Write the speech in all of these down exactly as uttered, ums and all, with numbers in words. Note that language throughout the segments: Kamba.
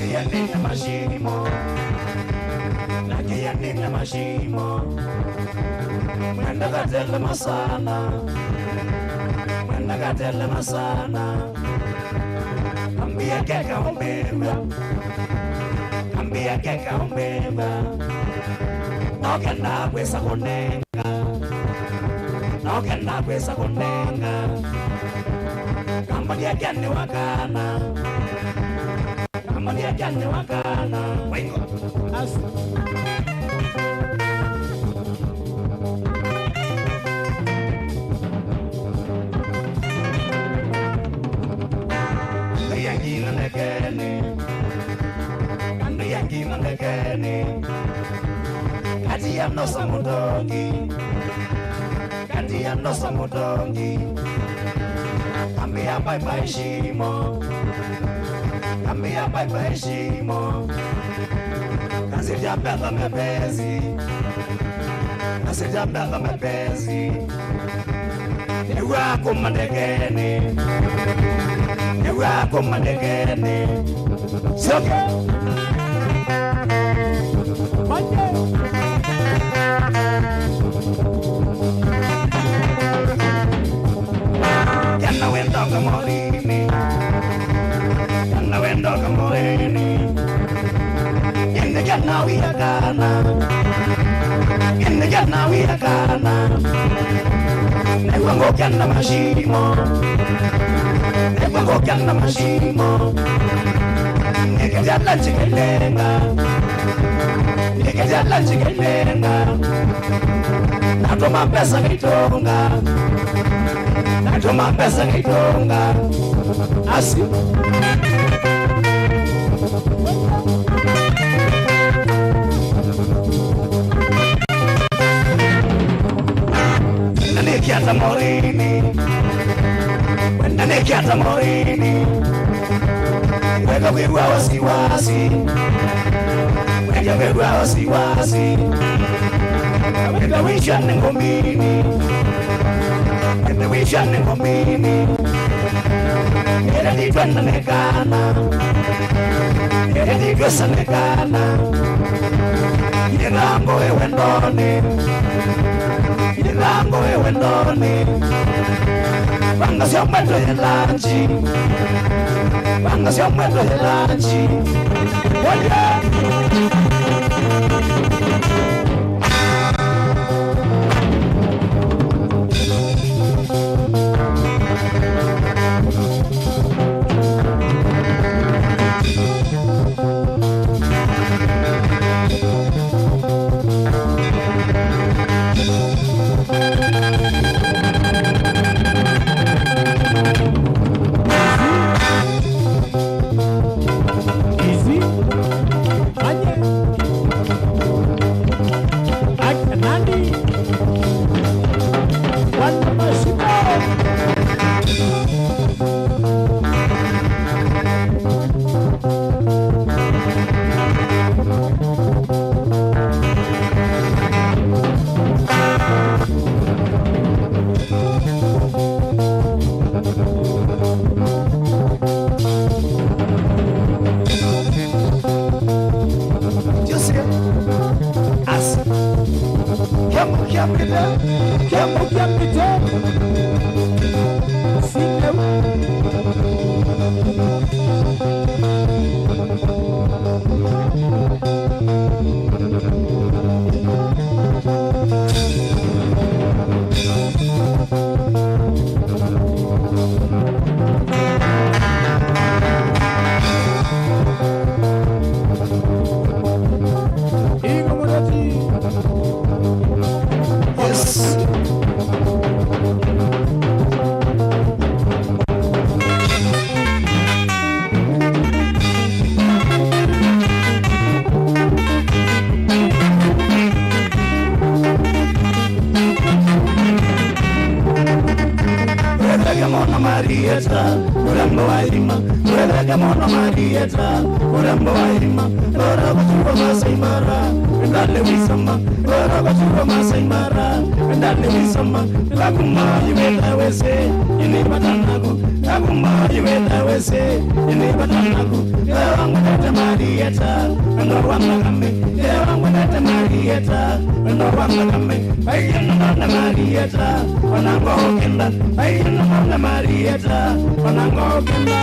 Nĩna mashimo, na nginya nĩna mashimo. Mwenda katele masana, mwenda katele masana. Ambia keka umeva, ambia keka umeva. Nokenda kwĩsa kũnenga, nokenda kwĩsa kũnenga. Kamboni yake nĩ wakana. Kamboni yake nĩ wakana. Waigua? Asi. Ngai angina ndekeni. Ngai angina ndekeni. Kati ya nosa mutongi. Kati ya nosa mutongi. Ambia bye bye shimo. Ambia bye bye shimo. Nasija mbetha mepesi. Nasija mbetha mepesi. Nĩw'a kuma ndekeni. Nĩw'a kuma ndekeni. Syoke. Manye. Kena wendo kamorini. Kena wendo kamorini. Ende kena wia kana. Ende kena wia kana. Nĩw'a ngũkenda mashimo. Nĩw'a ngũkenda mashimo. Nĩkĩte ala njĩkĩlenga. Nĩkĩte ala njĩkĩlenga. Natũma mbesa ngaitonga. Natũma mbesa ngaitonga. Asi. Na nĩkĩata morini. Na nĩkĩata morini. Weka kwĩw'a wasiwasi. Weka kwĩw'a wasiwasi. Weka wĩsha nĩ ngomini. Weka wĩsha nĩ ngomini. Nĩla nitwenda nĩ kana. Nĩla nitwesa nĩ kana. Yĩthango ĩ wendonĩ. Yĩthango ĩ wendonĩ. Panga sya mweto yĩlanji. Panga sya mweto yĩlanji. Oye! Easy. Manye. Ake nani? Wana mashimo. Jose, asi. Kĩamũkya mbite, kĩamũkya mbite. Sineu. Yes. Wetheke mono Marieta, urembo wa irima. Wetheke mono Marieta, urembo wa irima. Ndora kutuwa Masai Mara. Ndale wisoma, wera katuwa Masai Mara. Ndale wisoma, kakuma iweta wese, ini batanaku. Kakuma iweta wese, ini batanaku. Ewa ngwendete Marieta, ndo wa Makame. Ewa ngwendete Marieta, ndo wa Makame. Aiyana na Marieta, ona ngokenda. Aiyana na Marieta, ona ngokenda.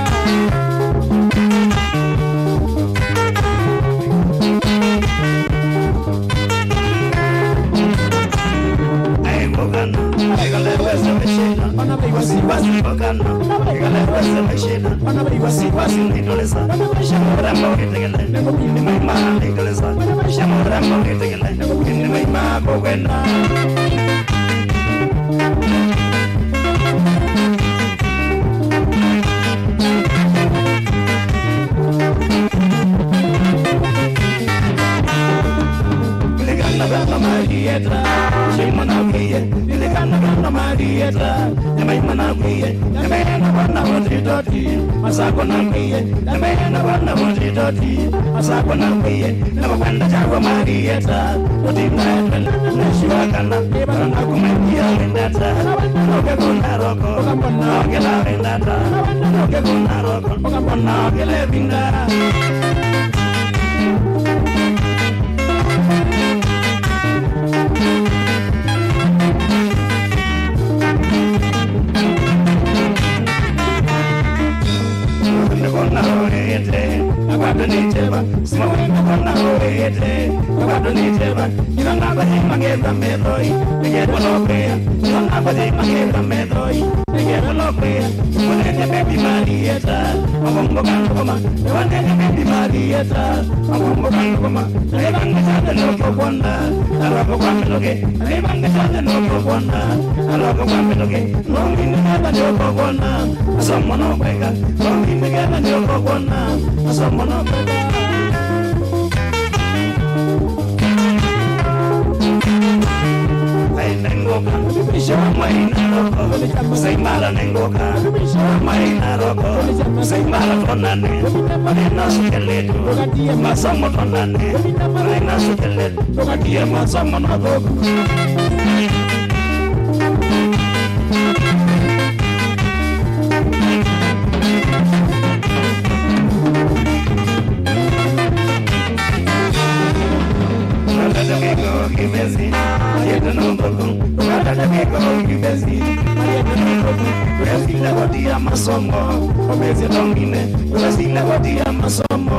Aikokana, aikaleweza mashina, ona wasiwasi kokana, aikaleweza mashina, ona wasiwasi nitolesa, ona maisha mrembo nitegele, ni maima nitolesa, maisha mrembo nitegele. Nĩ maima kũkwenda. Lilikana vana Marieta, shimana kwiye. Lilikana vana Marieta, nĩ maima na kwiye. Nĩ maima na vana votitoti, masako na kwiye. Nĩ maima na vana votitoti, masako na kwiye. Nĩvakwenda kyakwa Marieta, ũtinda etwela, nĩshiwa kana, nĩvana kumaikia wendata, nokekuna roko, nokela wendata, nokekuna roko, nokekuna roko. Ndikona ũĩte, nakwatũ nĩ teva, sima wĩ ndikona ũĩte, nakwatũ nĩ teva, ila ngamba yĩ magetha methoi, nĩgetha lokwĩa, ila ngamba yĩ magetha methoi, nĩgetha lokwĩa, nĩwonete baby Marieta, mavongo kandũkũma, nĩwonete baby Marieta, mavongo kandũkũma, na ĩvanga kyathe nũkũkwona, na roko kwa mĩtũkĩ, na ĩvanga kyathe nũkũkwona, na roko kwa mĩtũkĩ. Nũmbi nĩketha nĩũkũkwona, masomo no kweka. Nũmbi nĩketha nĩũkũkwona, masomo no kweka. Ai, nengũka, isha wa Maina roko, Maasai Mara nengũka, isha wa Maina roko, Maasai Mara tonane, manena sukelete, masomo tonane, manena sukelete. Ndũkatie masomo mathũku. Ndũkatate kĩko kĩvesi, ayete no thũku. Ndũkatate kĩko kĩvesi, ayete no thũku. Wesile koti ya masomo, ũmĩsye tongine. Wesile koti ya masomo,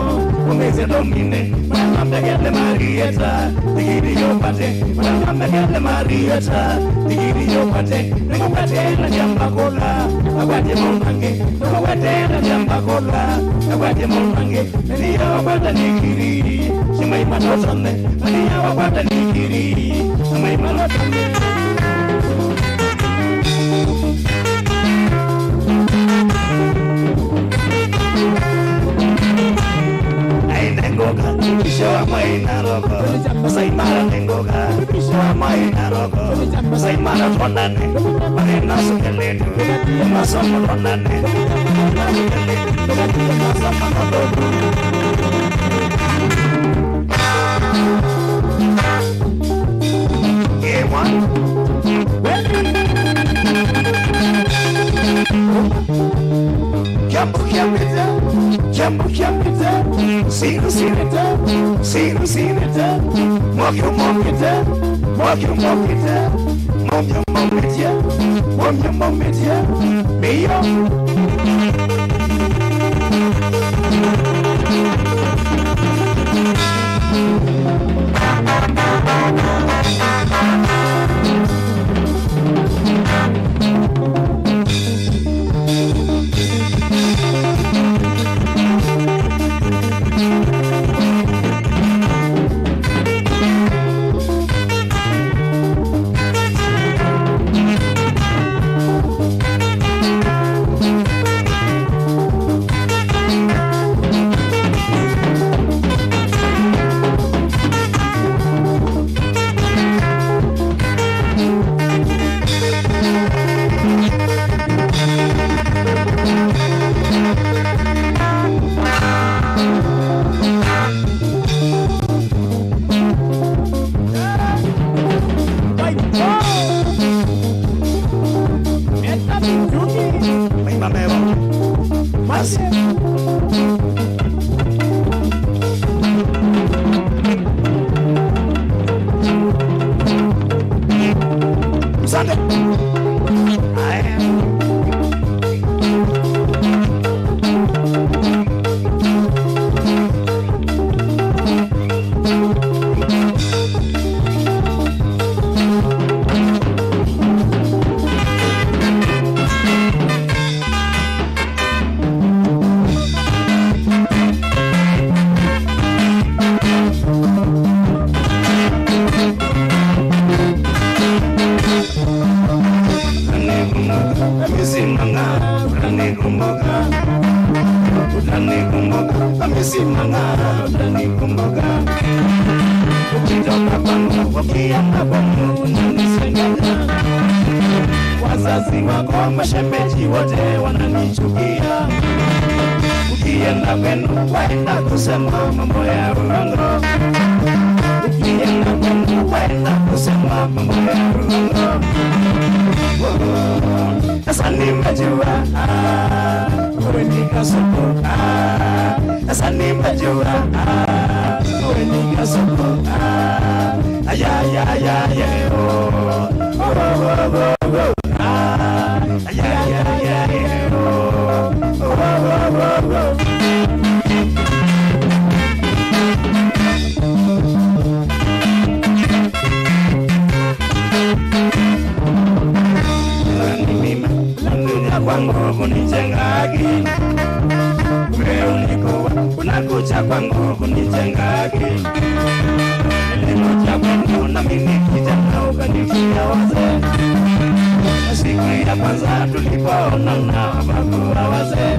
ũmĩsye tongine. Mwana mbegele Marieta, ndigiri yopate. Mwana mbegele Marieta, ndigiri yopate. Nĩkũkwatĩla ndyamba kũla, akwatye maũndũ angĩ. Nĩkũkwatĩla ndyamba kũla, akwatye maũndũ angĩ. Nĩya wakwata ndigiri, shimai matotone. Nĩya wakwata ndigiri, shimai matotone. Ai, nengũka, isha wa Maina roko. Maasai Mara nengũka, isha wa Maina roko. Maasai Mara tonane, manena sukelete, masomo tonane. Masomo mathũku. Kyambo kyambĩte, kyambo kyambĩte, siku sinĩte, siku sinĩte, mwaki ũmokĩte, mwaki ũmokĩte, mwaki ũmokĩte, mwaki ũmokĩte, mĩio. Utanikumbuka. Ukitoka kwangu, ukienda kwenu, unanisengenya. Wazazi wako, mashemeji wote wananichukia. Ukienda kwenu, waenda kusema mambo ya uongo. Ukienda kwenu, waenda kusema mambo ya uongo. Sasa nimejua, ah, wewe ni kasuku, ah. Sasa nimejua, ah, wewe ni kasuku, ah. Ay, ay, ay, ay, ay, oh. Oh, oh, oh, oh, oh. Ah, ay, ay, ay, ay, ay, oh. Oh, oh, oh, oh, oh. Ni mimi, unakuja kwangu kunijenga akili. Wewe ulikuwa unakuja kwangu kunijenga akili. Nilikuja kwenu na mimi kijana, ukanitia wazee. Na siku ya kwanza tulipoonana, hapakuwa wazee.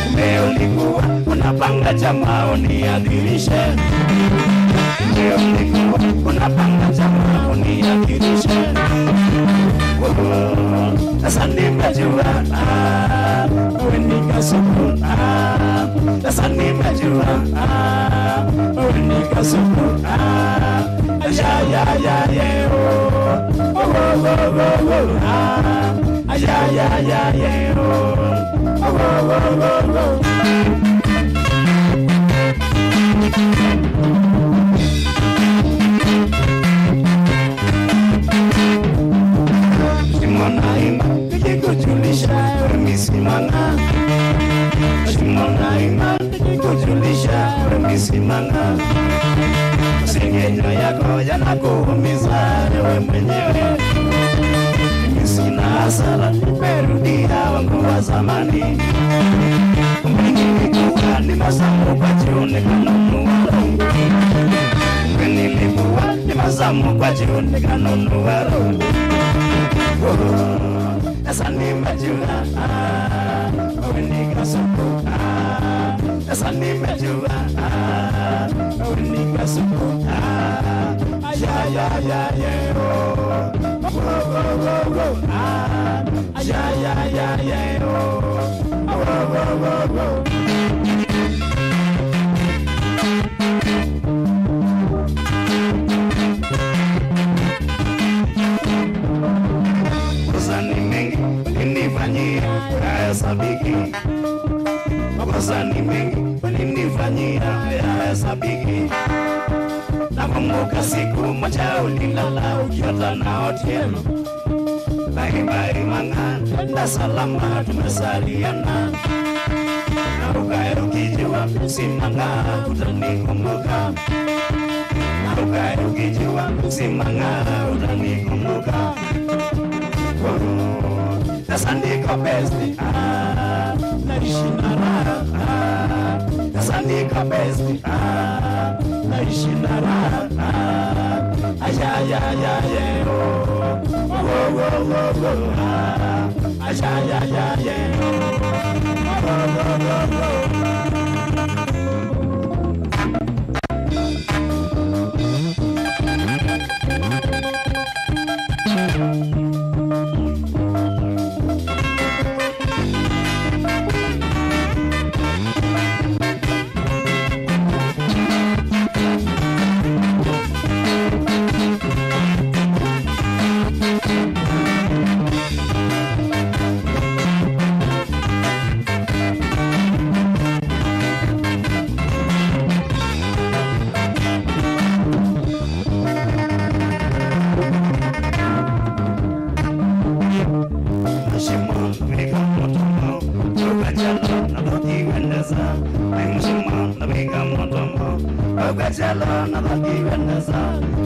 Kumbe ulikuwa unapanga chama uniadhirishe. Kumbe ulikuwa unapanga chama uniadhirishe. Oh, sasa nimejua, ah, wewe ni kasuku, ah. Sasa nimejua, ah, wewe ni kasuku, ah. Ya, ya, ya, yeah, oh. Oh, oh, oh, oh, oh, ah. Ya, ya, ya, yeah, oh. Oh, oh, oh, oh, oh. Simona imba, nikikujulisha, wewe ni Simona. Simona imba, nikikujulisha, wewe ni Simona. Masengenyo yako yanakuumiza wewe mwenyewe. Mimi sina hasara, nimerudia wangu wa zamani. Kumbe nilikuwa ni mazamu kwa juu nikanunua roho. Kumbe nilikuwa ni mazamu kwa juu nikanunua roho. Oh, sasa nimejua, ah, wewe ni kasuku, ah. Sasa nimejua, ah, wewe ni kasuku, ah. Ay, ay, ay, ay, ay, oh. Oh, oh, oh, oh, ah. Ay, ay, ay, ay, ay, oh. Oh, oh, oh, oh, oh. Makosa ni mengi ulinifanyia, hayahesabiki. Makosa ni mengi ulinifanyia, hayahesabiki. Nakumbuka siku moja ulilala ukiota na Otieno. Bye bye Mang'aa, enda salama, tumesaliana. Na ukae ukijua, si Mang'aa, utanikumbuka. Na ukae ukijua, si Mang'aa, utanikumbuka. Oh, sasa niko best, ah, naishi na raha, ah. Sasa niko best, ah, naishi na raha, ah. Ay, ay, ay, ay, ay, oh. Oh, oh, oh, oh, oh, ah. Ay, ay, ay, ay, ay, oh. Oh, oh, oh, oh, oh. Mheshimiwa, navika mũtomo, ũkachela na thũki wendesa. Ai Mheshimiwa, navika mũtomo, ũkachela na thũki wendesa.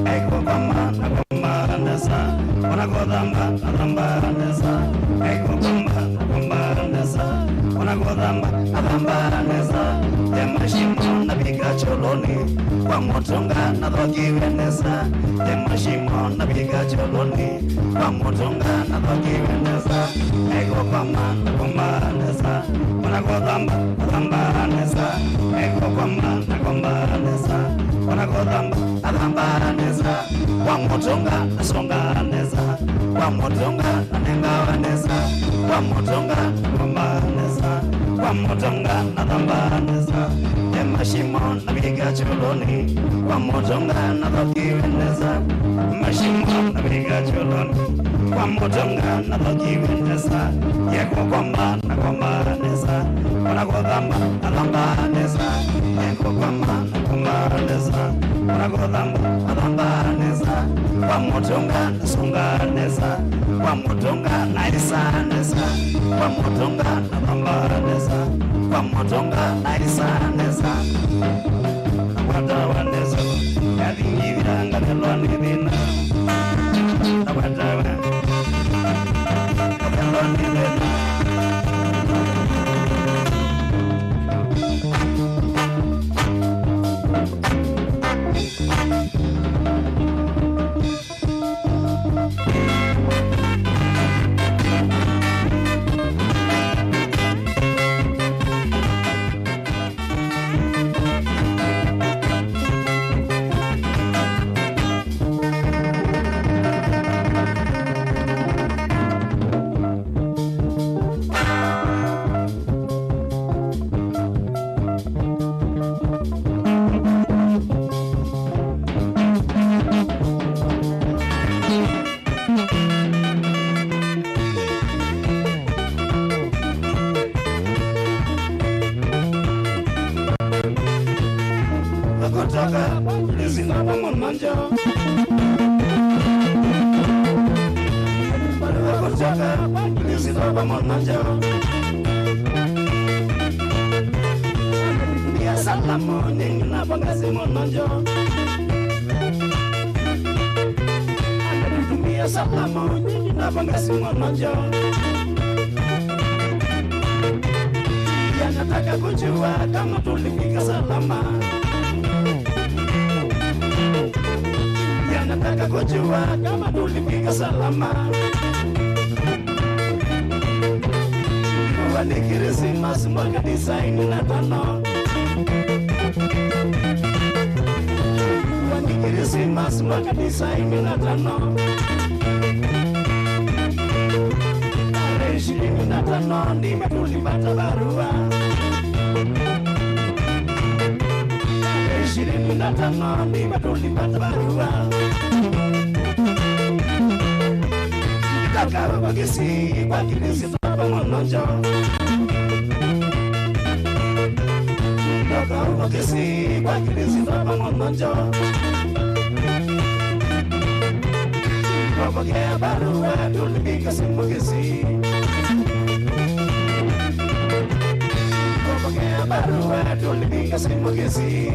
Ai kũkoma na koma nesa, ona kũthamba na thamba nesa. Ai kũkoma na koma nesa, ona kũthamba na thamba nesa. Tema Mashimo navika kyoloni, kwa mũtũnga nathokiwe nesa. Ye mashimo navika kyoloni, kwa mũtũnga nathokiwe nesa. Eko kwama nakomba nesa, ona kothamba nathamba nesa. Eko kwama nakomba nesa, ona kothamba nathamba nesa. Kwa mũtũnga nasonga nesa, kwa mũtũnga nanengawa nesa, kwa mũtũnga nakomba nesa, kwa mũtũnga nathamba nesa. Ye mashimo navika kyoloni, kwa mũtũnga nathokiwe nesa. Mashimo navika kyoloni, kwa mũtũnga nathokiwe nesa. Yeko kwamba nakomba nesa, ona kothamba nathamba nesa. Yeko kwamba nakomba nesa, ona kothamba nathamba nesa. Kwa mũtũnga nasunga nesa, kwa mũtũnga naisa nesa, kwa mũtũnga nathamba nesa, kwa mũtũnga naisa nesa. Nakwatawa nesa, yathingithira ngathelwa nĩ thĩna. Nakwatawa, ngathelwa nĩ thĩna. Nakutaka nizina pamoja. Nakutaka nizina pamoja. Ndia salamu nyingi na pongezi moja. Ndia salamu nyingi na pongezi moja. Yanataka kujua kama tulifika salama. Yanataka kujua kama tulifika salama. Wa ni Krismasi mwaka tisaini na tano. Wa ni Krismasi mwaka tisaini na tano. Tarehe ishirini na tano ndime tulipata barua. Tarehe ishirini na tano ndime tulipata barua. Toka huko Kisii kwa Kristo pamoja. Toka huko Kisii kwa Kristo pamoja. Kupokea barua tulipiga simu Kisii. Kupokea barua tulipiga simu Kisii.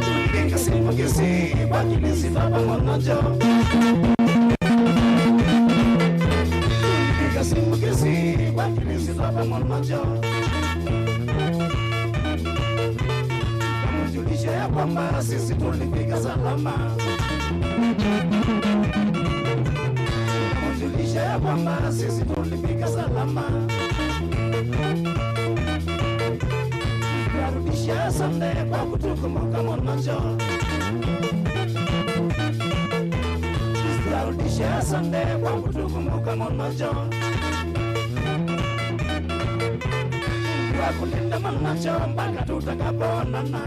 Tulipiga simu Kisii kwa Kristo pamoja. Tulipiga simu Kisii kwa Kristo pamoja. Tulijulisha ya kwamba sisi tulifika salama. Tulijulisha ya kwamba sisi tulifika salama. Tunarudisha asante kwa kutukumbuka monajo. Tunarudisha asante kwa kutukumbuka monajo. Kwa kulinda monajo mpaka tutakapoonana.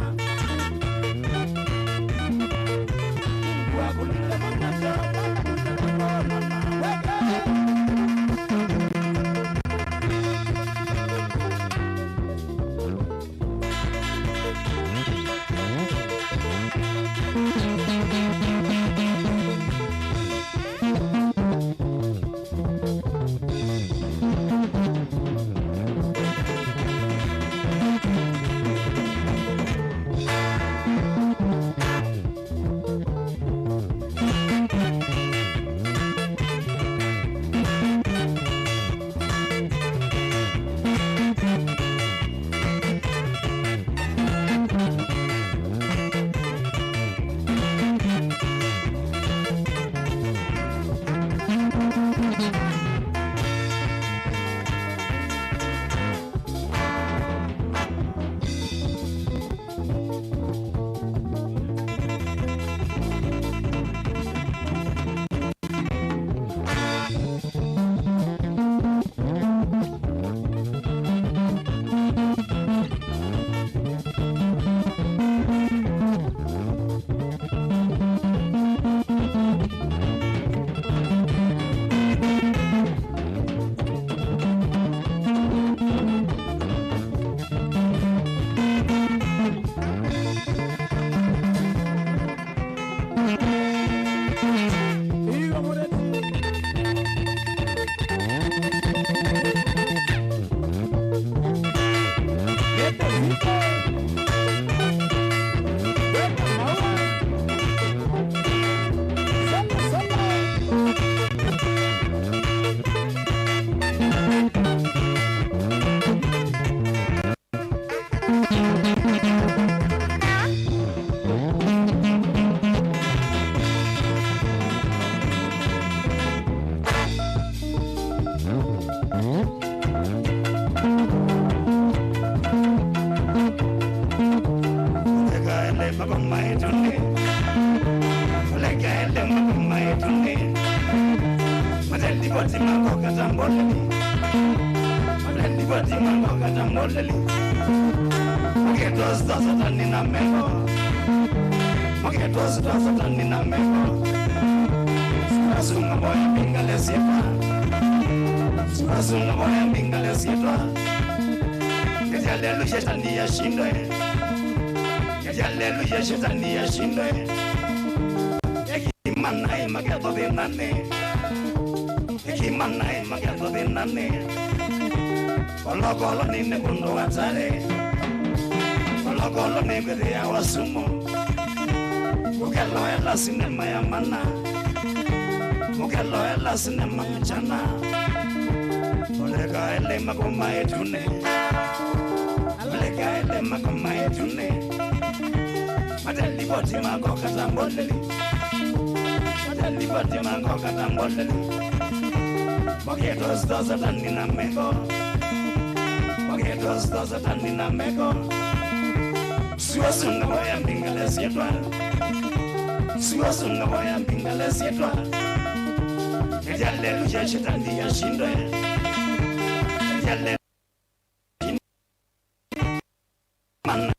Ndekaele mako maituni. Ndekaele mako maituni. Matalipoti mako katambuleni. Matalipoti mako katambuleni. Mũkĩtwa sita satani na meko. Mũkĩtwa sita satani na meko. Siwasunga boya mbingale syĩtwa. Siwasunga boya mbingale syĩtwa. Ngetia lelu shetani yashindwe. Ngetia lelu ya shetani yashindwe. Ekimanae maketho thĩnanĩ. Ekimanae maketho thĩnanĩ. Kolokolo nĩ nĩ kũndũ atarĩ. Kolokolo nĩ kwĩthĩawa sumu. Mũkeloela sinema ya mana. Mũkeloela sinema mchana. Mũlekaele mako maituni. Mũlekaele mako maituni. Matalipoti mako katambuleni. Matalipoti mako katambuleni. Mũkĩtwa sita satani na meko. Mũkĩtwa sita satani na meko. Siwasunga boya mbingale syĩtwa. Siwasunga boya mbingale syĩtwa. Ngetia lelu ya shetani yashindwe. Ngetia lelu mana.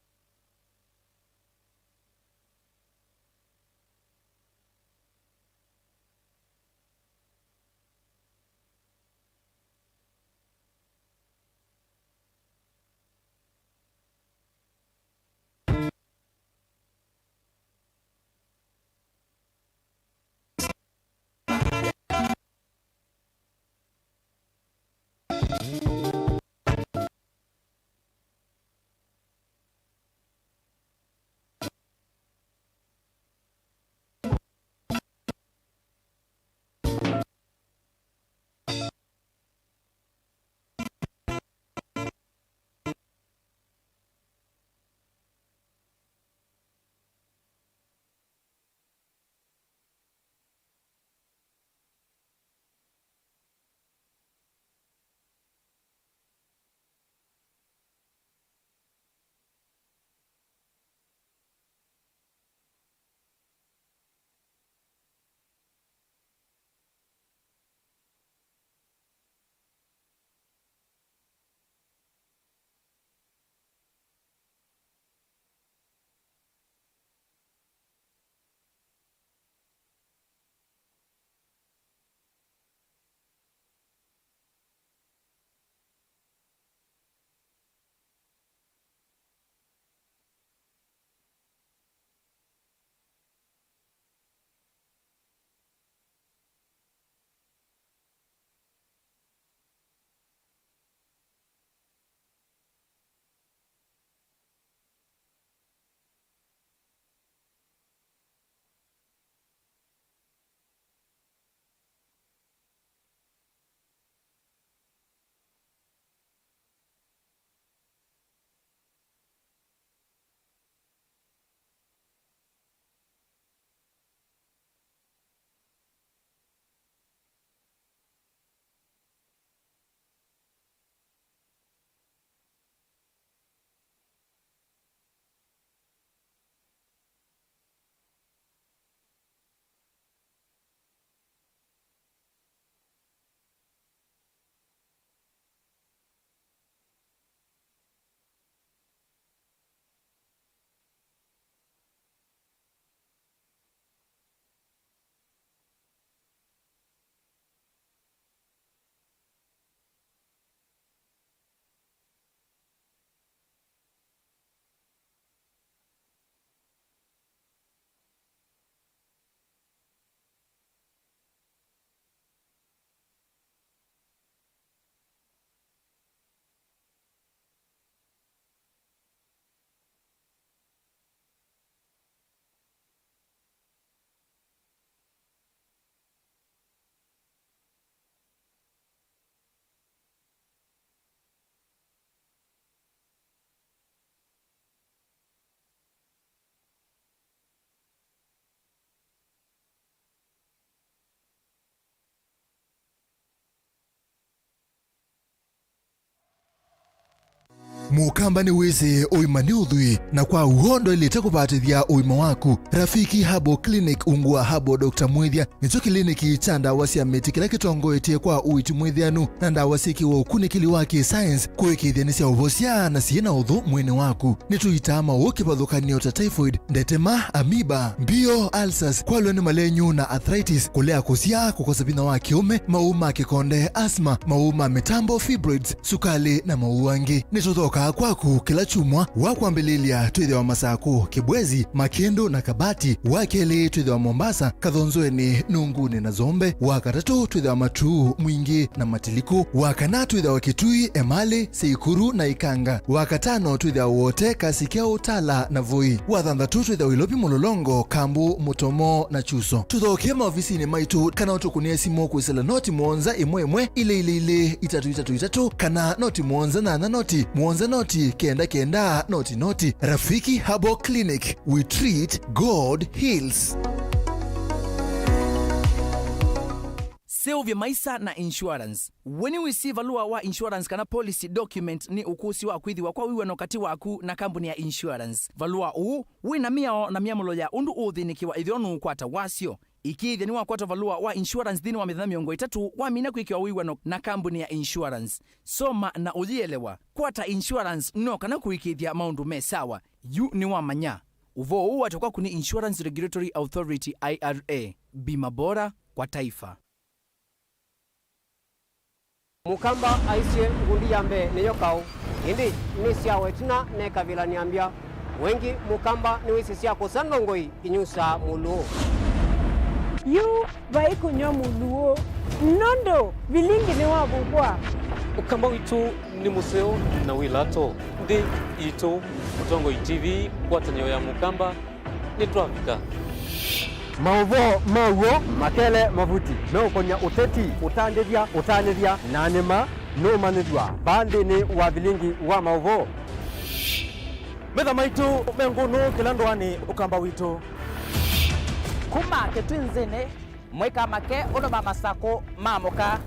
Mũkamba nĩwĩsĩ ũima nĩ ũthwii, na kwa w'o ndwaĩlĩte kũvatĩthya ũima waku. Rafiki Herbal Clinic ungu wa Herbal Doctor Mwĩthya nĩkyo kĩliniki kya ndawa sya mĩtĩ kĩla kĩtongoetye kwa ũiiti mwĩthĩanu na ndawa syĩkĩwe ũkunĩkĩli wa kĩ-science kũĩkĩĩthya nĩsyaũvosya na syĩ na ũthũ mwĩĩnĩ waku. Nĩtũitaa maũũ kĩvathũkany'o ta typhoid, ndetema, amoeba, mbio, ulcers, kwalw'a nĩ malenyu na arthritis, kũlea kũsyaa, kũkosa vinya wa kĩũme, maũũ ma kĩkonde, asthma, maũũ ma mĩtambo, fibroids, sukalĩ, na maũũ angĩ. Nĩtũthokaa kwaku kĩla kyumwa. Wa kwambĩlĩlya twĩthĩawa Masakũ, Kĩbwezi, Makĩndũ, na Kabati. Wa kelĩ twĩthĩawa Mombasa, Kathonzweni, Nungunĩ, na Zombe. Wa katatũ twĩthĩawa Matuu, Mwingĩ, na Matiliku. Wa kana twĩthĩawa Kitui, Emali, Seikuru, na Ikanga. Wa katano twĩthĩawa Wote, Kasikĩa, Utala, na Voi. Wa thanthatũ twĩthĩawa Ilovi, Mũlolongo, Kambu, Mũtomo, na Chuso. Tũthokee maovisinĩ maitũ kana ũtũkũnĩe simũ kwĩsĩla noti mũonza ĩmwe ĩmwe ilĩ ilĩ ilĩ itatũ itatũ itatũ kana noti mũonza nyanya noti mũonza noti kenda kenda noti noti. Rafiki Herbal Clinic, we treat, God heals. Seũvye maisa na insurance. We nĩwĩsĩ valũa wa insurance kana policy document nĩ ũkũsĩ wa kwĩthĩwa kwa wĩw'ano katĩ waku na kambuni ya insurance? Valũa ũũ wĩ na mĩao na myamũlo ya ũndũ ũũthĩnĩkĩwa ĩthĩwa nũũkwata wasyo. Ĩkĩĩthya nĩwakwata valũa wa insurance nthĩnĩ wa mĩthenya mĩongo ĩtatũ wamina kwĩkĩwa wĩw'ano na kambuni ya insurance. Soma na ũyĩelewa. Kwata insurance no kana kũĩkĩĩthya maũndũ me sawa. Yu nĩwamanya. Ũvoo ũũ waete kwaku nĩ Insurance Regulatory Authority, I R A. Bima bora kwa taifa. Mũkamba aisye, ngundi ya mbee nĩyo kaũ, ĩndĩ nĩ sya wetina nekavĩla nĩambya. Wengi Mũkamba nĩwĩsĩ sya kũsa ndongoi inyusaa mũlũũ. Yu vai kũnyw'a mũlũũ, nũndũ vilingi nĩwavukwa. Ũkamba witũ nĩ mũseo na wĩ lato. Nthĩ yitũ, Mũtongoi T V, ngwatanĩo ya Mũkamba, nĩtwavika. Maũvoo ma w'o makele mavuti meũkony'a ũteti, ũtandĩthya, ũtanĩthya, na nĩma nũũmanyĩthw'a vaa nthĩnĩ wa vilingi wa maũvoo. Metha maitũ me ngũnũ kĩla ndũanĩ Ũkamba witũ. Kuma Kĩtwinzĩnĩ, mũikamake ũndũ ma Masakũ maamũka.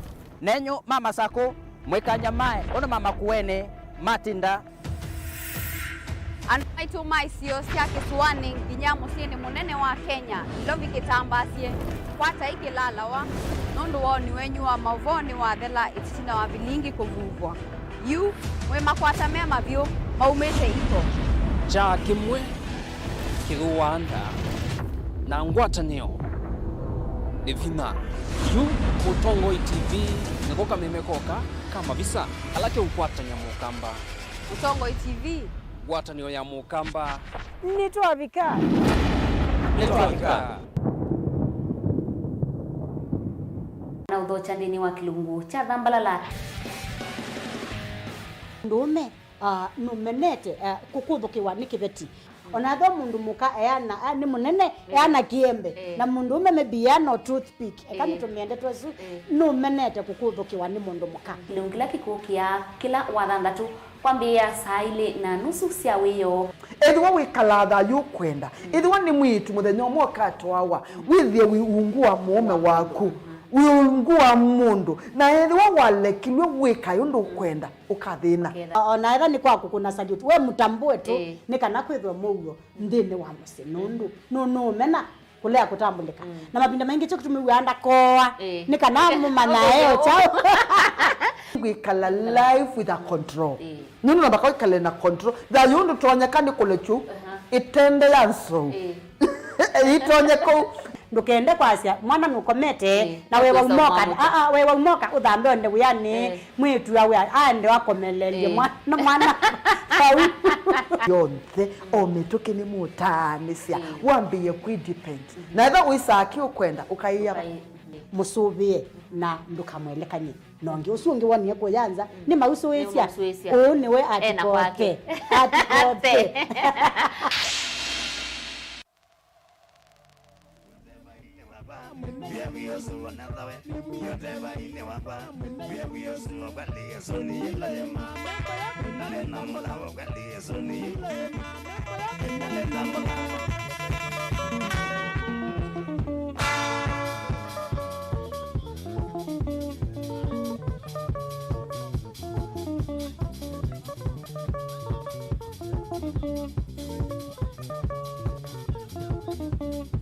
Nenyu ma Masakũ, mũikanyamae ũndũ ma Makueni matinda. Andũ maitũ ma isio sya kĩsũanĩ nginya mũsyĩnĩ mũnene wa Kenya, Ilovi kĩtambaasye, kwatai kĩlalawa, nũndũ woni wenyu wa maũvoo nĩwathela ĩtina wa vilingi kũvuvwa. Yu, mwĩ makwata me mavyũ, maumĩte iko. Kyaa kĩmwe kĩthũaa nda, na ngwatanĩo nĩ vinya. Yu Mũtongoi T V nĩko kameme koka ka mavisa ala keũkwatany'a Mũkamba. Mũtongoi T V. Ngwatanĩo ya Mũkamba. Nĩtwavika. Nĩtwavika. Na ũthokya nthĩnĩ wa kĩlungu kya Thambalala. Ndũũme, ah, nũmenete, ah, kũkũthũkĩwa nĩ kĩveti. Ona ethĩwa mũndũ mũka eana, ah, nĩ mũnene, ĩĩ, eana kĩembe, ĩĩ, na mũndũũme maybe eana o toothpick, eka, ĩĩ, nĩtũmĩende twesu, ĩĩ, nũmenete kũkũthũkĩwa nĩ mũndũ mũka. Kĩlungu kĩla kĩkũkĩa kĩla Wathanthatũ kwambĩĩa saa ilĩ na nusu sya wĩoo. Ethĩwa wĩkalaa thayũ ũkwenda, mm, ethĩwa nĩ mwĩĩtu mũthenya ũmwe ũkatwawa, mm, wĩthĩe wĩ ungu wa mũũme waku, mm, wĩ ungu wa mũndũ, na ethĩwa walekilw'e wĩkae ũndũ ũkwenda, ũkathĩna. Ũkethĩa. O-, ona ethĩwa nĩ kwa kũkũna salute, we mũtambũe tu, ĩĩ, nĩ kana kwĩthwe mũuo nthĩnĩ wa mũsyĩ, nũndũ nũ-, nũũmena kũlea kũtambũlĩka. Mm. Na mavinda maingĩ kyo kĩtumi wĩaa ndakoa, ĩĩ, nĩ kana mũmanyae o kyaũ. Wĩkala life with a control. Ĩĩ. Nũndũ nambaka wĩkale na control. Thayũ ndũtonyeka nĩ kũlekyu, aha, ĩtende ya nsou. Ĩĩ. Ĩtonye kũu. Ndũkende kwasya, mwana nũkomete, ĩĩ, na wewa ũmũka. Aa, aa, wewa ũmũka, ũthambe ũende wĩanĩ. Ĩĩ. Mwĩĩtu awe aende akomelelye, ĩĩ, mwana, mwana vau. Yonthe, o mĩtũkĩ nĩmũtaanĩsya, ĩĩ, wambĩĩe kwĩ depend. Mhm. Na ethĩwa wĩsaa kĩ ũkwenda, ũkaĩa. Ũkaĩ-, mhm, mũsũvĩe na ndũkamwelekany'e na ũngĩ. Ũsu ũngĩ wonie kũya nza, mm, nĩmausũĩsya. Nĩmausũĩsya. Ũũ nĩwe atikoke. Ena kwake. Atikoke.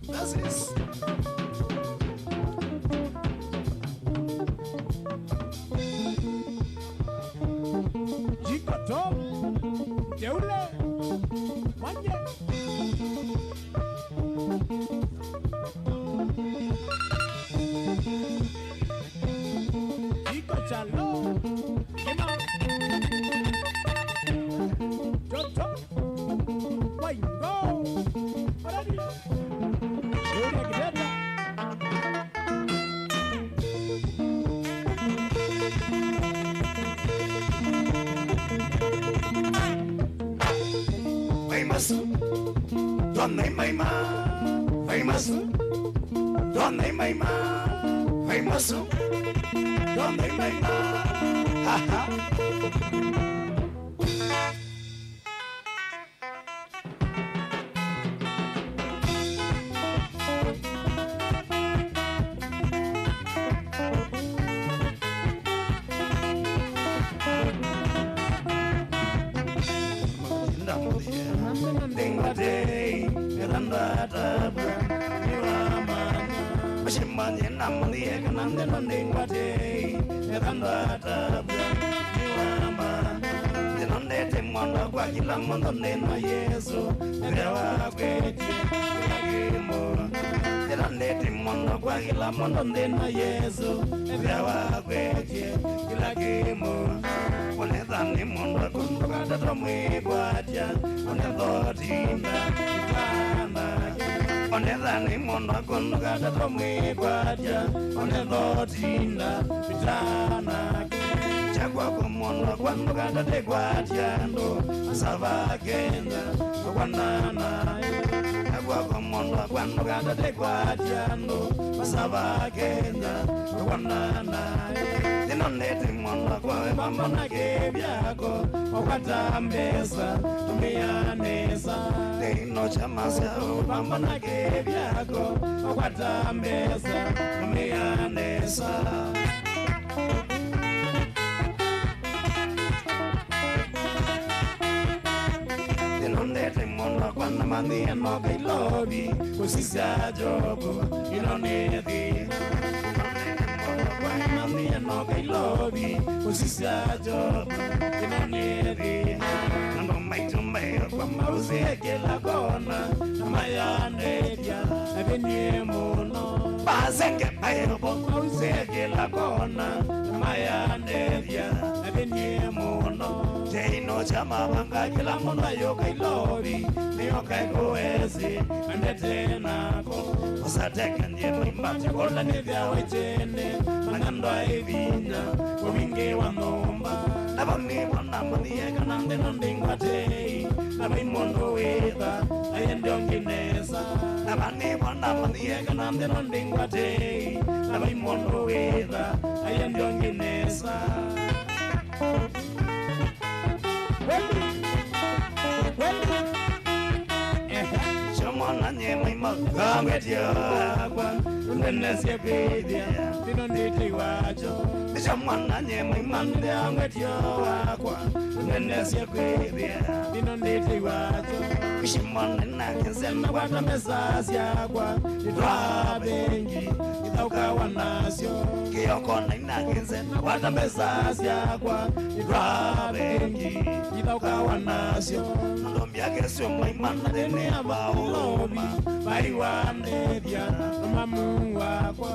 That's it. Jiko Top, Teule, Manje. Jiko Chalo, Kima, Toto, Waingo, Paradi, Julia Kideta. Famous. Don't name my man. Famous. Don't name my man. Famous. Don't name my man. Ha ha. Nĩnendete mwendwa kwa kĩla mũndũ nthĩ na Yesũ, ethĩawa akwetye kĩla kĩmũ. Nĩnendete mwendwa kwa kĩla mũndũ nthĩ na Yesũ, ethĩawa akwetye kĩla kĩmũ. Onetha nĩ mũndũ akũndũka ndeto mwĩkwatya, onetha ũtinda ĩtanda. Onetha nĩ mũndũ akũndũka ndeto mwĩkwatya, onetha ũtinda ĩtanda. Kyakwa kũmwona kwa ndũkatete kwatya andũ, masava Kenya, tũkwanana. Kyakwa kũmwona kwa ndũkatete kwatya andũ, masava Kenya, tũkwanana. Nĩnendete mwendwa kwa we mambo na kĩvyako, ũkwata mbesa, tũmĩa nesa. Nĩno kyama sya we mambo na kĩvyako, ũkwata mbesa, tũmĩa nesa. Nĩnendete mwendwa kwa namanyie no Kailovi, kũsisya Job, ĩno nĩ thĩ. Nĩnendete mwendwa kwa namanyie no Kailovi, kũsisya Job, ĩno nĩ thĩ. Andũ maitũ maĩ kwa maũsĩ kĩla kona, na mayandethya, na thĩnĩ mũno. Masenge maĩ kwa maũsĩ kĩla kona, na mayandethya, na thĩnĩ mũno. Kĩno kya mavanga kĩla mũndũ ayũka Ilovi, nĩyoka ĩkũesĩ, andete nako. Ũsatekanie maimati kũla nĩthĩawa ĩtene, manyandwa ĩvinya, ũvingĩ wa nyũmba. Navo nĩvo namanyie kana nthĩ ĩno ndĩ ngwatei, na vai mũndũ wĩtha, aye ndĩ ũngĩ nesa. Nava nĩvo namanyie kana nthĩ ĩno ndĩ ngwatei, na vai mũndũ wĩtha, aye ndĩ ũngĩ nesa. Kweli. Kweli. Ehe. Sya mwana nye maima kangwetya wakwa, ndenesye kwĩthĩa, ĩno nĩ tei wakyo. Sya mwana nye maima ndeangwetya wakwa, ndenesye kwĩthĩa, ĩno nĩ tei wakyo. Sya mwana nake nzena kwata mbesa syakwa, nĩtwaa vengi, ithaukawa nasyo. Kĩoko nainangĩnze, nakwata mbesa syakwa, itwaa vengi, ithaukawa nasyo. Ndombi akesyo maimana thĩnĩ ya vaũloma, vai wandethya, na mamu wakwa.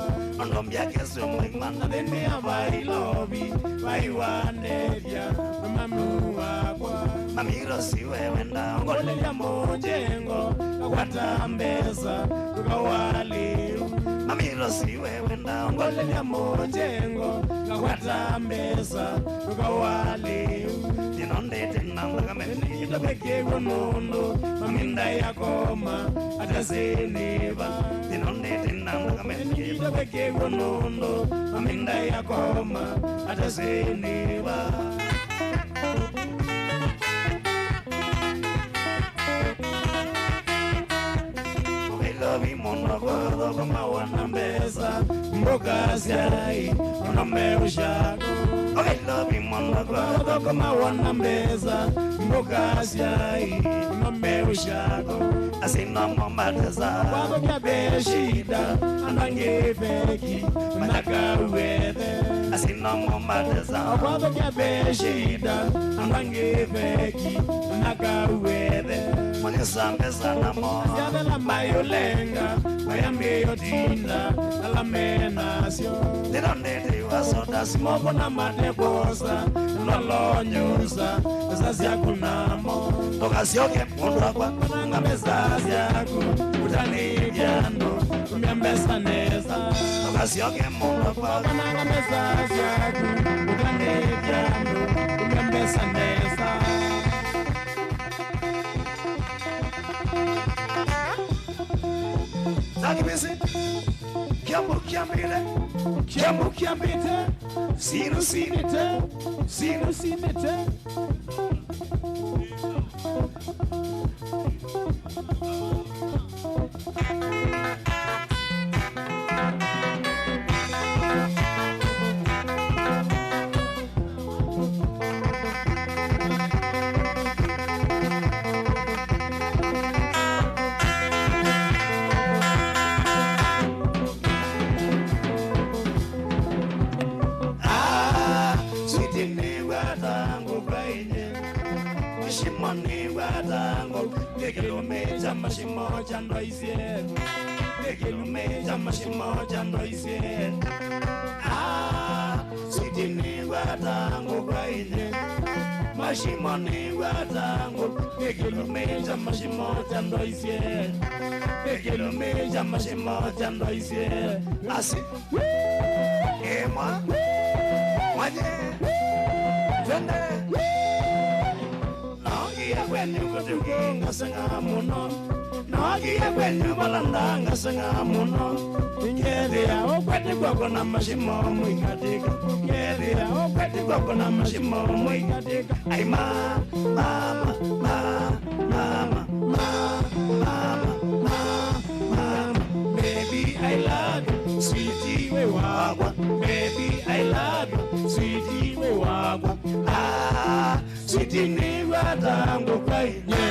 Ndombi akesyo maimana thĩnĩ ya vailovi, vai wandethya, na mamu wakwa. Mamiro siwe wenda ngolelya mũjengo, nakwata mbesa, ndũkawa lĩu. Mamiro siwe wenda ngolelya mũjengo, nakwata mbesa, ndũkawa lĩu. Ndinondete na nthakame nĩtavekĩw'o nũndũ, maminda yakoma, atasĩnĩva. Ndinondete na nthakame nĩtavekĩw'o nũndũ, maminda yakoma, atasĩnĩva. Ũvĩlovi mũno kũthũkũma wona mbesa, mbũka syai, ũnome ũshaku. Ũkailovi mũndũ kwathũkũma wona mbesa, ndũkasyai no meũshako. Asinomo matesa kwathũkya ve shida, andũ angĩ veki manakauethe. Asinomo matesa kwathũkya ve shida, andũ angĩ veki manakauethe. Manyesa mbesa namo syathela mayũlenga, mayambĩĩo tinda ala menasyo. Nĩno ndĩtĩwa soda simoko na mate kwosa, lolonyusa mbesa syaku namo. Ndũkasyoke mũndũ wakwa kwananga mbesa syaku, ũtanĩthya andũ kũmya mbesa nesa. Ndũkasyoke mũndũ wakwa kwananga mbesa syaku, ũtanĩthya andũ kũmya mbesa nesa. Takibisi. Kiambu kiambile. Kiambu kiambite. Sinu sinite. Sinu sinite. Ah, sweetie, nĩw'ata ngũkwainye. Mashimo nĩw'ata ngũ-, nĩ kĩlũmĩ kya mashimo kya ndwaisye. Nĩ kĩlũmĩ kya mashimo kya ndwaisye. Ah, sweetie, nĩw'ata ngũkwainye. Mashimo nĩw'ata ngũ-, nĩ kĩlũmĩ kya mashimo kya ndwaisye. Nĩ kĩlũmĩ kya mashimo kya ndwaisye. Asi. Emwa. Mwanye. Twende. Nookie kwenyu kũtuki ngaseng'a mũno. Nookie kwenyu vala nda ngaseng'a mũno. Ngethĩa ũkwete kwako na mashimo mũikatika. Ngethĩa ũkwete kwako na mashimo mũikatika. Ai ma, mama, ma, mama, ma, mama, ma, mama. Baby, I love you, sweetie, we wakwa. Baby, I love you, sweetie, we wakwa. Ah, sweetie, nĩw'ata ngũkwainye.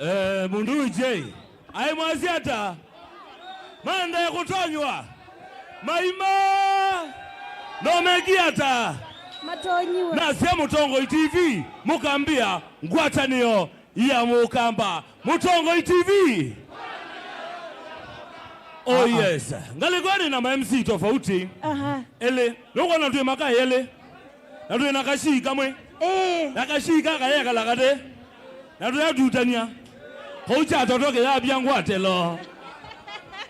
Eh, mũndũ ũyũ J, aĩ mwasya ata? Maendae kũtonywa? Maima! No mekie ata? Matonyiwe. Nasya Mũtongoi T V, mũkambĩa ngwatanĩo ya Mũkamba. Mũtongoi T V! Oh, aha, yes. Ngalĩko nĩ na ma M C tofauti. Aha. Elĩ. Nũkwona twĩ makaĩ elĩ. Na twĩ na kashii kamwe. Ĩĩ. Na kashii kaka yekala katĩ. Na tũyatutany'a. Kũu kya Toto kĩyavya ngwatĩlo.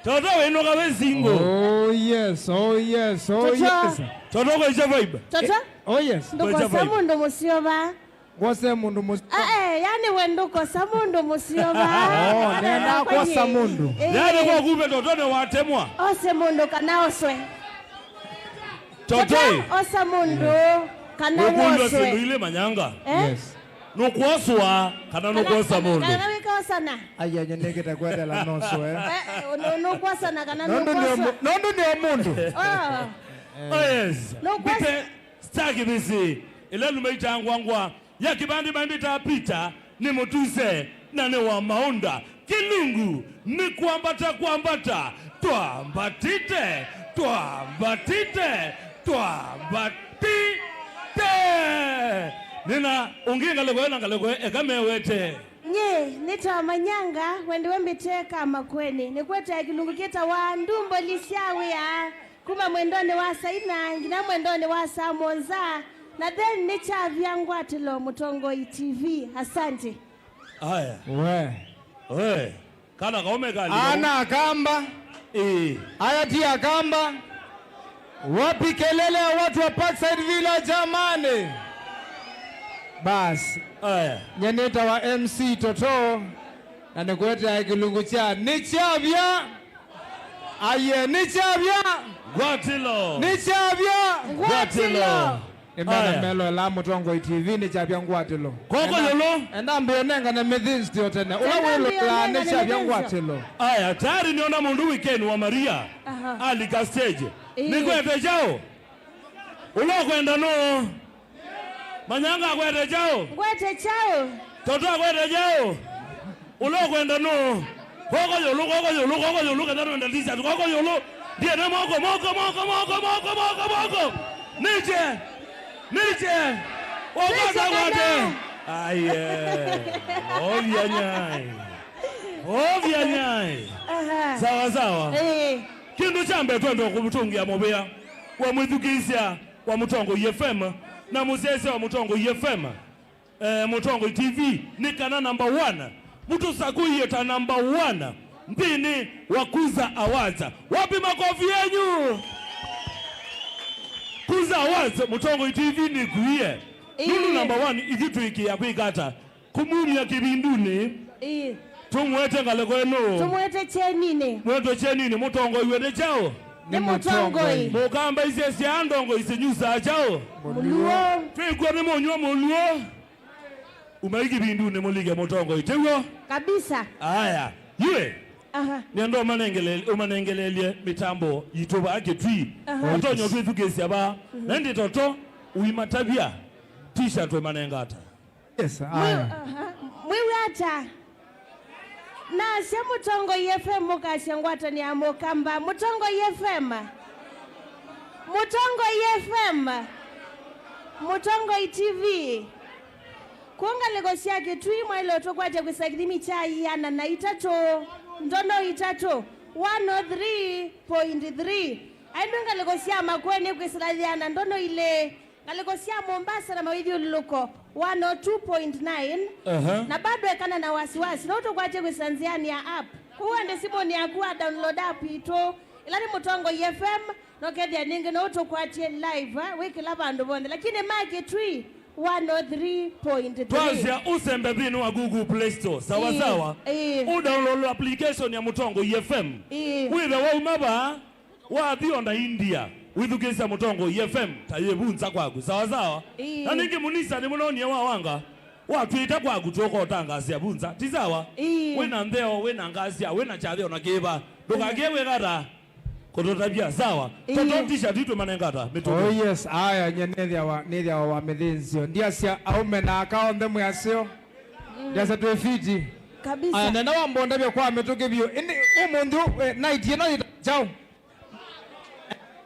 Toto wĩnũka wĩ single. Oh, yes, oh, yes, oh, Toto. Yes. Toto kwaisya vibe. Toto? Oh, yes. Ndũkosa mũndũ mũseo va. Ngwose mũndũ mũseo. Eh, eh, yani we ndũkosa mũndũ mũseo va. Oh, nenda kwosa mũndũ. Eh. Yani kwa kumbe Toto nĩ watemwa. Ose mũndũ kana oswe. Toto. Toto, osa mũndũ kana woswe. Nũkũlwa syĩndũ ilĩ manyanga. Eh? Yes. Nũkwoswa kana nũkwosa mũndũ? Kana wĩkosana. Aya, nyenekete kwetela noswe. Eh, eh, nũ-, nũkwosana kana nũkwoswa? Nondu nĩ o mu-, nondu nĩ o mũndũ. Oh. Oh, yes. Nũkwos- Mbite Star Kĩvĩsĩ, ĩla lume itangwangwa, ya kĩvandĩ maĩmbĩtaa Peter, nĩ mũtuse, na nĩ wa maũnda. Kĩlungu nĩ kwambata, kwambata, twambatĩte, twambatĩte, twambatĩte. Nĩna ũngĩ ngalĩko ĩyo na ngalĩko ĩyo, eka mewete. Nyie nĩtawa Manyanga, wendewe mbĩte ka Makueni. Nĩkwete kĩlungu kĩtawa Ndumbũli sya Wĩa. Kuma mwendonĩ wa Saina nginya mwendonĩ wa saa mũonza, na then nĩkyavya ngwatĩlo Mũtongoi T V. Asante. Aya. We. We. Kana kaume kali. Ana Akamba. Eh. Aya ti Akamba. Wapi kelele ya watu wa Parkside Villa jamani? Bas. Aya. Nyeneta wa M C Toto. Na nĩkwete kĩlungu kya nĩkyavya. Aye, nĩ kyavya. Ngwatĩlo. Nĩ kyavya. Ngwatĩlo. Aya. Nĩmena meloelaa Mũtongoi T V nĩ kyavya ngwatĩlo. Koko ĩũlũ. Enda mbĩe nengane mĩthĩnzĩo tene. Ũla wĩloelaa nĩ kyavya ngwatĩlo. Aya, tayari nĩona mũndũ weekend wa Maria. Aha. Alika stage. Ĩĩ. Nĩkwete kyaũ? Ũla ũkwenda nũũ? Manyanga akwete kyaũ? Ngwete kyaũ? Toto akwete kyaũ? Ũla ũkwenda nũũ? Koko ĩũlũ, koko ĩũlũ, koko ĩũlũ, ketha nwenda t-shirt, koko ĩũlũ. Ndiene moko, moko, moko. Nĩkye, nĩkye. Wakwata, kwate. Aye. Ovya nyai. Ovya nyai. Aha. Sawa, sawa. Eh. Kĩndũ kya mbee twenda kũmũtũngĩa mũvea wa mwĩthukĩĩsya wa Mũtongoi F M na mũsyaĩĩsya wa Mũtongoi F M, eh, Mũtongoi T V, nĩ kana number one, mũtũsakũie ta number one nthĩnĩ wa Kuza Awards. Wapi makofi yenyu? Kuza Awards, Mũtongoi T V nĩkuie. Nũndũ ĩĩ, number one, ithyĩ twĩkĩa kwĩka ata? Kũmumya kĩvindunĩ. Ĩĩ. Tũmwete ngalĩko ĩno. Tũmwete kyeninĩ. Mwetwe kyeninĩ, mũtongoiwe nĩ kyaũ? Nĩ mũtongoi. Mũkamba isesya ndongoi sinyusaa kyaũ? Mũluo. Twĩkw'a nĩ mũnywa mũluo. Umai kĩvindunĩ mũlike mũtongoi. Tĩw'o? Kabisa. Aya. Yue. Aha. Nĩenda ũmanengele-, ũmanengeleelye mĩtambo yitũ vaa Kĩtui. Aha. Atonya twĩthukĩĩsya vaa. Mhm. Na ĩndĩ Toto, ũimatavya. T-shirt twĩmanenga ata? Yes, aya. Mwi-, aha. Mwĩw'a ata? Nasya Mũtongoi F M mũkasya ngwatanĩa mũkamba. Mũtongoi F M. Mũtongoi F M. Mũtongoi T V. Kũ ngalĩko sya Kĩtui mwaĩle ũtũkwatya kwĩsa kĩthimi kya ĩana na itatũ ndono itatũ, one oh three point three. Aĩndũ ngalĩko sya Makueni kwĩsĩla ĩana ndono ilĩ. Ngalĩko sya Mombasa na mawĩthyũlũlũko, one oh two point nine. Aha. Na bado ekana na wasiwasi, no ũtũkwatye kwĩsĩla nzĩanĩ ya app. Kũu ende simũnĩ yaku wa download app itũ, ĩla nĩ Mũtongoi F M, na ũkethĩa nĩngĩ no ũtũkwatye live, eh, wĩ kĩla vandũ vonthe. Lakini ma Kĩtui, one oh three point three. Twasya ũsembe nthĩnĩ wa Google Play Store, sawa sawa. Ĩĩ. Ũ download application ya Mũtongoi F M. Ĩĩ. Wĩthe wauma vaa, wathi o na India, wĩthukĩĩsya Mũtongoi F M, ta yĩ vu nza kwaku, sawa sawa. Ĩĩ. Na nĩngĩ mũnisa nĩmũnonie wa wanga, watwĩta kwaku tũka ũtangaasya vu nza, ti sawa? Ĩĩ. Wĩ na ntheo, wĩ na ngasya, wĩ na kyathĩ o na kĩva, ndũkakĩe wĩkata kũtũtavya, sawa? Ĩĩ. Toto t-shirt itũ manengata mĩtũkĩ. Oh yes, aya, nye nĩthĩawa, nĩthĩawa wa mĩthĩnzĩo. Ndiasya aũme na aka onthe mwĩ aseo. Mm. Ndiasya twĩ fiti. Kabisa. Aya, nenda wambondavya kwa mĩtũkĩ vyũ. Ĩndĩ ũmũnthĩ ũ-, eh, night ĩno yĩtawa kyaũ?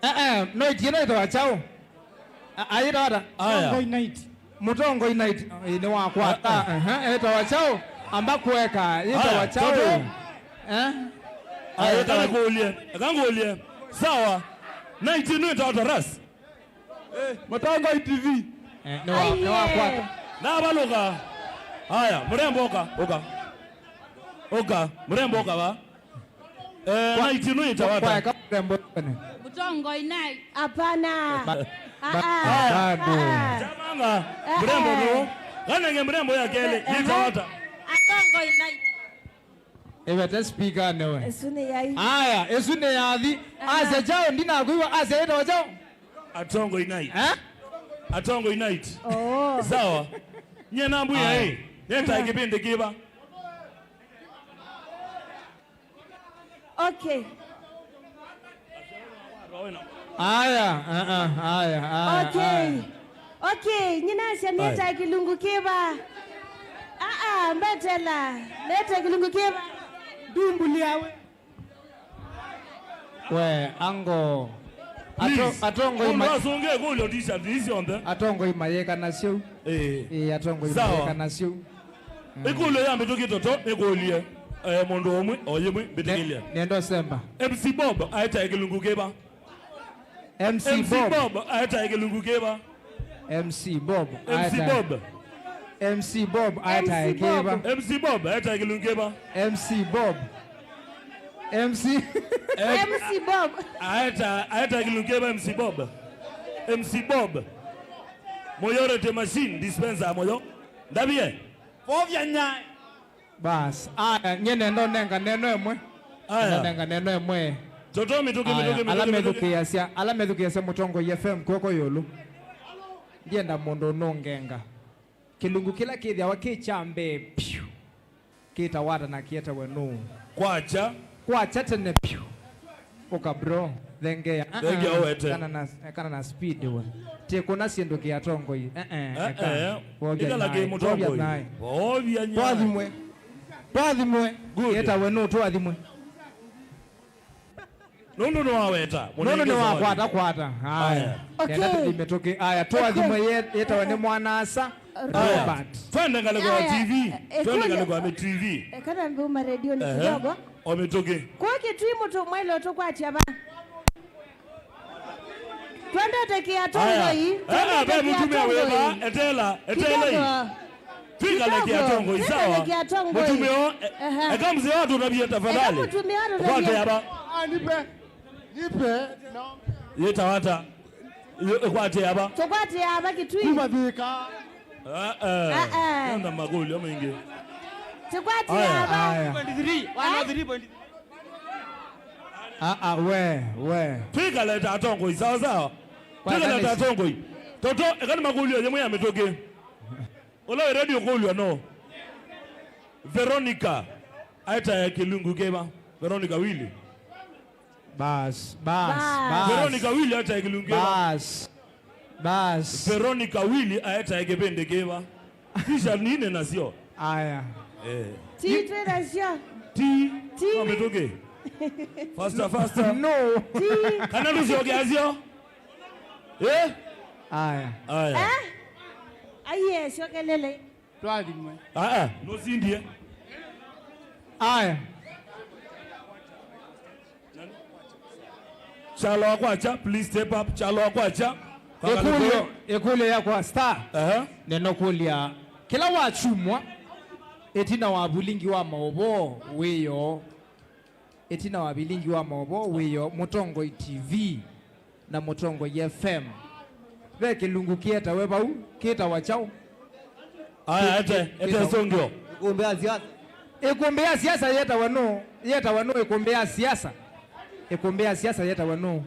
Eh, eh, no ĩtie no ĩtawa kyaũ? A-, ayĩtawa ata? Aya. Mũtongoi night. Mũtongoi night. Ĩ, nĩ wakwata. Ah, ah. Aha, ĩtawa kyaũ? Amba kũeka. Ĩtawa kyaũ? Toto. Eh? Aya, ĩtawa eka ngũlye. Eka ngũlye. Sawa. Night ĩno ĩtawa ata, Ras? Eh, Mũtongoi T V. Eh, nĩ wa-, nĩ wakwata. Navalũka. Aya, mũrembo ũka, ũka. Ũka, mũrembo ũka va? Eh, kwa-, night ĩno ĩtawa ata? Kwa-, kwa-, kwa-, Mũtongoi night. Hapana. Ba-, ah, ba-, ah, bado. Ah, ah. Chamanga, ah, mrembo ah, no. Kanenge mrembo ya kele, eh, yĩtawa ata? Atongoi night. Ĩvete speaker newe. Ĩsu nĩ yai. Aya, ĩsu nĩ yathi. Aha. Asya kyaũ, ndinakwĩw'a, asya yĩtawa kyaũ? Atongoi night. Eh? Atongoi night. Oh. Sawa. Nye nambwĩa, aya, ĩ, netae kĩvĩndĩ kĩva? Okay. Aya, ah, ah, aya, aya, okay, aya. Okay, nyinasya nĩetae kĩlungu kĩva? Ah, ah, mbetela. Nĩetae kĩlungu kĩva? Ndumbulya we. We, ango. Ato-, please, atongoi mũndũ ma-, asũngĩe kũlyo t-shirt ii syonthe. Atongoi mayĩkana syau. Ĩĩ. Ĩĩ, atongoi, sawa, mayĩkana syau. Mm. Ĩkũlyo ya mbĩtũkĩ Toto nĩkũlye, eh, mũndũ ũmwe, o yĩmwe, mbĩtĩkĩlya. Ne-, nenda ũsemba. M C Bob aetae kĩlungu kĩva? M C Bob. M C Bob aetae kĩlungu kĩva? M C Bob. M C Bob. M C Bob aetae kĩva? M C Bob aetae kĩlungu kĩva? M C Bob. M C. M C Bob. Aeta, aetae kĩlungu kĩva M C Bob? M C Bob. Moyo rete machine dispenser moyo. Ndavie. Vovya nya. Bas, aya, nye nenda ũnenga neno ĩmwe. Aya. Nenda ũnenga neno ĩmwe. Toto mĩtũkĩ, aya, mĩtũkĩ, ala mĩtũkĩ, mĩtũkĩ. Methukĩĩasya, ala methukĩĩasya Mũtongoi F M kw'oko ĩũlũ. Ndienda mũndũ ũnũngenga. Kĩlungu kĩla kĩthĩawa kĩ kya mbee vyũ kĩtawata na kĩetawe nũũ? Kwakya. Kwakya tene vyũ. Ũka bro, thengeea. Ah, thengeea ah, ũete. Kana na, kana na speed we. Tĩkũna syĩndũ kĩ atongoi. Eh, eh, eh, eka. Eh. Wovya ikala kĩ naĩ, mũtongoi. Wovya naĩ. Wovya naĩ. Twathimwe. Twathimwe. Good. Kĩetawe nũũ twathimwe? Nũndũ nĩwaweta. Nũndũ mũnengeze nĩwakwata wake. Kwata. Aya. Aya. Okay. Nenda tũthi mĩtũkĩ. Aya, twathimwe. Okay. Ye-, yetawa nĩ mwana-asa. Aya. Robert. Twende ngalĩko ya T V. Aya, eh, twende ngalĩko ya mĩ-, T V. Eh, kana mbuma redioni. Ehe. Kidogo. O mĩtũkĩ. Kwa Kitui mũtũ mwaĩle ũtũkwatya va? Twendete kĩ atongoi. Aya. Twendete kĩ atongoi. Aya, ve mũtumĩa wĩva, etela, etelei. Kidogo. Twĩkale kĩ atongoi, sawa? Twĩkale kĩ atongoi. Mũtumĩa o, e-, ehe, eka mzee watũtavye tafadhali. Eka mũtumĩa watũtavye. Ũkwate ava. Ah, nipe. Nipe. No. Yĩtawa ata? Yo, ĩkwate ava. Tũkwate ava Kitui. Kuma Thika. Ah, ah. Ah, ah. Nenda makũlyo maingĩ. Tũkwate ava. Aya. Aya. Point three. One oh three point three. Ah, ah, we, we. Twĩkale ta atongoi, sawa, sawa? Twĩkale ta atongoi. Toto, eka nĩ makũlyo yĩmwe ya mĩtũkĩ. Ũla wĩ ready ũkũlw'a no. Veronica aetae kĩlungu kĩva? Veronica Willy. Bas, bas, bas. Bas. Veronica Willy aetae kĩlungu kĩva? Bas. Bas. Veronica Willy aetae kĩvĩndĩ kĩva? T-shirt nini nasyo? Aya. Eh. Ti twĩ nasyo. Ti. Ti. No mĩtũkĩ. Faster, faster. No. Ti. Kana ndũsyokeasyo? Eh? Aya. Aya. Eh? Aiye, syokelele. Twathimwe. Ah, ah, nũsindie. Aya. Kyalo wa kwakya, please step up. Kyalo wa kwakya. Ĩkũlyo, ĩkũlyo yakwa, Star. Aha. Nĩnũkũlya, kĩla wakyumwa, ĩtina wa vilingi wa maũvoo wĩoo, ĩtina wa vilingi wa maũvoo wĩoo, Mũtongoi T V na Mũtongoi F M, ve kĩlungu kĩetawe vau, kĩtawa kyaũ? Aya, ete, ete songio. Ĩkũmbĩ ya siasa. Ĩkũmbĩ ya siasa yetawe nũ? Yetawe nũ ĩkũmbĩ ya siasa? Ĩkũmbĩ ya siasa yetawe nũ?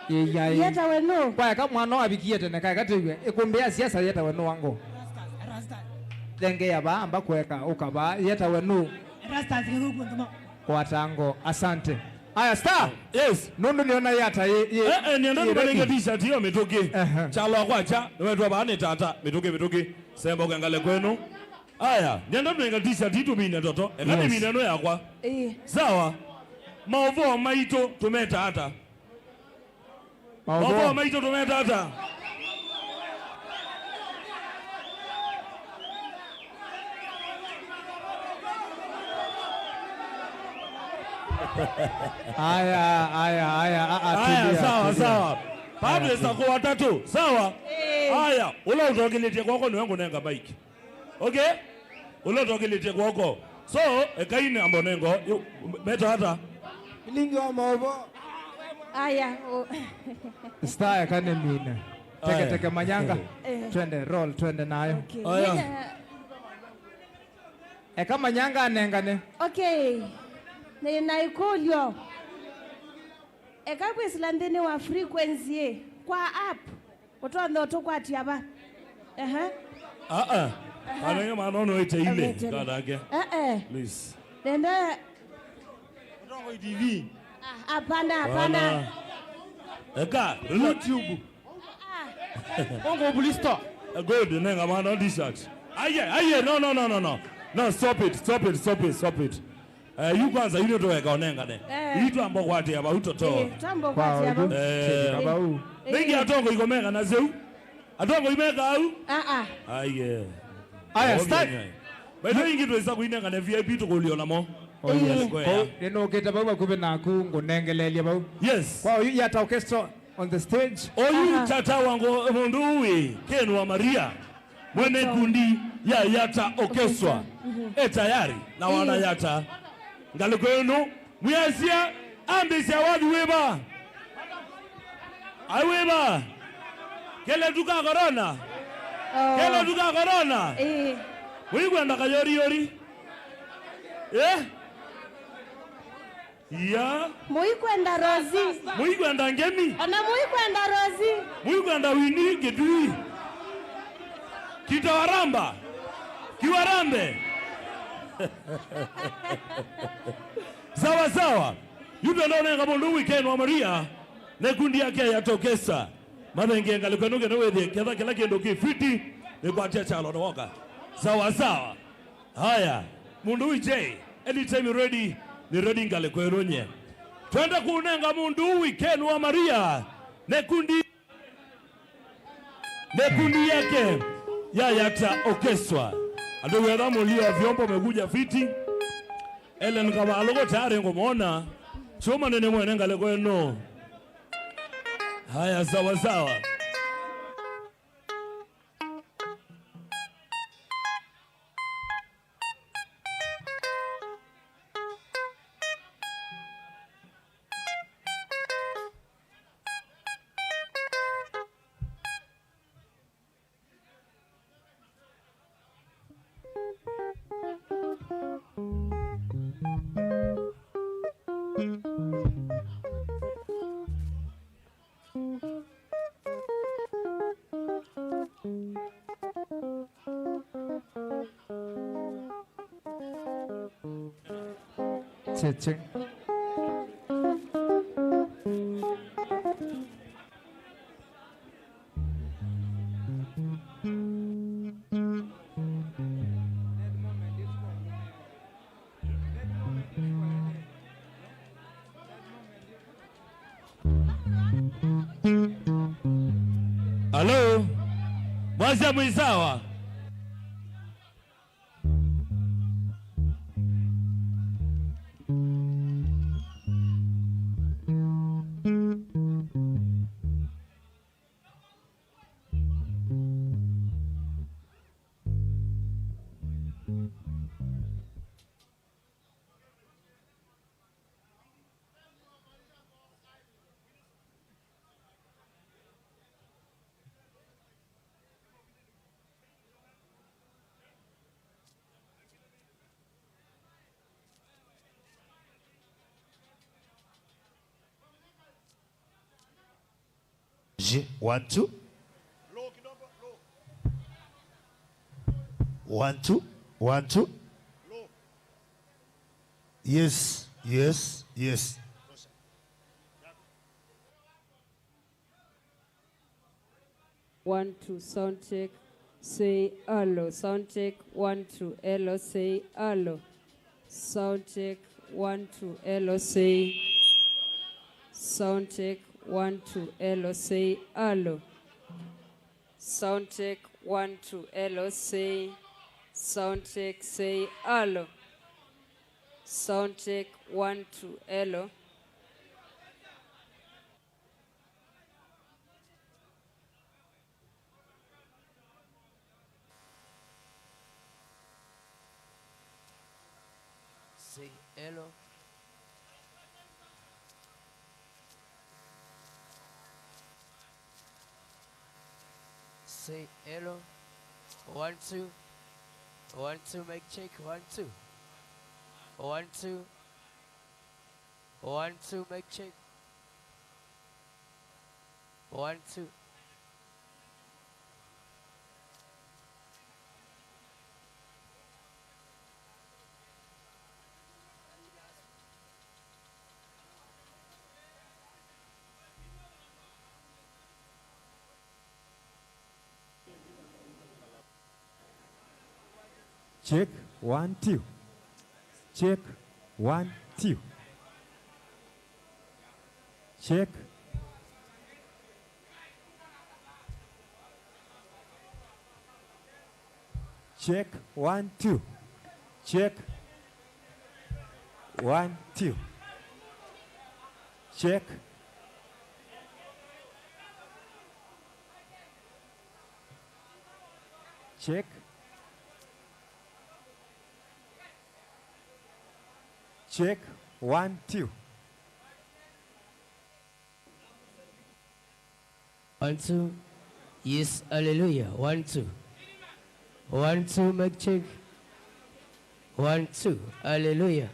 Ĩyai. Yetawe nũ? Kwa eka mwana avikie tene, kaeka tĩw'e. Ĩkũmbĩ ya siasa yetawe nũ wango? Thengeea vaa, amba kũeka, ũka vaa. Yetawe nũ? Erastus Gĩthũngũ Nthimo. Kwatango, asante. Aya, Star. Yes. Nũndũ nĩona yata yĩ, yĩ, eh, eh, nĩenda yĩ tũmanenge ready. T-shirt ĩyo mĩtũkĩ. Ehe. Kyalo wa kwakya, nĩwetwa vaa nĩ tata, mĩtũkĩ, mĩtũkĩ. Semba ũkengale kwenu. Aya, nĩenda tũnenge t-shirt ii tũmine Toto. Eka, yes, nĩmine ĩno yakwa. Ĩĩ. Sawa. Maũvoo maitũ tũmeta ata? Maũvoo. Maũvoo maitũ tũmeta ata? Aya, aya, aya, a, a, aya, tulia, sawa, tulia. Sawa. Aya, Padre tulia. Sako watatu, sawa? Eh. Aya, ũla ũtongeletie kwoko nĩwe ngũnenga maiki. Okay? Ũla ũtongeletie kwoko. So, ekai nĩ ambo nengo, yu, meta ata? Vilingi wa maũvoo. Aya, o- Star eka nĩmine. Aya. Teke teke manyanga. Eh. Twende, roll, twende nayo. Okay. Aya. Nina- Eka manyanga anengane. Okay. Nĩ na ĩkũlyo. Eka kwĩsĩla nthĩnĩ wa frequency ĩ, kwa app. Ũtonya ũtũkwatya va? Ehe. Ah, ah. Ehe. Kana yo maana no ĩte ile. Ĩte ile. Kadake. Eh, eh. Please. Nenda. Mũtongoi T V. Ah, hapana, hapana. Hapana. Eka, YouTube. Ah, ah. Bongo Play Store. Eh, good, nenga maana t-shirt. Aye, aye, no, no, no, no, no. No, stop it, stop it, stop it, stop it. Eh, yu kwanza, yu nĩtũweka ũnengane. Eh. Yu twamba kwatĩa vau Toto. Eh, twamba kwatĩa vau. Eh. Tĩka vau. Eh. Nĩngĩ atongoi komeka na zeu. Atongoi meka au? Ah, ah. Aye. Aya, Obia start. Nyai. By the way, ingĩ twĩsa kũinengane V I P tũkũlio namo. Oh, yes. Eh. Kũu, nĩnũkĩte vau vakuvĩ naku, ngũnengeleelye vau. Yes. Kwa oyu Yata Orchestra on the stage. Oyu, aha, tata wangu, mũndũ ũĩ, Ken wa Maria. Mwene ikundi ya Yata Orchestra, mhm, e tayari na, ĩĩ, wana Yata. Ngalĩko ĩno, mwĩasya, ambĩsya wathi wĩva? Ai wĩva? Keletu ka corona? Oh. Keletu ka corona? Ĩĩ. Wĩkwenda kayoriyori? Eh? Ya. Mũikwenda Rosi. Mũikwenda Ngemi. Ona mũikwenda Rosi. Mũikwenda Wini Kĩtui. Kitawaramba. Kiwarambe. Sawa sawa. Yu twenda ũnenga mũndũ weekend wa Maria na ikundi yake ya Tokesa. Mathengie ngalĩko ĩno nginya wĩthĩe ketha kĩla kĩndũ kĩ fiti, nĩkwatya kyalo nĩwoka. Sawa sawa. Haya, mũndũ wĩ J, anytime you ready, nĩ ready ngalĩko ĩno nye. Twenda kũnenga mũndũ weekend wa Maria, na ikundi, na ikundi yake ya Yata Orchestra. Andũ wetha mũlio wa vyombo mekuja fiti. Ellen Kavalũko tayari ngũmwona. Chuma nene mwene ngalĩko ĩno. Haya, sawa sawa. Check, check. Alo? Mwasya mwĩ sawa? Je, one, two. One, two, one, two. Yes, yes, yes. One, two, sound check. Say hello. Sound check. One, two, hello. Say hello. Sound check. One, two, hello. Say. Sound check. One, two, hello. Say hello. Sound check. One, two, hello. Say. Sound check. Say hello. Sound check. One, two, hello. Say hello. Say hello. One, two. One, two, mic check. One, two. One, two. One, two, mic check. One, two. Check, one, two. Check, one, two. Check. Check, one, two. Check. One, two. Check. Check. Check, one, two. One, two. Yes, hallelujah. One, two. One, two, mic check. One, two, hallelujah.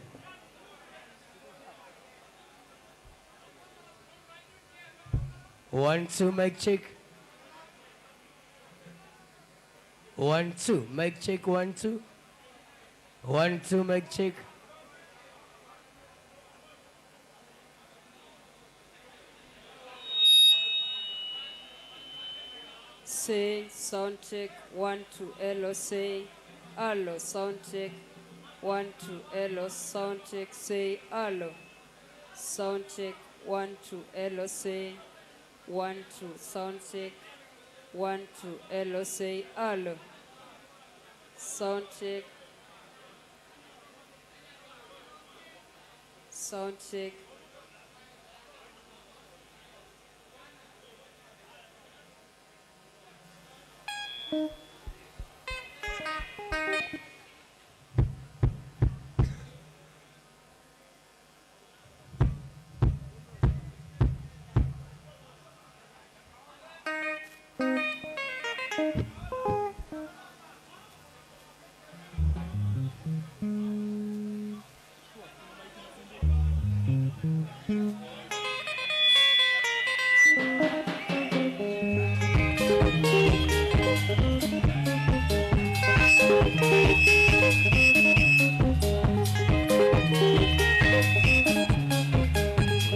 One, two, mic check. One, two, mic check, one, two. One, two, mic check. Say, sound check, one, two, hello, say, hello, sound check, one, two, hello, sound check, say, hello. Sound check, one, two, hello, say, one, two, sound check, one, two, hello, say, hello. Sound check. Sound check.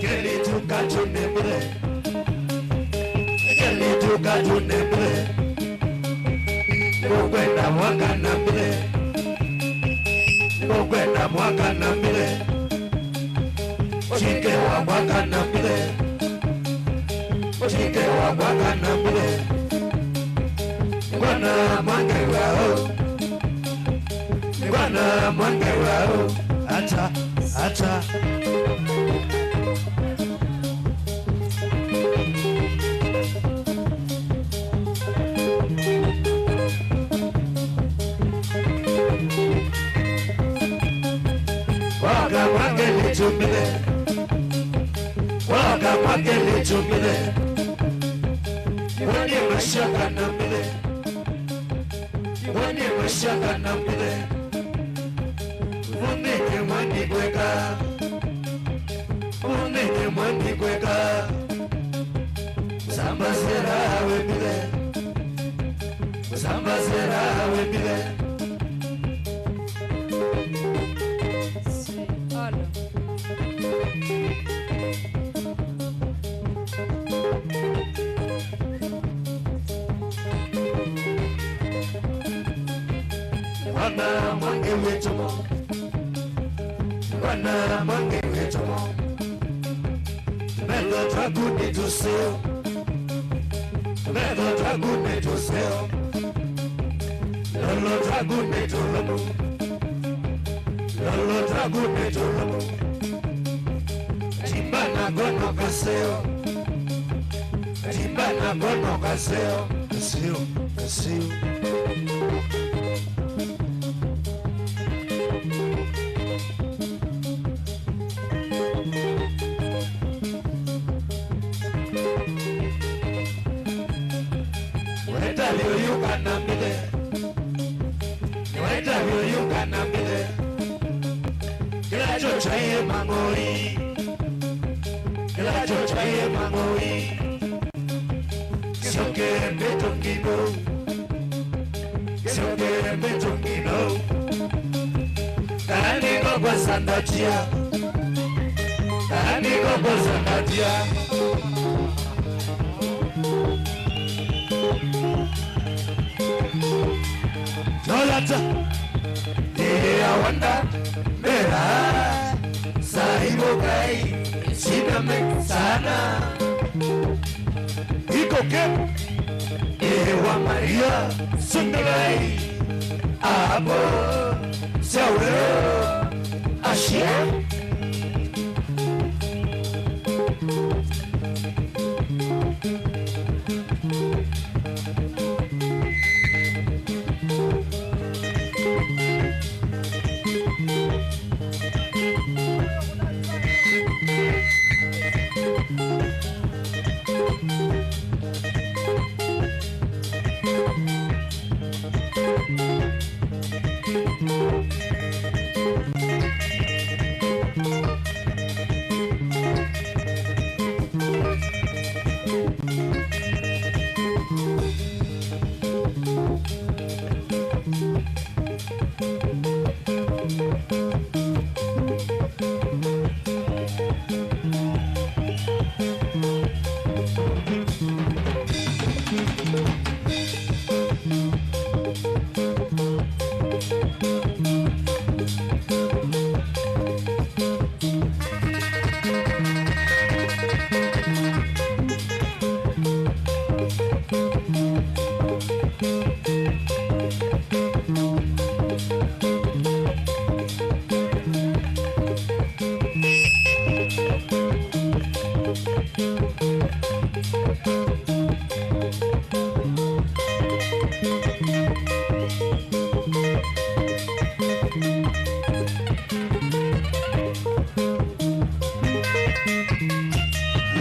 Kelĩtu katũnembũthe, kelĩtu katũnembũthe, ngũkwenda mwaka na mbere, ngũkwenda mwaka na mbere, ũtike wakwa kana mbere, ũtike wakwa kana mbere, ngwana mwange wao. Bwana mwange wao, ata, ata. Waka mwake litumile, waka mwake litumile. Wani mashaka na mbele. Wone mashaka na mbele. Wone kemwani kweka. Wone kemwani kweka. Samba sera we mbele. Samba sera we mbele. Alo. Bwana mwange wetu mo. Bwana mwange wetu mo. Tumetho twaku ni tuseo. Tumetho twaku ni tuseo. Lolo twaku ni tulumu. Lolo twaku ni tulumu. Timba na ngono kaseo. Timba na ngono kaseo. Kaseo, kaseo. Weta vyoyuka na mbele. Weta vyoyuka na mbele. Kĩla kyo kyaĩ mang'oi. Kĩla kyo kyaĩ mang'oi. Kĩsyoke mbĩtũ ngino. Kĩsyoke mbĩtũ ngino. Kaandiko kwa sandatia. Kaandiko kwa sandatia. Jonathan, yeah, I wonder, mera, saibo kai, siname sana. Iko ke, ewa Maria, sundelai, abo, saureo, ashia.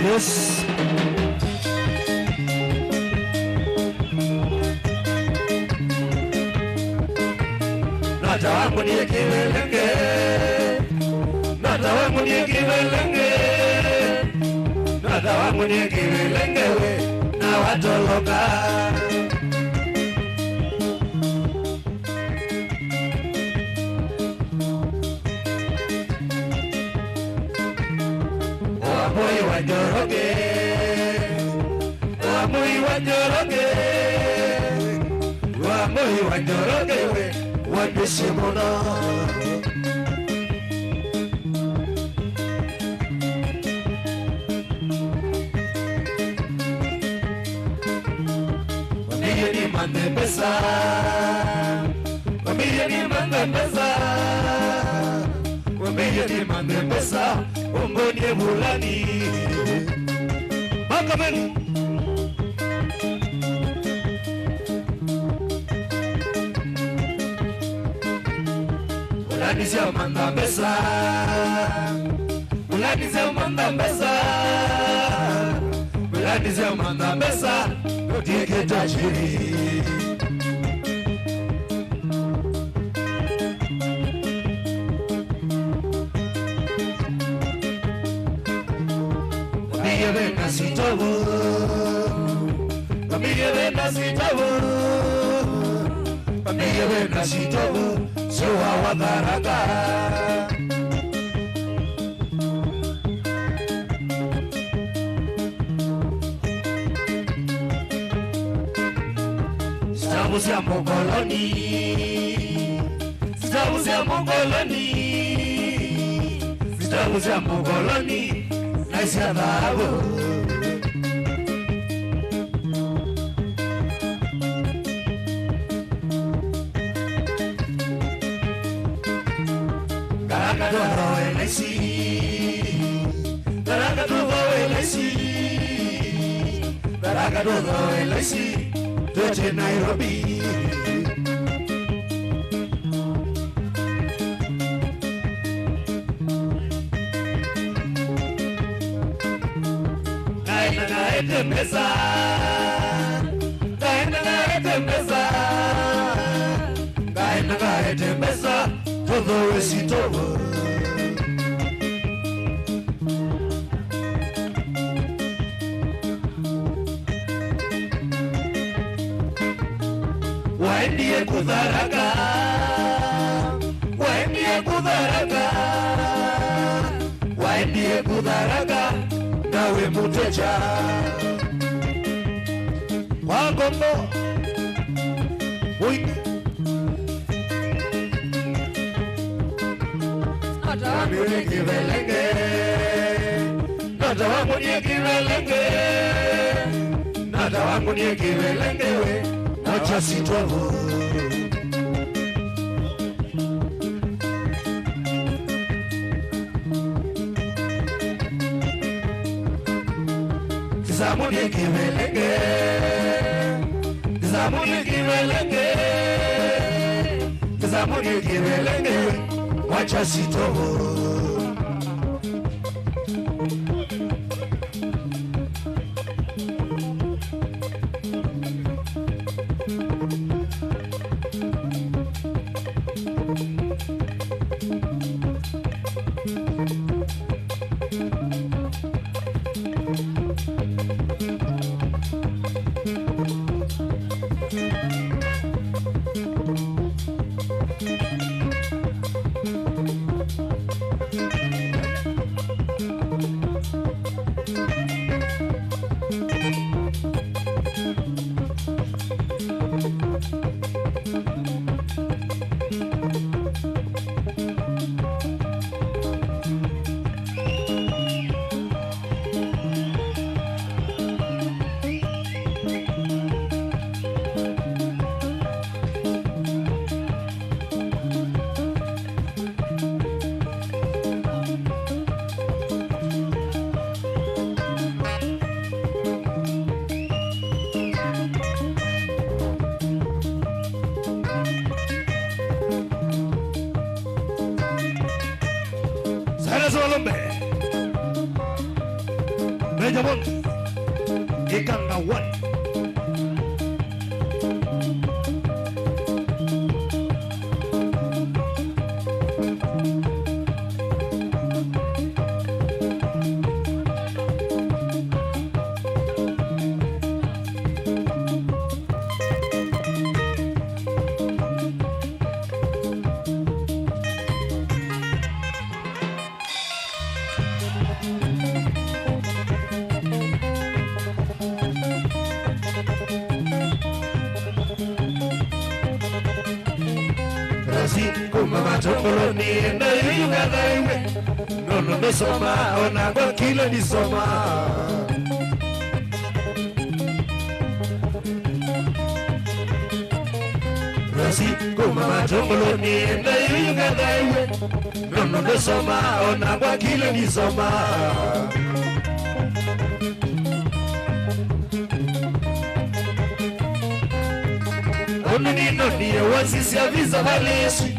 Yes. Nata wangu niye kivelenge. Nata wangu niye kivelenge. Nata wangu niye kivelenge we. Na watoloka. Wambui wa Njoroge, Wambui wa Njoroge, Wambui wa Njoroge we, wambisi mũno. Wambie ni manthe mbesa. Wambie ni manthe mbesa. Wambie ni manthe mbesa. Ungo ni vulani. Makameni. Vulani sya mantha mbesa. Vulani sya mantha mbesa. Vulani sya mantha mbesa. Notike tajiri. Wambie vena sitovu. Wambie vena sitovu. Wambie vena sitovu. Sio wa Watharaka. Sitavu sya mũkoloni. Sitavu sya mũkoloni. Sitavu sya mũkoloni. Na sya thavu. Karanga ndũthoe laisi. Karanga ndũthoe laisi. Karanga ndũthoe laisi. Twete Nairobi. Ngaenda ngaete mbesa. Ngaenda ngaete mbesa. Ngaenda ngaete mbesa. Tũthooe sitovu. Waendie kũtharaka, waendie kũtharaka, waendie kũtharaka, nawe mũteja. Wakombo, mũini. Nata wangu niye kivelenge. Nata wangu niye kivelenge. Nata wangu niye kivelenge we. Wacha sitovu. Kisamuni kivelenge, kisamuni kivelenge, kisamuni kivelenge, wacha sitovu. Sana solo mbe. Benjamin Ikanga one. Rosi kuma Matongoloni, enda yuyu ngathaiwe. Nono ndosoma, ona kwa kila ndisoma. Rosi kuma Matongoloni, enda yuyu ngathaiwe. Nono ndosoma, ona kwa kila ndisoma. Ũndũ nĩnonie wonsisya visa valĩswi,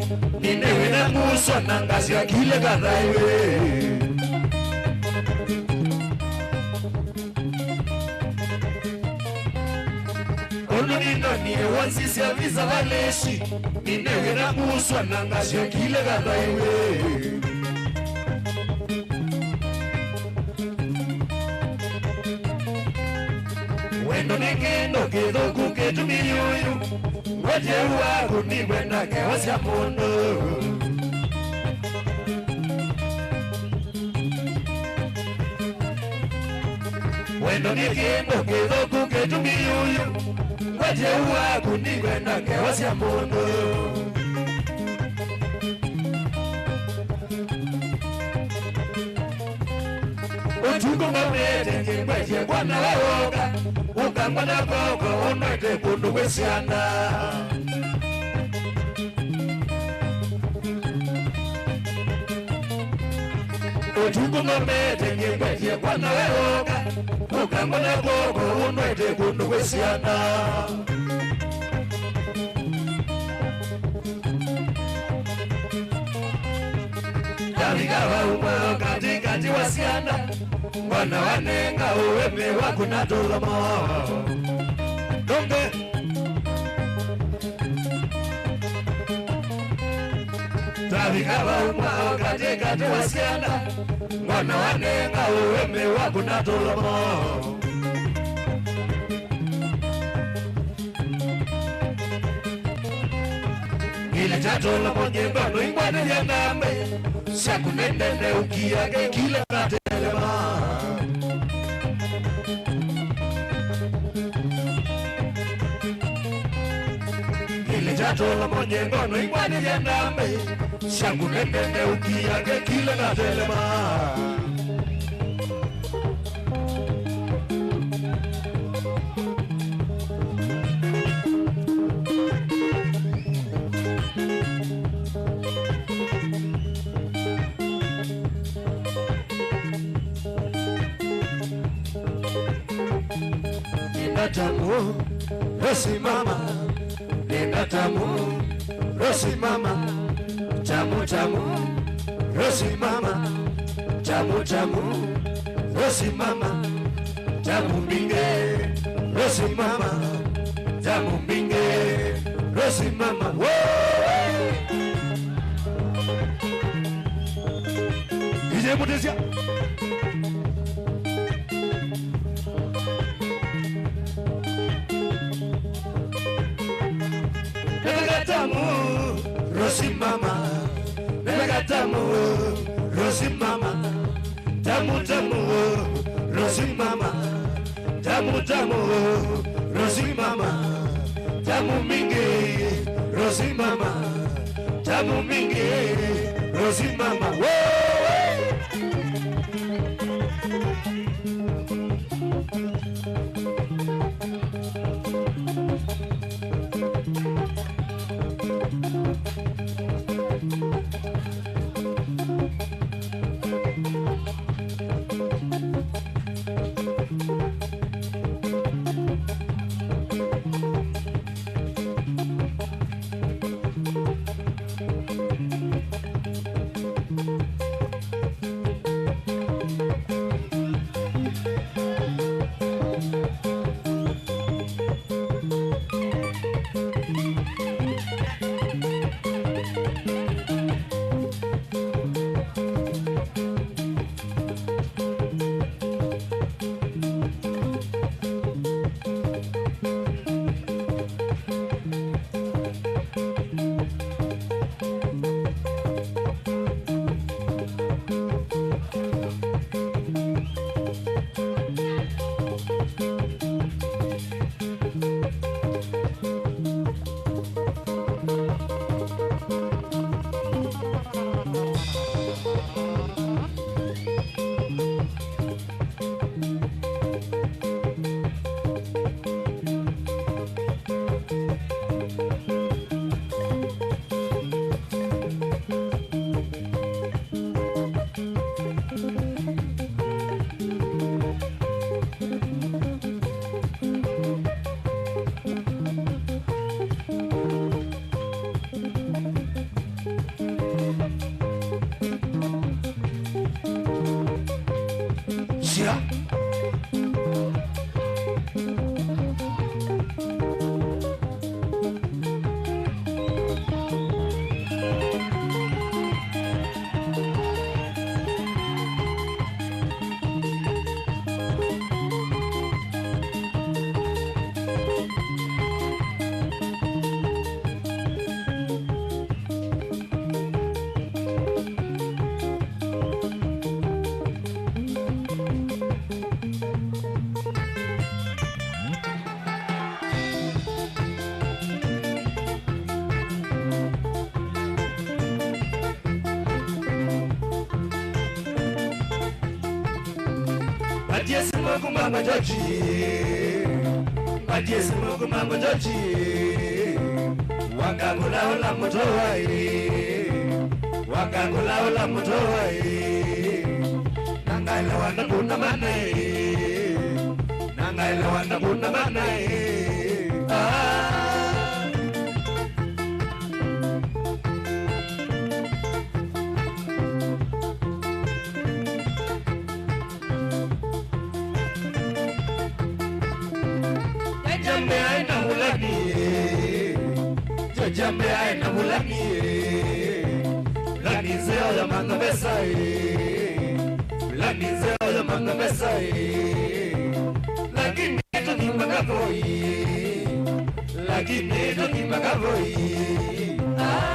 nĩnewe na nguswa na ngasya kile ngathaiwe. Ũndũ nĩnonie wonsisya visa valĩswi, nĩnewe na nguswa na ngasya kile ngathaiwe. Wendo nĩ kĩndũ kĩthũku kĩtumi yuyu, ngwetye waku nĩkwenda ngewa sya mũndũ. Wendo nĩ kĩndũ kĩthũku kĩtumi yuyu, ngwetye waku nĩkwenda ngewa sya mũndũ. Ũtukũ ngomete ngĩngwetye kwana we woka, ũkangwa na kwoko ũnwete kũndũ kwĩ syana. Ũtukũ ngomete ngĩngwetye kwana we woka, ũkangwa na kwoko ũnwete kũndũ kwĩ syana. Ndavika vau mwao katĩkatĩ wa syana, ngona wanenga ũĩmĩ waku na tũlomo. Ndũngĩ. Ndavika vau mwao katĩkatĩ wa syana, ngona wanenga ũĩmĩ waku na tũlomo. Ngili tatũla monyendo noingwanĩlya name, syaku nendene ũkia kĩkila katelema. Ngili tatũla monyendo noingwanĩlya name, syaku nendene ũkia kĩkila katelema. Nenda tamu, Rosi mama. Nenda tamu, Rosi mama. Tamu tamu, Rosi mama. Tamu tamu, Rosi mama. Tamu mbingi, Rosi mama. Tamu mbingi, Rosi mama. Woo! D J Mutisya. Nĩweka tamu, Rosi mama. Nĩweka tamu, Rosi mama. Tamu tamu, Rosi mama. Tamu tamu, Rosi mama. Tamu mingi, Rosi mama. Tamu mingi, Rosi mama. Woo! Tia. Matiesi moko mama Joji. Matiesi moko mama Joji. Wakakula ola moto wae. Wakakula ola moto wae. Nangaelewa na kuna mana e. Nangaelewa na kuna mana e. Ah. Jajambe aina vulani. Jajambe aina vulani. Vulani nzeo ya manga mesa e. Vulani nzeo ya manga mesa e. Lakini tũthi mpaka voi. Lakini tũthi mpaka voi. Ah.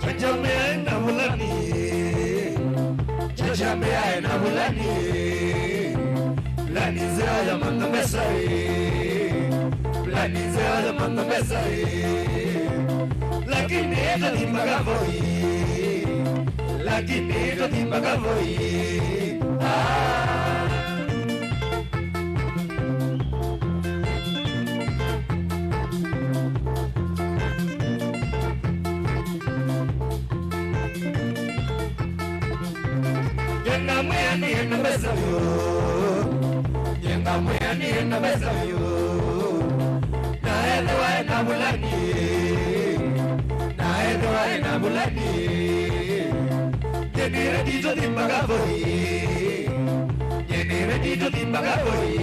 Jajambe aina vulani. Jajambe aina vulani. Vulani nzeo ya manga mesa e. Vulani nzeo ya manga mesa e. Lakini tũthi mpaka voi. Lakini tũthi mpaka voi. Ah. Nyenga mwĩanĩe na mbesa vyũ. Nyenga mwĩanĩe na mbesa vyũ. Na ethĩwa ena vulani. Na ethĩwa ena vulani. Nyenire nditũ thimbaka voi. Nyenire nditũ thimbaka voi.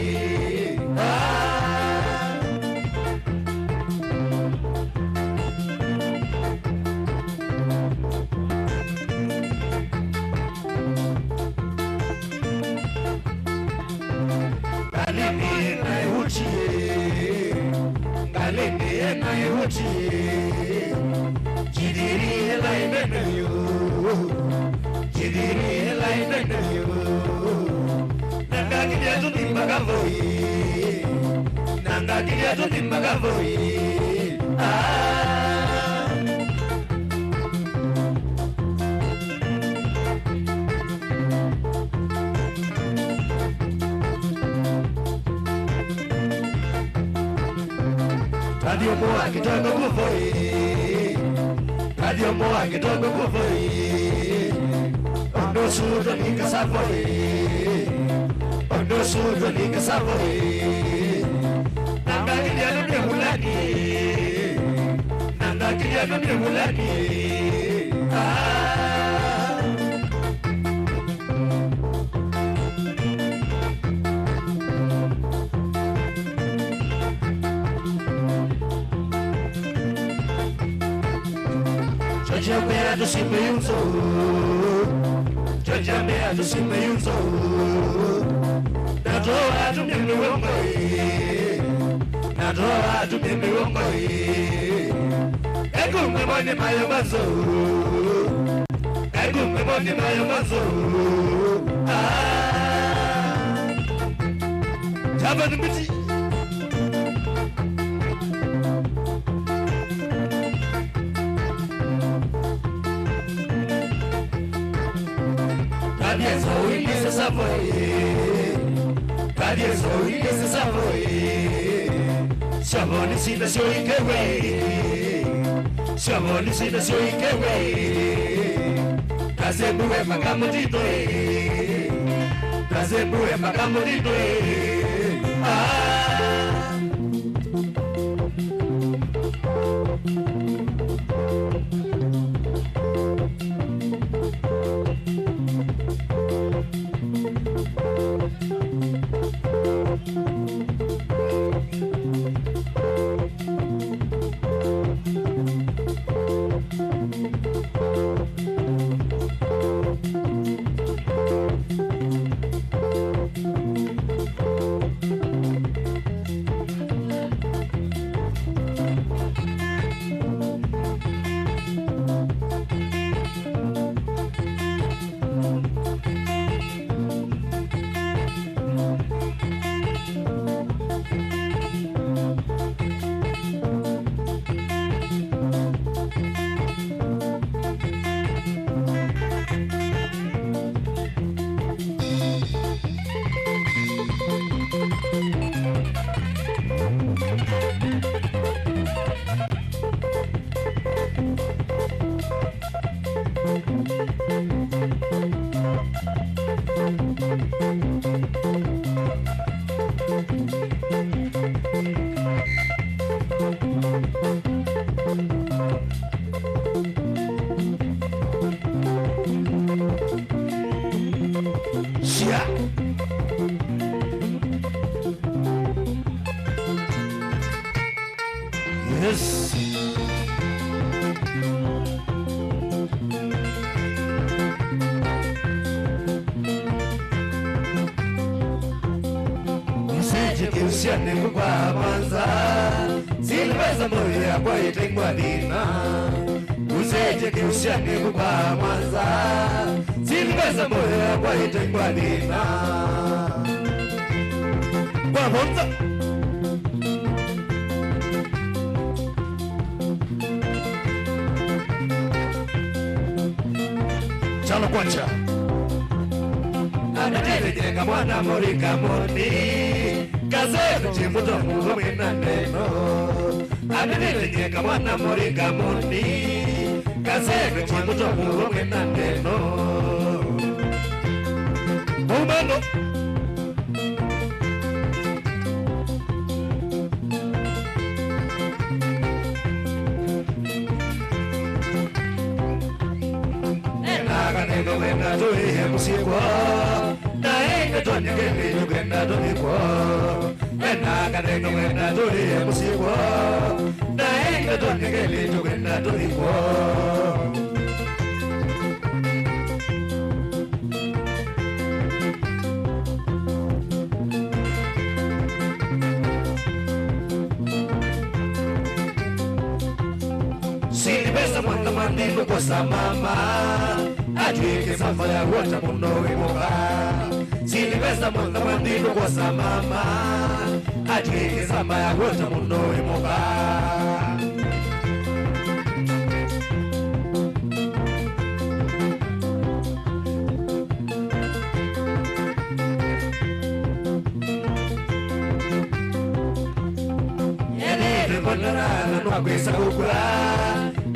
Ah. Ngalĩnĩ na ĩhutie, ngalĩnĩ na ĩhutie, njithiri ĩla ĩnene vyũ, njithiri ĩla ĩnene vyũ. Na ngakilya tũthi mpaka voi, na ngakilya tũthi mpaka voi. Ah. Kathiomo wa kĩtongo kũvoi. Kathiomo wa kĩtongo kũvoi. Ũndũ ũsu tũnĩkasa voi. Ũndũ ũsu tũnĩkasa voi. Na ngakilya nĩ vulani. Na ngakilya nĩ vulani. Ah. Chochembea tusimbe yunzo. Chochembea tusimbe yunzo. Natoa tumye miwongo ĩ. Natoa tumye miwongo ĩ. Ekumbe moni mayo mazo. Ekumbe moni mayo mazo. Ah. Java ni miti. Kathieso wikise savo ĩ. Kathieso wikise savo ĩ. Syavoni sina syoikewe. Syavoni sina syoikewe. Tasembuwe mpaka mũtitũ ĩ. Tasembuwe mpaka mũtitũ ĩ. Sia. Yes. Nĩsĩkye kĩũsyanĩ kũkwa mwanza, silivesa mboyo yakwa ĩtengwa thĩna. Nĩsĩkye kĩũsyanĩ kũkwa mwanza, silivesa mboyo yakwa ĩtengwa thĩna. Kwa vonza. Kyalo kwacha. Anatete nyeka mwana morika moni. Kaseko chimuto mugo mwena neno. Anatete nyeka mwana morika moni. Kaseko chimuto mugo mwena neno. Mumano. Ena kaneno wenda tũĩe mũsyĩ kwoo, na ĩngĩ tonyeke nĩ tũkwenda tũthi kwoo. Ena kaneno wenda tũĩe mũsyĩ kwoo, na ĩngĩ tonyeke nĩ tũkwenda tũthi kwoo. Silivesa mwana mwanthĩ nũkosa mama, atw'ĩke samba ya wota mũno wĩ mũka. Silivesa mwana mwanthĩ nũkosa mama, atw'ĩke samba ya wota mũno wĩ mũka. Ethĩĩtwe mwandarana nwakwĩsa ũkw'a,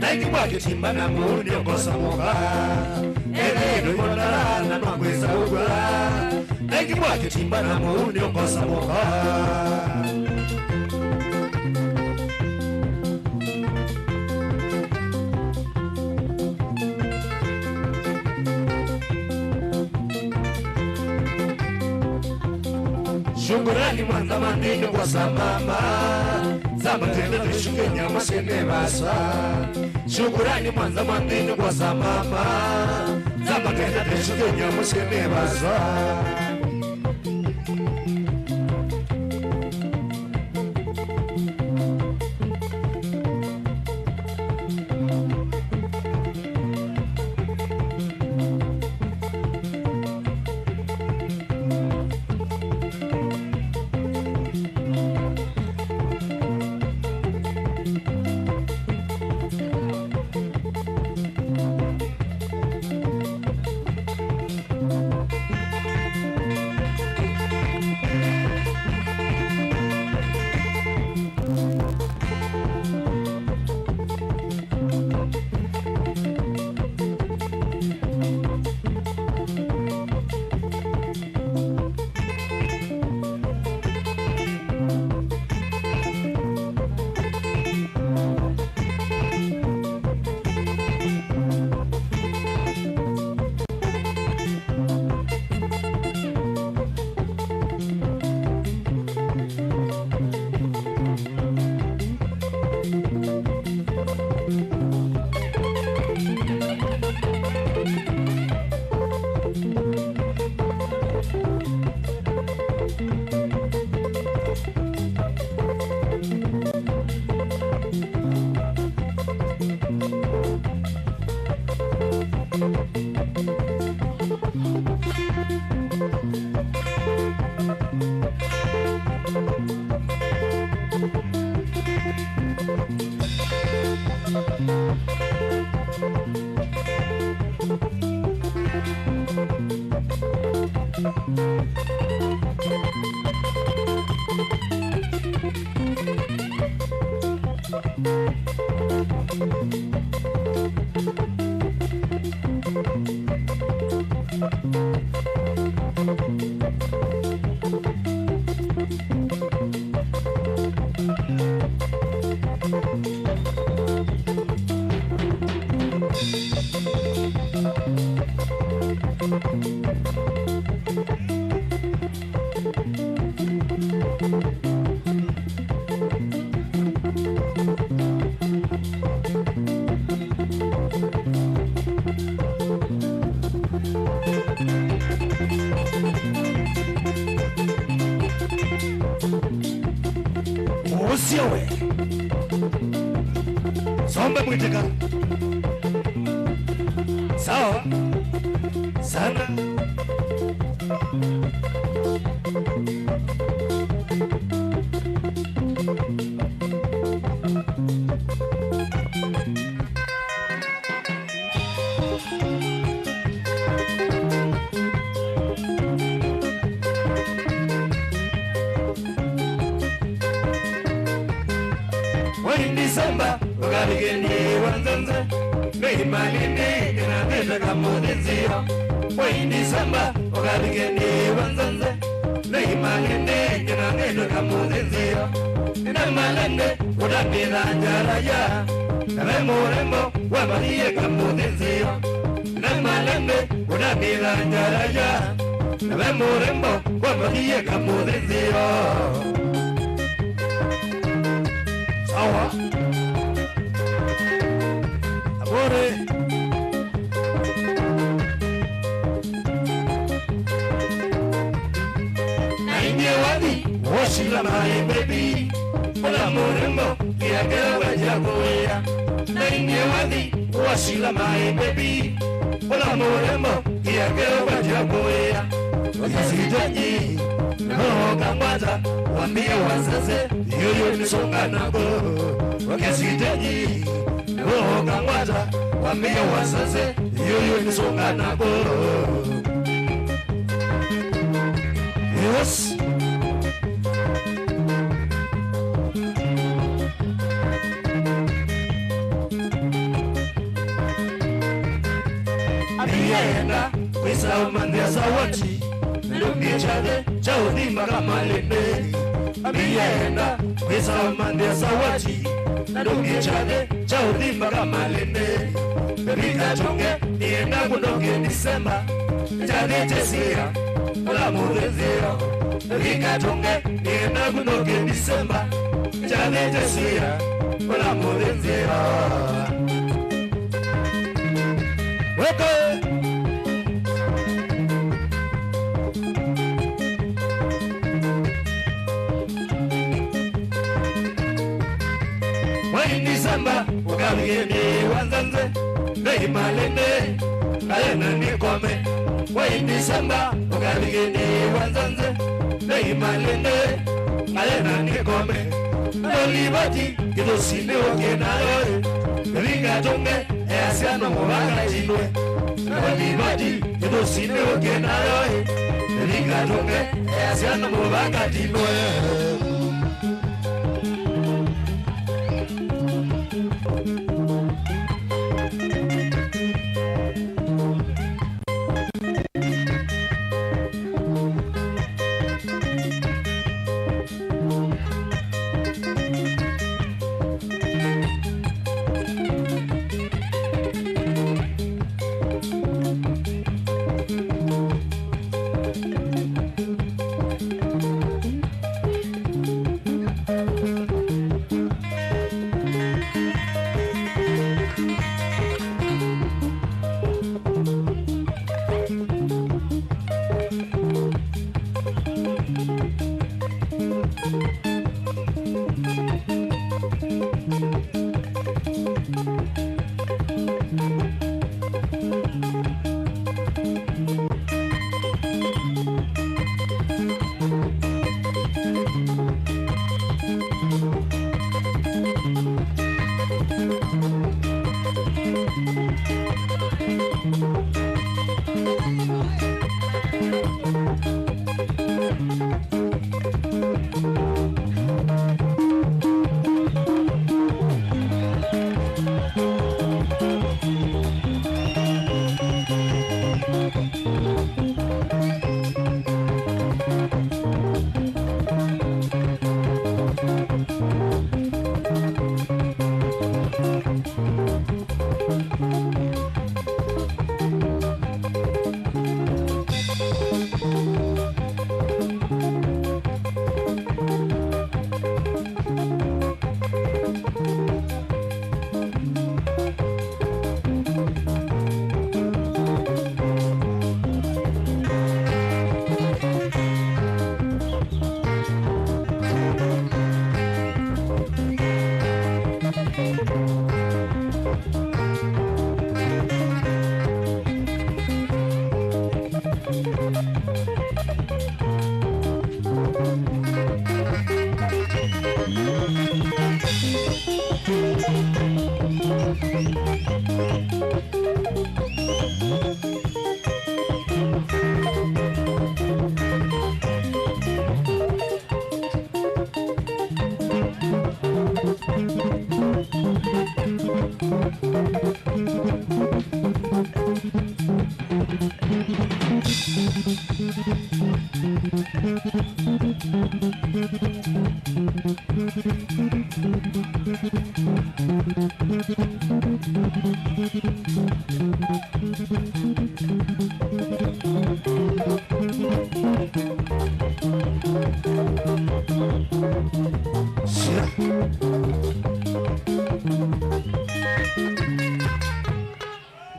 naingĩ kwa kĩtimba na mũu nĩũkosa mũka. Ethĩĩtwe mwandarana nwakwĩsa ũkw'a, naingĩ kwa kĩtimba na mũu nĩũkosa mũka. Shukurani mwanza mwanthĩ nĩ kwosa mama, samba twende tũshuke nyama syene vasa. Shukurani mwanza mwanthĩ nĩ kwosa mama, samba twende tũshuke nyama syene vasa. Ũsio we. Sombe mwĩtĩka. Sawa. Sana. Mwei Disemba, ũkavike nĩwa nzenze, nĩ malĩndĩ, kĩna nĩtwe kamũthĩnzĩo. Mwei Disemba, ũkavike nĩwa nzenze, nĩ malĩndĩ, kĩna nĩtwe kamũthĩnzĩo. Nĩ malĩndĩ, ũtambĩtha njaraya, na ve mũrembo, wambathie kamũthĩnzĩo. Nĩ malĩndĩ, ũtambĩtha njaraya, na ve mũrembo, wambathie kamũthĩnzĩo. Sawa. Abore. Na inye wathi, washila my baby. Ũla mũrembo, kĩakeo vaja kũĩa. Na inye wathi, washila my baby. Ũla mũrembo, kĩakeo vaja kũĩa. Ũkesitenyi, no kangwata, wambie wasese, yuyu ni songa nako. Ũkesitenyi, Roho kangwata, wambie wasese, yuyu ni songa nako. Yes. Abienda, kwisa ũmanthĩa sawati, na ndũngĩ kyathĩ kya ũthima kamalĩndĩ. Abienda, kwisa ũmanthĩa sawati, na ndũngĩ kyathĩ kya ũthima kamalĩndĩ. Vika tonge, nĩenda kũndoke Disemba, kyathĩ kyesĩa, ũla mũthĩnzĩo. Vika tonge, nĩenda kũndoke Disemba, kyathĩ kyesĩa, ũla mũthĩnzĩo. Weka. Mwei Disemba, ũkavike nĩwa nzenze, nĩ malĩndĩ, ngayena nĩkome. Mwei Disemba, ũkavike nĩwa nzenze, nĩ malĩndĩ, ngayena nĩkome. Nalivoti, kĩthũsi nĩ ũkĩ nayo, ĩ, ĩvinga tũnge, easya no mũvaka tinwe. Nalivoti, kĩthũsi nĩ ũkĩ nayo, ĩ, ĩvinga tũnge, easya no mũvaka tinwe.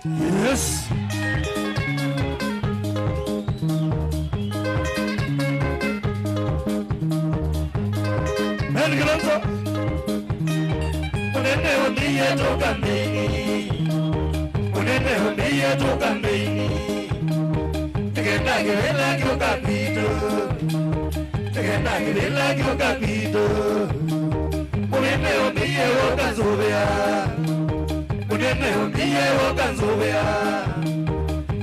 Yes. Meli Kilonzo. Mũnene ũmbiie tũka mbei. Mũnene ũmbiie tũka mbei. Tũkenda kĩvĩla kĩũka kwitũ. Tũkenda kĩvĩla kĩũka kwitũ. Mũnene ũmbiie ũka nzũvĩa. Mũnene ũmbiie ũka nzũvĩa.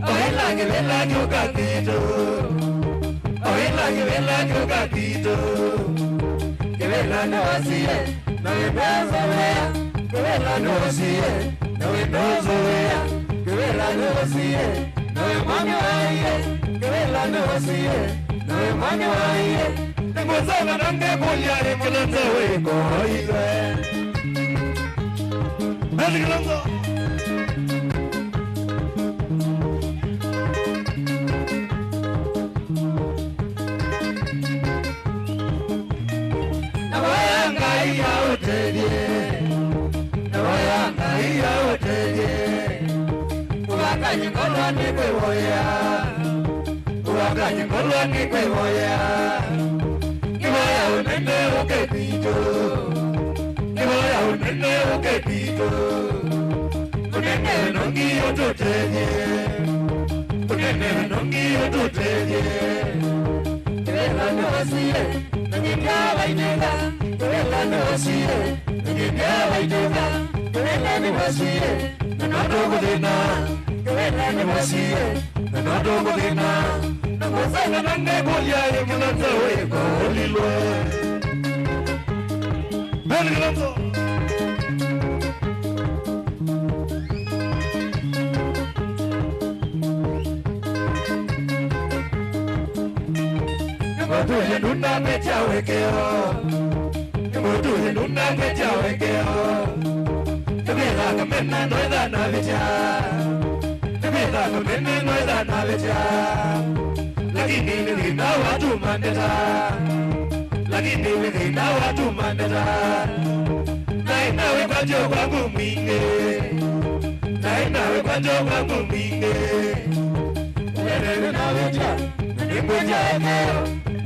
O ĩla kĩvĩla kĩũka kwitũ. O ĩla kĩvĩla kĩũka kwitũ. Kĩvĩla nĩwasie, na wĩndũzũvĩa. Kĩvĩla nĩwasie, na wĩndũzũvĩa. Kĩvĩla nĩwasie, na wĩ mwanya waie. Kĩvĩla nĩwasie, na wĩ mwanya waie. Nĩngũsoma na ngekũlya ĩkĩla nzeo ĩkoĩwe. Meli Kilonzo. Navoya Ngai aũtethye. Navoya Ngai aũtethye. Kũvaka nyĩkolwa nĩ kwĩvoya. Kũvaka nyĩkolwa nĩ kwĩvoya. Kĩvoya ũnene ũke kwitũ. Kĩvoya ũnene ũke kwitũ. Ũnene nongi ũtũtethye. Ũnene nongi ũtũtethye. Kĩvĩla nĩwasie, na nyĩndya vaitĩka. Kĩvĩla nĩwasie, na nyĩndya vaitĩka. Kĩvĩla nĩwasie, na no tũkũthĩna. Kĩvĩla nĩwasie, na no tũkũthĩna. Na ngũsanga na ngekũlya ĩkĩla nzeo ĩkoũlilwe. Meli Kilonzo. Nĩngũtũlya ndũnambĩtya wekeo. Nĩngũtũlya ndũnambĩtya wekeo. Kĩvĩla kamena noetha navĩtya. Kĩvĩla kamena noetha navĩtya. Lakini nĩ thĩna watuma ndeta. Lakini nĩ thĩna watuma ndeta. Naĩ nawe kwatyo kwangu mwingĩ. Naĩ nawe kwatyo kwangu mwingĩ. Ũnene nĩnavĩtya, na nĩngwĩtya ĩkeo.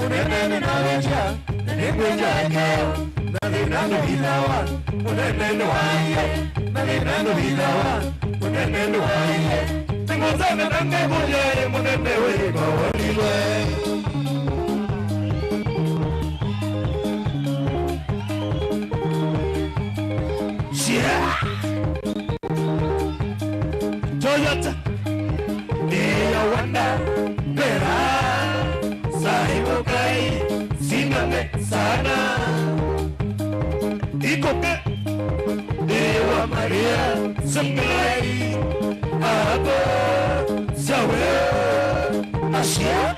Ũnene nĩnavĩtya, na nĩngwĩtya ĩkeo. Na thĩna ndũvithawa, ũnene nĩwaie. Na thĩna ndũvithawa, ũnene nĩwaie. Nĩngũsanga na ngekũlya ĩ mũnene wĩva ũlilwe. Yeah. Toyota. Ĩya wanda. Mbera. Sana. Ikoke. Ewa Maria, Sungilai. Abo. Sawe. Asia.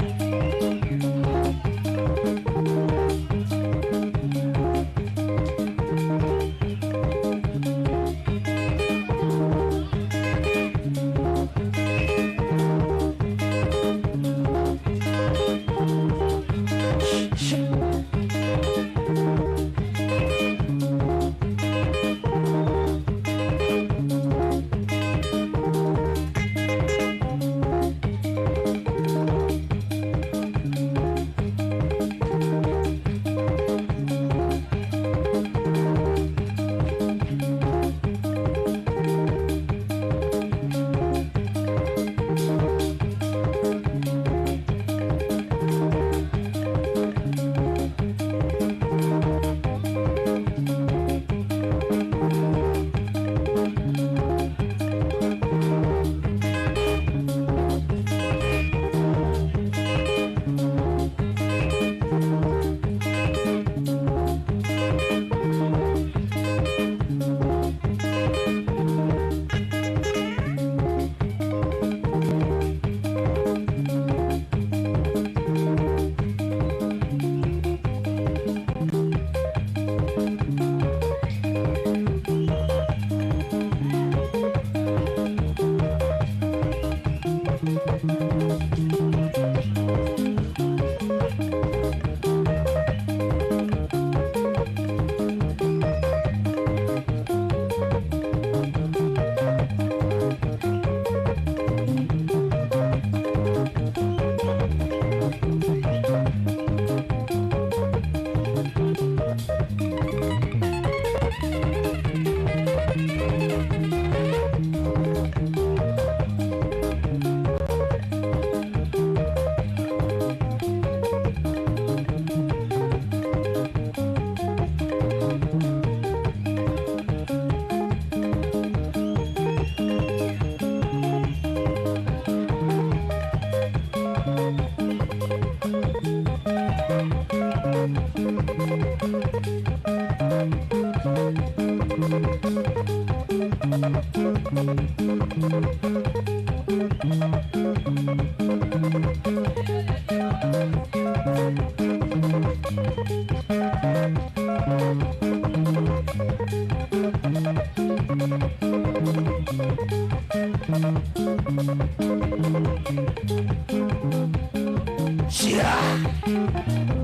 Shia.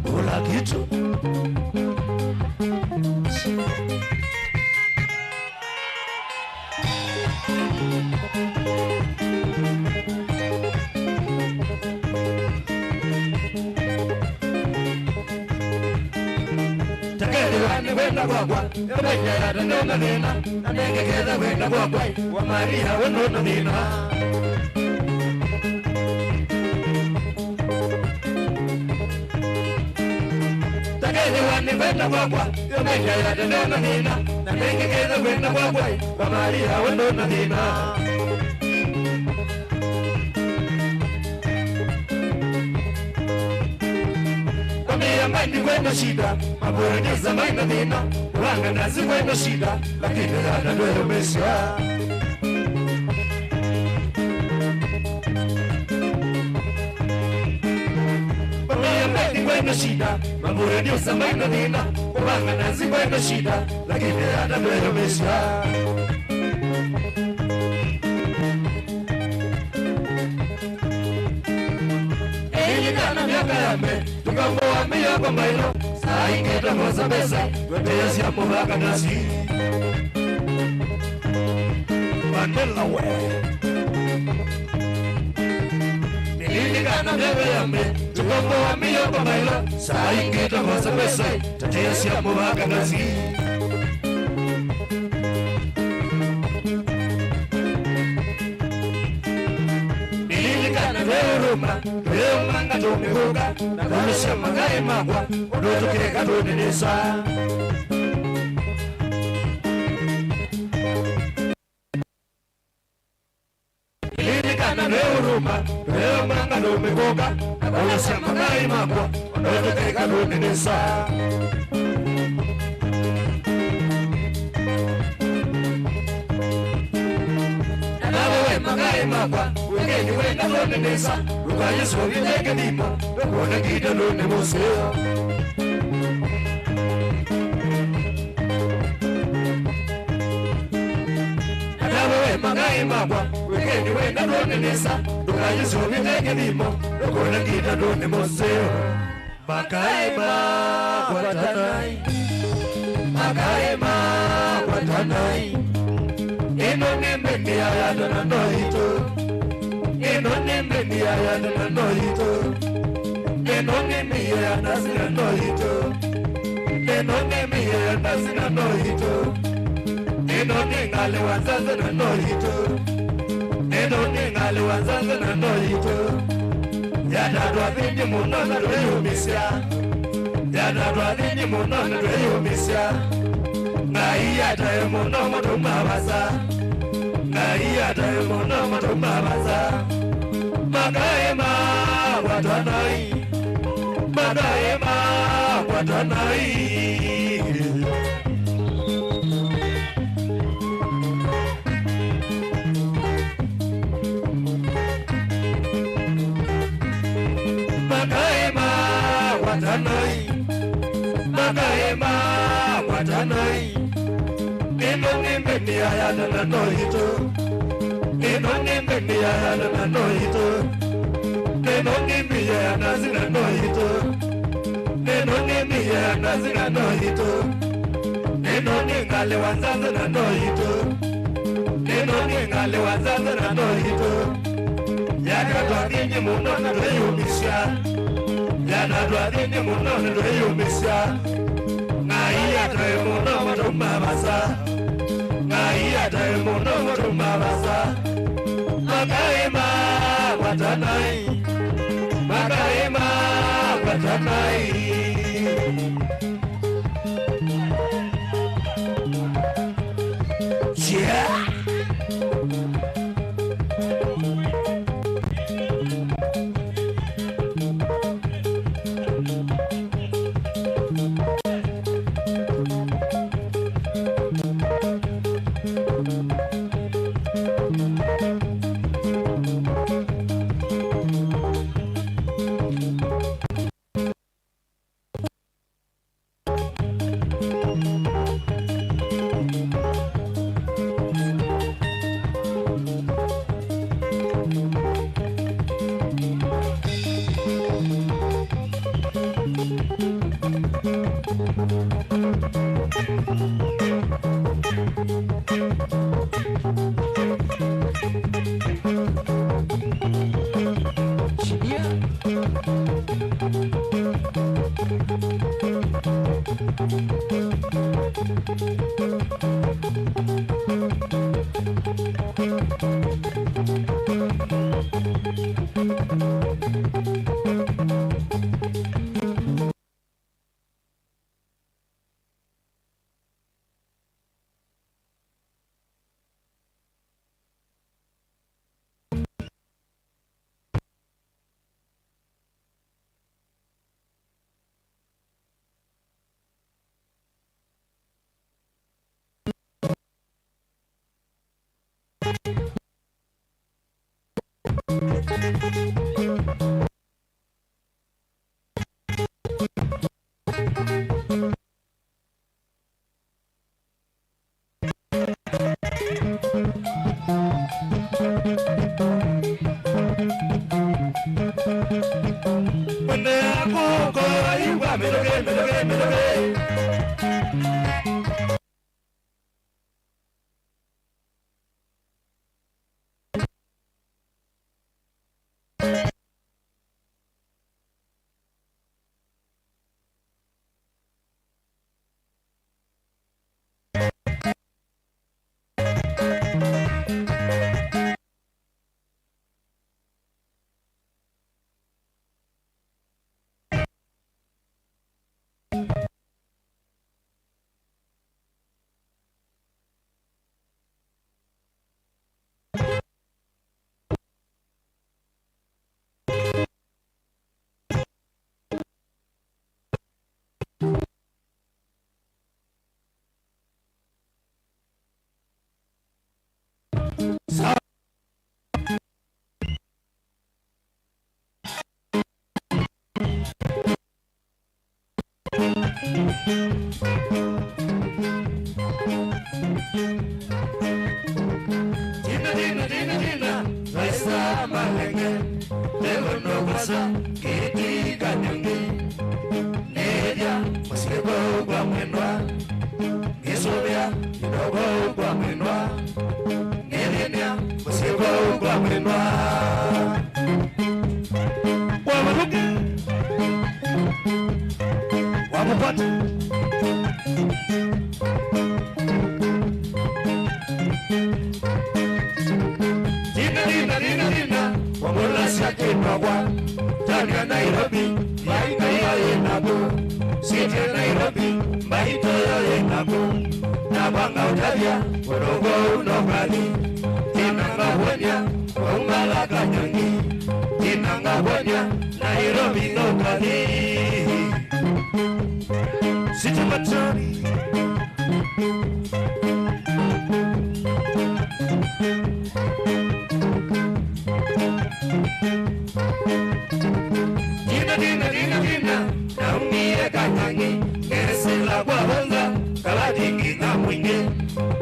Kula kitu. Takethĩwa nĩ kwenda kwakwa, ĩmenya yata ndĩ na thĩna, na nengeketha kwenda kwakwa, wa Maria we ndũ na thĩna. Takethĩwa nĩ kwenda kwakwa, ĩmenya yata ndĩ na thĩna, na nengeketha kwenda kwakwa, wa Maria we ndũ na thĩna. Kwambia mbaindi kwenda shida, maproducer maina thĩna, wanga nazi kwenda shida, lakini yata ndweyũmĩsya. Kwambia mbaindi kwenda shida, maproducer maina thĩna, wanga nazi kwenda shida, lakini yata ndweyũmĩsya. Nililikana myaka ya mbee, tukamboa mĩyoko mailo, saa ingĩ tũkosa mbesa, tweteesya mũvaka nasi. Mandela we. Nililikana myaka ya mbee, tukamboa mĩyoko mailo, saa ingĩ tũkosa mbesa, tweteesya mũvaka nasi. Nililikana tweũrũma, tweũmanga tũmĩkũka, na kũlũsya makai makwa, ũndũ tũkeka tũnĩnĩsa. Nililikana tweũrũma, Tũma, tũyeyũmba ngalũ mĩkũka, na kũlesya makaĩ makwa, ũndũ tũkeka nũnĩ nesa. Na nawe we makaĩ makwa, wĩkeni wenda nũnĩ nesa, ndũkayĩsũvĩle kĩthimo, ndũkũna kĩndũ nũnĩ mũseo. Na nawe we makaĩ makwa, wĩkeni wenda nũnĩ nesa, ndũkayĩsũvĩle kĩthimo, ndũkũna kĩndũ nũnĩ mũseo. Makaĩ makwa tanai, makaĩ makwa tanai. Ĩno nĩ mbĩndĩ ya yanda na no itũ. Ĩno nĩ mbĩndĩ ya yanda na no itũ. Ĩno nĩ mbĩndĩ ya ndasi na no itũ. Ĩno nĩ mbĩndĩ ya ndasi na no itũ. Ĩno nĩ ngalĩ wa nzanza na no itũ. Ĩno nĩ ngalĩ wa nzanza na no itũ. Yatatwa thĩnĩ mũno na twĩyũmĩsya. Yatatwa thĩnĩ mũno na twĩyũmĩsya. Ngai atae mũno mũtũma vasa. Ngai atae mũno mũtũma vasa. Makaĩ makwa tanai. Makaĩ makwa tanai. Makaĩ makwa tanai, makaĩ makwa tanai. Ĩno nĩ mbĩndĩ ya yanda na no itũ. Ĩno nĩ mbĩndĩ ya yanda na no itũ. Ĩno nĩ mbĩndĩ ya ndasi na no itũ. Ĩno nĩ mbĩndĩ ya ndasi na no itũ. Ĩno nĩ ngalĩ wa nzanza na no itũ. Ĩno nĩ ngalĩ wa nzanza na no itũ. Yatatwa thĩnĩ mũno na twĩyũmĩsya. Yatatwa thĩnĩ mũno na twĩyũmĩsya. Ngai atae mũno mũtũma vasa. Ngai atae mũno mũtũma vasa. Makaĩ makwa tanai. Makaĩ makwa tanai. Yeah. Sawa. Tina, tina, tina, tina, vaisa malenge, lelo no vasa, kiti kanyongi. Nĩthya mũsyĩ kũu kwa mwendwa, ngĩsũvĩa indo kũu kwa mwendwa, ngĩthĩnĩa mũsyĩ kũu kwa mwendwa. Wavũthũke, wamũkwata. Thina, thina, thina, thina, wamũlasya kĩnogwa. Tania Nairobi, mbaitũ yo yĩ naku. City ya Nairobi, mbaitũ yo yĩ naku. Nakwanga ũtavya, ũndũ kũu no kathi. Thina ngakwonia, waumala kanyongi. Thina ngakwonia, Nairobi no kathi. City Matoni. Thina, thina, thina, thina, naumie Kanyang'i, ngesĩla kwa Vonza, Kalatingi na Mwingĩ,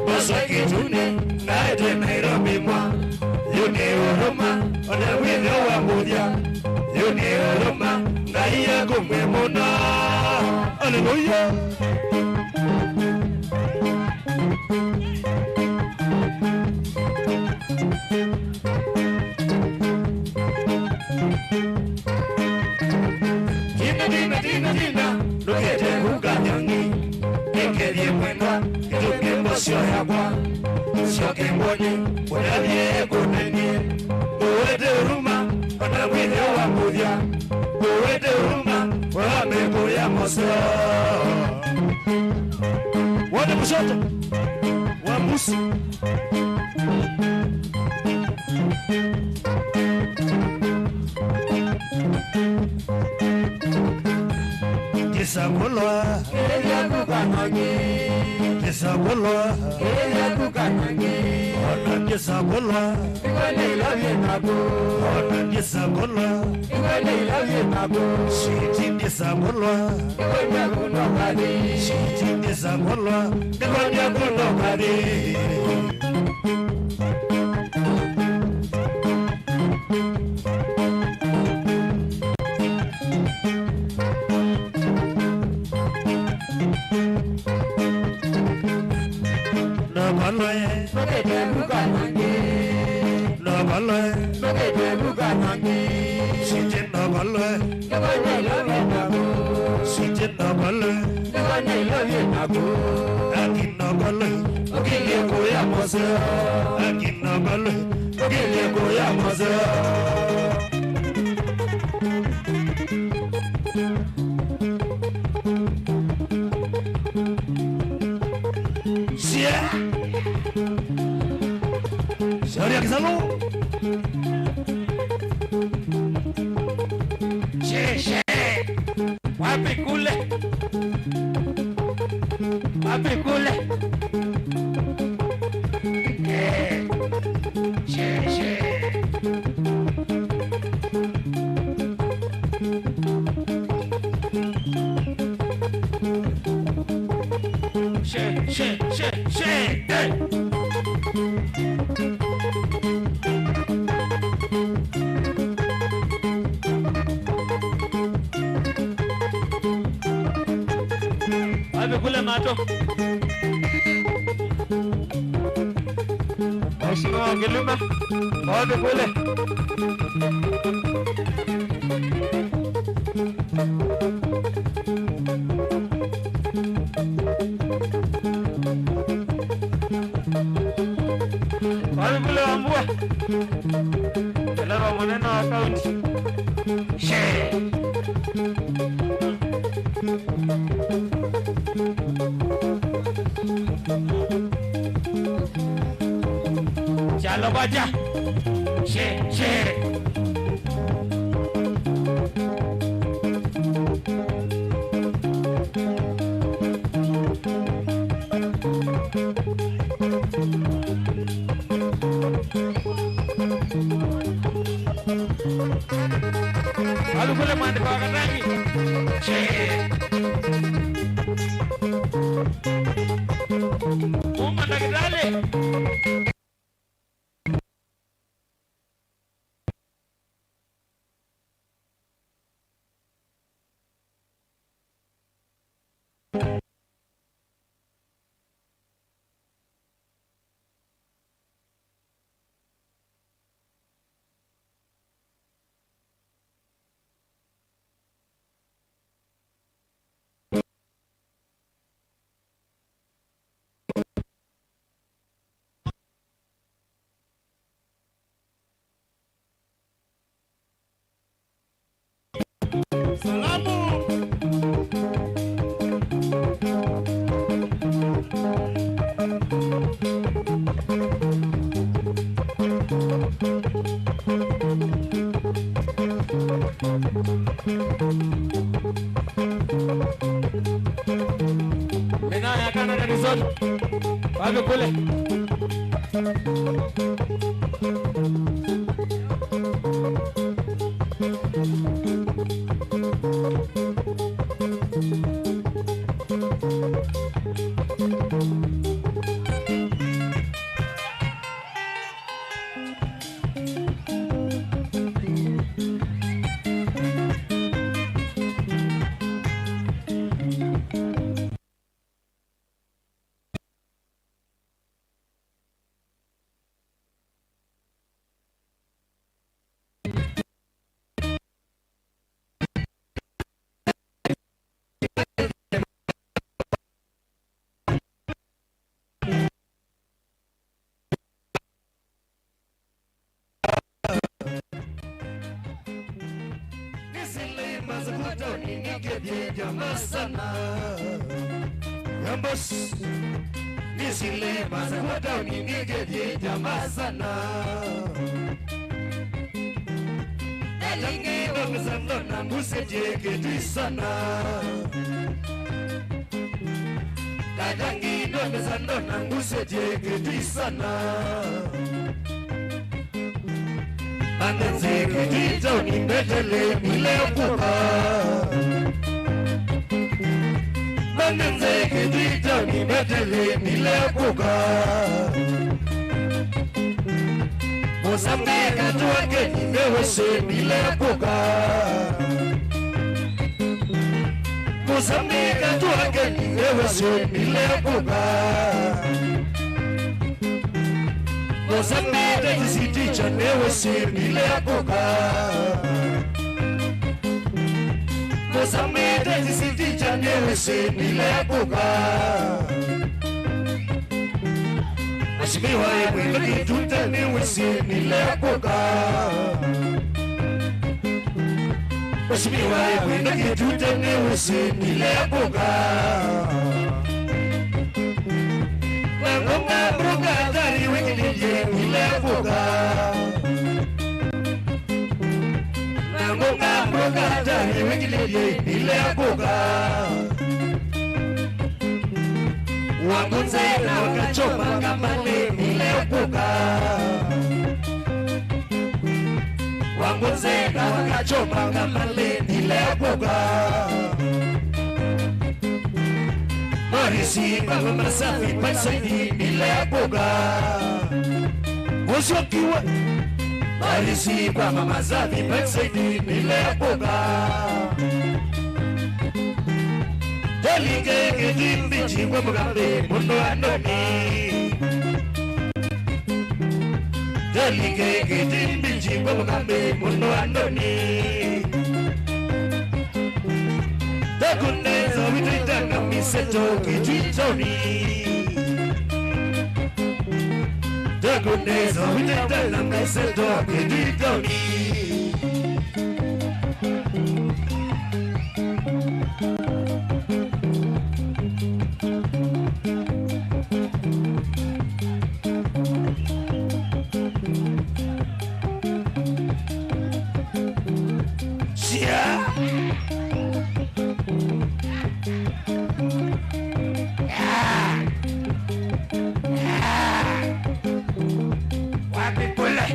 Moswe Kitune, ngaete Nairobi mwa. Yu nĩ ũrũma, ona wĩthĩo wa ngũthya. Yu nĩ ũrũma, Ngai akumwe mũno. Aleluya. Tina, tina, tina, tina, ndũkĩte kuka Nyang'i. Nĩkethie mwendwa, ĩtũke mbosyo yakwa. Syoke mbonye, ũtavye kũnenie. Ũwete ũrũma, ona wĩthĩo wa ngũthya. Ũwete ũrũma, wa mĩkũ ya moseo. Wote kushoto. Wa mbusi. Kĩsakũlwa. Kĩrĩthya kuka Nyang'i. Kĩsakũlwa. Kĩrĩthya kuka Nyang'i. Ona kĩsakũlwa. Ĩwe nĩ ĩla yĩ naku. Ona kĩsakũlwa. Ĩwe nĩ ĩla yĩ naku. City kĩsakũlwa. Ĩwe nĩ kuno kathi. City kĩsakũlwa. Ĩwe nĩ kuno kathi. Ndokolwe. Ndũkĩte kuka Nyang'i. Ndokolwe. Ndũkĩte kuka Nyang'i. City ndokolwe. Ĩwe nĩ ĩla yĩ naku. City ndokolwe. Ĩwe nĩ ĩla yĩ naku. Aki ndokolwe. Ũkilyĩ kũya moseo. Aki ndokolwe. Ũkilyĩ kũya moseo. Shia. Shauri ya Kisalu. She, she. Wapi kule? Wapi kule? Eh. She, she. She, she, she, she, eh. Wapi kule mato? Mheshimiwa Ngilima, wapi kule? Wapi kule Wambua? Dereva mũnene wa kaunti. Shee. Kyalo kwakya. Shee, shee. Kule mwandĩko wa Katangi. Uma ndakĩtalĩ. Salamu. Mĩnaa ya Canada Resort. Wapi kule? Nisile masakutoni nikethie jamaa sana. Yambos. Nisile masakutoni nikethie jamaa sana. Dalingi ndo misando na ngusethie kĩtui sana. Dalingi ndo misando na ngusethie kĩtui sana. Mandenze kĩtui taoni mbetele nile kuka. Mandenze kĩtui taoni mbetele nile kuka. Mozambique tuake nile wese nile kuka. Mozambique tuake nile wese nile kuka. Mozambique tĩsiticha nĩwĩsĩ nile kuka. Mozambique tĩsiticha nĩwĩsĩ nile kuka. Mheshimiwa Mwinyi Kĩtute nĩwĩsĩ nile kuka. Mheshimiwa Mwinyi Kĩtute nĩwĩsĩ nile kuka. Na ngonga mbuka tari wĩkĩlĩlye nile kuka. Na ngonga mbuka tari wĩkĩlĩlye nile kuka. Wangunze na wakachoma kamale nile kuka. Wangunze na wakachoma kamale nile kuka. Marisi kwa mama safi Backside nile kuka. Usiokiwe. Marisi kwa mama safi Backside nile kuka. Tolike kĩtui mbichi kwa mũgambe mũndũ andoni. Tolike kĩtui mbichi kwa mũgambe mũndũ andoni. Takundeza witũ itanga mĩseto kĩtui taoni. Takundeza witũ itanga mĩseto kĩtui taoni. Sia. Ah. Ah. Wapi kule?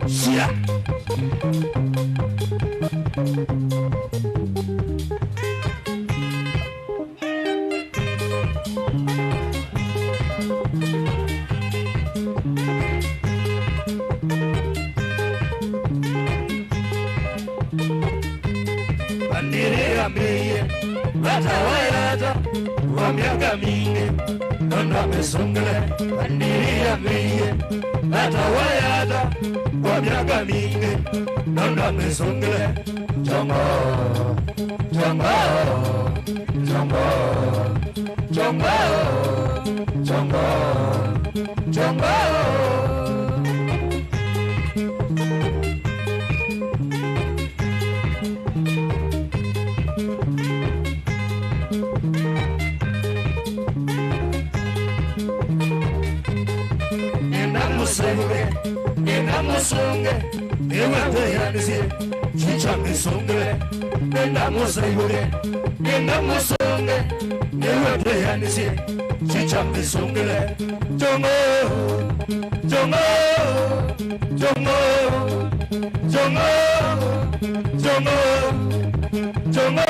Sia. Vandĩrĩ yambĩĩie vata wayata kwa myaka mingĩ, nũndũ wa mĩsũngĩle. Vandĩrĩ yambĩĩie vata wayata kwa myaka mingĩ, nũndũ wa mĩsũngĩle. Kyongo, kyongo, kyongo, kyongo, kyongo, kyongo. Nenda mũsaiwe, nenda mũsũnge, nĩwe twĩanĩsye, chicha mĩsũngĩle. Nenda mũsaiwe, nenda mũsũnge, nĩwe twĩanĩsye, chicha mĩsũngĩle. Kyongo, kyongo, kyongo, kyongo, kyongo, kyongo.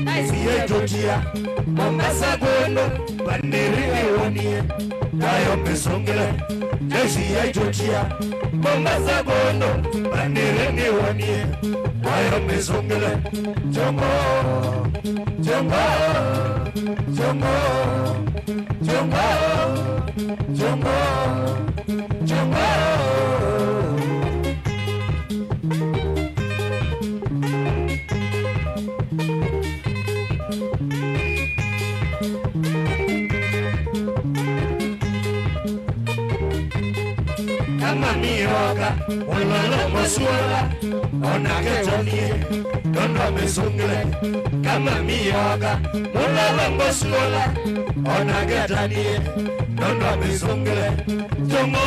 Naisi yaitũtia Mombasa kũndũ, vandĩrĩ nĩwonie, tayo mĩsũngĩle. Naisi yaitũtia Mombasa kũndũ, vandĩrĩ nĩwonie, tayo mĩsũngĩle. Kyongo, kyongo, kyongo, kyongo, kyongo, kyongo. Kama nĩoka, ũlolo mũsuala, onake tonie, nũndũ wa mĩsũngĩle. Kama nĩoka, ũlolo mũsuala, onake tonie, nũndũ wa mĩsũngĩle. Kyongo,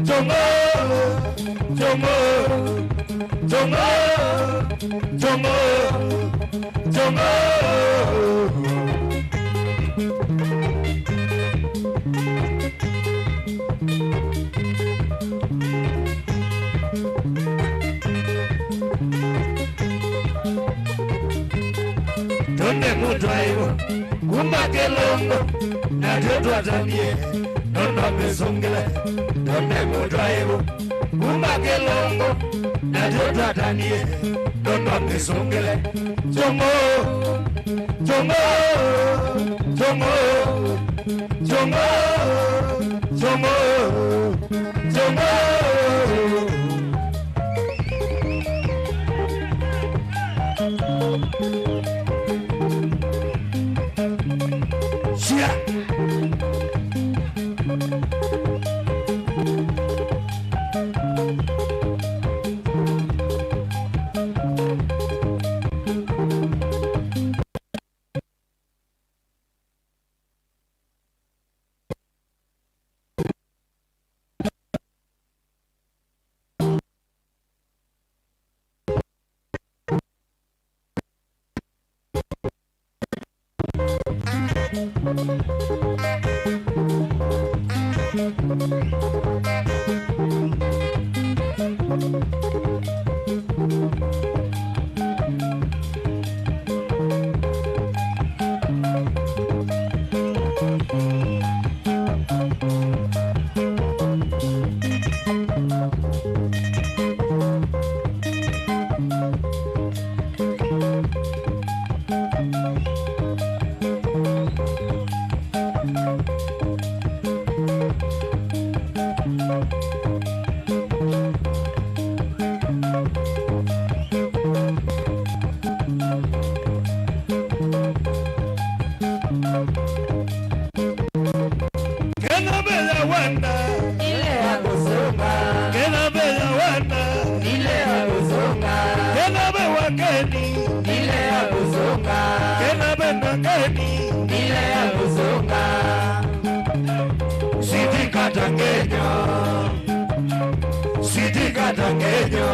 kyongo, kyongo, kyongo, kyongo, kyongo. Tũnde mũtwaĩvo kuma kĩlungu, na twĩtwatanie, nũndũ wa mĩsũngĩle. Tũnde mũtwaĩvo kuma kĩlungu, na twĩtwatanie, nũndũ wa mĩsũngĩle. Kyongo, kyongo, kyongo, kyongo, kyongo, kyongo. Sia. Wenda. Ile ya kuzunga. Kena be ya wenda. Ile ya kuzunga. Kena be wakeni. Ile ya kuzunga. Kena be nakeni. Ile ya kuzunga. Sweetie Katangenyo. Sweetie Katangenyo.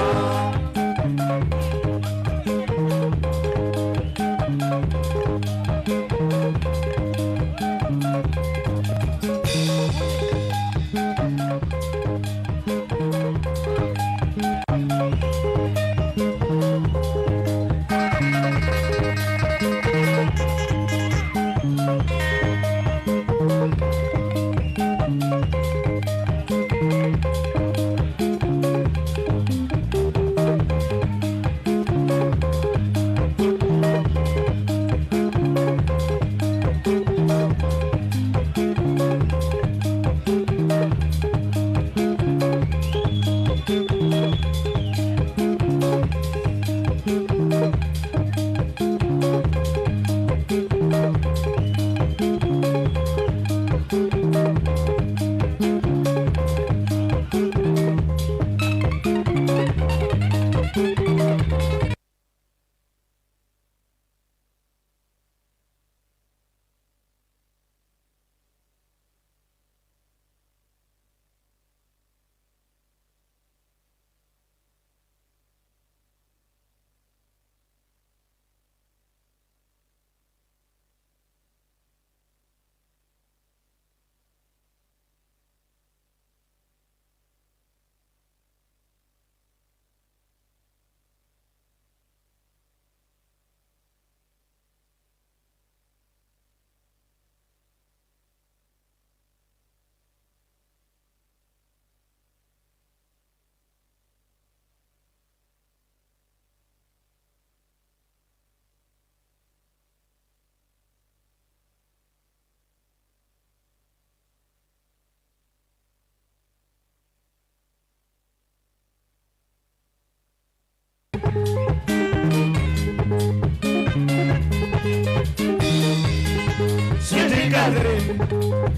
Sweetie Catherine,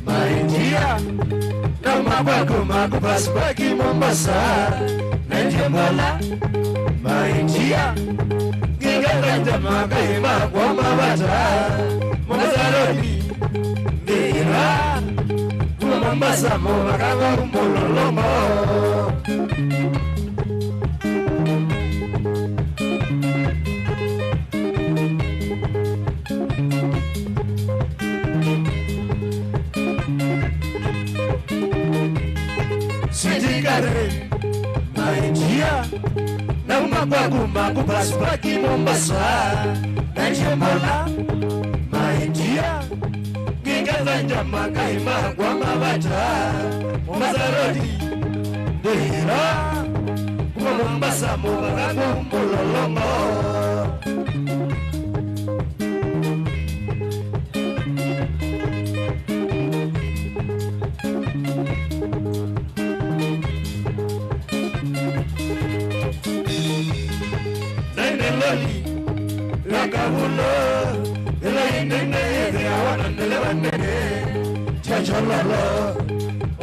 my dear, nauma kwaku makupasipaki Mombasa, naendie Mbola, my dear, ngingethanja makai makwa mavata, Mombasa Road, ndĩra, kuma Mombasa mũvaka vau Mũlolongo. Sweetie Catherine, my dear, nauma kwaku makupasipaki Mombasa, naendie Mbola, my dear. Ngingethanja makai makwa mavata, Mombasa Road, ndĩra, kuma Mombasa mũvaka kũu Mũlolongo. Naĩ nĩ loli ya kavulũ, ĩla ĩnene yĩthĩawa na ndeleva nene, kya kyololo,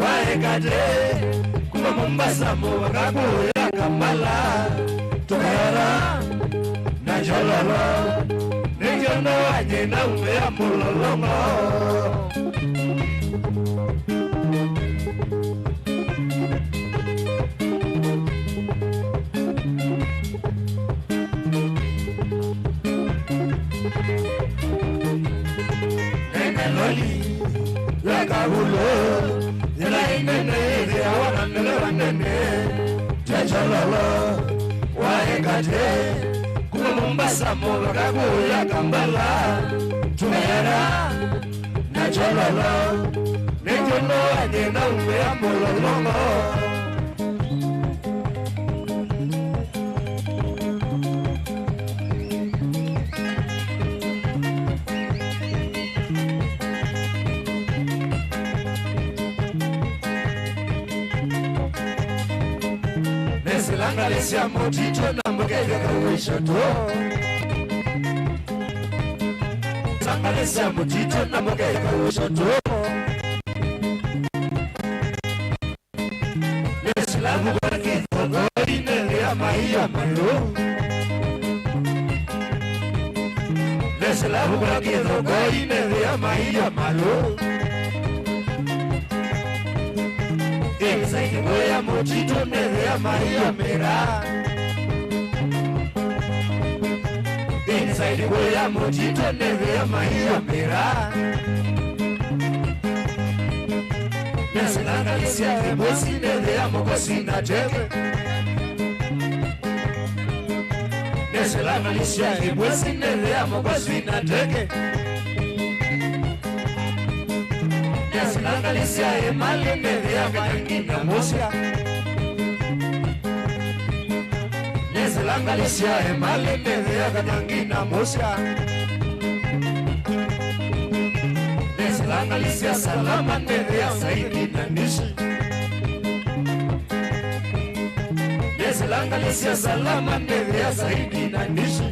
wa ĩkatĩ, kuma Mombasa mũvaka kũya Kampala, tũkaera na kyololo, nĩkyo ndoa nyina umĩa Mũlolongo. Nene loli ya kavulũ, ĩla ĩnene yĩthĩawa na ndeleva nene, kya kyololo, wa ĩkatĩ, kuma Mombasa mũvaka kũya Kampala, tũkaera na kyololo, nĩkyo ndoa nyina umĩa Mũlolongo. Nĩsĩla ngalĩ sya mũtitũ na mũketheka ũisyo tũ. Ngalĩ sya mũtitũ na mũketheka ũisyo tũ. Nesĩla vũka kĩthokoi nĩthĩa maia malũ. Inside kũya mũtitũ nĩthĩa maia mĩraa. Inside kũya mũtitũ nĩthĩa maia mĩraa. Nesĩla ngalĩ sya kĩmwĩsĩ nĩthĩa mũkosi na teke. Nesĩla ngalĩ sya kĩmwĩsĩ nĩthĩa mũkosi na teke. Nesĩla ngalĩ sya ĩmalĩ nĩthĩa kanyangi na mũsya. Nesĩla ngalĩ sya ĩmalĩ nĩthĩa kanyangi na mũsya. Nesĩla ngalĩ sya salama nĩthĩa saidi na ndishi. Nesĩla ngalĩ sya salama nĩthĩa saidi na ndishi.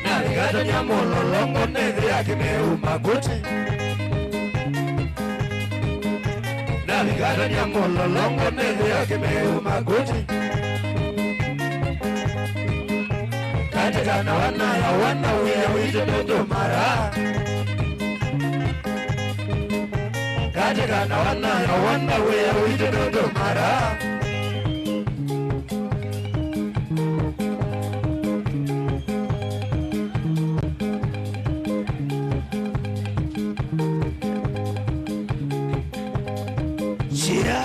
Navigatany'a mũlolongo nĩthĩa kĩmeu makũti. Navigatany'a mũlolongo nĩthĩa kĩmeu makũti. Katika na wana ya wana wĩa witũ ndũndũmara. Katika na wana ya wana wĩa witũ ndũndũmara. Shira.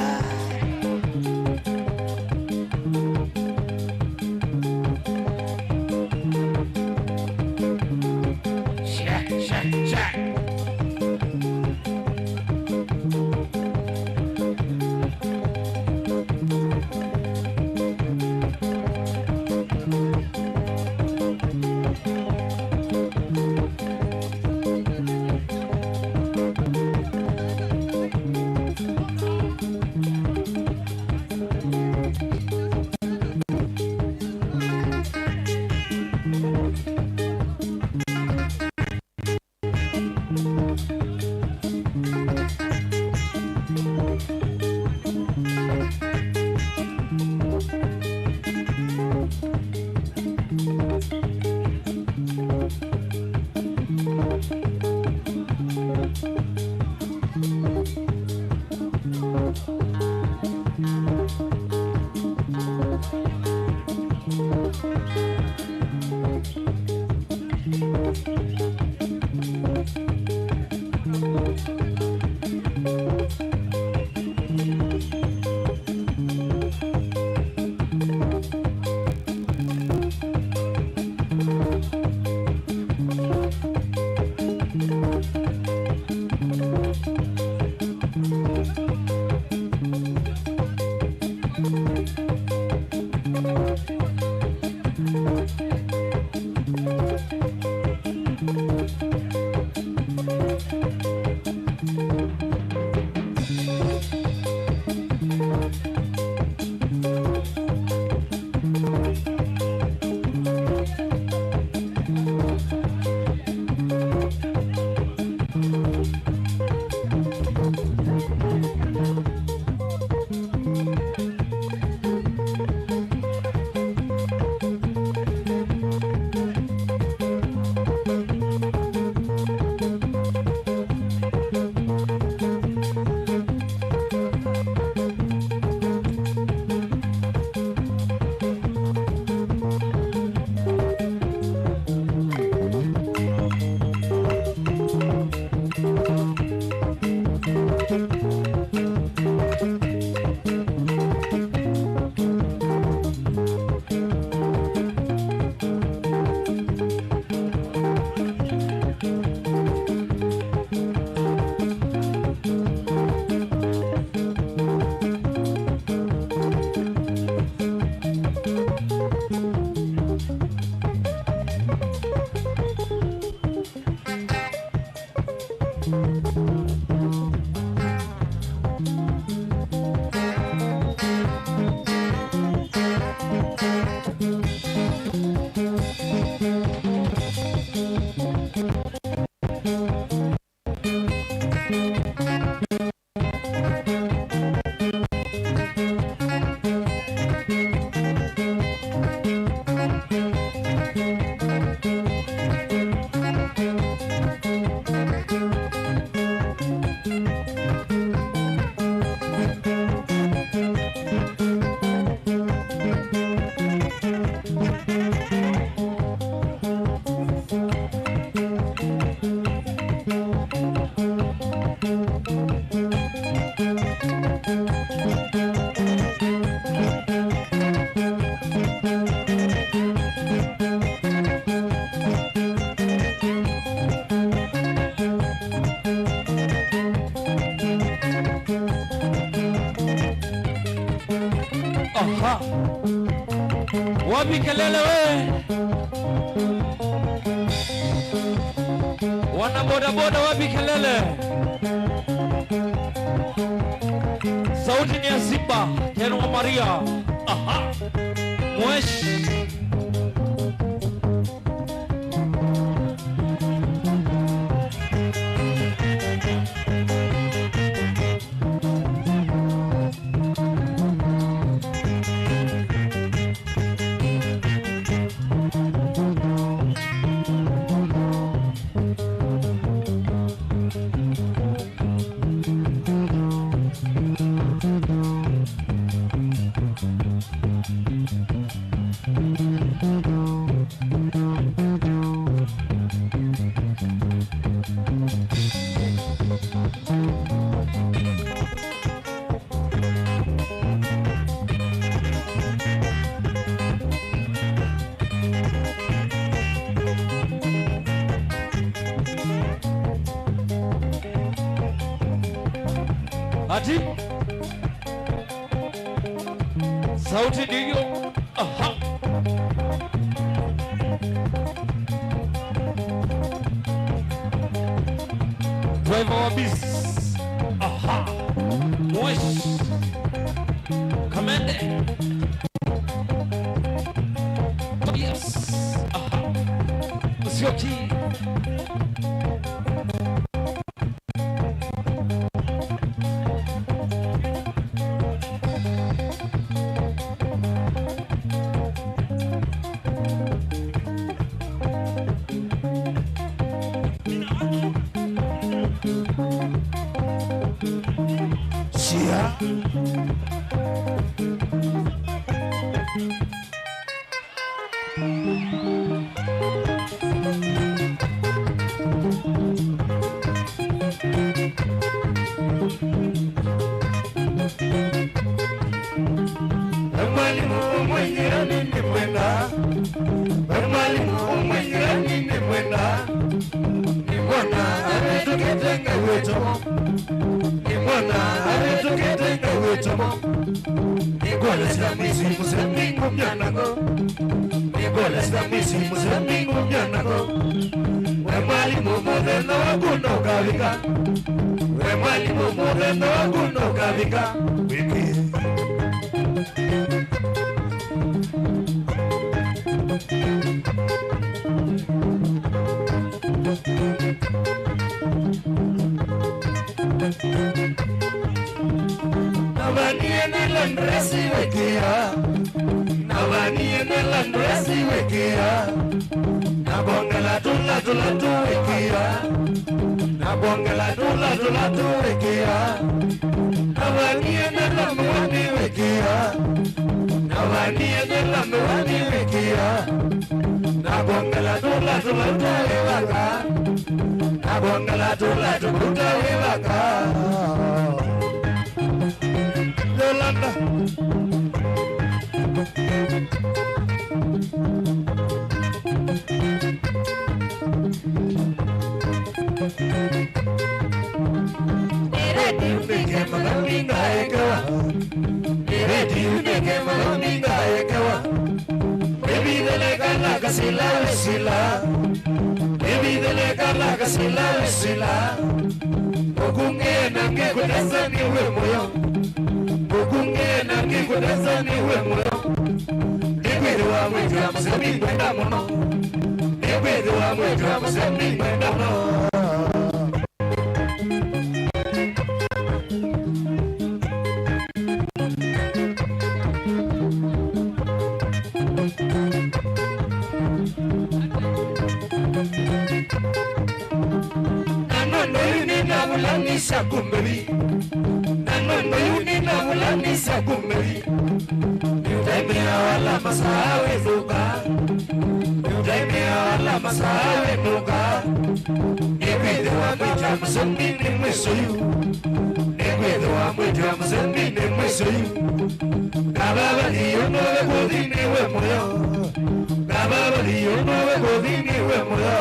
Shira, shira, shira. Wapi kelele we? Wana boda boda, wapi kelele? Sauti ni ya Simba, Ken wa Maria. Aha. Mwesh. Ati? Sauti ndiyo. Aha. Driver wa bis. Aha. Mwesh. Kamende. Tobias. Aha. Musyoki. Sia. Ve mwalimũ ũmwe nyirani nĩmwenda. Ve mwalimũ ũmwe nyirani nĩmwenda. Nĩmwona avĩtũkĩte ngawĩtomo. Nĩmwona avĩtũkĩte ngawĩtomo. Nĩkũlesya mwĩsĩ mũsembi ngũmya nako. Nĩkũlesya mwĩsĩ mũsembi ngũmya nako. We mwalimũ mũthenya waku ndũkavika. We mwalimũ mũthenya waku ndũkavika. Wĩkĩe. Navanie nĩ landresi wĩkĩa. Navanie nĩ landresi wĩkĩa. Nakongela tũla tũla tũwĩkĩa. Nakongela tũla tũla tũwĩkĩa. Navanie nĩ lamũwani wĩkĩa. Navanie nĩ lamũwani wĩkĩa. Nakongela tũla tũla tũwĩvaka. Nakongela tũla tũla tũwĩvaka. Yolanda. Nĩrendi unĩke mathauni ngaekewa. Nĩrendi unĩke mathauni ngaekewa. Wĩvithĩle kala kasila wĩsila. Wĩvithĩle kala kasila wĩsila. Ngũkũngĩe na ngĩkũtesa nĩ wĩ mũyo. Ngũkũngĩe na ngĩkũtesa nĩ wĩ mũyo. Nĩkwĩthĩwa mwĩĩtu wa mũsembi ngwenda mũno. Nĩkwĩthĩwa mwĩĩtu wa mũsembi ngwenda mũno. Na nũndũ yu nĩnavulanisya kumĩvi. Na nũndũ yu nĩnavulanisya kumĩvi. Nĩũtaimĩa ala masaa wĩthũka. Nĩũtaimĩa ala masaa wĩthũka. Nĩkwĩthĩwa mwĩĩtu wa mũsembi nĩ mwĩsũyu. Nĩkwĩthĩwa mwĩĩtu wa mũsembi nĩ mwĩsũyu. Ngavavathi ũnũve kũthi nĩ wĩ mũyo. Ngavavathi ũnũve kũthi nĩ wĩ mũyo.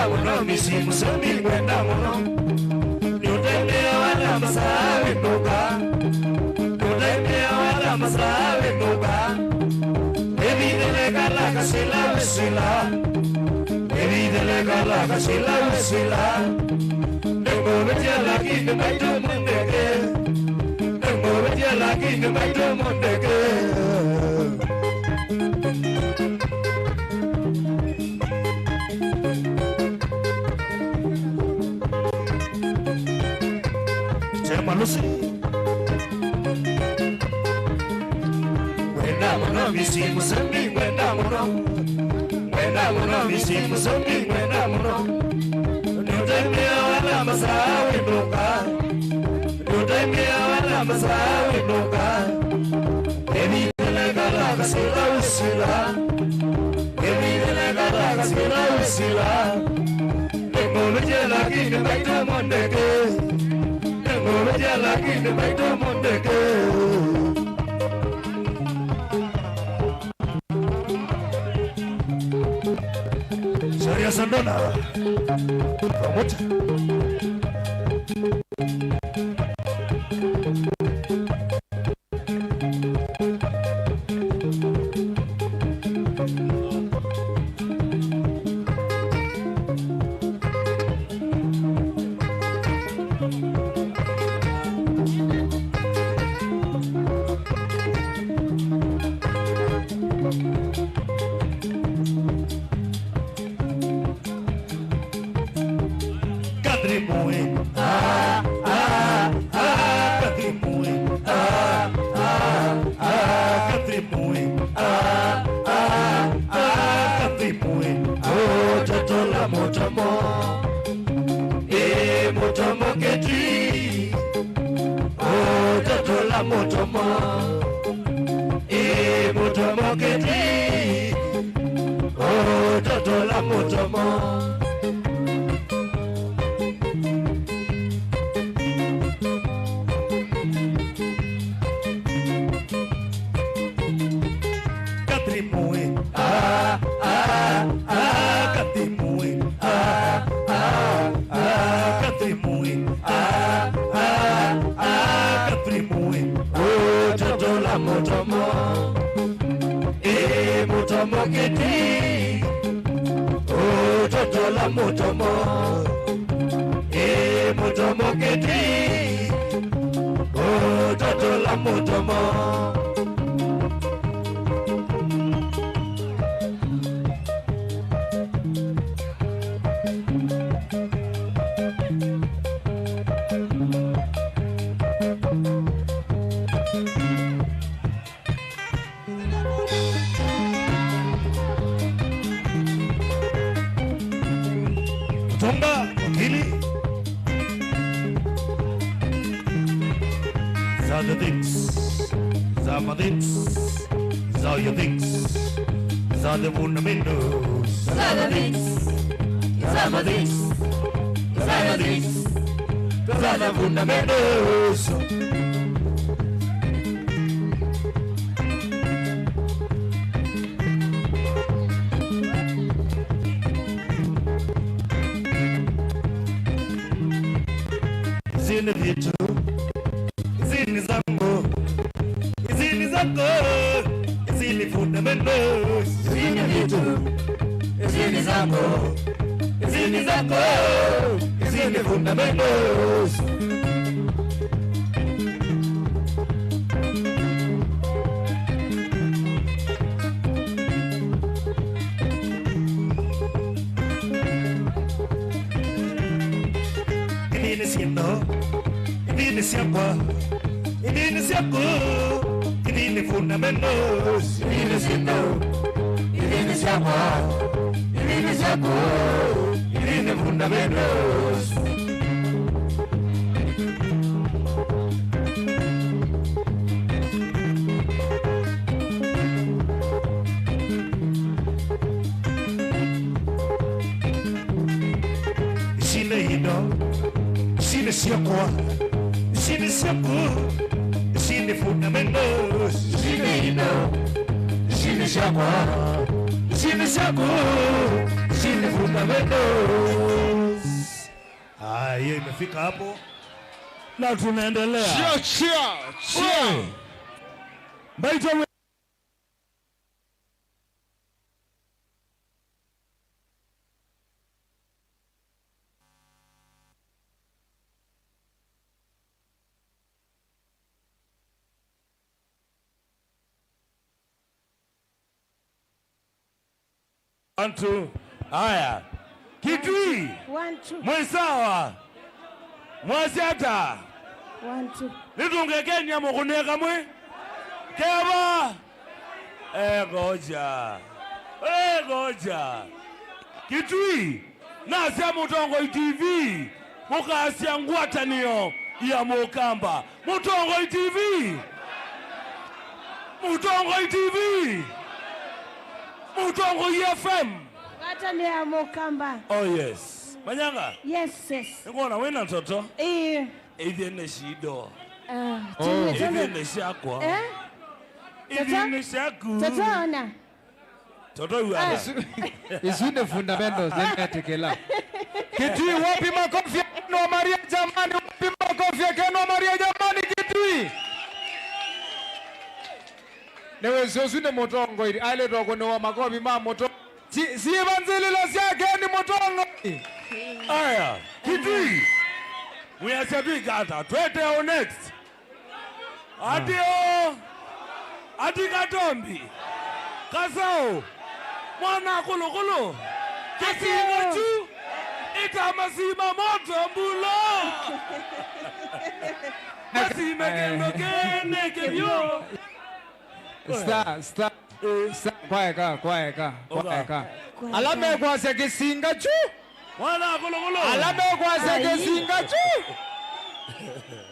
Mũno mĩsyĩ mũsemi ngwenda mũno. Nĩũtembea wala masaa wĩnũka. Nĩũtembea wala masaa wĩnũka. Ĩvithele kala kasila wĩsila. Ĩvithele kala kasila wĩsila. Ndĩngũvĩtya lakini maitũ mũndeke. Ndĩngũvĩtya lakini maitũ mũndeke. Tema Lucy. Ngwenda mũno mĩsyĩ mũsemi, ngwenda mũno. Ngwenda mũno mĩsyĩ mũsemi, ngwenda mũno. Nĩũtembea wala masaa wĩnũka. Nĩũtembea wala masaa wĩnũka. Ĩvithele kala kasila wĩsila. Ĩvithele kala kasila wĩsila. Ndĩngũvĩtya lakini maitũ mũndeke. Ndĩngũvĩtya lakini maitũ mũndeke. Sharia Sandona. Pamoja. Catherine Mui. Ah, ah, ah, Catherine Mui. Ah, ah, ah, Catherine Mui. Ah, ah, ah, Catherine Mui. Oh, toto la mũtomo. Eh, mũtomo kĩti. Oh, toto la mũtomo. Eh, mũtomo kĩti. Oh, toto la mũtomo. Catherine Mui. Ah, ah, ah, Catherine Mui. Ah, ah, ah, Catherine Mui. Ah, ah, ah, Catherine Mui. Oh, toto la mũtomo. Eh, mũtomo kĩti. Oh, toto la mũtomo. Eh, mũtomo kĩti. Oh, toto la mũtomo. Tonga, Kili. These are the things. These are my things. These are your things. These are the fundamentals. These are the things. These are my things. These are your things. These are the fundamentals. Ici nĩ vitu, ici nĩ zangu, ici nĩ zangu, ici nĩ fundamentals. Ici nĩ vitu, ici nĩ zangu, ici nĩ zangu, ici nĩ fundamentals. Ithi nĩ syĩndũ, ithi nĩ syakwa, ithi nĩ syaku, ithi nĩ fundamentals. Ithi nĩ syĩndũ, ithi nĩ syakwa, ithi nĩ syaku, ithi nĩ fundamentals. Ici nĩ indo, ici nĩ syakwa, ici nĩ syaku, ici nĩ fundamentals. Ici nĩ indo, ici nĩ syakwa, ici nĩ syaku, ici Haya, hiyo imefika hapo. Na tunaendelea. Cheer, cheer, cheer. Wewe. Mbaitũ we- Antu. Aya. Kitui. One, two. Mwĩ sawa? Mwasya ata? One, two. Nĩtũngekenia mũkũnĩe kamwe. Keva. Eh, ngoja. Eh, ngoja. Kitui. Nasya Mũtongoi T V, mũkasya ngwatanĩo ya Mũkamba. Mũtongoi T V! Mũtongoi T V! Mũtongoi F M! Ngwatanĩo ya Mũkamba. Oh, yes. Manyanga? Yes, yes. Nĩngwona wĩna ndoto. Ĩĩ. Ithyĩ nĩ cido. Ah, Oh. Ithyĩ nĩ syakwa. Eh? Ithyĩ nĩ syaku. Toto ona. Toto yu Ah. Isu, isu nĩ fundamentals, nĩmetĩkĩla. Kitui, wapi makofi ya Ken wa Maria jamani, wapi makofi ya Ken wa Maria jamani, Kitui? Nĩwĩsĩ ũsu nĩ mũtongoi, aĩlĩtwe kũnĩwa makofi ma mũto. Si, si evangelilo sya Ken mũtongoi. Aya, Kitui. Mwĩasya twĩkata, twete o next. Ati o, ati Katombi, Kasau, mwana kũlũkũlũ, kĩsinga kyu, ĩta masima moto mbulo. Masime kĩndũ kĩnĩ kĩvyũ. Star, star. Eh. Sa-, kwaeka, kwaeka, Oka. Kwaeka. Kwaeka. Ala mekwasya kĩsinga kyu. Mwana kũlũkũlũ. Ala mekwasya Ai. Kĩsinga kyu.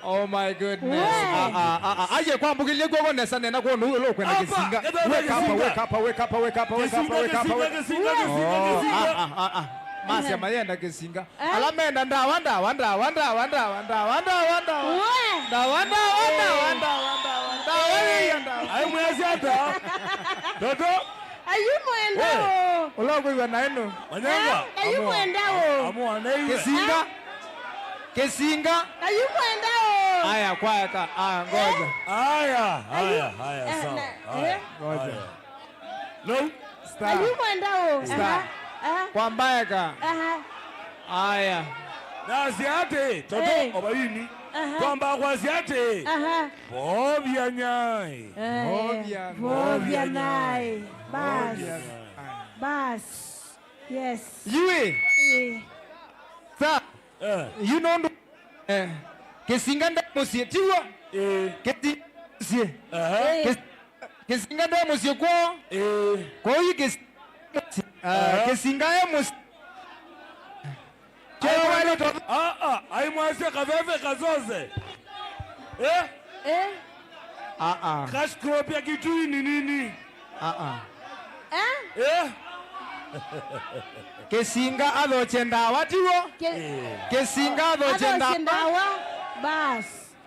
Oh my goodness. We. Ah, ah, ah, ah. Aye kwambũkĩlye kw'oko nesa nena kwonu ũlũ kwenda Apa, kĩsinga. Kĩsinga, wake up, kĩsinga. Wake up, wake up, wake up, wake up, Kĩsinga, wake up, kĩsinga, wake up. Kĩsinga, Oh, kĩsinga. Ah, ah, ah, ah. Masya mayenda kĩsinga. Eh? Ala menda ndawa, ndawa, ndawa, ndawa, ndawa, ndawa, ndawa, ndawa. We. Ndawa, ndawa, ndawa, ndawa, ndawa, ndawa, ndawa, ndawa. Ai, mwĩasya ata? Toto? Ayu mwenda We. Ũ. Ũla ũkwĩw'a na ĩno. Manyanga. Eh, ayu Amũ-, mwenda ũ. Amũ aneiwe. Kĩsinga. Kĩsinga. Ayu mwenda ũ. Aya, kwaeka. Aya, ngoja. Eh? Aya, aya, Ayu-, aya, eh, sawa. Na, Aya, eh? Ngoja. Aya. No. Star. Ayu mwenda ũ. Star. Aha. Aha. Kwamba eka. Aha. Aya. Nasya atĩ, Toto Eh. Obaini. Aha. Twamba kwasya atĩ. Aha. Vovya nyai. Eh, Vovya. Vovya nyai. Bas. Vovya nyai. Bas. Yes. Yui. Eh. Star. Eh. Yu nũndũ, eh, kĩsinga nde mũsyĩ, tiw'o? Eh. Kĩsinga mũsyĩ. Aha. Eh. Kĩs-, kĩsinga nde mũsyĩ kwoo? Eh. Kwoou yu kĩsinga mũsyĩ. Ah, Aha. Kĩsinga e mũsyĩ. Ai mwa-, ah, ah, ai mwasya kaveve kazoze. Eh? Eh? Ah, ah. Kashkropia kitui ni nini? Ah, ah. Eh? Eh? Kĩsinga athokye ndawa, tiw'o? Kĩ- Eh. Kĩsinga athokye Athokye ndawa. Ndawa. Bas.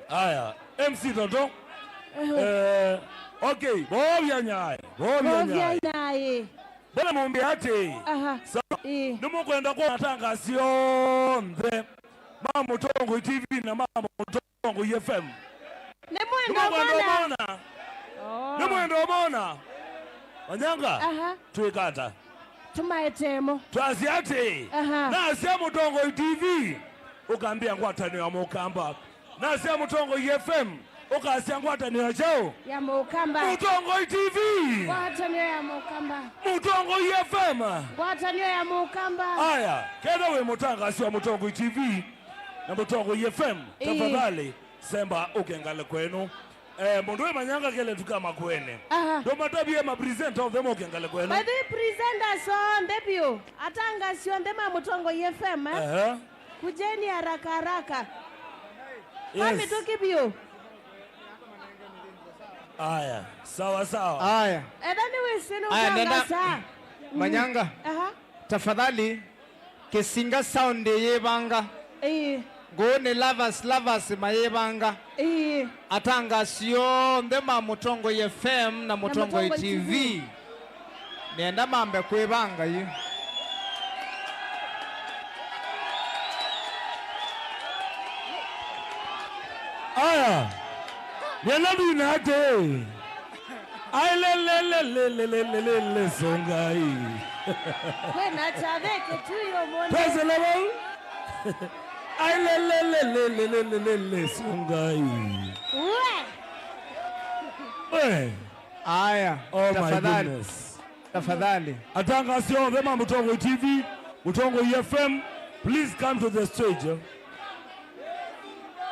Aya, M C Toto. Ehe. Eh, okay, vovya nyai, vovya Vovya nyai. Nyai. Mbona mũmbĩ atĩ? Aha. Sawa. Ĩĩ. Nĩmũkwenda kwona matangazo onthe ma Mũtongoi T V na ma Mũtongoi F M. Nĩmwenda Nĩmũkwenda ũmona? Ũmona? Oh. Nĩmwenda ũmona? Manyanga, Aha. Twĩkata. Tũmaetemo. Twasya atĩ, Aha. Nasya Mũtongoi T V, ũkambĩa ngwatanĩo ya Mũkamba. Nasya Mũtongoi F M, ũkasya ngwatanĩo kyaũ? Ya Mũkamba. Mũtongoi T V. Ngwatanĩo ya Mũkamba. Mũtongoi F M. Ngwatanĩo ya Mũkamba. Aya, kethwa wĩ mũtangaasi wa Mũtongoi T V na Mũtongoi F M, Ĩĩ. Tafadhali, semba ũke ngalĩko ĩno. Eh, mũndũ wĩ Manyanga kele tuka Makueni. Aha. Ndũmatavie ma presenter onthe moke ngalĩko ĩno. By the way, presenters onthe biũ, atangaasi onthe ma Mũtongoi F M, eh? Aha. Kujeni haraka haraka. Yes. Kwa mĩtũkĩ biũ. Aya, sawa sawa. Aya. Etha nĩwĩsĩ Aya, nenda- nũtangaasa. Manyanga. Aha. Tafadhali, Kĩsinga sound yĩvanga. Ĩĩ. Ngũũ nĩ lovers, lovers mayĩvanga. Ĩĩ. Atangaasi onthe ma Mũtongoi F M na Na Mũtongoi Mũtongoi T V. T V. Nĩenda mambe kwĩvanga yu. Aya. Nĩenda ndwina atĩ. Ai lelelelelelelele songai. Kwĩna chaveke tu yo mone. Pesa level. Ai lelelelelelelele songai. Uwe. We. Aya. Oh my goodness. Tafadhali. Atangasi onthe ma Mũtongoi T V, Mũtongoi F M, please come to the stage.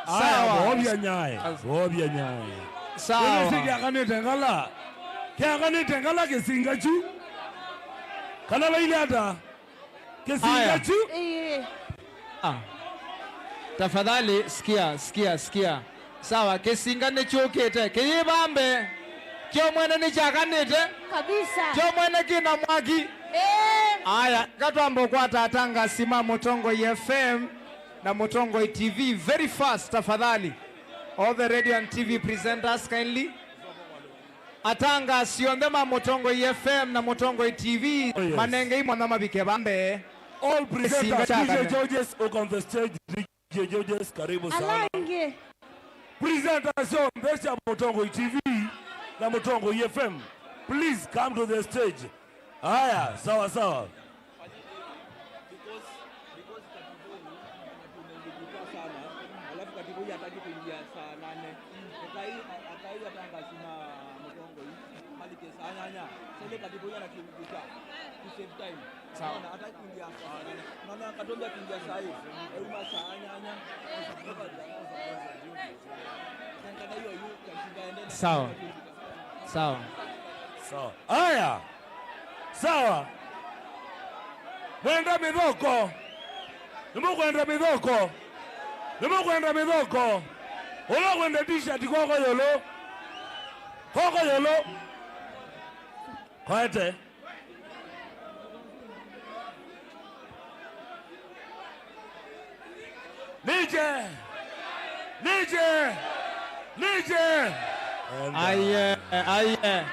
Aya, sawa. Voovya nyaĩ, voovya nyaĩ. Sawa. Kĩnĩsĩ kyakanĩte ngala. Kyakanĩte ngala kĩsinga kyu. Kana vailye ata? Kĩsinga kyu. Ĩĩ. Ah. Tafadhali, sikia, sikia, sikia. Sawa, kĩsinga nĩkyũkĩte. Kĩyĩva mbee. Kyo mwene nĩkyakanĩte. Kabisa. Kyo mwene kĩna mwaki. Ĩĩ. Aya, eka twambe ũkwata atangasi ma Mũtongoi F M na Mũtongoi T V very fast, tafadhali. All the radio and T V presenters, kindly. Atangasi onthe ma Mũtongoi F M na Mũtongoi T V, oh, yes, manengei mwana mavike va mbee. All presenters, D J Georges, uko on the stage, D J Georges, karibu sana. Alange. Presenters onthe sya Mũtongoi T V na Mũtongoi F M, please come to the stage. Aya, sawa sawa. Because, because Katiboi anatumelikita sana, alafu Katiboi hataki kuingia saa nane. Akai, akai atangasi ma Mũtongoi malike saa nyanya. Sasa ile Katiboi anatumelikita to save time. Sawa. Unaona, hataki kuingia saa nane. Unaona, Katombi akiingia saa hii, euma saa nyanya. Sawa. Sawa. Sawa. Aya. Sawa. Mwenda mĩthoko. Nĩmũkwenda mĩthoko. Nĩmũkwenda mĩthoko. Ũla kwenda t-shirt kwoko yũlũ. Kwoko yũlũ. Kwete. Nije! Nije! Nije! Aye, aye.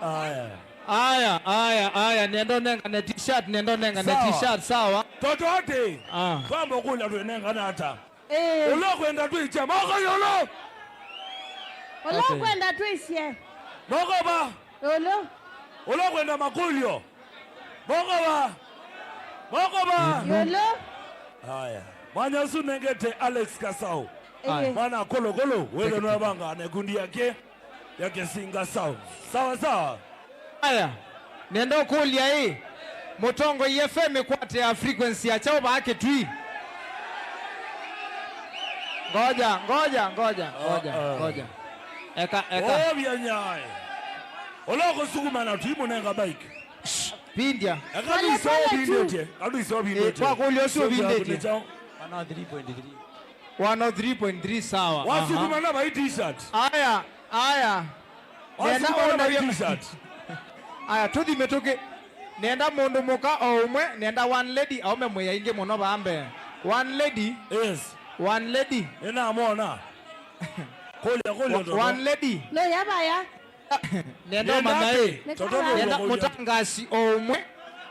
Aya. Aya, aya, aya, nĩenda ũnengane t-shirt, nĩenda ũnengane, sawa, t-shirt, sawa. Toto ati, ah, twamba kũlya twĩnengana ata? Ĩĩ. Ũla ũkwenda twĩsye, moko ĩũlũ. Ũla, okay, ũkwenda twĩsye. Moko va? Ĩũlũ. Ũla ũkwenda makũlyo, moko va? Moko va? Ĩũlũ. Aya. Mwanya ũsu nengete Alex Kasau. Ĩĩ. Mwana Kolokolo, wĩthe nĩwavanga na ĩkundi yake ya Kĩsinga Sound. Sawa sawa. Aya, nenda ũkũlya ĩ, Mũtongoi F M ĩkwatĩaa frequency ya kyaũ vaa Kĩtui? Ngoja, ngoja, ngoja, ngoja, ah, ah, ngoja. Eka, eka. Ovya nyaĩ. Ũla ũkũsukuma na tũimũnenga mic. Shh, vindya. Eka ndũisoo vindĩtye. Eka ndũisoo vindĩtye. Eh, kwa kũlya ũsu vindĩtye. One oh three point three. One oh three point three, sawa. Wasukuma, aha, na vai t-shirt. Aya, aya. Wasukuma na vai t-shirt. Aya, tũthi mĩtũkĩ. Nenda mũndũ mũka o ũmwe, nenda one lady, aume mwĩ aingĩ mũno vaa mbee. One lady. Yes. One lady. Nĩnamwona. Kũlya, kũlya, wa-, Toto. One lady. No, yavaya. Nenda ũmanya ĩ. Nenda atĩ, nenda mũtangasi o ũmwe,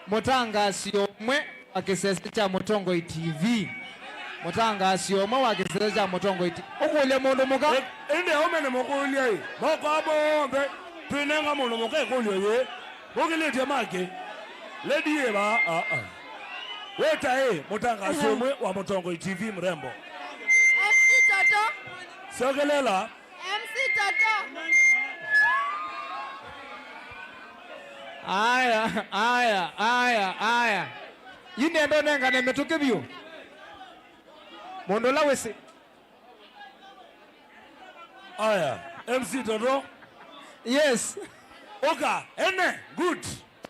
mũtangasi o ũmwe wa kĩsese kya Mũtongoi T V. Mũtangasi o ũmwe wa kĩsese kya Mũtongoi T V. Ũkũlye mũndũ mũka. Ĩ-, ĩndĩ aũme nĩmũkũlya ĩ. Moko amo onthe, twĩnenga mũndũ mũka ĩkũlyo yĩ. Mũkĩlĩtye make. Lady ĩ va, ah, ah. Wĩta ĩ, mũtangasi, aha, ũmwe wa Mũtongoi T V mrembo. M C Toto. Syokelela. M C Toto. Aya, aya, aya, aya. Yu nenda ũnengane mĩtũkĩ vyũ. Mũndũ ũla wĩsĩ. Aya, M C Toto. Yes. Ũka, ene, good.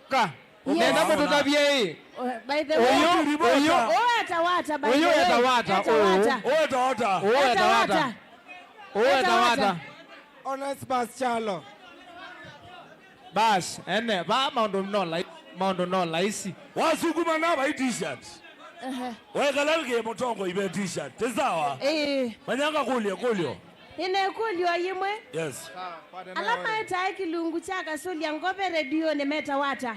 Ũka. Yes. Nenda mũtũtavye ĩ. Oh, by the way, ũyũ, ũyũ. Ũyũ eta wata, by the way. Ũyũ eta wata, ũũ. Eta wata. Ũũ eta wata. Ũũ eta wata. Ũũ eta wata. Onesmus Kyalo. Bas, ene, va maũndũ no lai-, maũndũ no laisi. Wasukuma na vai t-shirt. Ehe. Wekala kĩ Mũtongoi ve t-shirt. Ti sawa? Ĩĩ. Manyanga kũlye, kũlyo. Nĩna ĩkũlyo yĩmwe. Yes. Ala maetae kĩlungu kya kasũlya ngove redionĩ metawa ata?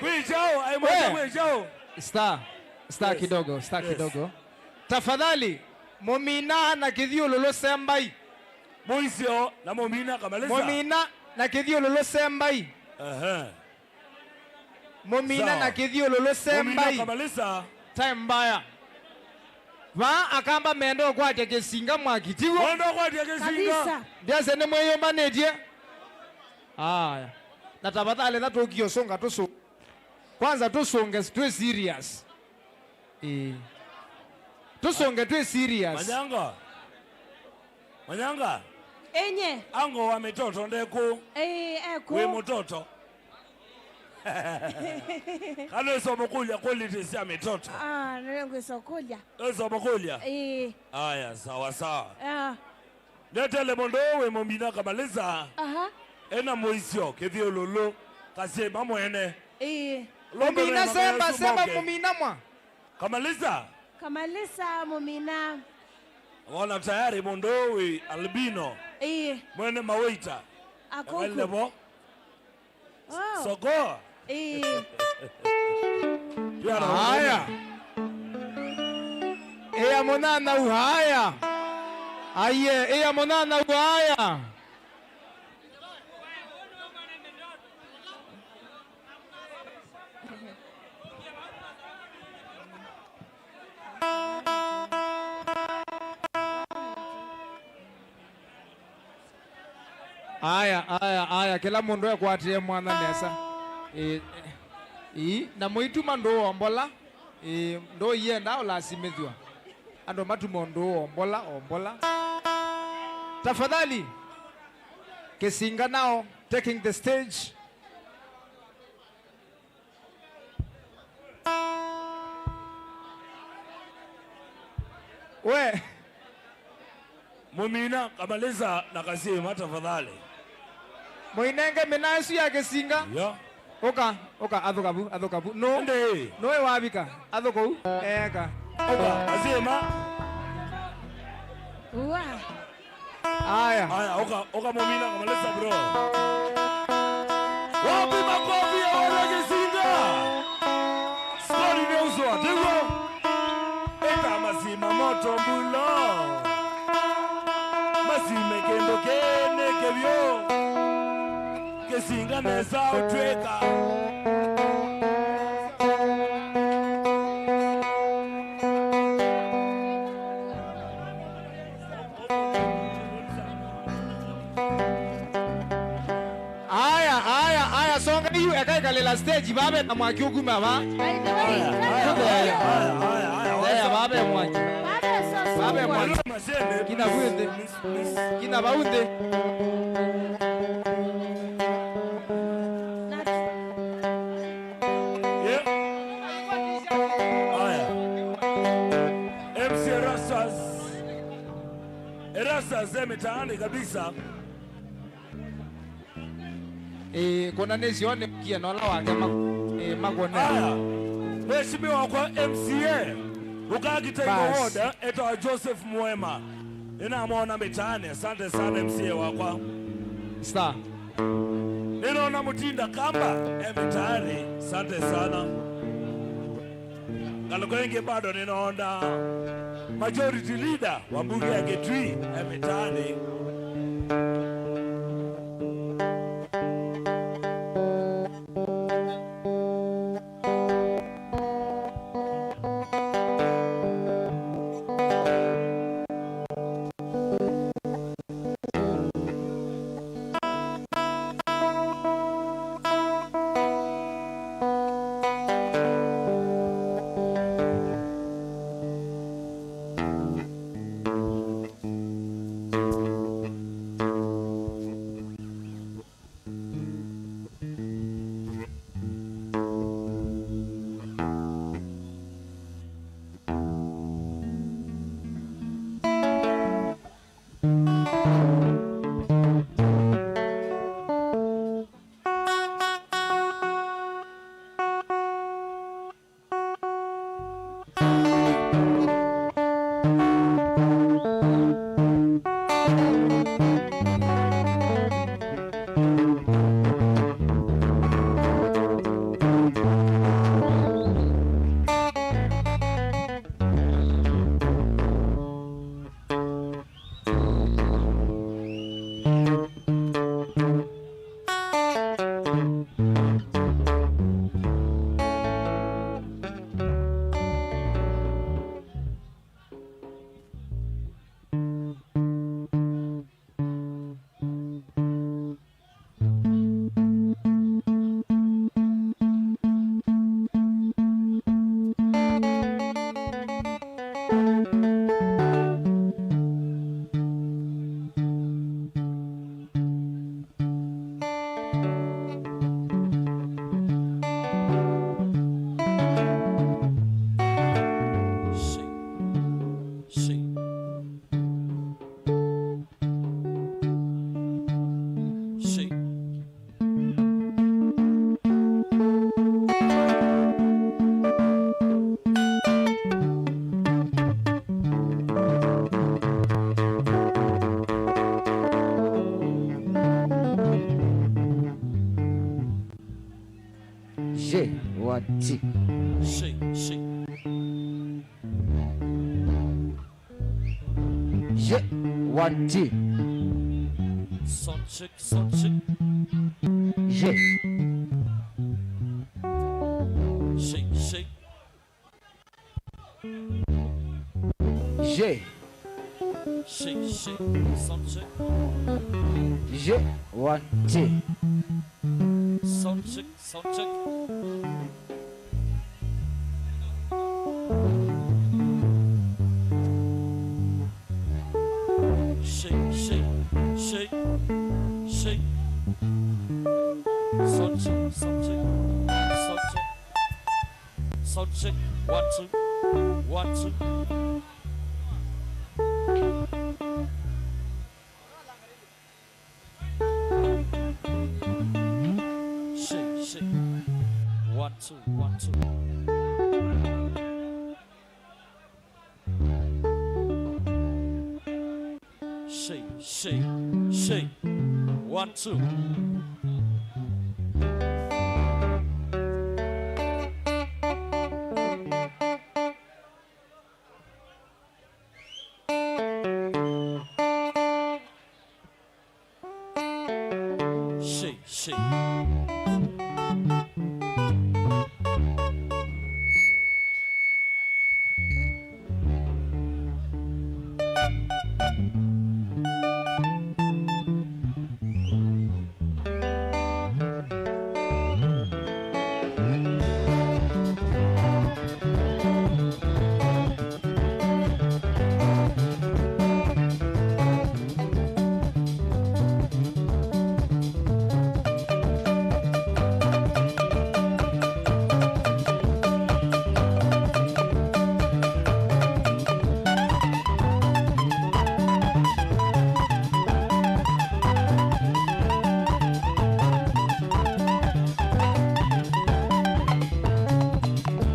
Kwĩ kyaũ? Aimwata kwĩ kyaũ? Star. Star kidogo, star kidogo. Tafadhali, mũmina na kĩthyũlũlũ sembai. Mũisyo na mũmina kamaliza. Mũmina na kĩthyũlũlũ sembai. Ehe. Mũmina na kĩthyũlũlũ sembai. Mũmina kamaliza. Time mbaya. Vaa Akamba menda ũkwatya kĩsinga mwaki, tiguo? Menda ũkwatya kĩsinga. Kabisa. Ndiasya nĩmwĩyũmbanĩtye? Aya. Na tafadhali, na tũkie ũsũnga tũsũ-, kwanza tũsũnge twĩ serious. Ĩĩ. Tũsũnge twĩ serious. Manyanga. Manyanga. Enye. Ango wa mĩtoto ndeku. Ĩĩ, eku. Wĩ mũtoto. Kana wĩsa ũmũkũlya quality sya mĩtoto. Ah, nĩngwĩsa ũkũlya. Wĩsa ũmũkũlya? Ĩĩ. Aya, sawa sawa. Ah. Ndetele mũndũ ũũ wĩ mũmina Kamaliza. Aha. Ena mũisyo, kĩthyũlũlũ, kasyĩma mwene. Ĩĩ. Mũmina semba, semba mũmina mwa. Kamaliza. Kamaliza mũmina. Wona tayari mũndũ ũũ wĩ albino. Ĩĩ. Mwene mawaita. Akũkũ. Level. Oh. Soko. Ĩĩ. Aya. Ĩya mũnyanyaũ aya. Aiye, ĩya mũnyanyaũ aya. Aya, aya, aya, kĩla mũndũ ekwatĩe mwanya nesa. Ĩĩ, ĩĩ, na mũituma ndũũ ombola. Ĩĩ, ndũũ ienda ũlasimĩthw'a. Andũ matuma ndũũ ombola, ombola. Tafadhali, Kĩsinga now taking the stage. We. Mũmina Kamaliza na kasyĩma tafadhali. Mũinenge mĩna ĩsu ya Kĩsinga. Yo. Ũka, ũka, athũka vu, athũka vu. Nũ? Ĩndĩ. Nũĩ wavika? Athũka u. Eka. Ũka, kasyĩma. Ua. Aya. Aya, ũka, ũka mũmina Kamaliza, bro. Wapi makofi ya wana Kĩsinga? Story nĩ ũsũa, tiguo? Ĩta masima moto mbulo. Masime kĩndũ kĩnĩ kĩvyũ. Kĩsinga nesa ũtwĩka. Aya, aya, aya, songa yu, eka ĩkalĩla stage, vave na mwaki ũkuma va. By the way, aya, aya, aya, aya, aya, aya, aya, vave mwaki. Vave mwaki. Kina vau nthĩ. Kina vau nthĩ. Yeah. Aya. M C Erastus. Erastus e mĩtaanĩ kabisa. Ĩĩ, kũna nĩ syo nĩ kia na ũla wake ma-, ĩĩ, makũne. Aya. Mheshimiwa wakwa M C A. Ũkakita Bas. Ward, etawa Joseph Mwema. Nĩnamwona mĩtaanĩ. Asante sana M C A wakwa. Star. Nĩnaona Mutinda Kamba e mĩtaanĩ. Asante sana. Ngalĩko ĩngĩ bado nĩnaona majority leader wa mbunge ya Kitui e mĩtaanĩ. Ti. Shake, shake. Yeah, one, two. Sound check, sound check. Yeah. Shake, shake. Yeah. Shake, shake, sound check. Yeah, one, two. Sound check, sound check. Shake, shake, shake, shake. Sound check, sound check, sound check. Sound check, one, two, one, two. Shake, shake. One, two, one, two. Shake, shake, shake. One, two. Shake, shake.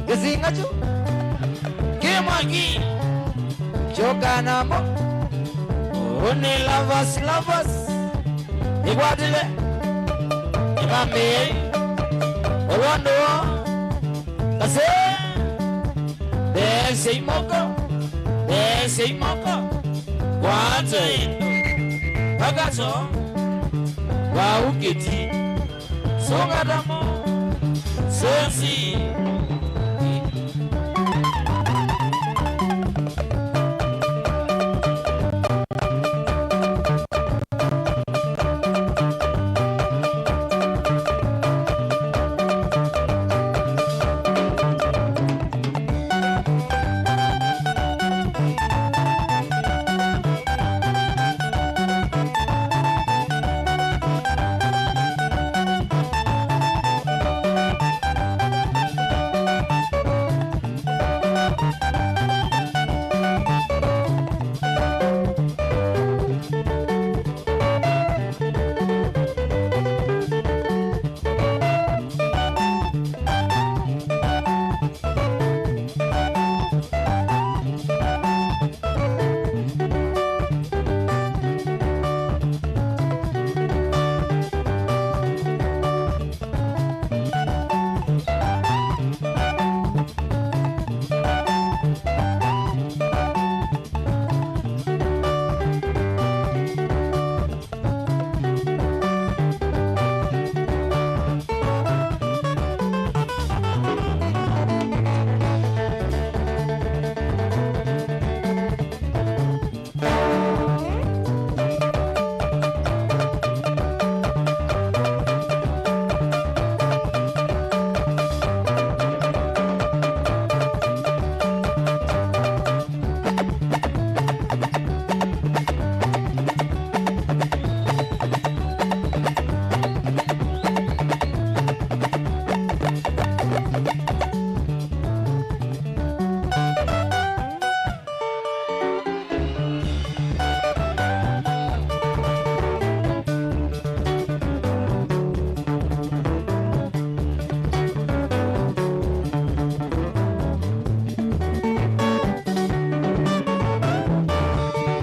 Kĩsinga kyu kĩ mwaki, kyoka namo. Ũũ nĩ lovers, lovers. Ĩkwatĩle, ĩmambĩĩe, ũlwa ndũũ, kasĩ, theesya imoko, theesya imoko, kwata ĩndũ, pakato, vau kĩti, sũngatamo, sũnzi.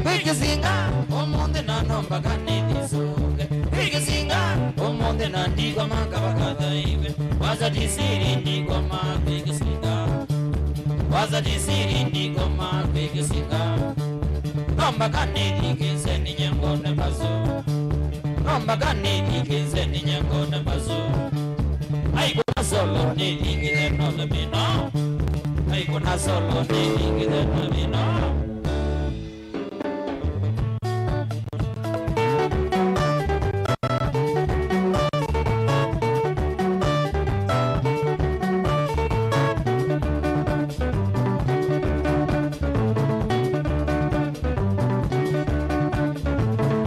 Kwĩ kĩsinga ũmũnthĩ na no mpaka nĩthĩ sũnge. Kwĩ kĩsinga ũmũnthĩ na ndigwa makavakatha iwe. Waza tisiri ndikoma kwĩkĩsĩka. Waza tisiri ndikoma kwĩkĩsĩka. No mpaka nĩthikĩse nĩnyengone masu. No mpaka nĩthikĩse nĩnyengone masu. Aikuna solo nĩthikĩse no the mino. Aikuna solo nĩthikĩse no the mino.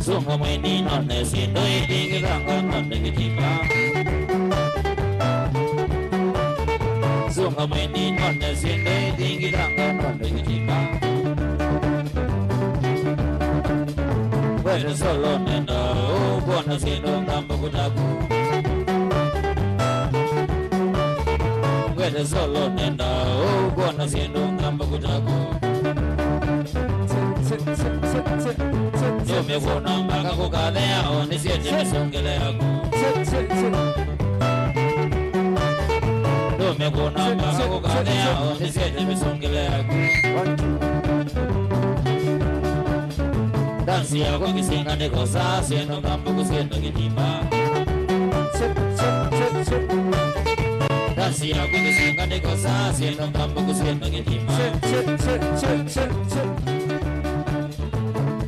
Sunga mweni none syĩndũ itingithanga none kĩtimba. Sunga mweni none syĩndũ itingithanga none kĩtimba. Wete solo nenda ũkwona syĩndũ ngambo kutaku. Wete solo nenda ũkwona syĩndũ ngambo kutaku. Nũmĩkwona mpaka kũkathea o nĩsyete mĩsũngĩle yaku. Nũmĩkwona mpaka kũkathea o nĩsyete mĩsũngĩle yaku. Dansi yakwa kĩsinga nĩkosa syĩndũ ngambo kũsyĩndũ kĩtimba. Dansi yakwa kĩsinga nĩkosa syĩndũ ngambo kũsyĩndũ kĩtimba.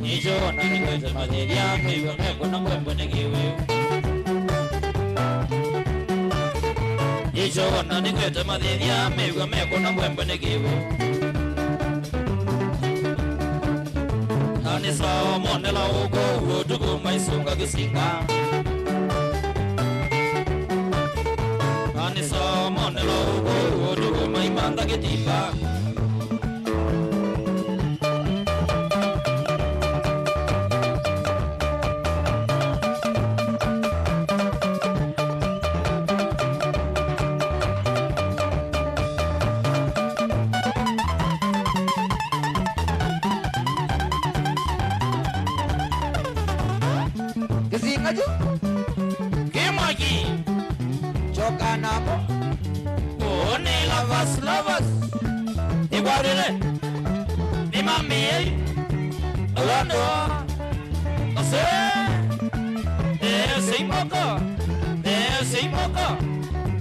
Nĩkyo ona nĩkwete mathĩthya, mĩw'a mekũna mbwembwe nĩ kĩwĩu. Nĩkyo ona nĩkwete mathĩthya, mĩw'a mekũna mbwembwe nĩ kĩwĩu. Na nĩ saa monela ũkũ ũtukũ maisunga kĩsinga. Na nĩ saa monela ũkũ ũtukũ maimantha kĩtimba. Kĩsinga kyu kĩ mwaki. Choka namo. Ũũ nĩ lovers, lovers. Nĩkwatĩle. Nĩmamĩei. Ũlondo. Ose. Ese imoko. Ese imoko.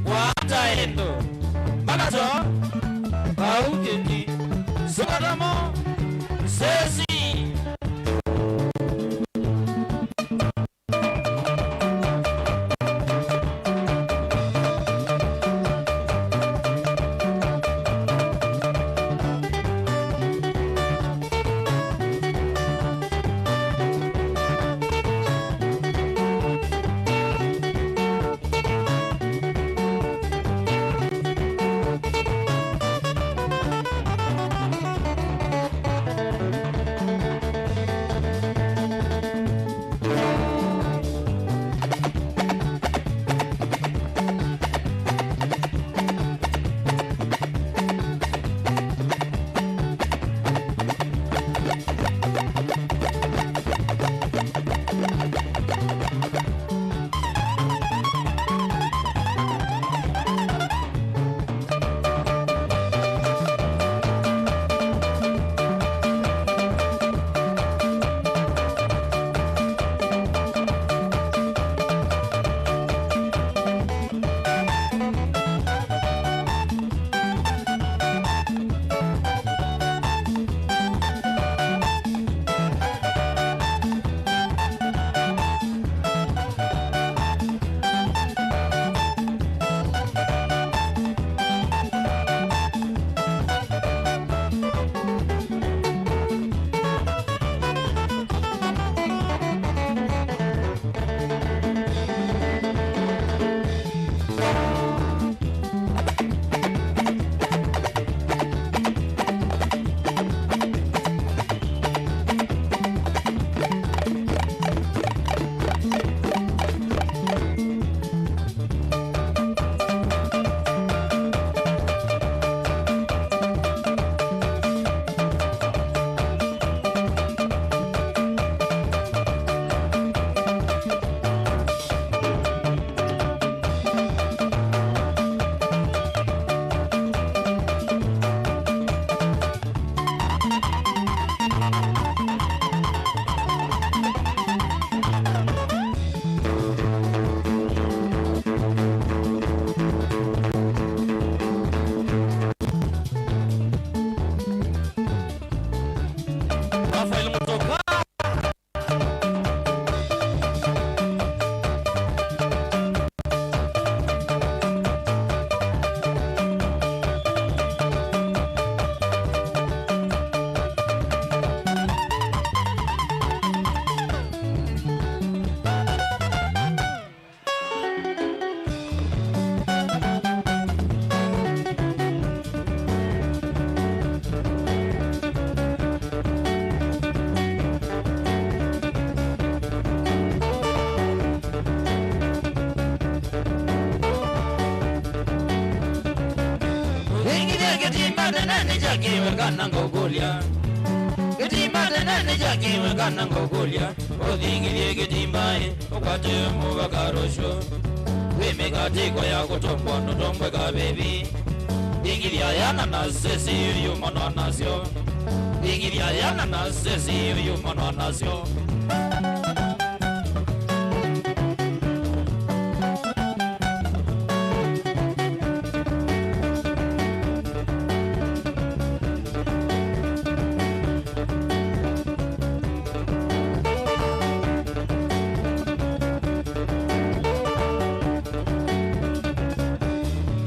Kwata endo. Makato. Pauketi. Sukatamo. Sesi. Rafael Mutoka. Ũthingithye kĩtimba tene nĩ kya kĩwe kana ngũkũlya? Kĩtimba tene nĩ kya kĩwe kana ngũkũlya? Ũthingithie kĩtimba ĩ, ũkwate mũvaka rũciũ. Wĩ mĩkatĩko ya kũtombwa ndũtombwe kavĩvi. Thingithia yana na sesi yumanwa nasyo. Thingithia yana na sesi yumanwa nasyo.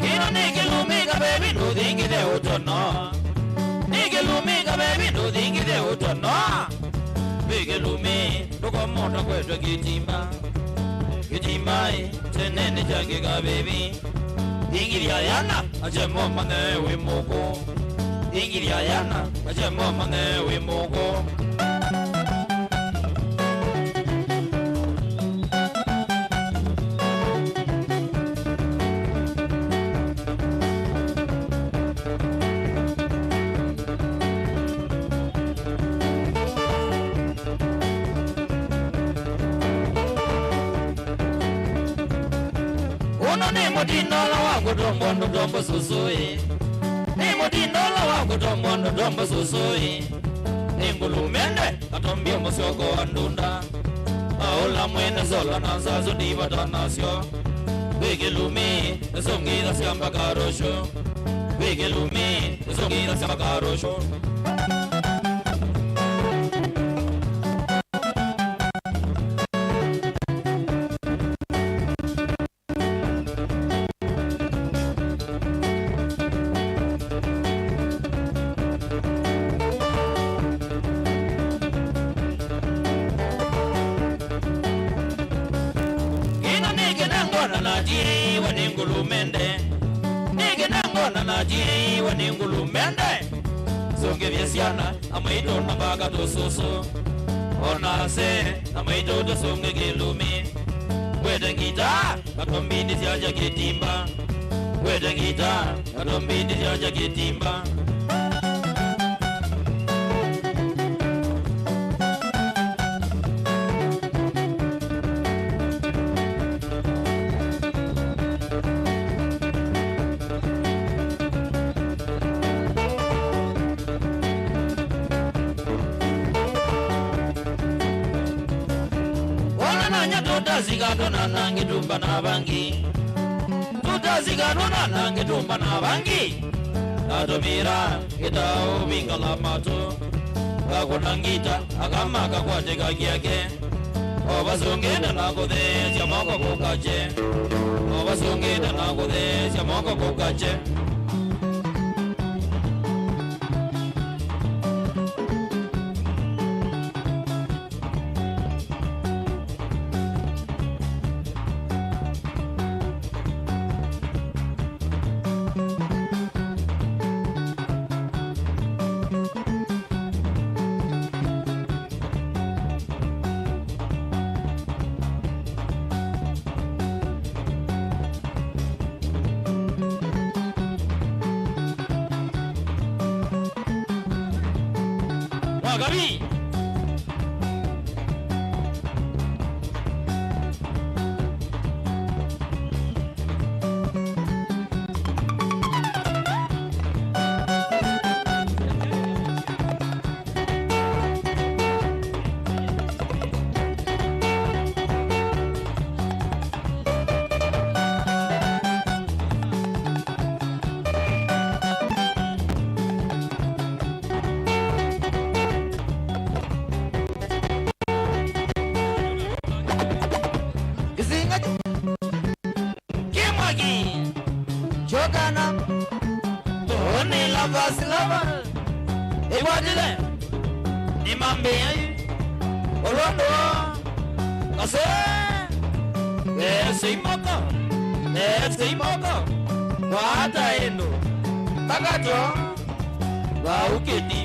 Kĩno nĩ kĩlumi kavevi ndũthingithe ũtono. Nĩ kĩlumi kavevi ndũthingithe ũtono. Wĩ kĩlumi ndũkamona kwetwe kĩtimba. Kĩtimba ĩ, tene nĩ kya kĩkavevi. Thingithia yana, akyemo mane wĩ mũkũ. Thingithia yana, akyemo mane wĩ mũkũ. Ũno nĩ mũtindo ũla wa kũtombwa ndũtombwe sũsũĩ. Nĩ mũtindo ũla wa kũtombwa ndũtombwe sũsũĩ. Nĩ ngũlũmende, atombie mũsyoko wa ndunda. Aũla mwene sola na nzasu ndivata nasyo. Wĩ kĩlumi, nĩsũngĩtha sya mbaka rũciũ. Wĩ kĩlumi, nĩsũngĩtha sya mbaka rũciũ. Kĩno nĩ kĩnengona na tiwe nĩ ngũlũmende. Nĩ kĩnengona na tiwe nĩ ngũlũmende. Sũngĩthye syana, amaitũ na mbaka tũsũsũ. Ona ase, amaitũ tũsũngĩ kĩlumi. Wete ngita, atombindisya kya kĩtimba. Wete ngita, atombindisya kya kĩtimba. Wona nanya tũtasika tũnana ngĩtumba na vangi. Tũtasika tũnana ngĩtumba na vangi. Natũmĩra ngĩta ũvingala matũ. Ngakũna ngita, akama kakwatĩka kĩake. O vasũngĩte na kũtheesya moko kũkakye. O vasũngĩte na kũtheesya moko kũkakye. Wakabi. kana. Tũnĩ lovers, lovers. Ĩkwatĩle. Nĩmambĩĩa yu. Ũlũndũ. Kase. These imoko. These imoko. Kwata ĩndũ. Thakato. Vaũkĩti.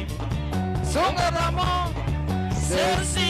Sunga thamo. Sesi.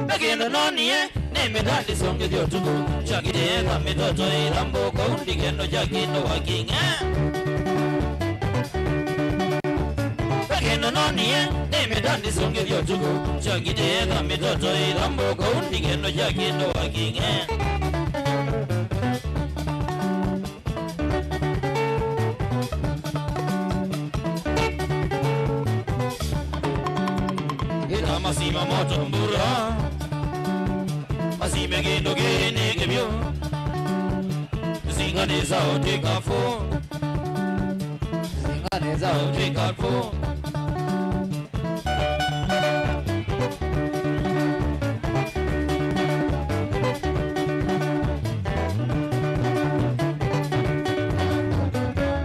Ve kĩndũ noonie, nĩ mĩtandĩso ngĩthĩ ũtukũ, kyakitĩe ta mĩtoto ĩla mbũkũ, ndikeno kya kĩndũ wa kĩng'e. Ve kĩndũ noonie, nĩ mĩtandĩso ngĩthĩ ũtukũ, kyakitĩe ta mĩtoto ĩla mbũkũ, ndikeno kya kĩndũ wa kĩng'e. Ĩta masima moto mbura, masime kĩndũ kĩnĩkĩ vyũ, singanĩsa ũtw'ĩka fũ, singanĩsa ũtw'ĩka fũ.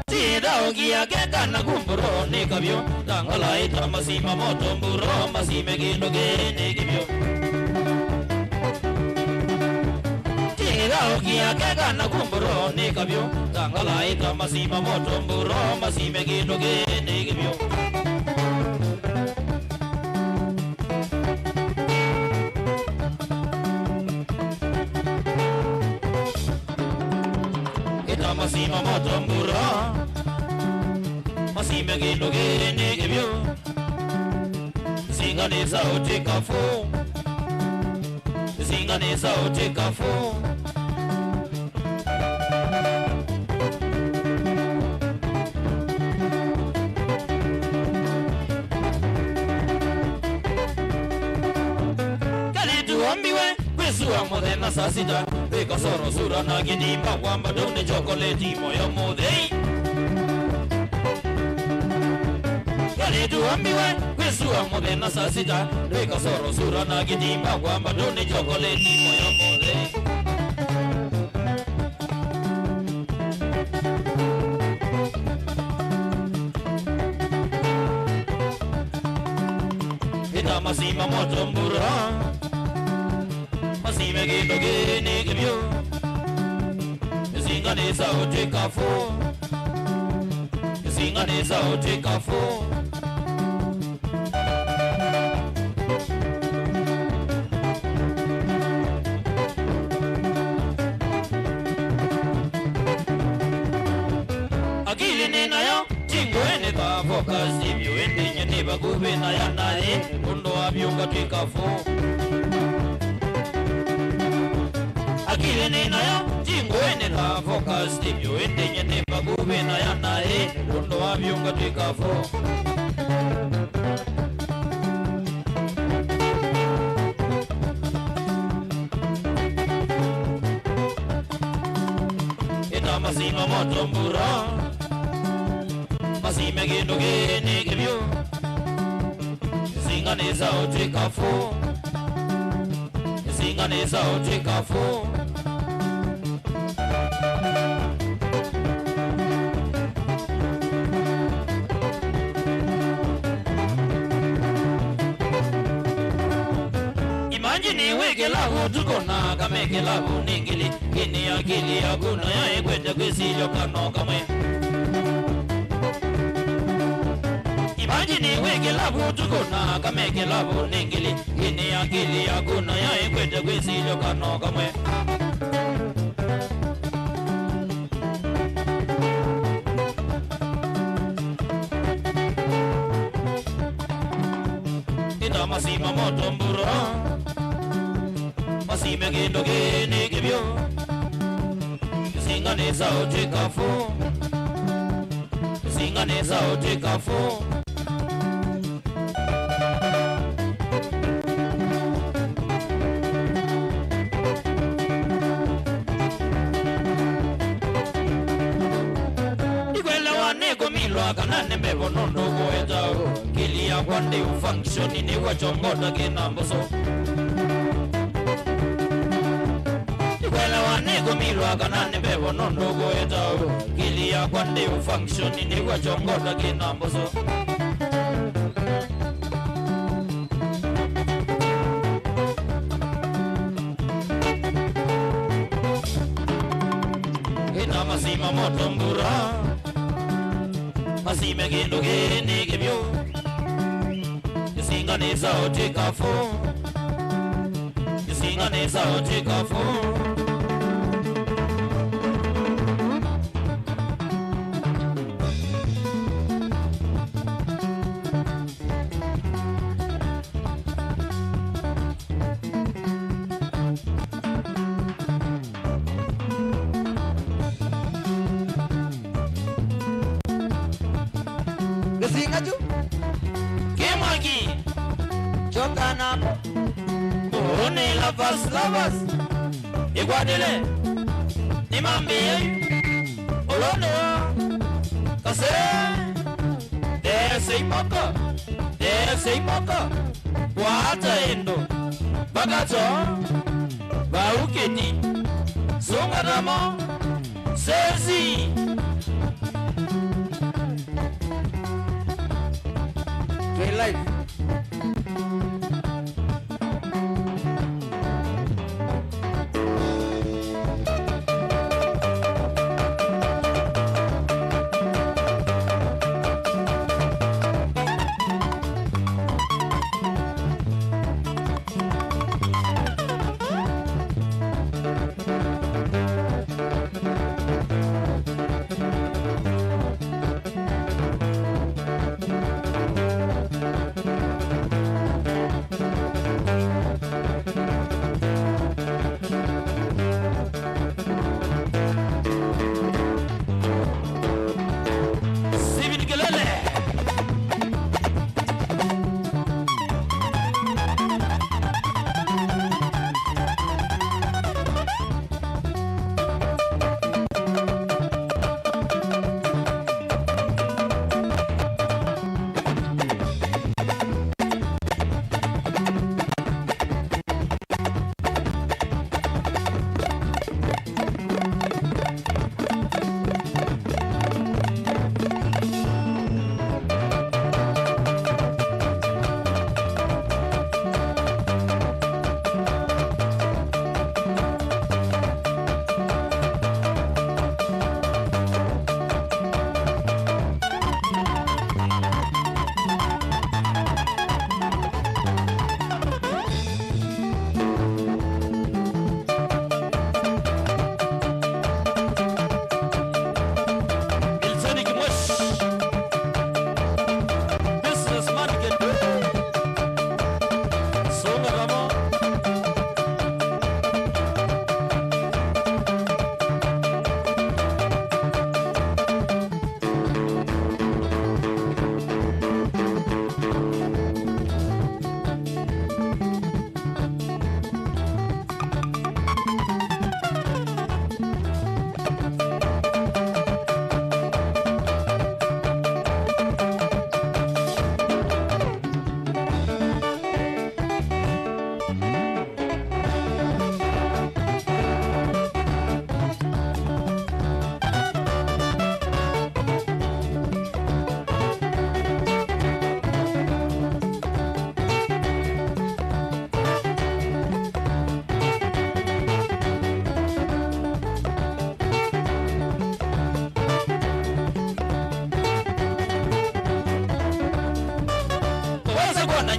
Tithaũkia kekana kumbũro nĩ kavyũ, tangalaĩta masima moto mburo, masime kĩndũ kĩnĩkĩ vyũ. Tithaũkia kekana kumbũro nĩ kavyũ, tangalaĩta masima moto mburo, masime kĩndũ kĩnĩkĩ vyũ. Ĩta masima moto mbura, masime kĩndũ kĩnĩkĩ vyũ. Singanĩsa ũtw'ĩka fũ, singanĩsa ũtw'ĩka fũ. Kalĩtu wambiwe kwĩsua mũthenya saa sita, wĩ kasoro sura na kĩtimba kwamba tũnĩ chokoleti moyo mũthei. Kalĩtu wambiwe kwĩsua mũthenya saa sita, wĩ kasoro sura na kĩtimba kwamba tũnĩ chokoleti moyo mũthei. Ta masima moto mbura, masime kĩndũ kĩnĩkĩ vyũ. Ĩsinga nĩsa ũtw'ĩka fũ, ĩsinga nĩsa ũtw'ĩka fũ. Akili nĩ nayo, ti ngũĩ nĩ ta focus, ti vyũ ĩndĩ nyie nĩ vakuvĩ na ya naĩ, ũndũ wa vyũ ngatw'ĩka fũ. Akili nĩ nayo, ti ngũĩ nĩ ta focus, ti vyũ ĩndĩ nyie nĩ vakuvĩ na ya naĩ, ũndũ wa vyũ ngatw'ĩka fũ. Ĩta masima moto mbura, masime kĩndũ kĩnĩkĩ vyũ. Ĩsinga nĩsa ũtw'ĩka fũ, ĩsinga nĩsa ũtw'ĩka fũ. Imagine wĩ kĩlavu ũtukũ na aka me kĩlavu nĩ ngili, kĩnĩ akili yaku nayo ĩkwete kwĩsilyo kano kamwe. Imagine wĩ kĩlavu ũtukũ na aka me kĩlavu nĩ ngili, kĩnĩ akili yaku nayo ĩkwete kwĩsilyo kano kamwe. Ĩta masima moto mbura, masime kĩndũ kĩnĩkĩ vyũ. Ĩsinga nĩsa ũtw'ĩka fũ, ĩsinga nĩsa ũtw'ĩka fũ. Ndikwelewa nĩ kũmilwa kana nĩ mbevo nũndũ kũweta ngili yakwa ndĩ function nĩw'o kyongo takĩna mboso. Ndikwelewa nĩ kũmilwa kana nĩ mbevo nũndũ kũweta ngili yakwa ndĩ function nĩw'o kyongo takĩna mboso. Ĩta masima moto mbura, masime kĩndũ kĩnĩkĩ vyũ. Ĩsinga nĩsa ũtw'ĩka fũ, ĩsinga nĩsa ũtw'ĩka fũ. Kĩsinga kyu kĩ mwaki. Choka namo. Ũũ nĩ lovers, lovers. Ĩkwatĩle. Nĩmambĩĩe yu. Ũlũndũ wa kasee. These imoko, these imoko, kwata ĩndũ, vakato, vaukĩti, sunga namo, sesi. Twĩ live.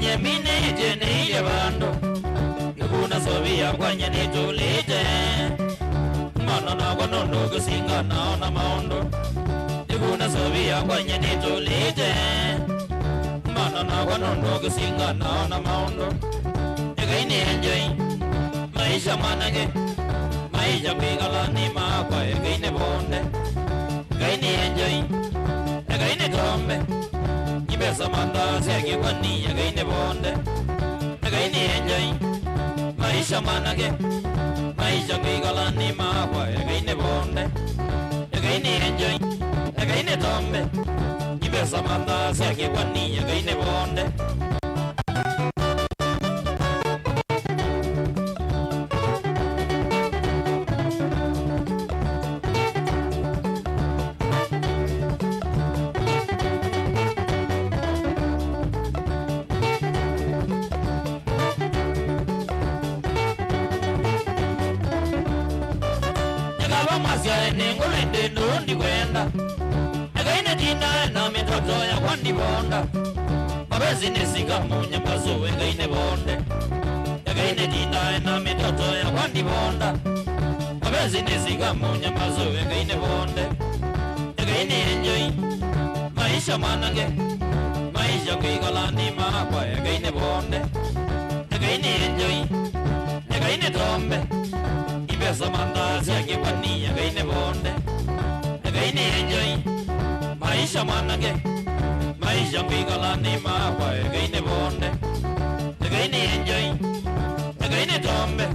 Nyeminĩtye nĩilye vandũ, ĩkuna sovi yakwa nye nĩtũlĩte. Mwana nakwa nũndũ ũkĩsinga naona maũndũ, ĩkuna sovi yakwa nye nĩtũlĩte. Mwana nakwa nũndũ ũkĩsinga naona maũndũ, ĩkai nĩ enjoy maisha mwanake, maisha kwĩkala nĩ makwa, ĩkai nĩ vonde. Ĩkai nĩ enjoy, ĩkai nĩ tombe. Ivesa manthaa sya kĩkwani, ĩkai nĩ vonde. Ĩkai nĩ enjoy maisha mwanake, maisha kwĩkala nĩ makwa, ĩkai nĩ vonde. Ĩkai nĩ enjoy, ĩkai nĩ tombe. Ivesa manthaa sya kĩkwani, ĩkai nĩ vonde. Nĩkava mwasyae nĩ ngũlũ ĩndĩ nũũ ndikwenda. Ĩkai nĩtindae na mĩtoto yakwa ndivonda. Mapenzi nĩ singa mũnyambazu, ĩkai nĩvonde. Ĩkai nĩtindae na mĩtoto yakwa ndivonda. Mapenzi nĩ singa mũnyambazu, ĩkai nĩvonde. Ĩkai nĩ enjoy maisha mwanake, maisha kwĩkala nĩ makwa, ĩkai nĩvonde. Ĩkai nĩ enjoy, ĩkai nĩ tombe. Ivesa manthaa sya kĩkwani, ĩkai nĩ vonde. Ĩkai nĩ enjoy maisha mwanake, maisha kwĩkala nĩ makwa, ĩkai nĩ vonde. Ĩkai nĩ enjoy, ĩkai nĩ tombe.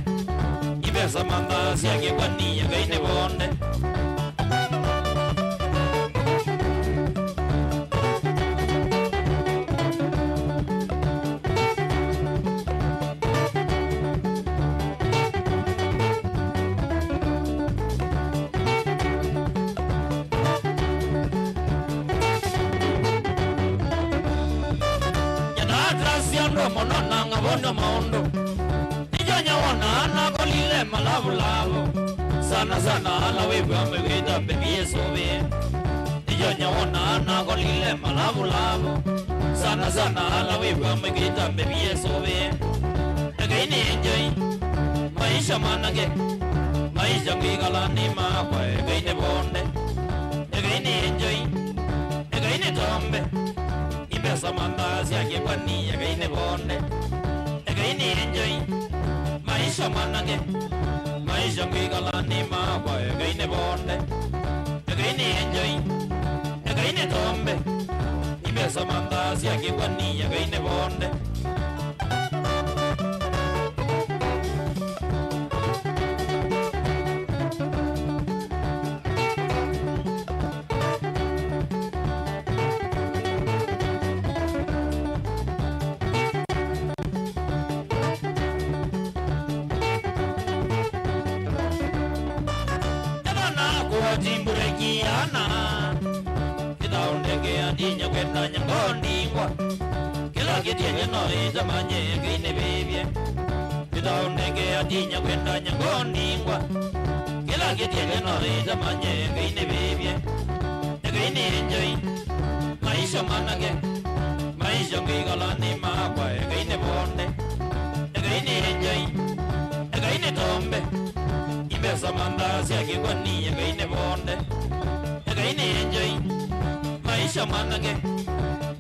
Ivesa manthaa sya kĩkwani, ĩkai nĩ vonde. Nyendaa class ya andũ mũno na ngavonw'a maũndũ. Nĩkyo nyawonaa nakolile malavulavu, sana sana ala wĩw'a mĩwĩta mbevi ĩsũvĩe. Nĩkyo nyawonaa nakolile malavulavu, sana sana ala wĩw'a mĩwĩta mbevi ĩsũvĩe. Ĩkai nĩ enjoy maisha mwanake, maisha kwĩkala nĩ makwa, ĩkai nĩ vonde. Ĩkai nĩ enjoy, ĩkai nĩ tombe. Ivesa manthaa sya kĩkwani, ĩkai nĩ vonde. Ĩkai nĩ enjoy maisha mwanake, maisha kwĩkala nĩ makwa, ĩkai nĩ vonde. Ĩkai nĩ enjoy, ĩkai nĩ tombe. Ivesa manthaa sya kĩkwani, ĩkai nĩ vonde. Ethana kũwati mbũreki ana. Kĩthaũ ndeke atinya kwenda nyangoo ndingwa. Kĩla kĩtiele no ĩtamanye Ngai nĩvĩvye. Kĩthaũ ndeke atinya kwenda nyangoo ndingwa. Kĩla kĩtiele no ĩtamanye Ngai nĩvĩvye. Ngai nĩ enjoy maisha mwanake. Maisha kwĩkala nĩ makwa, Ngai nĩ vonde. Ngai nĩ enjoy, Ngai nĩ tombe. Ivesa manthaa sya kĩkwani, Ngai nĩ vonde. Ngai nĩ enjoy maisha mwanake.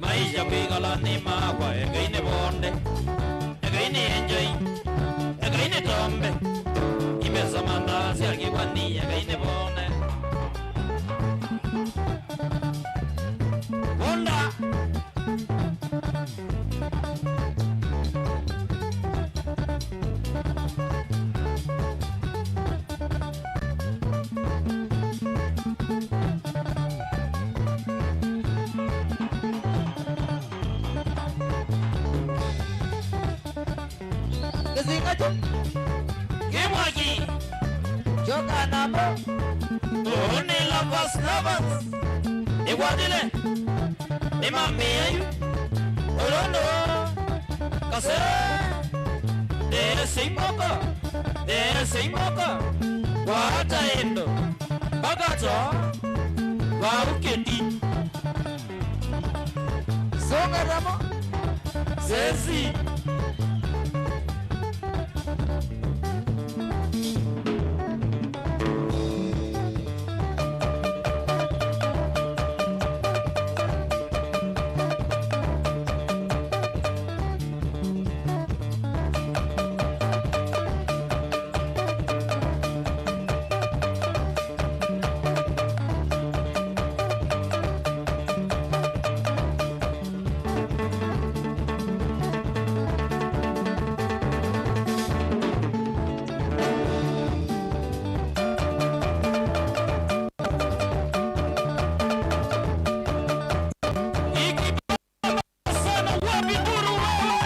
Maisha kwĩkala nĩ makwa, Ngai nĩ vonde. Ngai nĩ enjoy, Ngai nĩ tombe. Ivesa manthaa sya kĩkwani, Ngai nĩ vonde. Vonda. Kĩsinga kyu kĩ mwaki. Kyoka namo. Ũũ nĩ Lovers, Lovers. Nĩkwatĩle. Nĩmambĩĩa yu. Ũlũndũ. Kase. Ndeesei moko. Ndeesei moko. Kwata ĩndo. Mpaka to. Vau kĩndi. Songa ramo. Sesi. Sana, wapi nduru wewe?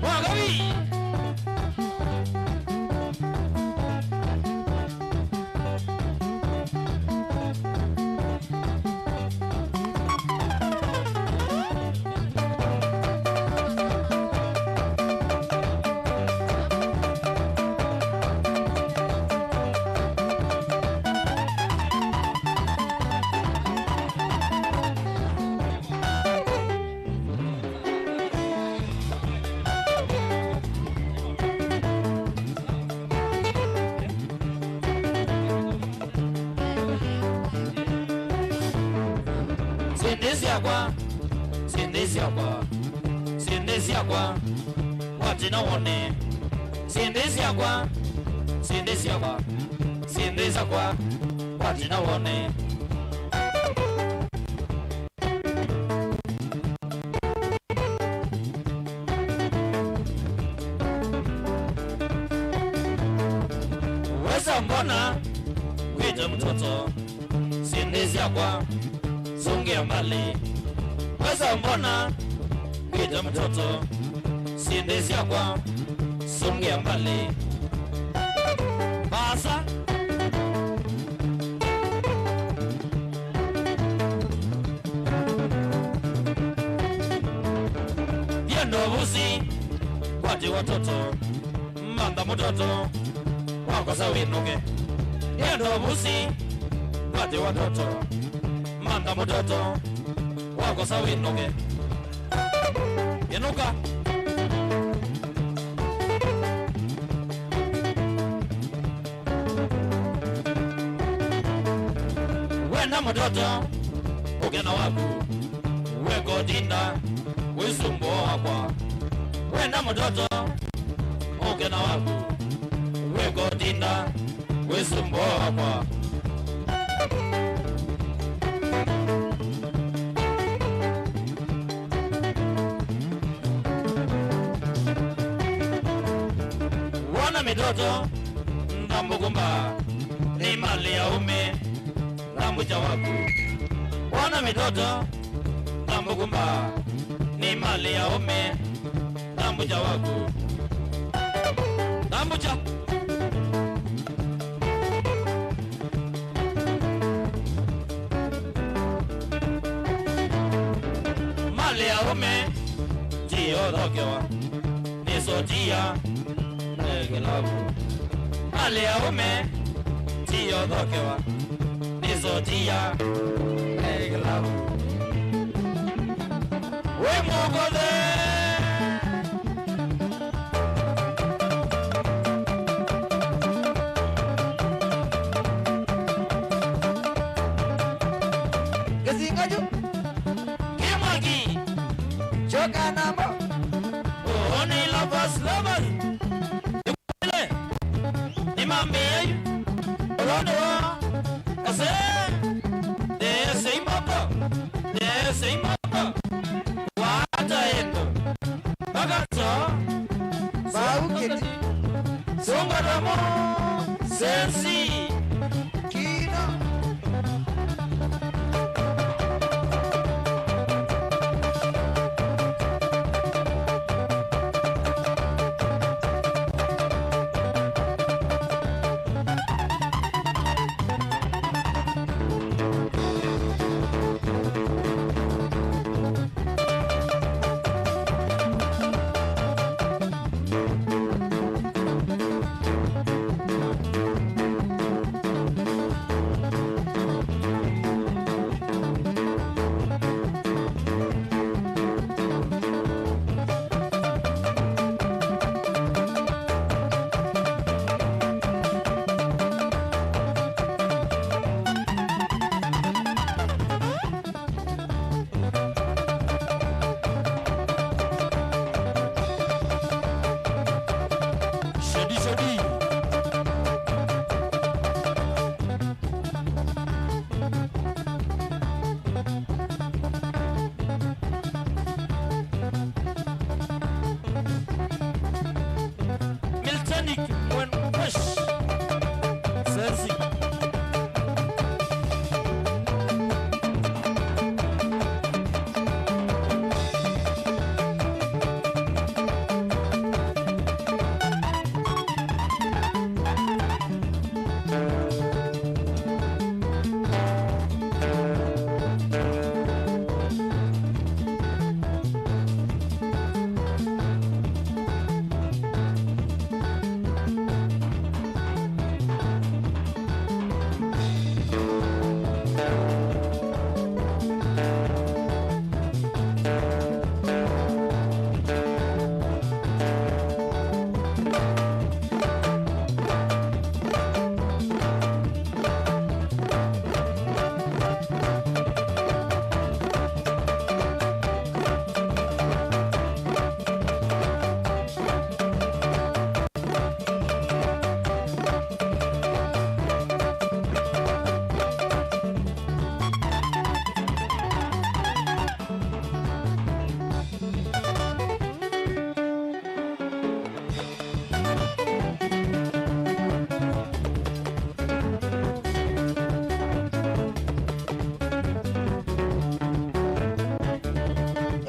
Mwagavi. Syĩndĩ syakwa, syĩndĩ syakwa, syĩndĩ syakwa, watina wone. Syĩndĩ syakwa, syĩndĩ syakwa, syĩndĩ syakwa, watina wone. Wesa mbona kwĩta mtoto, syĩndĩ syakwa, songea mbali. Wesa mbona kwĩta mtoto, syĩndĩ syakwa, songea mbali. Vaasa. Thiĩ ndovusi, kwatĩ watoto, mantha mũtoto, wakosa wĩnũke. Thiĩ ndovusi, kwatĩ watoto, mantha mũtoto, wakosa wĩnũke. Ĩnũka. Wenda mũtoto, ũkena waku, weka ũtinda wĩsumbũa wakwa. Wenda mũtoto, ũkena waku, weka ũtinda wĩsumbũa wakwa. Wona mĩtoto, ndambũkũmba, nĩ mali ya ũme, ndambũkya waku. Wona mĩtoto, ndambũkũmba, nĩ mali ya ũme, ndambũkya waku. Ndambũkya. Malĩ aũme, ti ũthokewa, nĩ sotia, na kĩlavu. Malĩ aũme, ti ũthokewa, nĩ sotia, na kĩlavu. Wĩ mũkothe. Kĩsinga kyu. Kĩmwaki. Kyoka namo. Oh, nĩ lovers, lovers. Nĩkwĩle. Nĩmambĩĩe yu. Ũlondoa. Ase. Ndese imoko. Ndese imoko. Wata endo. Bagato. Baukĩti. Songa ramo. Sensi. Kino. Shodi, shodi. Miltanic Mwen Kosh. Sensi.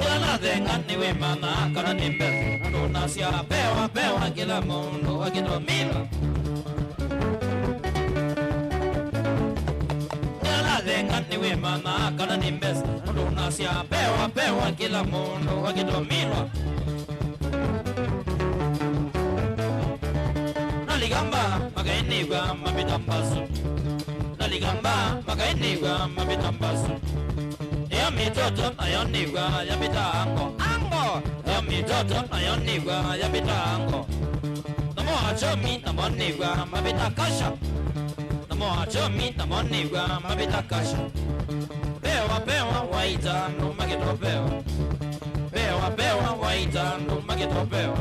Ĩla nathenga nĩwĩmanyaa kana nĩ mbesa, nũndũ nasya, "Pewa, pewa, kĩla mũndũ akĩtũmĩla." Ĩla nathenga nĩwĩmanyaa kana nĩ mbesa, nũndũ nasya, "Pewa, pewa, kĩla mũndũ akĩtũmĩlwa." Naligamba makainĩw'a mavĩta mbasu. Naligamba makainĩw'a mavĩta mbasu. Ĩyo mĩtoto nayo nĩw'a yavĩta ango. Ango! Ĩyo mĩtoto nayo nĩw'a yavĩta ango. Namo achomi namo nĩw'a mavĩta kasha. Namo achomi namo nĩw'a mavĩta kasha. Pewa, pewa, waita andũ makĩtopewa. Pewa, pewa, waita andũ makĩtopewa.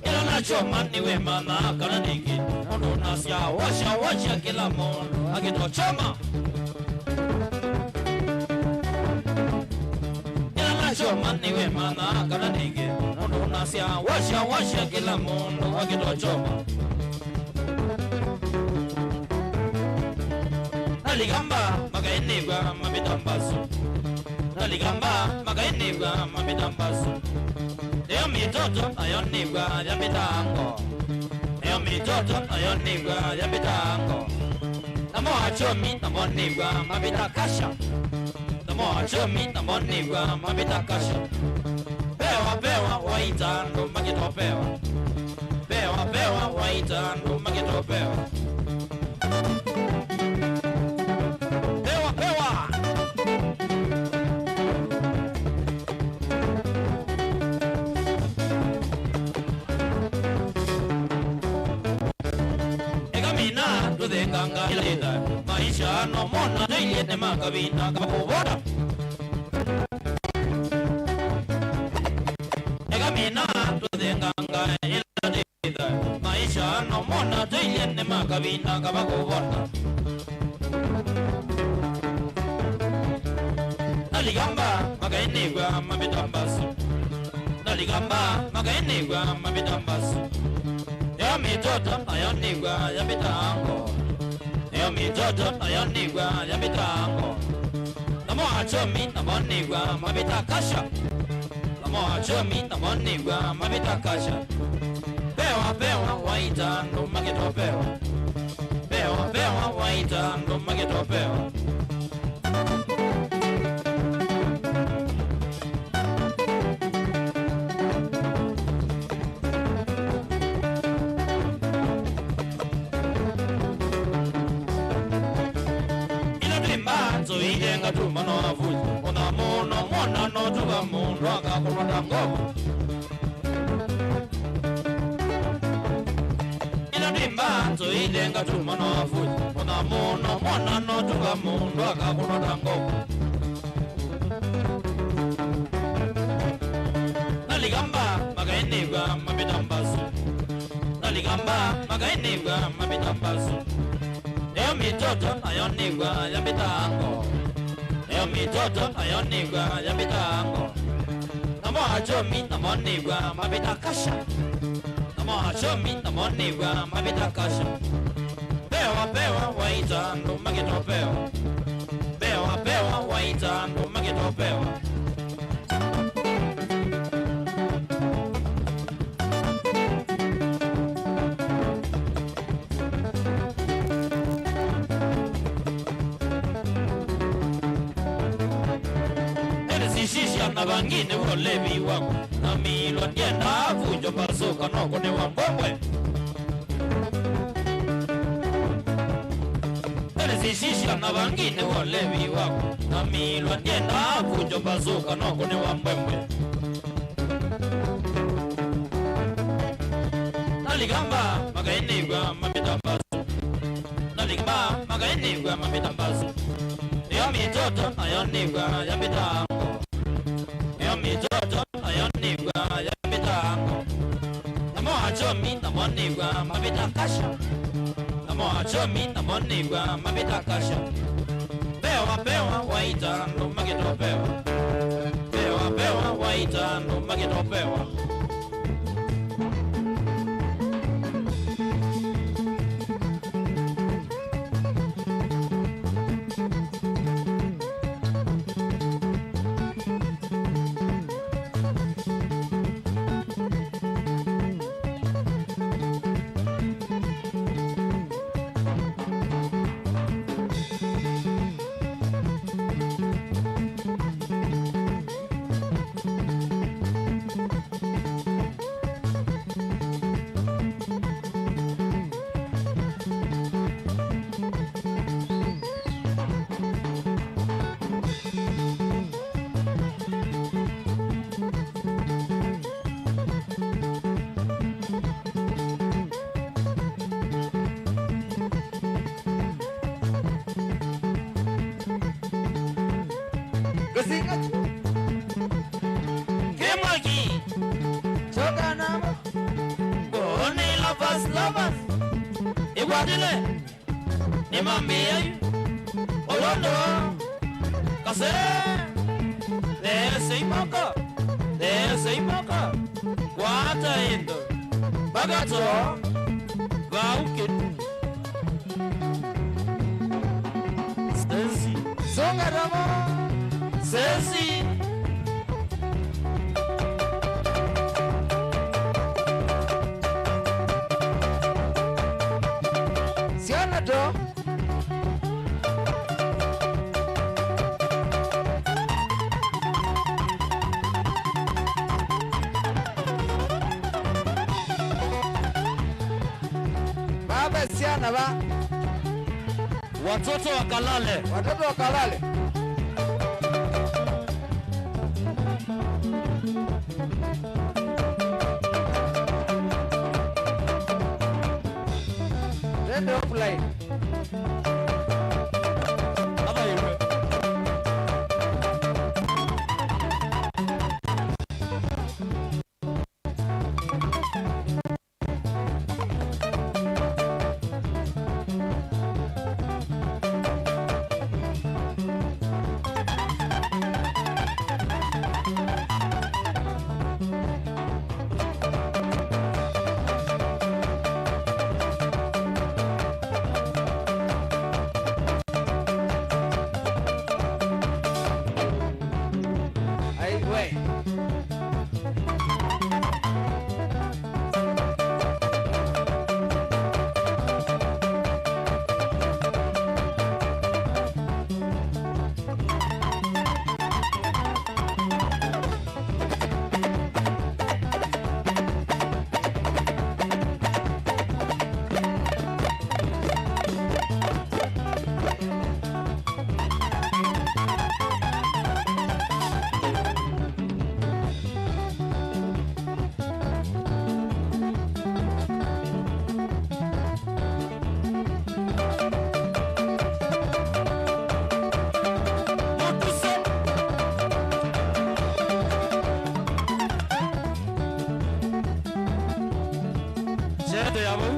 Ĩla nachoma nĩwĩmanyaa kana nĩngĩ mũndũ nasya, "Washa, washa," kĩla mũndũ akĩtochoma. Ĩla nachoma nĩwĩmanyaa kana nĩngĩ mũndũ nasya, "Washa, washa," kĩla mũndũ akĩtochoma. Naligamba makainĩw'a mavĩta mbasu. Nalikamba makainĩw'a mambĩta mbasu. Ĩyo mĩtoto nayo nĩw'a yambĩta ngo. Ĩyo mĩtoto nayo nĩw'a yambĩta ngo. Namo achomi namo nĩw'a mambĩta kasha. Namo achomi namo nĩw'a mambĩta kasha. Pewa, pewa, waita andũ makĩtopewa. Pewa, pewa, waita andũ makĩtopewa. Pewa, pewa. Eka mina tũthenganga ĩla ĩtha. Maisha no mona tũilyene makavina kavakũvota. Eka mina tũthenganga ĩla ĩtha. Maisha no mona tũilyene makavina kavakũvota. Nalikamba makainĩw'a mambĩta mbasu. Nalikamba makainĩw'a mambĩta mbasu. Ĩyo mĩtoto nayo nĩw'a yambĩta ngo. Ĩyo mĩtoto nayo nĩw'a yambĩta ngo. Namo achomi namo nĩw'a mambĩta kasha. Namo achomi namo nĩw'a mambĩta kasha. Pewa, pewa, waita andũ makĩtopewa. Pewa, pewa, waita andũ makĩtopewa. Ila twĩ mbanzo ilenga tuma no avuzi. Ona mũno mwana no tuva mũndũ akakũlwa ta ngovu. Ila nĩ mbanzo ilenga tuma no avuzi. Ona mũno mwana no tuva mũndũ akakũlwa ta ngovu. Nalikamba makainĩw'a mambĩta mbasu. Nalikamba makainĩw'a mambĩta mbasu. Ĩyo mĩtoto nayo nĩw'a yambĩta ngo. Ĩyo mĩtoto nayo nĩw'a yambĩta ngo. Namo achomi namo nĩw'a mambĩta kasha. Namo achomi namo nĩw'a mambĩta kasha. Pewa, pewa, waita andũ makĩtopewa. Pewa, pewa, waita andũ makĩtopewa. Ĩlĩ sisisya na vangi nĩw'o ũlevi wakwa, na mĩilwa ndiendaa vujo mbasũka no kũnĩwa mbwembwe. Ĩlĩ sisisya na vangi nĩw'o ũlevi wakwa, na mĩilwa ndiendaa vujo mbasũka no kũnĩwa mbwembwe. Nalikamba makainĩw'a mambĩta mbasu. Nalikamba makainĩw'a mambĩta mbasu. Ĩyo mĩtoto nayo nĩw'a yambĩta ngo. Ĩyo mĩtoto nayo nĩw'a yambĩta ngo. Namo achomi namo nĩw'a mambĩta kasha. Namo achomi namo nĩw'a mambĩta kasha. Pewa, pewa, waita andũ makĩtopewa. Pewa, pewa, waita andũ makĩtopewa. Kĩsinga kĩ mwaki. Choka namo. Mboni lovers, lovers. Ĩkwatĩle. Nĩmambĩĩa yu. Olondo. Kase. These imoka. These imoka. Kwata ĩndo. Mpaka to. Vau kĩtu. Stacy. Songa namo. Sesi. Syana to. Vaa ve syana va. Watoto wakalale. Watoto wakalale. Twende offline. Hapa hivi. Ai, we. Shete ya vau.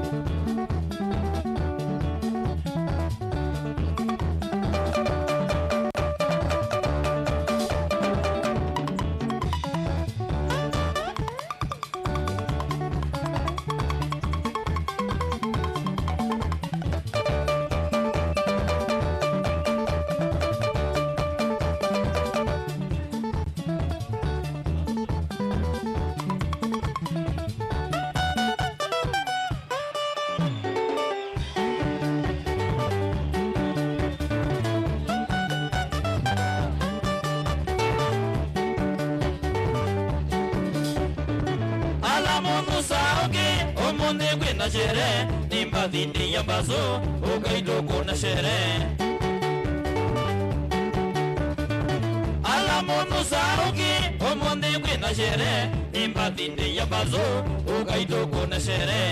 Ala mũndũ saa ũngĩ, ũmũnthĩ kwĩna shere, nĩ mbathi ndĩ ya mbazu, ũkaitũkũna shere. Ala mũndũ saa ũngĩ, ũmũnthĩ kwĩna shere, nĩ mbathi ndĩ ya mbazu, ũkaitũkũna shere.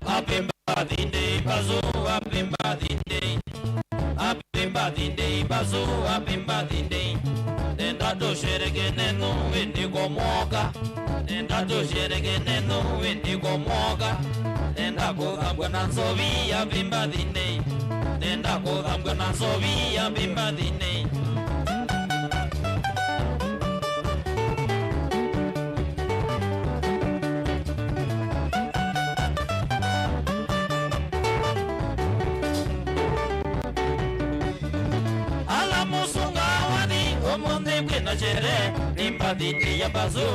Happy birthday, Bazu, happy birthday. Happy birthday, Bazu, happy birthday. Nenda tushereke nenyu ĩndĩ kwa mwaka. Nenda tushereke nenyu ĩndĩ kwa mwaka. Nenda kũthambwa na nzovi, happy birthday. Nenda kũthambwa na nzovi, happy birthday. Ala mũsunga wathi, ũmũnthĩ kwĩna shere, nĩ mbathi ndĩ ya Bazu,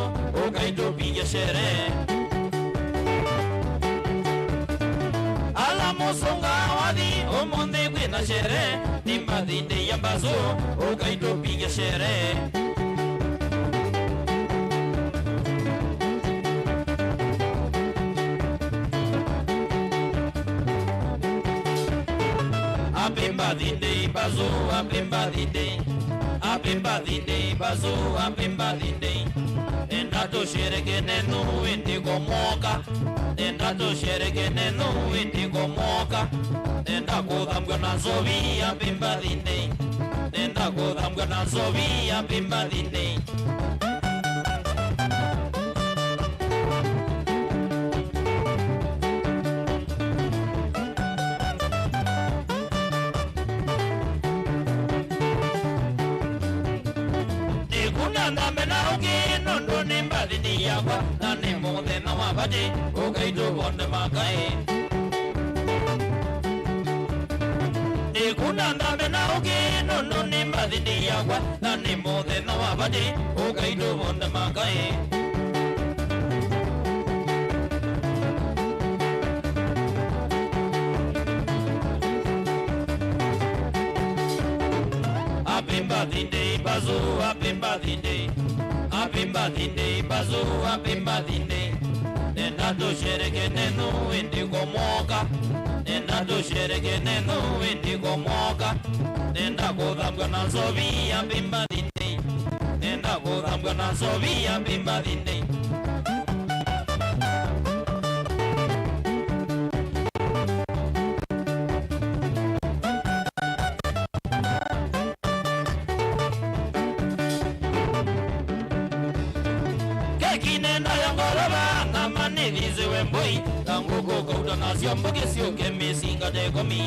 ũkaitũpinge shere. Ala mũsunga wathi, ũmũnthĩ kwĩna shere, nĩ mbathi ndĩ ya Bazu, ũkaitũpinge shere. Happy birthday, Bazu, happy birthday. Happy birthday, Bazu, happy birthday. Nenda tushereke nenyu ĩndĩ kwa mwaka. Nenda tushereke nenyu ĩndĩ kwa mwaka. Nenda kũthambwa na nzovi, happy birthday. Nenda kũthambwa na nzovi, happy birthday. Nĩkuna nthame na ũngĩ nũndũ nĩ mbathi nĩ ya Na nĩ mũthenya wa vati, ũkai tũvonde makaĩ. Nĩkuna nthame na ũkĩ, nũndũ nĩ mbathi ndĩ yakwa. Na nĩ mũthenya wa vati, ũkai tũvonde makaĩ. Happy birthday, Bazu, happy birthday. Happy birthday, Bazu, happy birthday. Nenda tũshereke nenyu ĩndĩ kwa mwaka. Nenda tũshereke nenyu ĩndĩ kwa mwaka. Nenda kũthambwa na nzovi, happy birthday. Nenda kũthambwa na nzovi, happy birthday. Keki nenda ya ngolova, na manĩthĩsĩwe mbũi, na ngũkũ kauta nasyo mbũkĩ syũke mĩsinga ta ĩkũmi.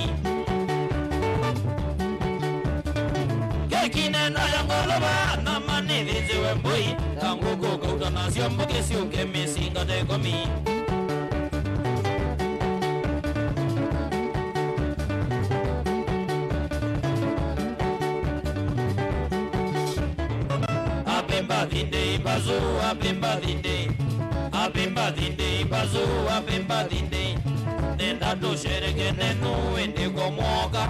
Keki nenda ya ngolova, na manĩthĩsĩwe mbũi, na ngũkũ kauta nasyo mbũkĩ syũke mĩsinga ta ĩkũmi. Happy birthday, Bazu, happy birthday. Happy birthday, Bazu, happy birthday. Nenda tũshereke nenyu ĩndĩ kwa mwaka.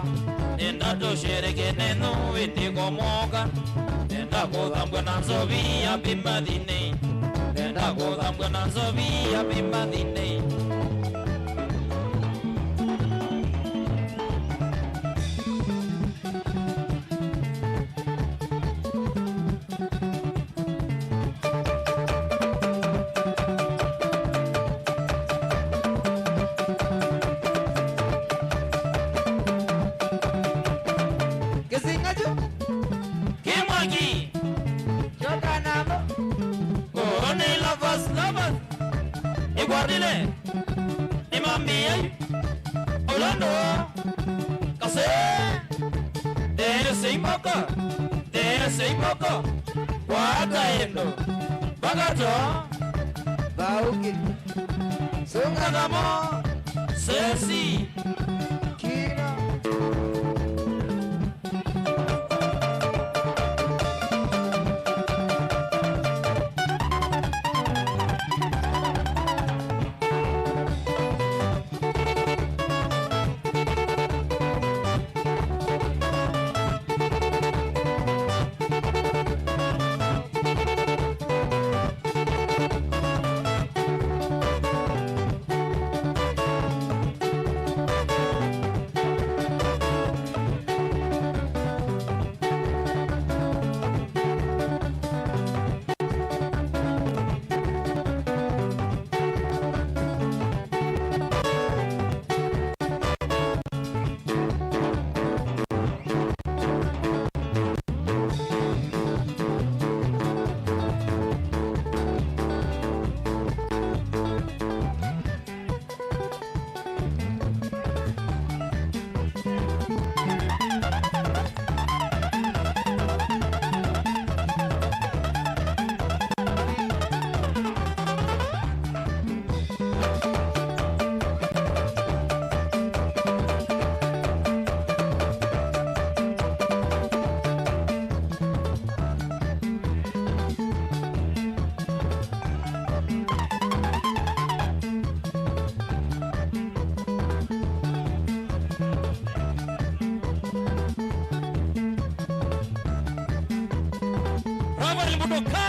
Nenda tũshereke nenyu ĩndĩ kwa mwaka. Nenda kũthambwa na nzovi, happy birthday. Nenda kũthambwa na nzovi, happy birthday. Kĩsinga kyu. Kĩ mwaki. Kyoka namo. Oh, nĩ lovers, lovers. Nĩkwatile. Nĩmambĩĩe. Ũlondo. Kase. Tese imoko. Tese imoko. Kwata endo. Bagato. Bauki. Sunga kamo. Sesi. Kina. Rafael Mudoka.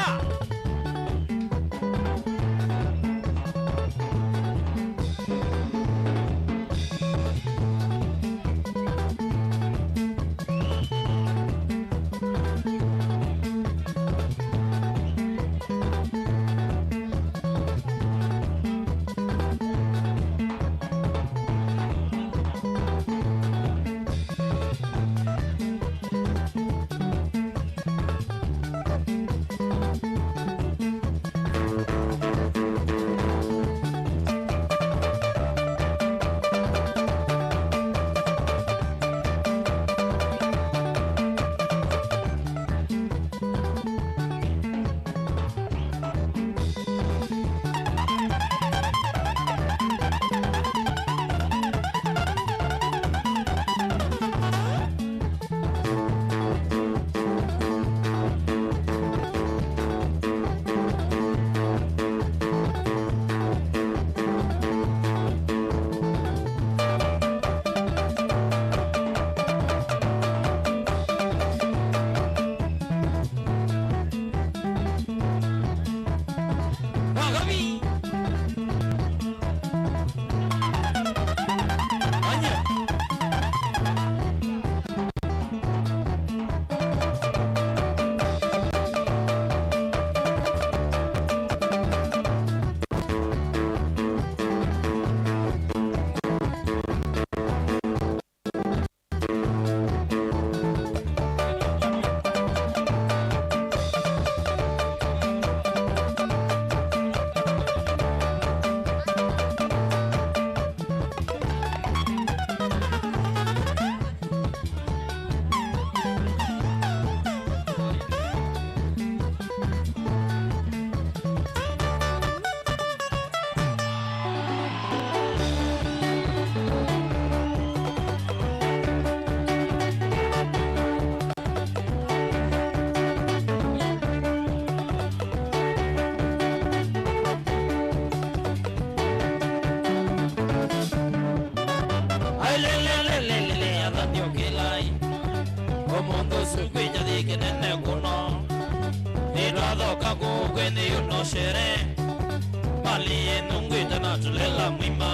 Mũndũ ũsu kwĩ kyathĩ kĩnene kũno. Nĩtwathoka kũu kwĩ nthĩ yu no shere. Malĩ yenyu ngwĩta na tũlela mwima.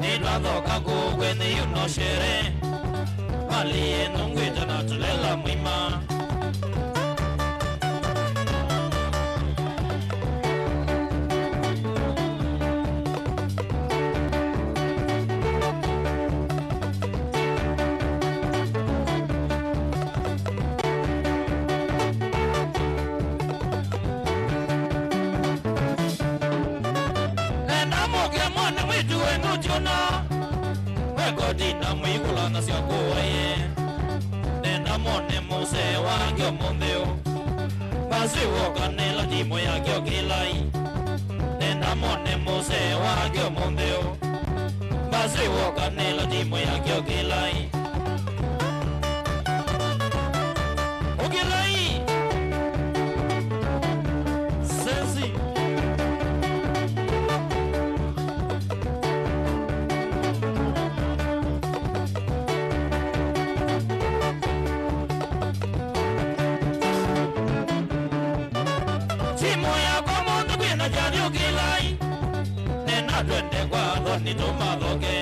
Nĩtwathoka kũu kwĩ nthĩ yu no shere. Malĩ yenyu ngwĩta na tũlela mwima. Nenda mũke mwana mwĩtu wenyu tiũna. Wekoti na mwĩkũlanasya kũaye. Nenda mone mũsee wake ũmũnthĩ ũ. Mbasi woka nĩla timu yake ũkĩlai. Nenda mone mũsee wake ũmũnthĩ ũ. Mbasi woka nĩla timu yake ũkĩlai. Ũkĩlai. Sensi. Timu yakwa mũndũ kwĩna kyathĩ ũkĩlai. Nena twende kwa athoni tũmathoke.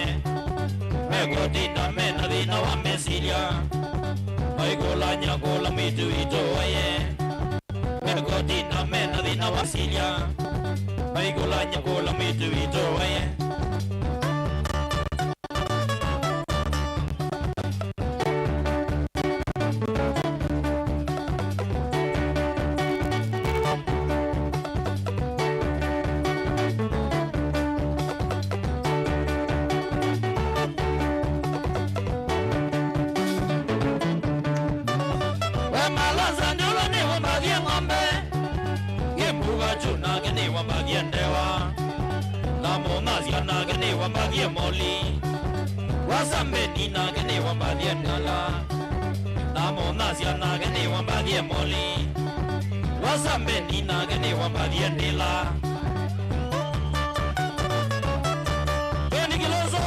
Mekũtinda mena thĩna wa mesilya. Maikũlany'a kũla mwĩtu witũ waye. Mekũtinda mena thĩna wa silya. Maikũlany'a kũla mwĩtu witũ waye. We Malonza ndiũla nĩwe mbathie ng'ombe. Kĩmbuva kyu nake nĩwe mbathie ndewa. Na Mũnasya nake nĩwe mbathie moli. Wasambeni nake nĩwe mbathie ngala. Na Mũnasya nake nĩwe mbathie moli. Wasambeni nake nĩwe mbathie ndĩla. Tony Kilonzo.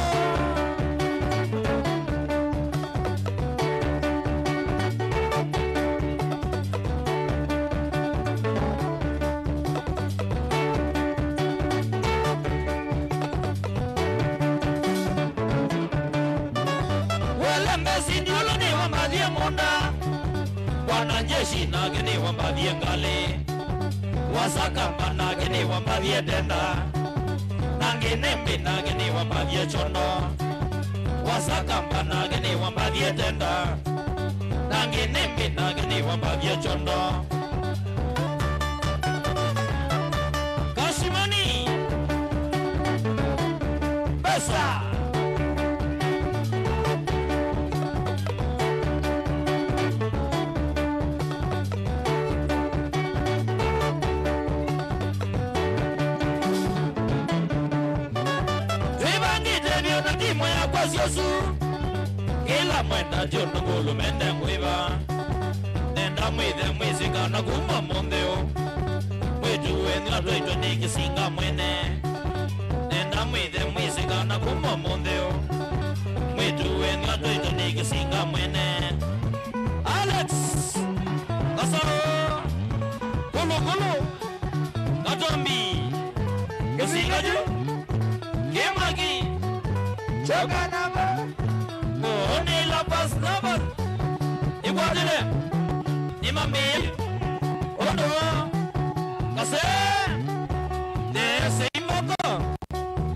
Wele mbesi ndiũlũ nĩwe mbathie mũnda. Bwana Njeshi nake nĩwe mbathie ngalĩ. Wasakamba nake nĩwe mbathie tenda. Na Nginembi nake nĩwe mbathie kyondo. Wasakamba nake nĩwe mbathie tenda. Na Nginembi nake nĩwe mbathie kyondo. Kashimani. Pesa. Twĩvangĩte vyũ na timu yakwa syosu. Kĩla mwenda ti ũndũ ngũlũ mende ngwĩva. Nenda mwĩthe mwĩsĩ kana kuma mũnthĩ ũ. Mwĩtu wenyu atwaitwe nĩ kĩsinga mwene. Nenda mwĩthe mwĩsĩ kana kuma mũnthĩ ũ. Mwĩtu wenyu atwaitwe nĩ kĩsinga mwene. Alex Kasoro. Kũlũkũlũ. Katombi. Kĩsinga kyu. Kĩmaki. Choka namba. Mũũnĩ la bas namba. Ikwatĩle. Imami. Ũndũ. Kase. Nese imoko.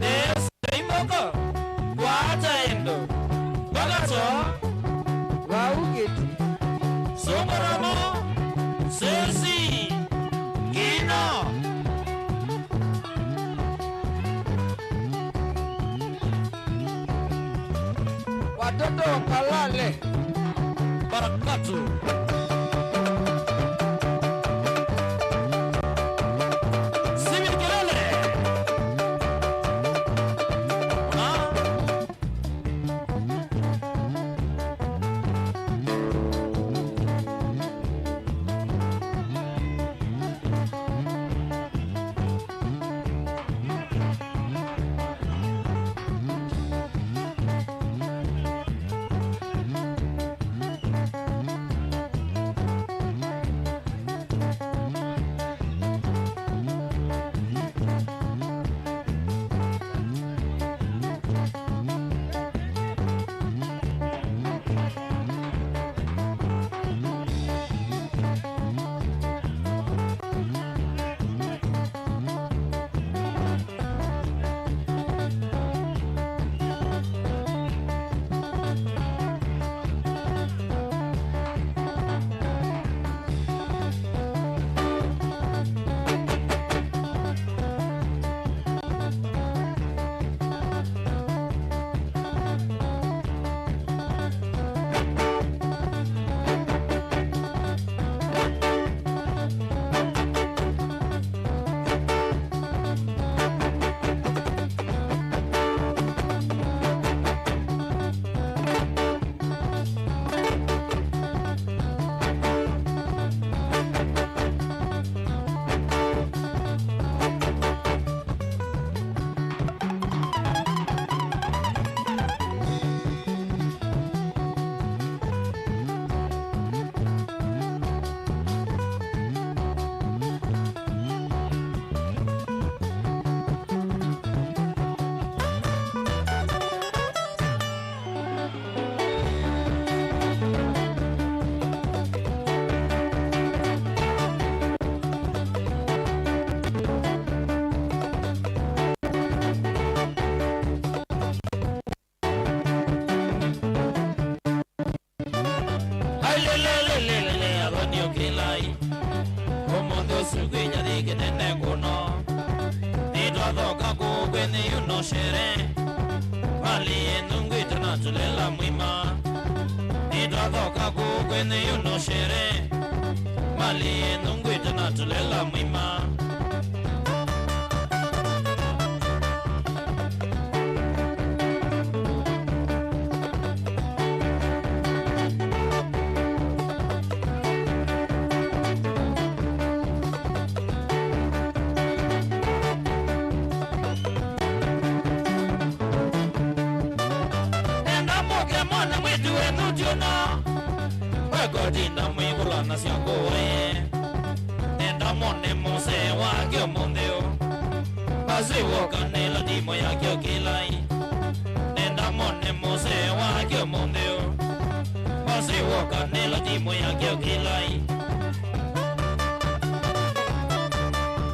Nese imoko. Kwata endo. Bagato. Vau kĩtu. Songoramo. Sesi. Kino. Watoto wakalale. Barakatu. Sivi kelele. Ah. shere, mali yenyu ngwite na tulela mwima. Nitwathoka kuu kwenyu yuno shere, mali yenyu ngwite na tulela mwima. Nenda mũke mone mwĩtu wenyu tiũno, wekotinda mwĩkũlanasya ngũĩ. Nenda mone mũsee wake ũmũnthĩ ũ, vasĩ woka nĩla timũ yake ũkĩlai. Nenda mone mũsee wake ũmũnthĩ ũ, vasĩ woka nĩla timũ yake ũkĩlai.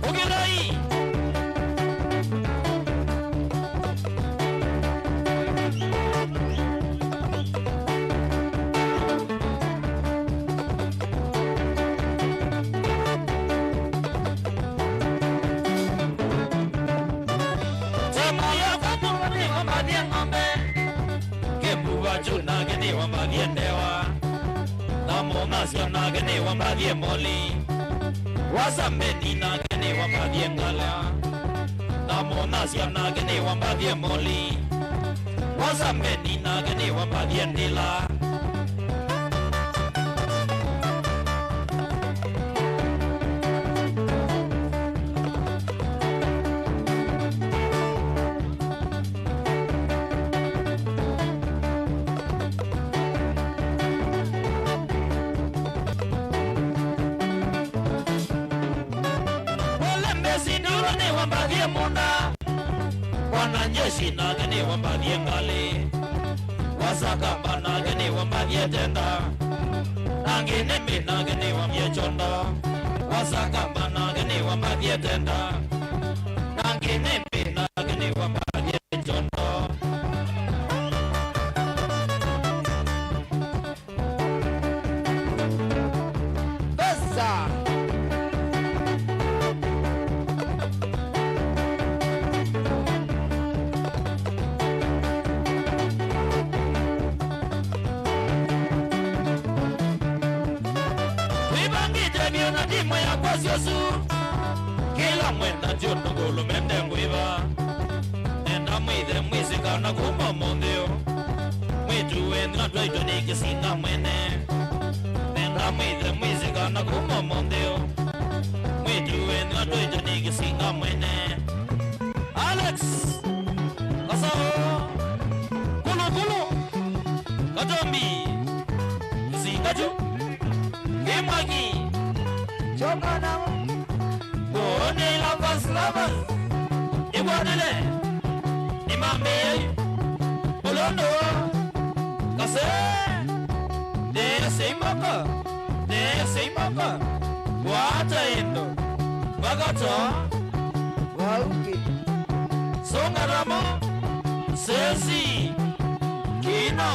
Ũkĩlai. Timu ya Kwamũlwa nĩwambathie ng'ombe. Kĩmbuva kyu nake nĩwambathie ndewa. Na Mũnasya nake nĩwambathie moli. Wasambeni nake nĩwambathie ngala. Na Mũnasya nake nĩwambathie moli. Wasambeni nake nĩwambathie ndĩla. Ũla mbesini ũla nĩwambathie mũnda. Wanajeshi nake nĩwambathie ngalĩ. Wasakamba nake nĩwambathie tenda. Na Ngĩnĩmbĩ nake nĩwambathie kyondo. Wasakamba nake nĩwambathie tenda. Na Ngĩnĩmbĩ nake nĩwambathie kyondo. Pesa. Twĩvangĩte vyũ na timũ yakwa syosu. Kĩla mwenda ndio ndũngũlũ mende ngwĩva. Nenda mwĩthe mwĩsĩ kana kuma ũmũnthĩ ũ, mwĩĩtu wenyu atwaĩtwe nĩ kĩsinga mwene. Nenda mwĩthe mwĩsĩ kana kuma ũmũnthĩ ũ, mwĩĩtu wenyu atwaĩtwe nĩ kĩsinga mwene. Alex Kasao, Kulukulu, Katombi, Kĩsinga kyu. Kĩmwaki. Kyoka namo. Kuonela fans lovers. Ĩkwatĩle. Nĩmambĩĩe. Ũlũndũ. Kase. Ndeesei moko. Ndeesei moko. Kwata ĩndo. Vakato. Vauki. Songa namo. Sesi. Kino.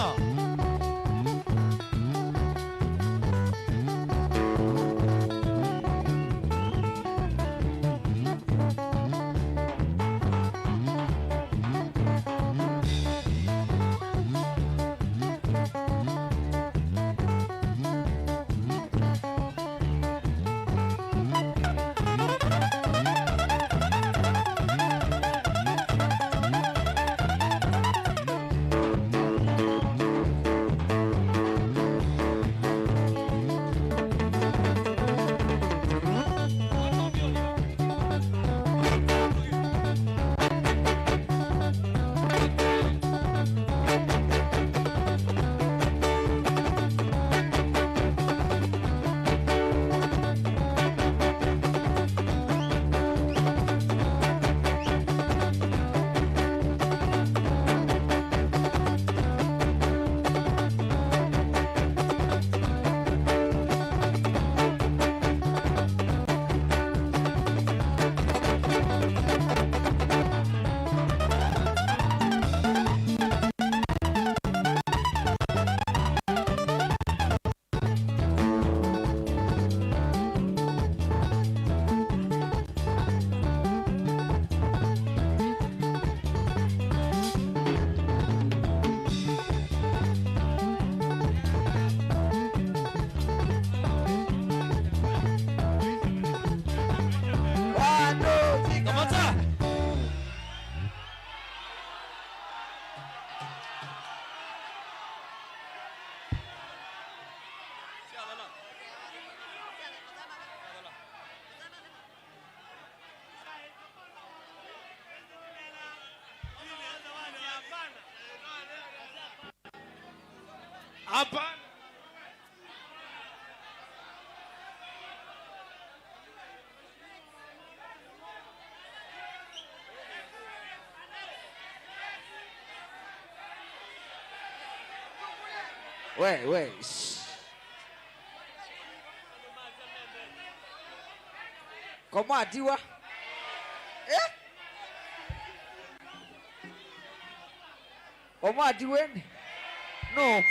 Hapa. We, we, shh. Komwatiwa. Eh? Omwatiweni? No.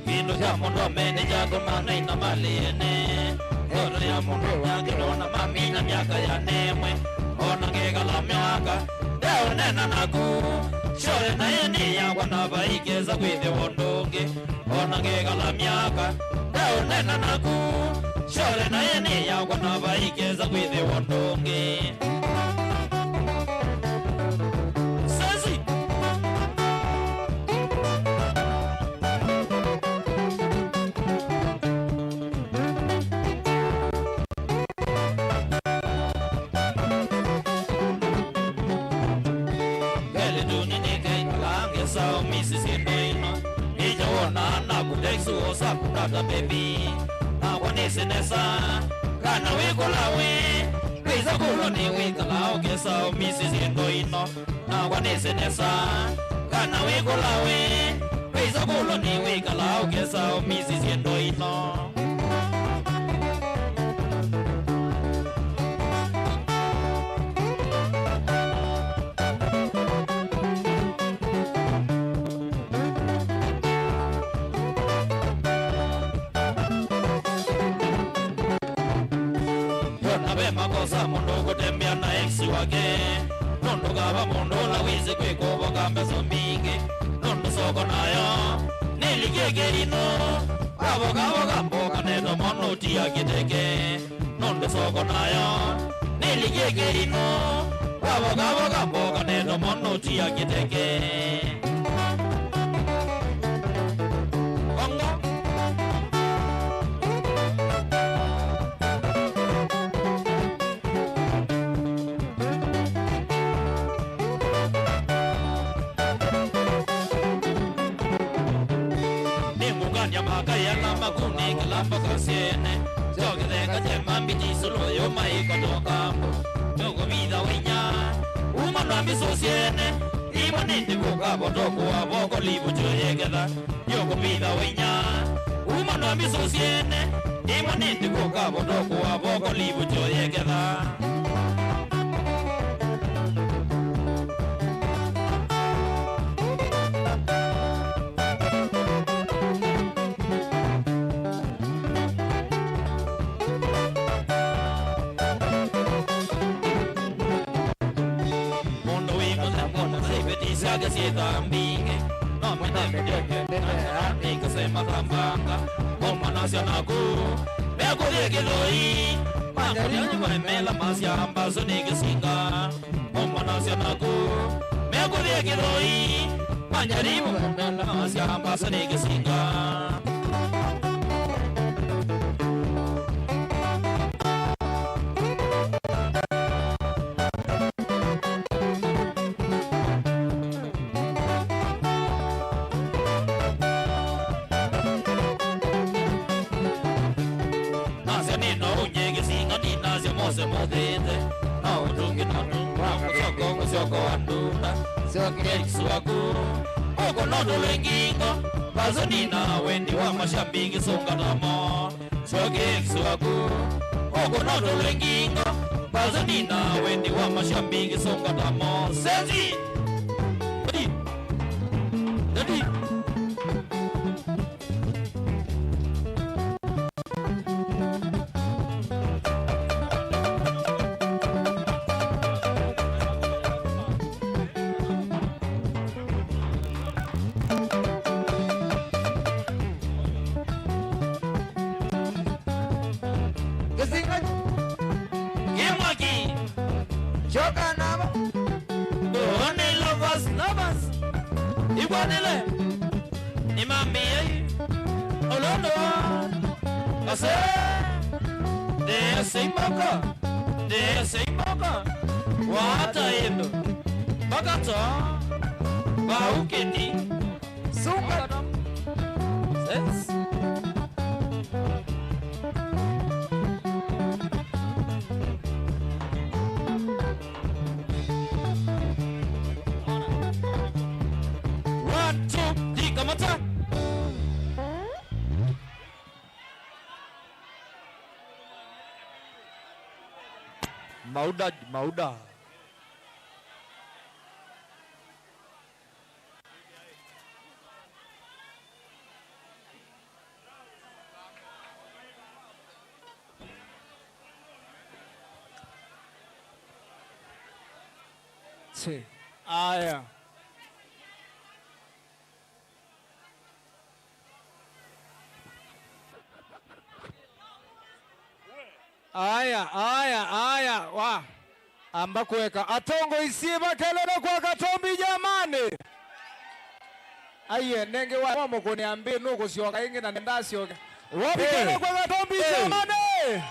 Kĩndũ kya mũndũ amenye kyatũma naina malĩ ene. Ndoto ya mũndũ yake ndona mamina myaka ya nemwe. Ona ngekala myaka ndeũneena naku. Shore naye nĩ yakwa na vaikesa kwĩthĩwa ũndũ ũngĩ. Ona ngekala myaka ndeũneena naku. Shore naye nĩ yakwa na vaikesa kwĩthĩwa ũndũ ũngĩ. Sesi. Ngelĩ ndũnĩ nĩkaikalaa ngesaũ misi syĩndũ ino. Ĩkya wona naku text wosa kutata baby. Nakwa nĩsĩ nesa kana wĩkũla wĩ. Kwĩsa kũlwa nĩ wĩkalaa ũkesaũ misi syĩndũ ino. Nakwa nĩsĩ nesa kana wĩkũla wĩ. Kwĩsa kũlwa nĩ wĩkalaa ũkesaũ misi syĩndũ ino. Yona ve makosa mũndũ kũtembea na ex wake. Nũndũ kava mũndũ ũla wĩsĩ kwĩkũvoka mbesa mbingĩ. Nũndũ soko nayo nĩlikie kĩinũ. Wavokavoka mboka netomo nũtia kĩteke. Nũndũ soko nayo nĩlikie kĩinũ. Wavokavoka mboka netomo nũtia kĩteke. Bongo. Nĩngũngany'a makai ala makunĩkĩla mboka syene. Syo kĩtheka kyema mbiti sũlũ yũma ĩkatoka. Nĩũkũvitha wĩnya uma na mbisũ syene. Imwe nĩndĩ kũkavotokũa voko livu kyoyeketha. Yũkũvitha wĩnya uma na mbisũ syene. Imwe nĩndĩ kũkavotokũa voko livu kyoyeketha. Mũndũ wĩ mũthemba mũna iveti syake syĩthaa mbingĩ. No mwĩthembe nĩkasema thambanga. Maumanasya naku mekũthie kĩthoi. Mangũlya nyuma mela masya mbasu nĩ kĩsinga. Maumanasya naku mekũthie kĩthoi. Manyarimu mela masya mbasu nĩ kĩsinga. Nasya nĩ no ũnyie kĩsinga, ninasya mose mũthĩĩte. No ũtũngĩ na ũtũngĩ wa mũsyoko, mũsyoko wa ndunda. Syoke ex waku ũkũnũtũlwe ngingo. Mbasu nina wendi wa mashambi kĩsũnga tamo. Syoke ex waku Kũnotolwe ngingo, pasoni na wendi wa mashabiki, songa ta Mosesi. Daddy, daddy. Kĩsinga kĩ mwaki. Kyoka nava. One lovers, lovers. Ikwanĩle. Nĩmamĩei. Olondo. Ase. Ndese imoko. Ndese imoko. Wata ĩndũ. Mbaka to. Vaukĩti. Sunga. Yes. One, two, three, kamata. Mauda, mauda. Sí. Aya. Aya, aya, aya, wa. Amba kũeka. Atongoi syĩva kelele kwa Katombi jamani. Aiye, nenge wa mũkũnĩa mbĩ nũkũsyoka ĩngĩ na nĩndasyoka. Wapi kelele kwa Katombi jamani.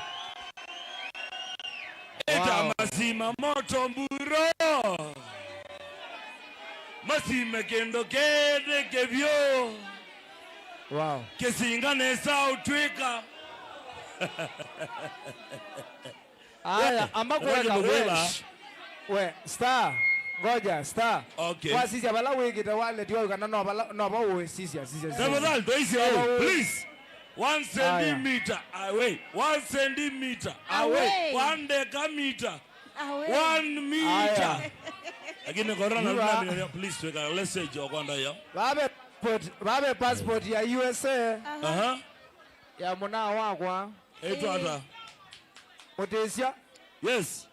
Ĩta masima moto mburo. Masime kĩndũ kĩndĩ kĩvyũ. Wow. Kĩsinga nesa ũtwĩka. Aya, amba kũeka Welsh. We, star. Ngoja, star. Okay. Wasisya vala wĩkĩte wallet yau kana no vala, no va ũĩ, sisya, sisya, sisya. Tafadhali, tũisye ũũ, please. One centimeter away. One centimeter away. Away. One decameter. Away. One meter. Aya. Lakini corona, please, tuweka message wa kwanda hiyo. Babe passport, babe passport ya U S A. Aha. Ya mũnaa wakwa. Ĩtwa ata? Mũtĩsya. Yes.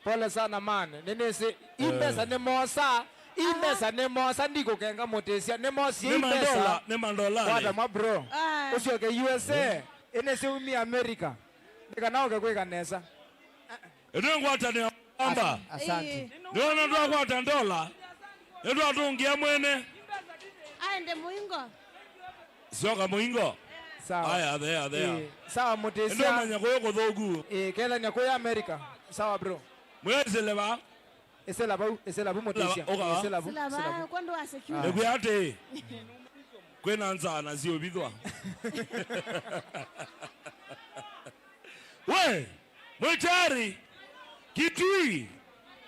Pole sana man. Nĩnĩsĩ, i mbesa nĩ mosa. I mbesa nĩ mosa, ndikũkenga Mũtĩsya. Nĩ mosie i mbesa. Nĩ mandola, nĩ mandola. Kwata mwa bro. Ah. Ũsyoke U S A. Ĩnĩsĩ umi America. Nĩ kana ũke kwĩka nesa. Ĩno ngwatanĩa amba. Asante. Nĩwona twakwata ndola. Nĩtwatũngĩa mwene. Aende mũingo. Syoka mũingo. Sawa. Aya, athea, athea. Ĩĩ, sawa, Mũtĩsya. Nĩndũmanya kũyũ kũthũku. Ĩĩ, kelania kũya America. Sawa, bro. Mwĩsĩle va? Ĩsĩla vau, ĩsĩla vu, Mũtĩsya. Ũka va? Ĩsĩla vu, ĩsĩla vu. Kwandũ wa security. Nĩkwĩa atĩ, kwĩna nzaa na siũvithwa. We, mwĩ tayari? Kitui,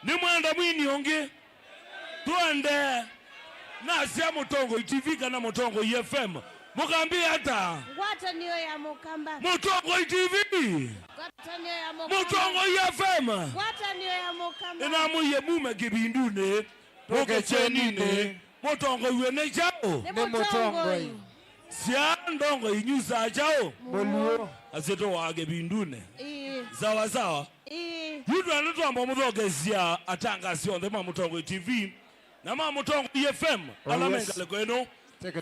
nĩ mwenda mwini ũngĩ? Twende. Nasya Mũtongoi T V kana Mũtongoi F M. Mũkambĩa ata? Ngwatanĩo ya Mũkamba. Mũtongoi T V. Ngwatanĩo ya Mũkamba. Mũtongoi F M. Ngwatanĩo ya Mũkamba. Nĩnamwĩie mume kĩvindunĩ, mũke kyeninĩ. Mũtongoi wĩ nĩ kyaũ? Nĩ Mũtongoi. Sya ndongo inyusaa kyaũ? Mũluo. Asyĩtũ wa kĩvindunĩ. Ĩĩ. Sawa sawa. Ĩĩ. Yu twenda twamba mũthokesya atangasi onthe ma Mũtongoi T V. Na ma Mũtongoi F M, ala me ngalĩko ĩno.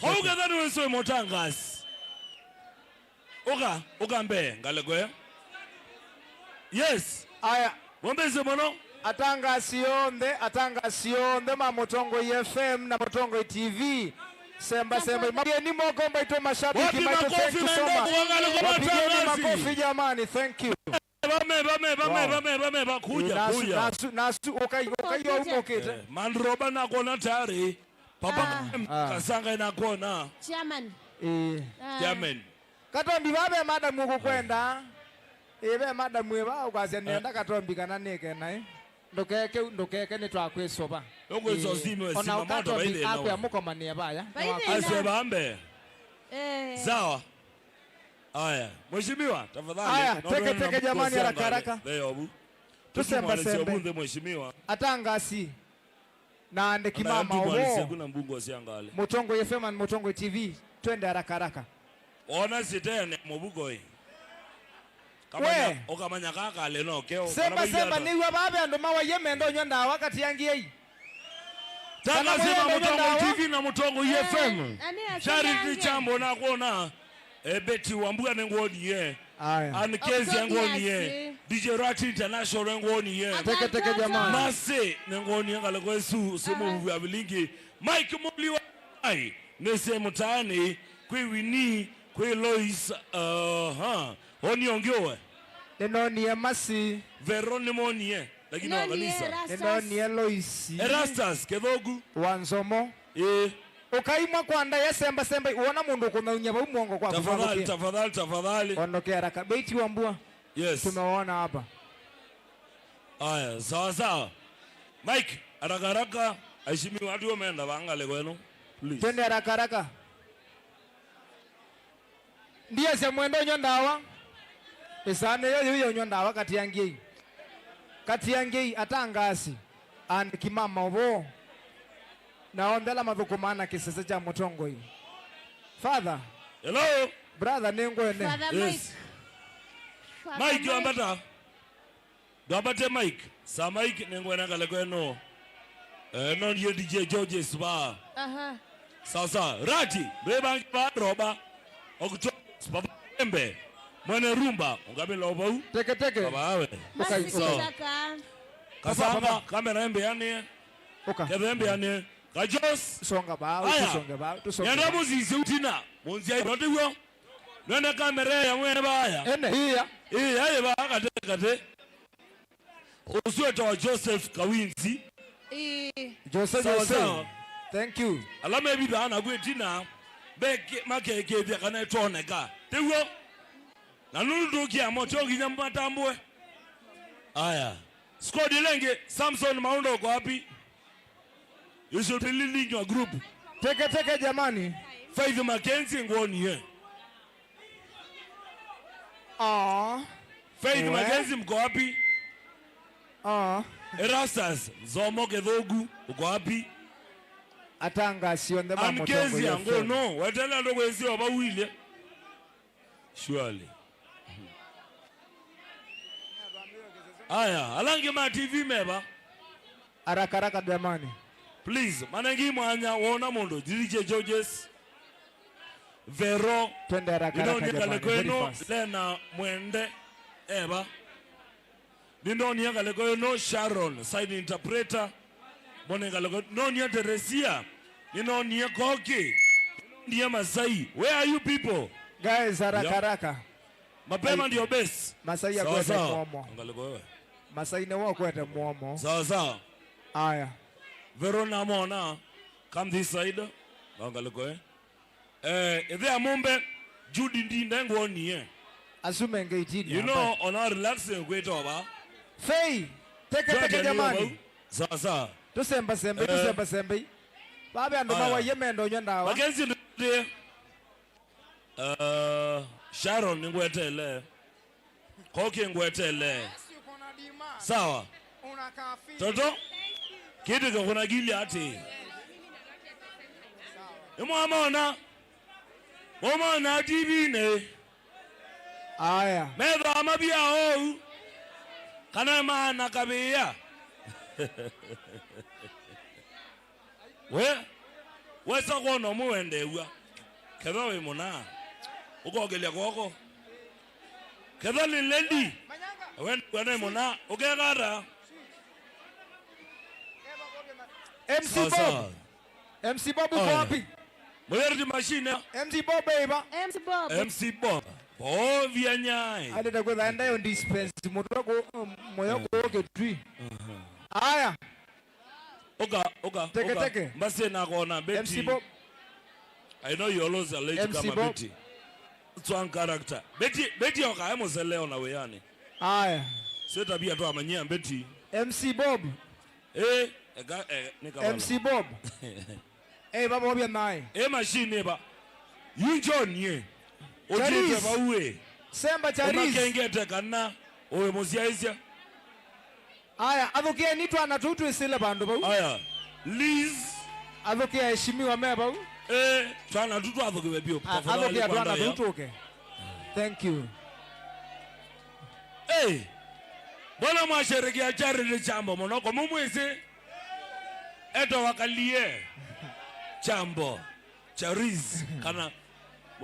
Kau ketha nĩwĩsĩ wĩ mũtangasi. Ũka, ũka mbee ngalĩko ĩyo. Yes. Aya. Wambĩsye mũno. Atangasi onthe, atangasi onthe ma Mũtongoi F M na Mũtongoi T V. Semba, semba. Mapigeni moko mbaitũ mashabiki maitũ, thank you so much. Wapi makofi maenda kwa ngalĩko matangasi? Wapigeni makofi jamani, thank you. Vame, vame, vame, vame, vame, vame, kuja, kuja. Nasu, nasu, ũkai, ũkai, ũmũkĩte. Eh, Mandroba nakuona tayari. Papa Kasanga nakuona. Chairman. Eh. Chairman. Katombi, va ve madamu ũkũkwenda. Eh, ve madamu ĩva ũkwasya nĩenda Katombi kana nĩke naĩ. Ndũkeke, ndũkeke, nĩtwakwĩsũva. Nũkwĩsũva. Eh, sime, ona sima moto, Katombi akwĩa mũkomanĩe vaya. Asye vambe. Eh. Sawa. Aya, mheshimiwa, tafadhali. Aya, no teke, teke, jamani, haraka, haraka. Theobu. Tusemba sembe. Mheshimiwa. Atangasi na andĩki ma maũvoo. Mũtongoi F M and Mũtongoi T V, twende haraka, haraka. Ona sitene mũvuko ĩ. Kamanya, we, ũkamanya kakale no keo. Semba, semba, nĩw'a vaa ve andũ mawaie menda ũnywa ndawa kati ya ngiei. Tangazima Mũtongoi T V na Mũtongoi F M. Charity Chambo na kuona, eh, Betty Wambua nĩngwonie. Aya. Ann Kezia nĩngwonie. D J Rat International nĩngwonie. Teke, teke, jamani. Masi nĩngwonie ngalĩko ĩsu, simu ya vilingi. Mike Muliwa. Ai, nĩsĩ mũtaanĩ, kwĩ Winnie, kwĩ Lois, aha. Onie ũngĩ ũwe? Nĩnonie Masi. Vero nĩmonie, lakini wa kanisa. Nĩnonie Lois. Erastus, Kĩthũku. Wa Nzomo. Ĩĩ. Ũkaimwa kwa ndaĩa semba semba, wona mũndũ ũkũnyaũny'a vau mũongo kwaku. Tafadhali, tafadhali, tafadhali. Ondoke haraka. Betty Wambua. Yes. Tumewaona hapa. Aya, sawa sawa. Mike, haraka haraka, aheshimiwa, watu wameenda vangale kwenu. Please. Twende haraka haraka. Ndiasya mwenda ũnywa ndawa. Ĩsaa nĩyo yĩu ya ũnywa ndawa kati ya ngiei. Kati ya ngiei, atangasi, andĩki ma maũvoo, na onthe ala mathũkũmaa na kĩsese kya mũtongoi. Father. Hello. Brother, nĩ ngwene. Father Mike. Yes. Father Mike, Mike. Wambata. Ndwambate Mike. Sir Mike, nĩngwenda ngalĩko ĩno. Eh, no ndiye D J Georges ba. Aha. Sawa sawa. Rati, ndwĩbange ba roba. Octopus, Papa Embe. Mwene Rumba, ũngamĩla o vau. Teke, teke. Baba awe. Ũkai, ũkai. Kasanga, kamera embe yani. Ũka. Kethe embe yani. Kajos. Songa ba, tusonge ba, tusonge. Yenda ba. Mũsisi ũtina. Mũnzia ĩno tĩw'o. Nwende kamera ya mwene baya. Ene. Iya. Iya, ĩba kate kate. Ũsu wĩtawa Joseph Kawinzi. Ĩĩ. Jose, sawa, Jose. Sawa. Thank you. Ala mevithaa naku ĩtina, meke-, makekĩĩthya kana ĩtoneka. Tĩw'o? Na nũndũ tũkĩa mo, tyo nginya matambũe. Aya. Squad ĩla ĩngĩ, Samson Maũndũ, uko wapi? You should be leading your group. Teke, teke, jamani. Faith Mackenzie, ngwonie. Ah. Faith Mackenzie, mko wapi? Ah. Erastus Nzomo Kĩthũku, uko wapi? Atangasi onthe ma Ann Kezia, mũtongoi F M. Ngono, wetelela ndo kwenzio bawile. Surely. Aya, ala angĩ ma T V meva? Haraka, haraka, jamani. Please, manengi mwanya wona mũndũ. D J Georges. Vero. Twende haraka, haraka, jamani. Very fast. Lena Mwende. Eva. Nĩndonie ngalĩko ĩno, Sharon, sign interpreter. Mone ngalĩko, nĩnonie Teresia. Nĩnonie Koki. Nĩnonie Masai. Where are you people? Guys, haraka, haraka. Mapema ndio best. Masai akwete muomo. Ngalĩko wewe. Masai nĩwe ũkwete muomo. Sawa, sawa. Aya. Verona mona, come this side. Ngalĩko, eh. Eh, ĩthe ya mũmbe, Judy Ndinde ngwonie. Asume ngeitini. You know, ona relax kwĩtova. Fei, teke, teke, jamani. Sawa, sawa. Tusemba sembe, eh, tusemba sembe. Babe andũ mawaie menda ũnywa ndawa. Mackenzie ndĩ. Eh, Sharon nĩngwetele. Koki ngwetele. Sawa. Toto. Kitu kakuna gili ati. Imwamona. Mumona T V-inĩ. Aya. Methaa mavia ou. Kana maana kavia. We, wesa kwona ũmwe wendeew'a. Ketha wĩ mũna, ũkokelya kwoko. Ketha nĩ lendi, wendeew'a nĩ mũna, ũkeka ata? M C Bob. Sawa, sawa. M C Bob uko wapi? Mũyerti machine. M C Bob, ĩva. M C Bob. M C Bob. Ovya nyai. Aleta kwetha enda yo dispense, mũtwe kũ, mũyo kũ kĩtwi. Aya. Ũka, ũka, teke, ũka. Teke. Mbasi nakona Betty. M C Bob. I know you always are late. M C kama Bob. Betty. Strong character. Betty, Betty oka, e mũsele ona wĩanĩ. Aya. Sio tabia tu amanyia Betty. M C Bob. Eh, eka, eh, ni kama. M C Bob. Eh, baba wabia naye. Eh, machine ba. You John ye. Ũtĩte vau ĩ. Semba Charis. Ũmakengete kana ũĩ mũsyaĩsya. Aya, athũkĩeni twana tũu twĩsĩle vandũ vau. Aya, Liz. Athũkĩa eshimiwa me vau. Eh, twana tu twathũkĩwe biũ. Ah, athũkĩa twana tũu tũke. Thank you. Eh, mbona mwasherekea Charity Chambo mũno? Ko mũmwĩsĩ? Etawa Kalie Chambo. Charis, kana,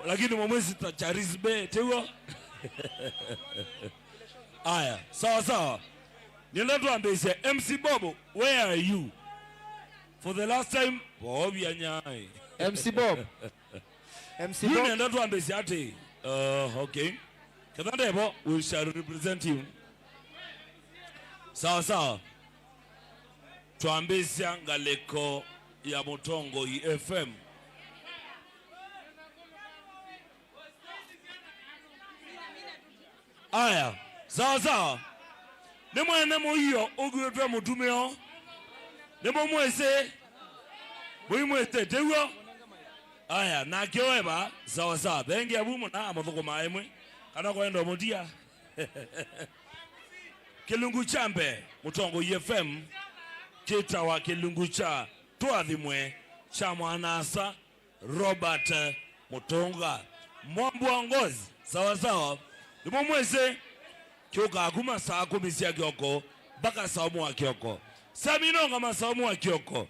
lakini mũmwĩsĩ ta Charis Bey, tĩw'o? Aya, sawa sawa. Nĩenda twambĩĩsye. M C Bob, where are you? For the last time, voovya nyai. M C Bob. M C Bob. Nĩenda twambĩĩsye atĩ, uh, okay. Ketha ndevo, we shall represent you. Sawa sawa. Twambĩĩsya ngalĩko ya Mũtongoi F M. Aya, sawa sawa. Nĩ mwene mũio ũkw'ĩtwe mũtumĩo. Nĩmũmwĩsĩ? Mũimwĩsĩ, tĩw'o? Aya, nake ũeva, sawa sawa. Thengia vu mũna amũthũkũmaa ĩmwe. Kana kwenda ũmũtia. Kĩlungu kya mbee, Mũtongoi F M, kĩtawa kĩlungu kya Tũathimwe kya mwana-a-asa Robert Mũtũnga. Mwambua Ngozi, sawa sawa, nĩmũmwĩsĩ, kyũkaa kuma saa kũmi sya kĩoko mpaka saa ũmwe wa kĩoko. Saa minonga masaa ũmwe wa kĩoko,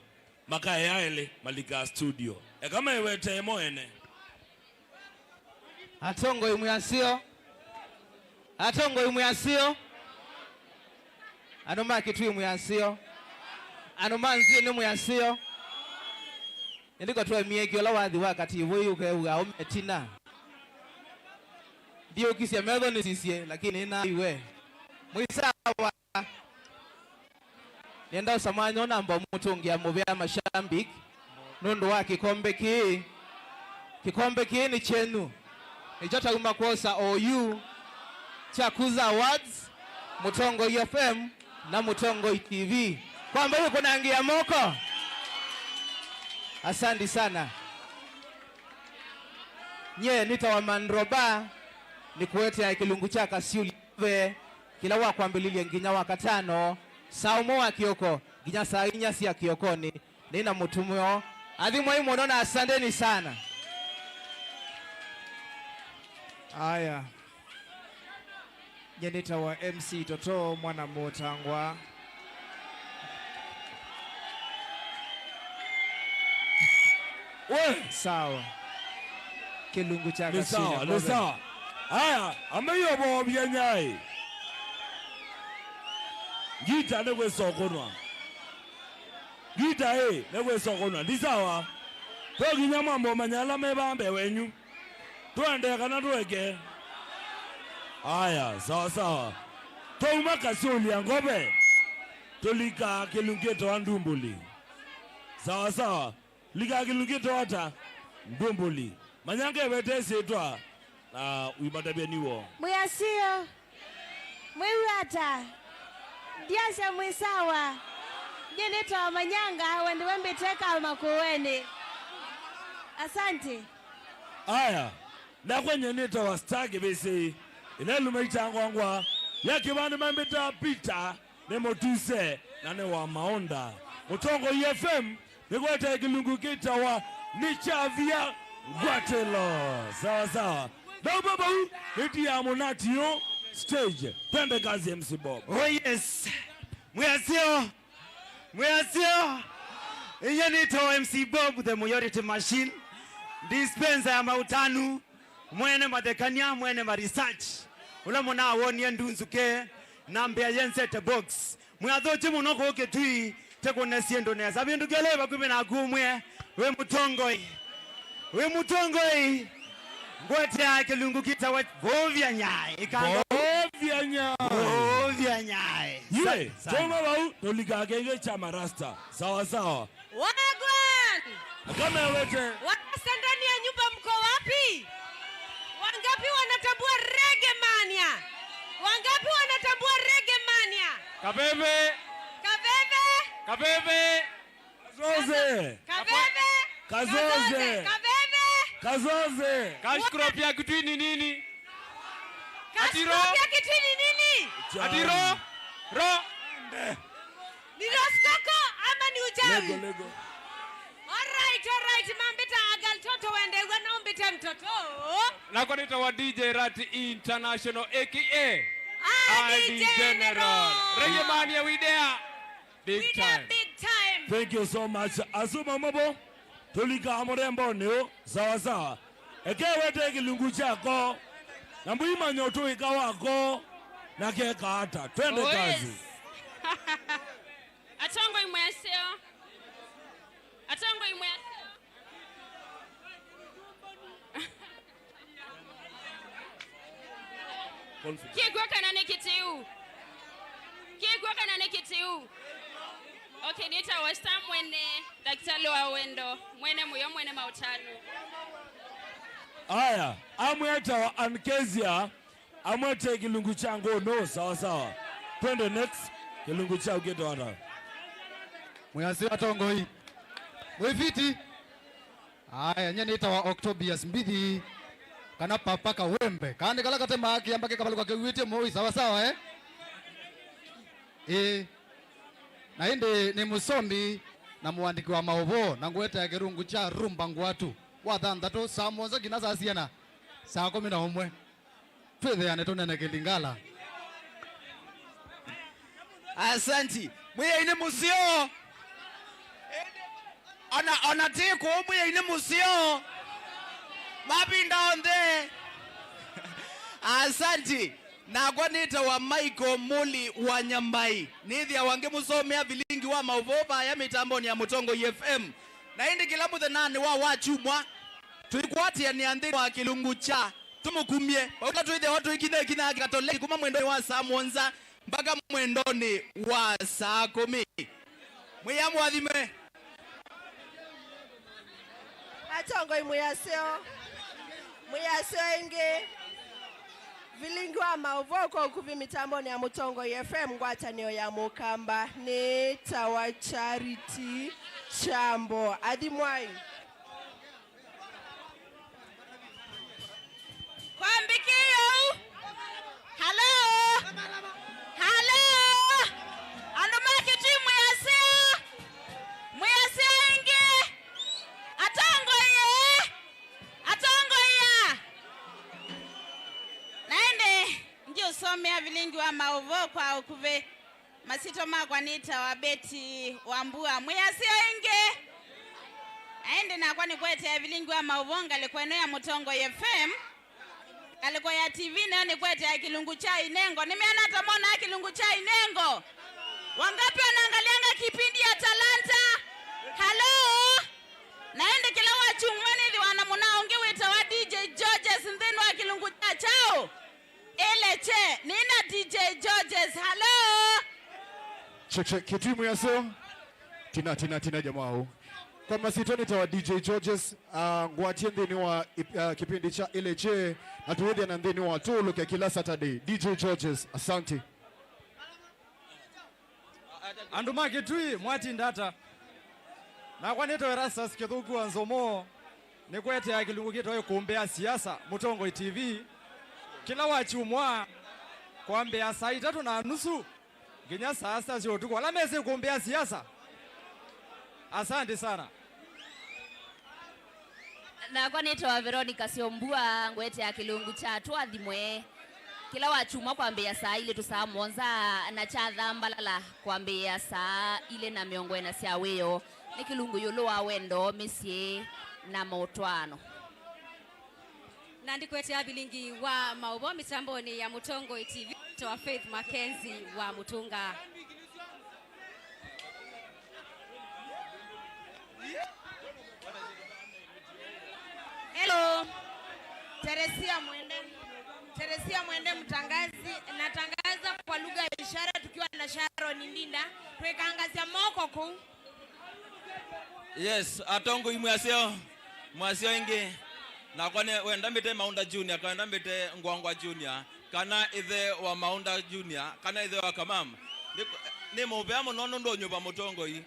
makaea elĩ malikaa studio. Eka mewetee mo ene. Atongoi mwĩasyo. Atongoi mwĩasyo. Andũ ma Kitui mwĩasyo. Andũ ma Nziĩnĩ mwĩasyo. Ĩndĩ ko twemie kĩ ũla wathi wa kativũi ũkew'a aũme ĩtina. Ndiũkisye metho nĩsisye, lakini nĩnaiwe. Mwĩ sawa? Nĩenda ũsa mwanya ũũ namba ũmũtũngĩa mũvea mashabiki nũndũ wa kĩkombe kĩĩ. Kĩkombe kĩĩ nĩ kyenyu. Nĩkyo tauma kwosa oyu kya Kuza Awards, Mũtongoi F M na Mũtongoi T V. Kwamba wĩkũnangĩa moko. Asante sana. Nyie nĩtawa Mandroba, nĩkũetea kĩlungu kya Kasyũli ve kĩla wa kwambĩlĩlya nginya wa katano, saa ũmwe wa kĩoko nginya saa inya sya kĩokonĩ. Nĩ na mũtumĩo. Athimwai mũno na asanteni sana. Aya. Nyie nĩtawa M C Toto Mwana Mũtangwa. We. Sawa. Kĩlungu kya Nĩ sawa, nĩ sawa. Aya, amaiyo voovya nyai. Ngita nĩ kwĩsokonwa. Ngita ĩ, nĩ kwĩsokonwa. Ndi sawa. To nginya mwambe ũmanya ala me vaa mbee wenyu. Tũendee kana tũeke? Aya, sawa sawa. Twauma Kasyũli ya Ngove, tũlikaa kĩlungu kĩtawa Ndumbũli. Sawa sawa. Likaa kĩlungu kĩtawa ata? Ndumbũli. Manya ngewete ĩsyĩtwa na ũimatavya nĩw'o. Mwĩasyo. Mwĩw'a ata? Ndyasya mwĩ sawa. Nyie nĩtawa Manyanga, wende wembĩte kama kũwenĩ. Asante. Aya, nakwa nyie nĩtawa Star Kĩvĩsĩ. Ĩla ĩluma itangwangwa ya kĩvandĩ mambĩtaa Peter, nĩ mũtuse na nĩ wa maũnda. Mũtongoi F M nĩkwete kĩlungu kĩtawa Nĩkyavya Ngwatĩlo. Sawa sawa. Ndauva vau, nĩtia mũnati ũ stage. Twende kazi, M C Bob. Oh yes. Mwĩasyo. Mwĩasyo. Iye nĩtawa M C Bob, the majority machine. Dispenser ya mautanu. Mwene mathekania, mwene ma research. Ũla mũnawonie ndunzuke, na mbĩa yenzete box. Mwĩathũkye mũno kũũ Kĩtui, tĩkũne syĩndũ nesa. Vĩndũkĩle vakuvĩ naku ũmwĩe, wĩ mũtongoi. Wĩ mũtongoi. Ngwetea kĩlungu kĩtawa Vũvya Nyaĩ. Ĩkanga. Vũvya Nyaĩ. Vũvya Nyaĩ. Yue, sa-, sana. Toma vau, tũlikaa kĩngĩ kya marasta. Sawa sawa. Wagwan! Kamewete. Wanasendani ya nyumba, mko wapi? Wangapi wanatambua Reggae Mania? Wangapi wanatambua Reggae Mania? Kaveve. Kaveve. Kaveve. Kazoze. Kaveve. Kazoze. Kaveve. Kasose. Cash crop ya Kitui ni nini? Cash crop ya Kitui ni nini? Ati ro, ro. Ni Rose Coco ama ni uchawi? Lego, lego. Alright, alright, mambita agal toto wende wena umbite mtoto. Nakwa nĩtawa D J Rat International, A K A. Ah, D J General. General. Reggae man, yeah, we there. Big time. Big time. Thank you so much. Asuma mabo. Tũlikaa mũrembonĩ ũũ, sawa sawa. Eke wete kĩlungu kyako. Na mbũimanya ũtũĩka wako. Na keka ata. Twende kazi. Atongoi mwĩ aseo. Atongoi mwĩ aseo. Kĩkw'o kana nĩ kĩtĩu? Kĩkw'o kana nĩ kĩtĩu? Okay, nĩtawa Star mwene, ndakĩtalĩ wa wendo, mwene mũyo, mwene maũtanu. Aya, amwe etawa Ankezia, amwete kĩlungu kya ngũnũ, sawa sawa. Twende next, kĩlungu kya ũkĩte wata. Mwĩasĩ atongoi. Mwĩfiti. Aya, nye nĩtawa Octobius Mbithi, kana Papa Kawembe. Kana nĩ kala katemaa kĩamba kĩkavalũka kĩw'ĩtye mũi, sawa sawa, eh? Ĩĩ. Na ĩndĩ nĩ mũsomi na mũandĩki wa maũvoo, na ngũetea kĩlungu kya Rumba Ngwatu wa thanthatũ, saa mũonza nginya saa siana, saa kũmi na ũmwe. Twĩthĩane tũnene Kĩlingala. Asanti. Mwĩai nĩ mũseo. Ona, ona ti kũu, Mwĩai nĩ mũseo. Mavinda onthe. Asanti. Nakwa nĩtawa Michael Muli wa Nyambai. Nĩthĩawa ngĩmũsomea vilingi wa maũvoo vaya mĩtambonĩ ya Mũtongoi F M. Na ĩndĩ kĩla mũthenyanĩ wa wakyumwa, tũikwatĩanĩa nthĩnĩ wa kĩlungu kya Tũmũkumye. Vau twĩthĩawa tũikinya ĩkinya ya Kĩkatoleki kuma mwendonĩ wa saa mũonza mpaka mwendonĩ wa saa kũmi. Mwĩai amũathime. Atongoi mwĩaseo. Mwĩaseo ĩngĩ. Vilingi wa maũvoo kwa ũkuvĩ mĩtambonĩ ya Mũtongoi F M, ngwatanĩo ya Mũkamba, nĩtawa Charity Chambo. Athimwai. Kwambĩkĩe ũu. Halo. Halo. Andũ ma Kitui mwĩaseo. Mwĩaseo ĩngĩ. Atongoi. Atongoi. Na ĩndĩ ndiũsomea vilingi wa maũvoo kwa ũkuvĩ. Masyĩtwa makwa nĩtawa Betty Wambua. Mwĩaseo ĩngĩ. Na ĩndĩ nakwa nĩkũetea vilingi wa maũvoo ngalĩko ĩno ya Mũtongoi F M. Ngalĩko ya T V nayo nĩkũetea kĩlungu kya inengo. Nĩmeana ata monaa kĩlungu kya inengo? Wangapi wanaangalianga kipindi ya Talanta? Halo? Na ĩndĩ kĩla wakyumwa nĩthĩwa na mũnao ũngĩ wĩtawa D J Georges nthĩnĩ wa kĩlungu kya kyaũ? Ĩleche, nĩna D J Georges. Halo? Check, check. Kitui mwĩaseo. Tina, tina, tina, jamaa huu. Kwa masyĩtwa nĩtawa D J Georges, uh, ngwatie nthĩnĩ wa, uh, kipindi kya Ĩleche, na tũwĩthĩana nthĩnĩ wa Tũũlũke kĩla Saturday. D J Georges, asante. Andũ ma Kitui, mwatinda ata? Nakwa nĩtawa Erastus Kĩthũku wa Nzomo, nĩkũetea kĩlungu kĩtawa Ĩkũmbĩ ya Siasa, Mũtongoi T V, kĩla wakyumwa, kwambĩĩa saa itatũ na nusu nginya saa sita sya ũtukũ. Ala mesĩ Ĩkũmbĩ ya Siasa, asante sana. Nakwa nĩtawa Veronica Syombua, ngwetea kĩlungu kya Tũathimwe, kĩla wakyumwa kwambĩĩa saa ilĩ tu saa mũonza, na kya Thambalala kwambĩĩa saa ilĩ na mĩongo ĩna sya wĩoo. Nĩ kĩlungu ĩũlũ wa wendo, mĩsyĩ, na maũtwaano. Na ndikwetea vilingi wa maũvoo mĩtambonĩ ya Mũtongoi T V, nĩtawa Faith Mackenzie wa Mũtũnga. Hello. Teresia Mwende. Teresia Mwende mtangazi. Natangaza kwa lugha ya ishara tukiwa na Sharon Ndinda. Twĩkangasya moko kũu. Yes, atongoi mwĩaseo, mwĩaseo ĩngĩ. Nakwa nĩ wenda mbĩte Maunda Junior, kana wenda mbĩte Ngwangwa Junior, kana ĩthe wa Maunda Junior, kana ĩthe wa Kamam. Nĩ, nĩ mũvea mũno nũndũ ũnyuva mũtongoi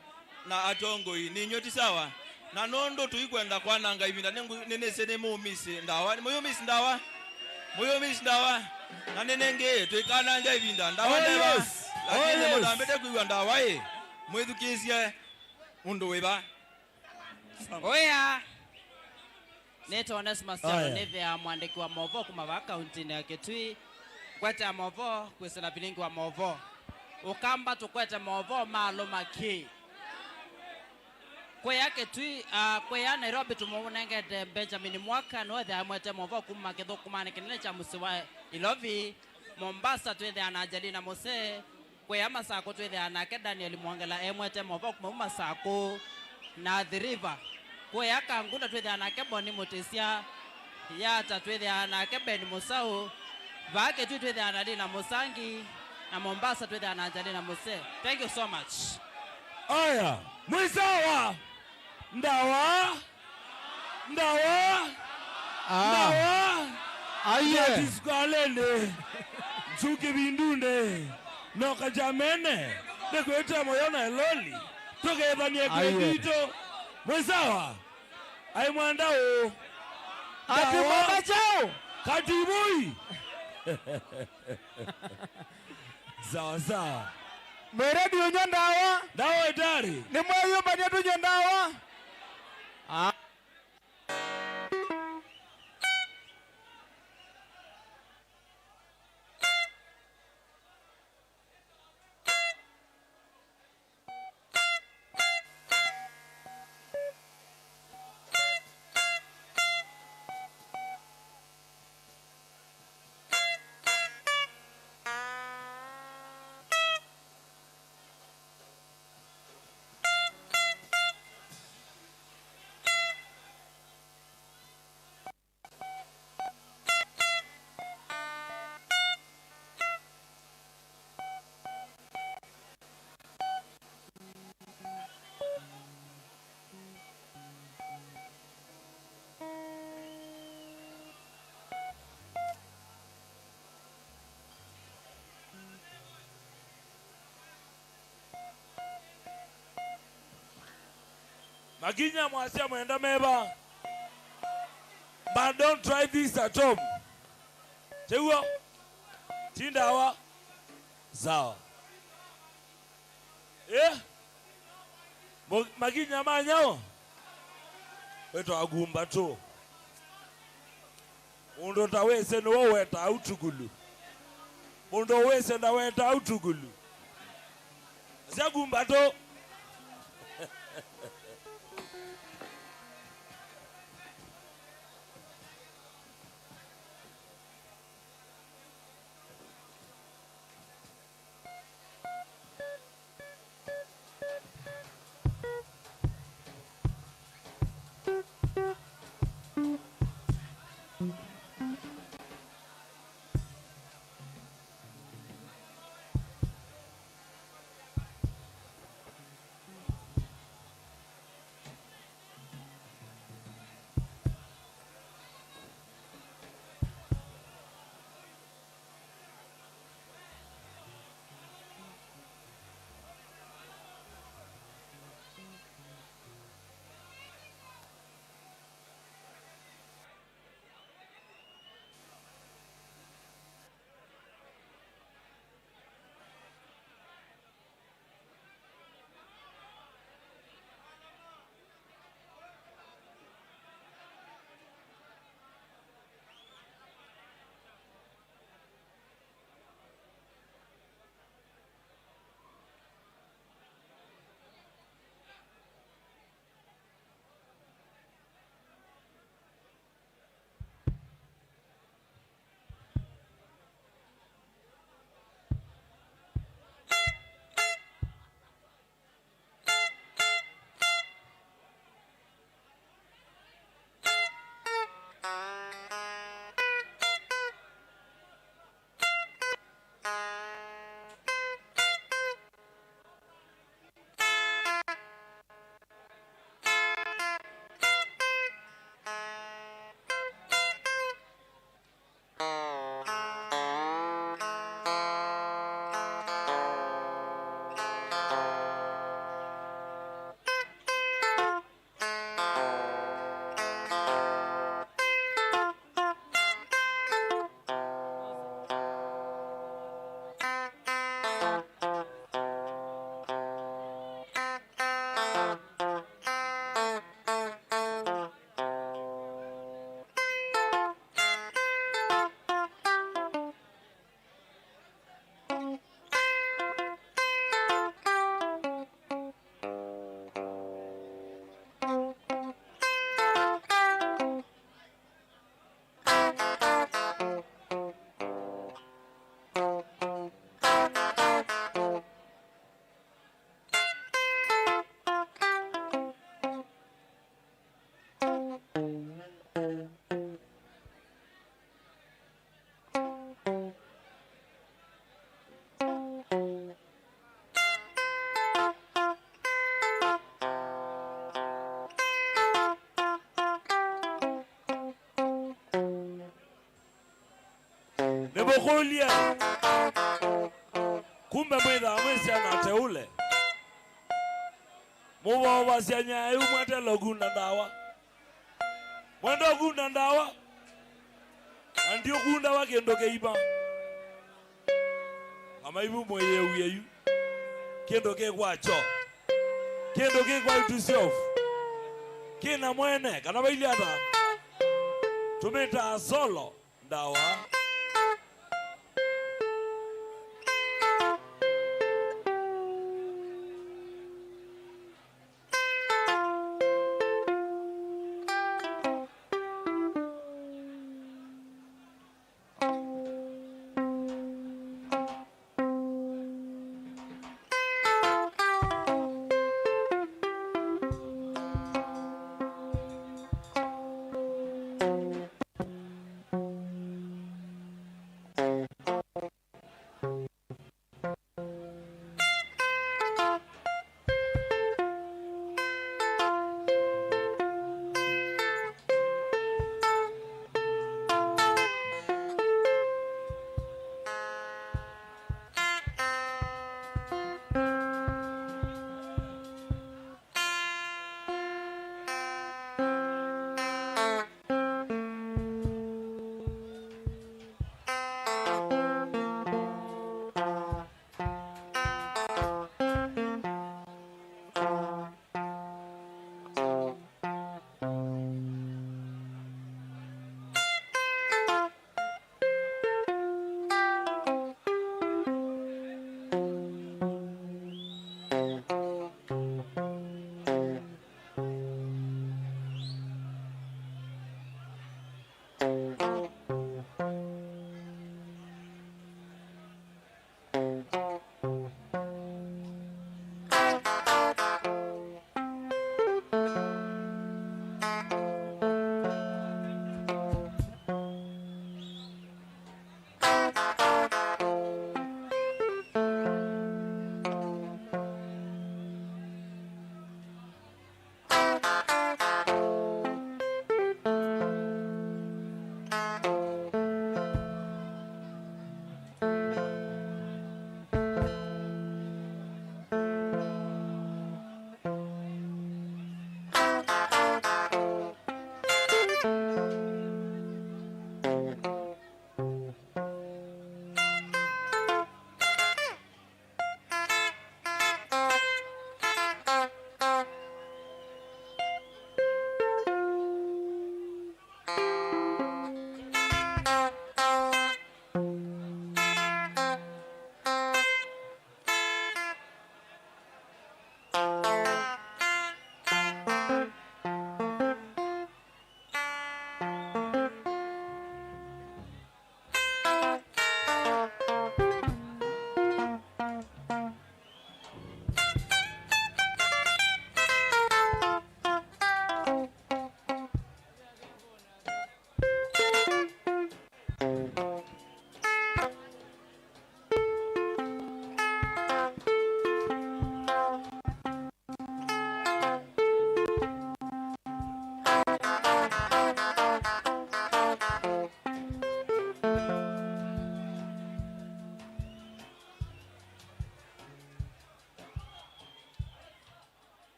na atongoi. Nĩ inyuĩ ti sawa? Na nũndũ tũikwenda kwananga ĩvinda, nĩngũ-, nĩnĩsĩ nĩmũũmisi ndawa. Nĩmũyũmisi ndawa? Mũyũmisi ndawa? Na nĩnengĩ, tũikanange ĩvinda. Ndawa Oh, neva, yes. Oh, lakini yes. Mũtambĩte kwĩw'a ndawa ĩ, mwĩthukĩĩsye ũndũ wĩva. Oya. Nĩtwa Onesmus Kyalo, Aya. Nĩthĩaa mwandĩki wa movoo kuma vaa kauntinĩ ya Kitui. Ngwete ya movoo kwĩsĩla vilingi wa movoo. Ũkamba tũkwete movoo ma alũma kĩ. Kwĩya Kitui, ah, kwĩya Nairobi tũmũnengete Benjamin Mwaka, nĩwethĩaa mwete movoo kuma kĩthũkũmanĩ kĩnene kya mũsyĩ wa Ilovi. Mombasa twĩthĩaa na Angelina Muse. Kwĩya Masakũ twĩthĩaa nake Daniel Mwongela emwete movoo kuma Masakũ na Athi River. Kwĩya Kangunda twĩthĩaa nake Boni Mũtĩsya. Yata twĩthĩaa nake Ben Mũsaũ. Vaa Kitui twĩthĩaa na Lina Mũsangi. Na Mombasa twĩthĩaa na Angelina Muse. Thank you so much. Aya, mwĩ sawa? Ndawa. Ndawa. Ah. Ndawa. Aiye. Nati sukalĩnĩ. Nzukĩ vindunĩ. Noka jamene. Nĩkwĩte mũyo na loli. Tũkethanie Aiye. Kwĩtũ. Mwĩ sawa? Ai mwenda ũ. Ati Ndawa. Mwenda chao. Katibui. Sawa sawa. Mwĩre ndiũnywa ndawa. Ndawa ĩtarĩ. Nĩmweyũmbany'a tũnywe ndawa. Ah. Makinya mwasya mwenda meva. But don't try this at home. Tew'o. Ti ndawa. Sawa. Eh? Mo-, makinya ma nyao. Wetwa agumba tu. Mũndũ ũtawĩsĩ nĩwe ũwetaa ũtukulu. Mũndũ ũwĩsĩ ndawetaa ũtukulu. Sya kumbatũ. Kũlye. Kumbe mwĩthaa mwĩ syana teũle. Mũvoovasya nyaya yu mwatela ũkunda ndawa. Mwenda ũkunda ndawa. Na ndiũkundawa kĩndũ kĩima. Amaivu mwĩyĩwie yu. Kĩndũ kĩ kwakyo. Kĩndũ kĩ kwa it self. Kĩna mwene, kana vailyĩ ata. Tũmĩtaa solo. Ndawa.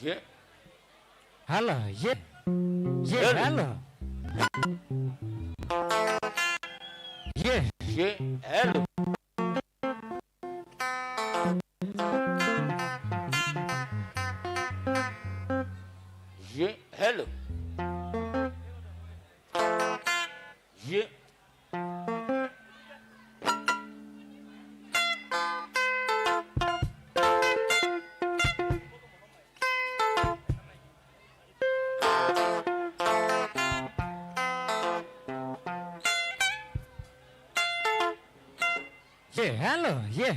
Ye. Hello, ye. Ye, hello. Hello. Ye. Ye, hello. Ye, hello. Ye. Ye, hello, ye.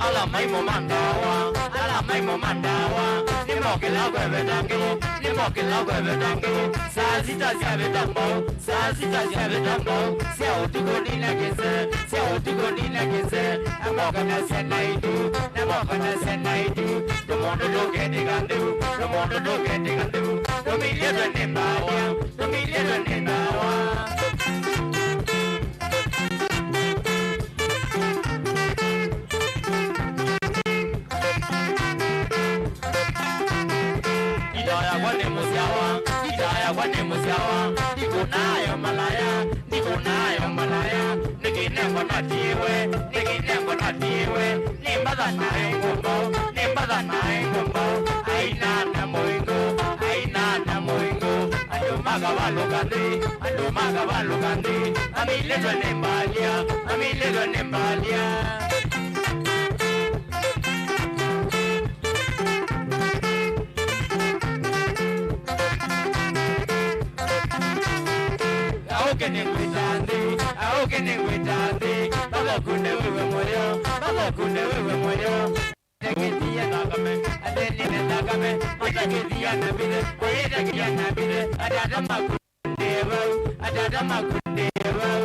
Ala maimũ ma ndawa, ala maimũ ma ndawa, nĩmokĩla kweveta ngĩw'ũ, nĩmokĩla kweveta ngĩw'ũ. Saa sita syavĩta mbau, saa sita syavĩta mbau, sya ũtukũ nina kĩse, sya ũtukũ nina kĩse. Namokanasya na itu, namokanasya na itu. Tũmũndũ tũketĩka ntheu, tũmũndũ tũketĩka ntheu. Tũmilĩtwe nĩ mbawa, tũmilĩtwe nĩ ndawa. Ita yakwa nĩ mũsyawa, ita yakwa nĩ mũsyawa, ndikũnaayo malaya, ndikũnaayo malaya, nĩkĩ nengwa natiĩwe, nĩkĩ nengwa natiĩwe, nĩ mbatha naĩ ngũmbau, nĩ mbatha naĩ ngũmbau, aina na mũingo, aina na mũingo, andũ makavalũka nthĩ, andũ makavalũka nthĩ, amilĩtwe nĩ mbalia, amilĩtwe nĩ mbalia. Aũke nĩngwĩta nthĩ, aũke nĩngwĩta nthĩ, mpaka ũkunde wĩw'e mũyo, mpaka ũkunde wĩw'e mũyo. Atekĩthia thakame, athenine thakame, matakĩthia na mbithe, kũyĩtakĩthia na mbithe, atata maku. Ndevau, atata maku ndevau.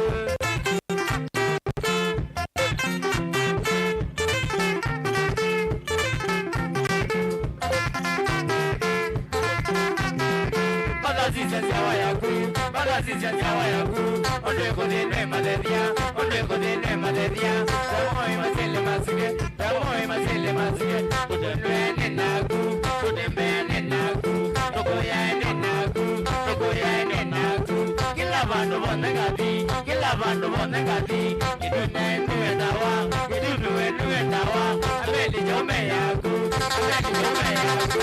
Makasisya nzyawa yaku, makasisya nzyawa yaku. Ũndũ ĩkũthĩnwe mathethya, ũndũ ĩkũthĩnwe mathethya. Tamoi masĩle masike. Tamoi masĩle masike, tũtembee naku, tũtembee naku, tũkũyae naku, tũkũyae naku. Kĩla vandũ vonthe ngathi, kĩla vandũ vonthe ngathi, kĩtume nue ndawa, kĩtume nue ndawa. Ameli jome yaku, ameli jome yaku.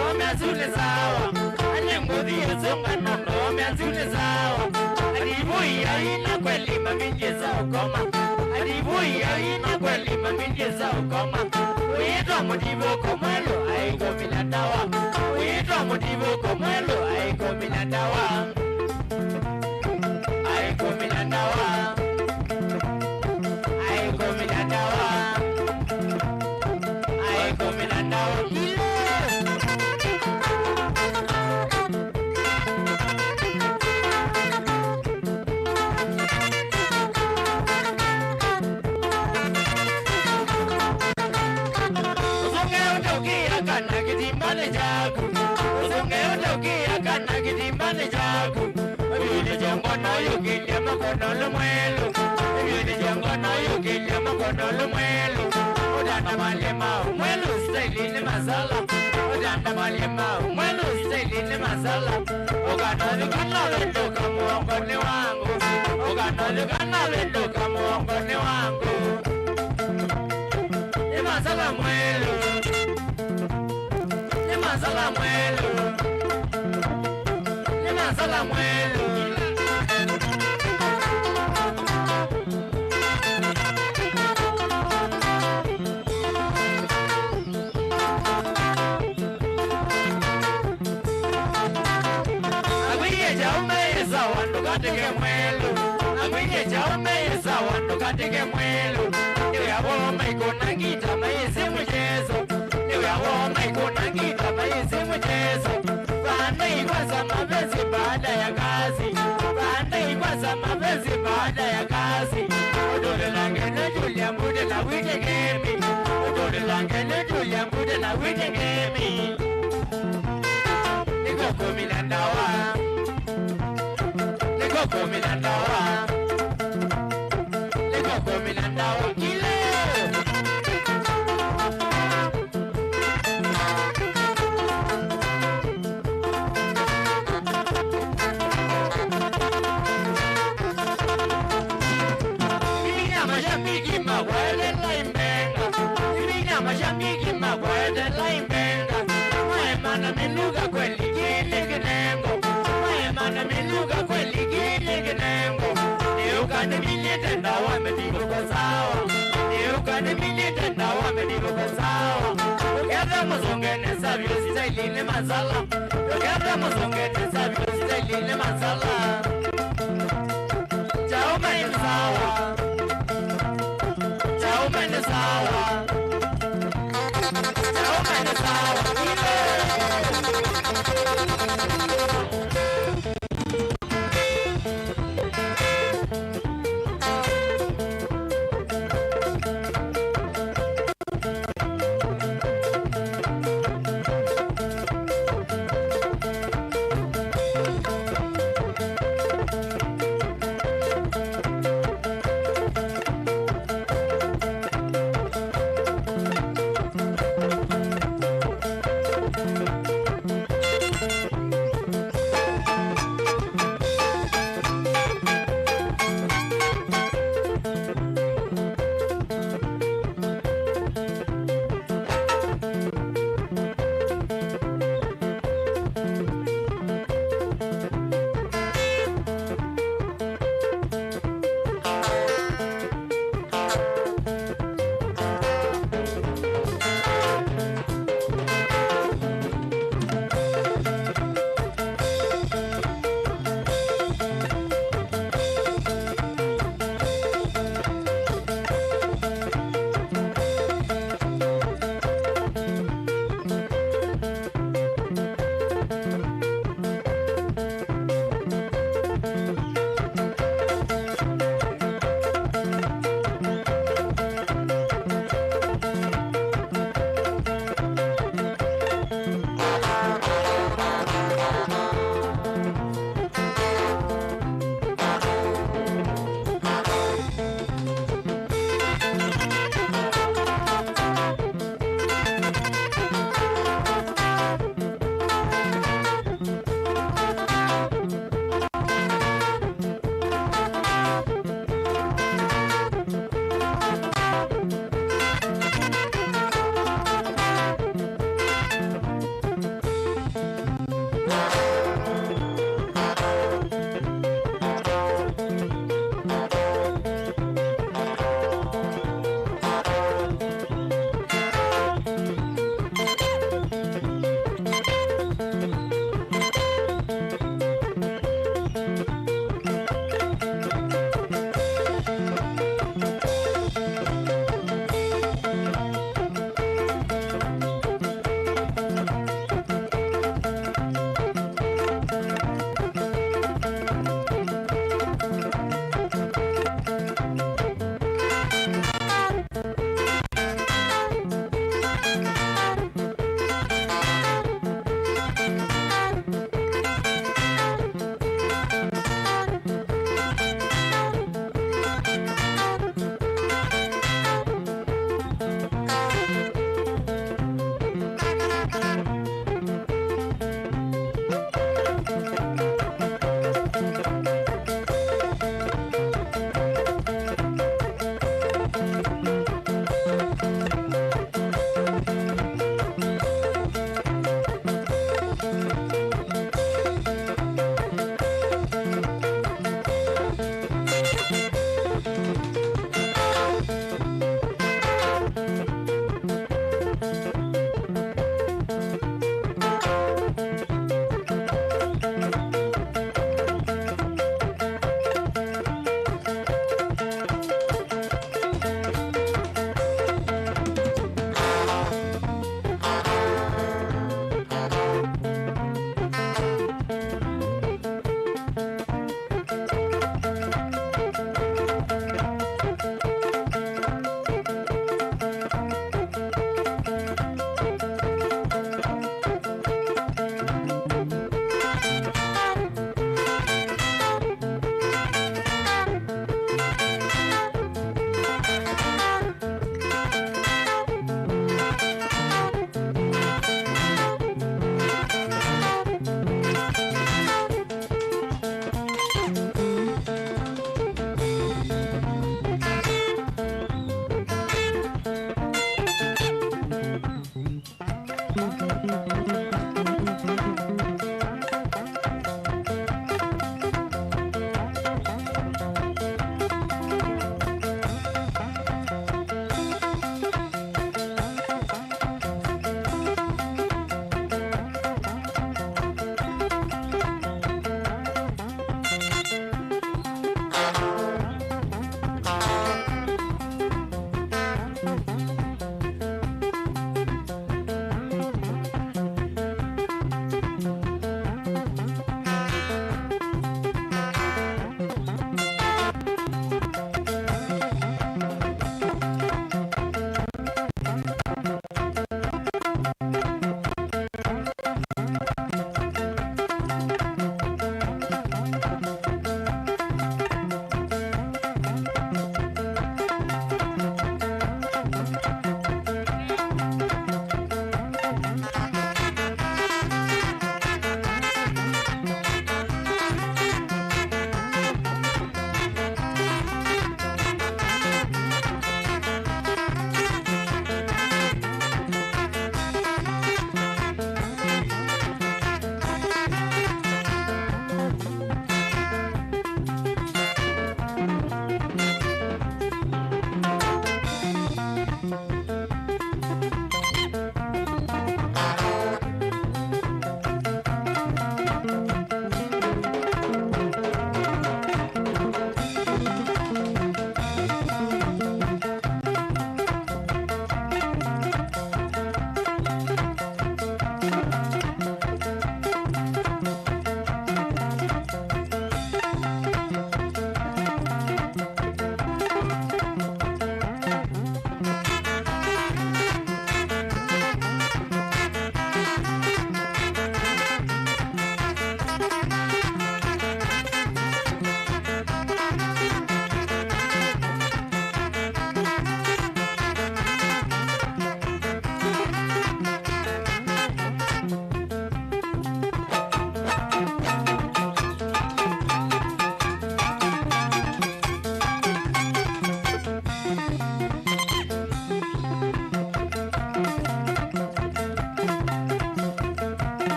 Ndomeanziu nĩ sawa, ani ngũthi ĩsũngano, ndomeanziu nĩ sawa. Adivoi aina kweli maminjĩsa ũkoma. Adivoi aina kweli maminjĩsa ũkoma. Wĩĩtwa mũtivũko mwelũ, aikũmila ndawa. Wĩĩtwa mũtivũko mwelũ, aikũmila ndawa. Aikũmila ndawa. Aikũmila ndawa. Aikũmila ndawa. Kilo. Ũsũnge ũtaũkĩa kana kĩtimbanĩ kyaku. Ũsũnge ũtaũkĩa kana kĩtimbanĩ kyaku. Ĩvinda kya ngono yũkĩlya makonolo mwelũ. Ĩvinda kya ngono yũkĩlya makonolo mwelũ. Ũtanda malima mwelũ, staili nĩ masala. Ũtanda malima mwelũ, staili nĩ masala. Ũkanothika na wĩndũka mũongonĩ wangu. Ũkanothika na wĩndũka mũongonĩ wangu. Nĩ masala mwelũ. Nĩ masala mwelũ. Nĩ masala mwelũ. Akwĩie kyaũ meĩsawa ndũkatĩke mwelũ. Akwĩie kyaũ meĩsawa ndũkatĩke mwelũ. Nĩ wĩa woo maikũna ngita mayĩsĩ mũchezo. Nĩ wĩa woo maikũna ngita mayĩsĩ mũchezo. Baada ikwanza mapenzi baada ya kazi. Baada ikwanza mapenzi baada ya kazi. Ũtũlĩlange nĩ Julia Mbute na Witty Ngemi. Ũtũlĩlange nĩ Julia Mbute na Witty Ngemi. Nĩkũkũmila ndawa. Nĩkũkũmila ndawa. Nĩkũkũmila ndawa. Kilo. Mimi na mashabiki makwa etelai mbenga. Mimi na mashabiki makwa etelai mbenga. Maemana minuka kweli kĩlĩ kĩnengo. Maemana minuka kweli kĩlĩ kĩnengo. Nĩũka nĩminĩte ndawa mĩtivũko sawa. Nĩũka nĩminĩte ndawa mĩtivũko sawa. Ũketha mũsũngene savio staili nĩ masala. Ndũkethe mũsũngene savio staili nĩ masala. Chaume nĩ sawa. Chaume nĩ sawa. Chaume nĩ sawa.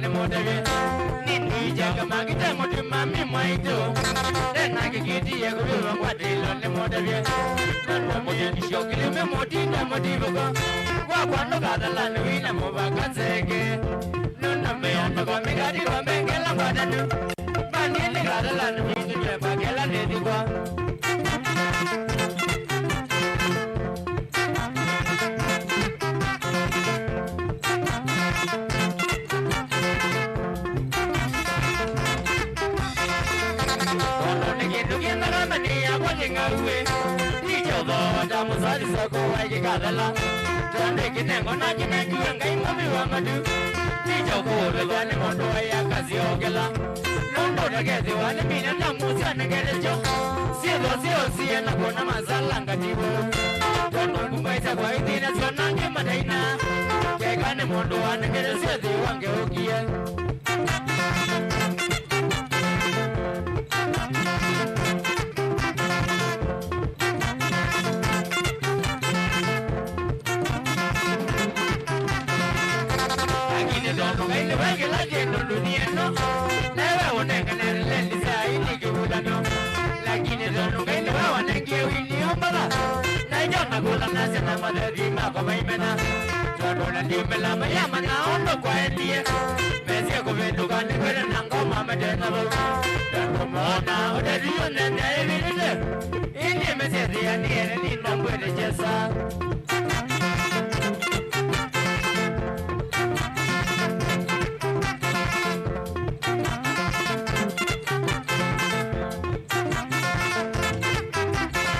Nĩmũtavye, nĩnĩikyanga makite mũtĩ mami mwaitũ. Nena kĩkĩtie kũvĩwa ngwatĩlo nĩmũtavye. Nandũ mũthĩnĩsyo kĩlĩme mũtinda mũtivũko. Wakwa ndũkathalani wĩna mũvaka nzeke. Nũndũ mĩondo kwa mĩkati kwa mbengela ngwatanu. Manie nĩkathalani wĩtũtwe mbakela nĩthikwa. Tondũ nĩ kĩndũ kĩndaramani yakwa kĩng'auĩ, ndicha ũthooa ta mũsali soko wa kĩkathala. Tondũ kĩnengo na kĩnengiwe Ngai mũvi wa matu, ndicha ũkũũvĩthwa nĩ mũndũ wa ĩakasi okela. Nũndũ ndakethĩwa nĩ mina na mũsya nĩngeletyo. Syĩthwa syosie na kuona masalangatiwe. Tondũ ngumbaisya kwa ithina syona ngĩ mataina. Keka nĩ mũndũ wanengeresya thĩ wa ngeũkie. Lakini tondũ Ngai nĩwe kĩla kĩndũ ndunia ĩno, newe ũnenganĩrĩle ndisa ĩno kĩvulano. Lakini tondũ Ngai nĩwe wanengie wini ũmbala, na ĩkyo nakũlanasya na mathethi makwa maimena. Tondũ ona ndiumĩla mayamanya ũndũ kwaendie, mesie kũvĩndũka nĩkwĩle na ngoma matena vau. Tondũ moona ũtethio nene ĩvĩlĩte, ĩndĩ mesie thĩanĩene nĩnambwete kyesa.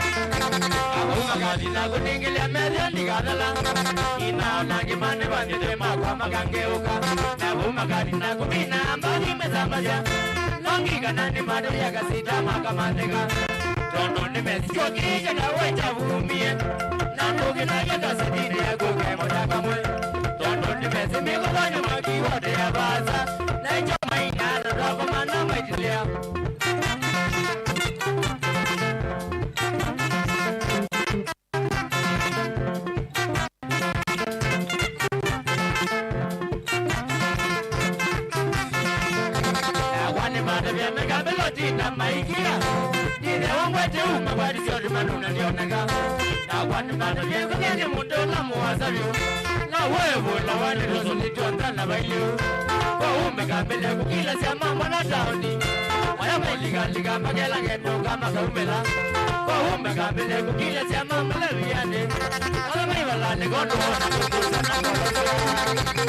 Auma kati na kũningĩlya methya ndikathala. Inaona ngĩma nĩvanĩte makwa makangeũka. Na auma kati na kũmina mbathi mesambasya. No ngikana nĩmatũlya kasita makamanthĩka. Tondũ nĩmesisyo kĩĩ kyakaweta vumie. Na ndũkĩnakya kasetinĩ yaku kemo ta kamwe. Tondũ nĩmesi mĩkũthonyo makiwotea vaasa. Na ĩkyo maina na ndwakoma na maitĩlĩa. Nakwa nĩmatavya mĩkambĩlo tinda maikia. Nĩthe ũngwete uma kwa ndisyo timanuna ndioneka. Nakwa nĩmatavya kũnene mũndũ ũla mũasa vyũ. Na wevũla wanĩtoso nĩtwonza na vailĩu. Kwa umeka mbele kũkilesya mambo na taoni. Maya mailingalinga makela ngetuka makaumĩla. Kwa umeka mbele kũkilesya mambo na viani. Ala maivala nĩ kondo wona kũkusa na koloso.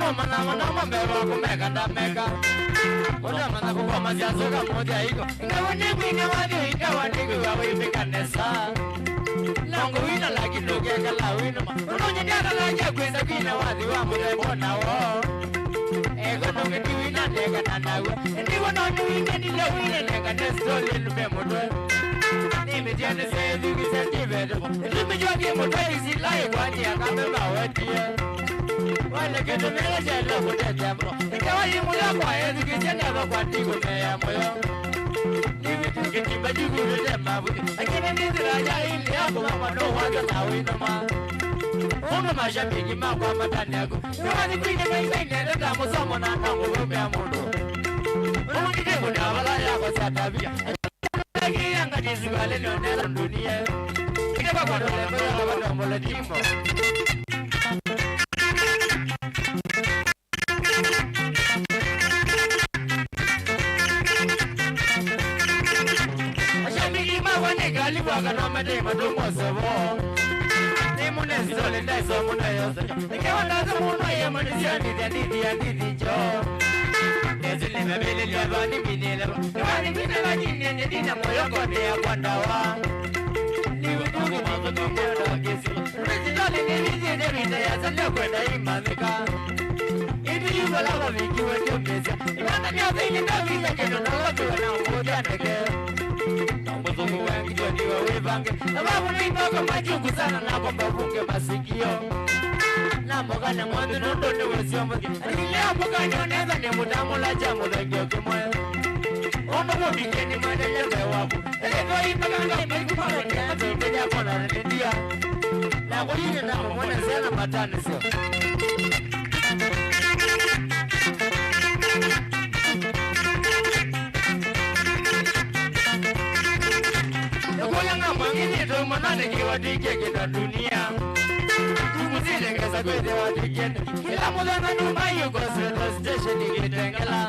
Mana mana mambeva kumeka ndameka. Ona mana kukomasya nzoka moja iko. Ngawa nĩkwina wathi ingawa nĩkwĩwa wĩvĩka nesa. Nongo wina lakini ũkekala wĩnũma. Ũnonye ndiakalaja kwĩsa kwina wathi wa mũthemba nawo. Eko nonge ndiwina ndekana nawe. Ndiwo no ndiwine ndile wine neka nestole nume mũtwe. Nĩmĩtyanĩsethukĩsya ndiveteko. Ĩtumi kyokie mũtwe isi lai kwani akame mawetie. Wale kĩndũ nĩla kyaĩle kũtethya mũno. Ĩkyawa yĩ mũyo kwa ethukĩsya neva kwa ndigũmeya mũyo. Nĩwĩtĩkĩtimba ndigũlĩte mavuthĩ. Lakini nĩ nzĩla ya ili ya kũvama no wanja na wĩnũma. Ũndũ mashabiki makwa matane aku. Nĩwathi kwinĩ maithainĩ ende ta mũsomo na no kũvũmĩa mũndũ. Ũndũ ndikũnda vala yakosya tabia. Mashabiki makwa nĩ kalivu akana mate matũmose vo. Nĩ mũne sitole ndaiswa mũno yose. Nĩkĩwa ndaza mũno yema nĩsianithya ndithi ya ndithi njo. Nĩsĩ nĩmemĩlĩlya vani minĩle va. Nĩwani kwĩtala nyinĩ nĩthina moyo kone yakwa ndawa. Nĩwĩtũkĩ mazotokwenda kĩsi. Rĩsitole nĩnĩthĩte vita yasa nĩkwenda imathĩka. Ĩndĩ yu vala vavikiwe kyũmĩsya. Ivanda nĩathĩile ndavitha kĩndũ ndalatiwe na ngũthya ndeke. Mũthũku wa ngitwa ndiwe wĩvange. Sababu nĩ ithoko machungu sana na kwamba vunge masikio. Na mboka nĩ mwandu nũndũ nĩ wĩsio mũthĩ. Leo mboka nĩ onetha nĩ mũtamũla cha mũthengio kĩmwe. Ũndũ mũvikeni mwendeleo mbee waku. Ĩlĩtwa ipakanga imaikumalo nĩ atĩ mbenya kona nĩndia. Na kũyine na mũmwene sena matanĩsyo. Nĩkũya na mwangi nĩtũmanane kĩwati kĩkĩta dunia. Tũmũsindengeza kwĩthĩwa tikene. Kĩla mũthenya numa yuko Central Station ikĩtengela.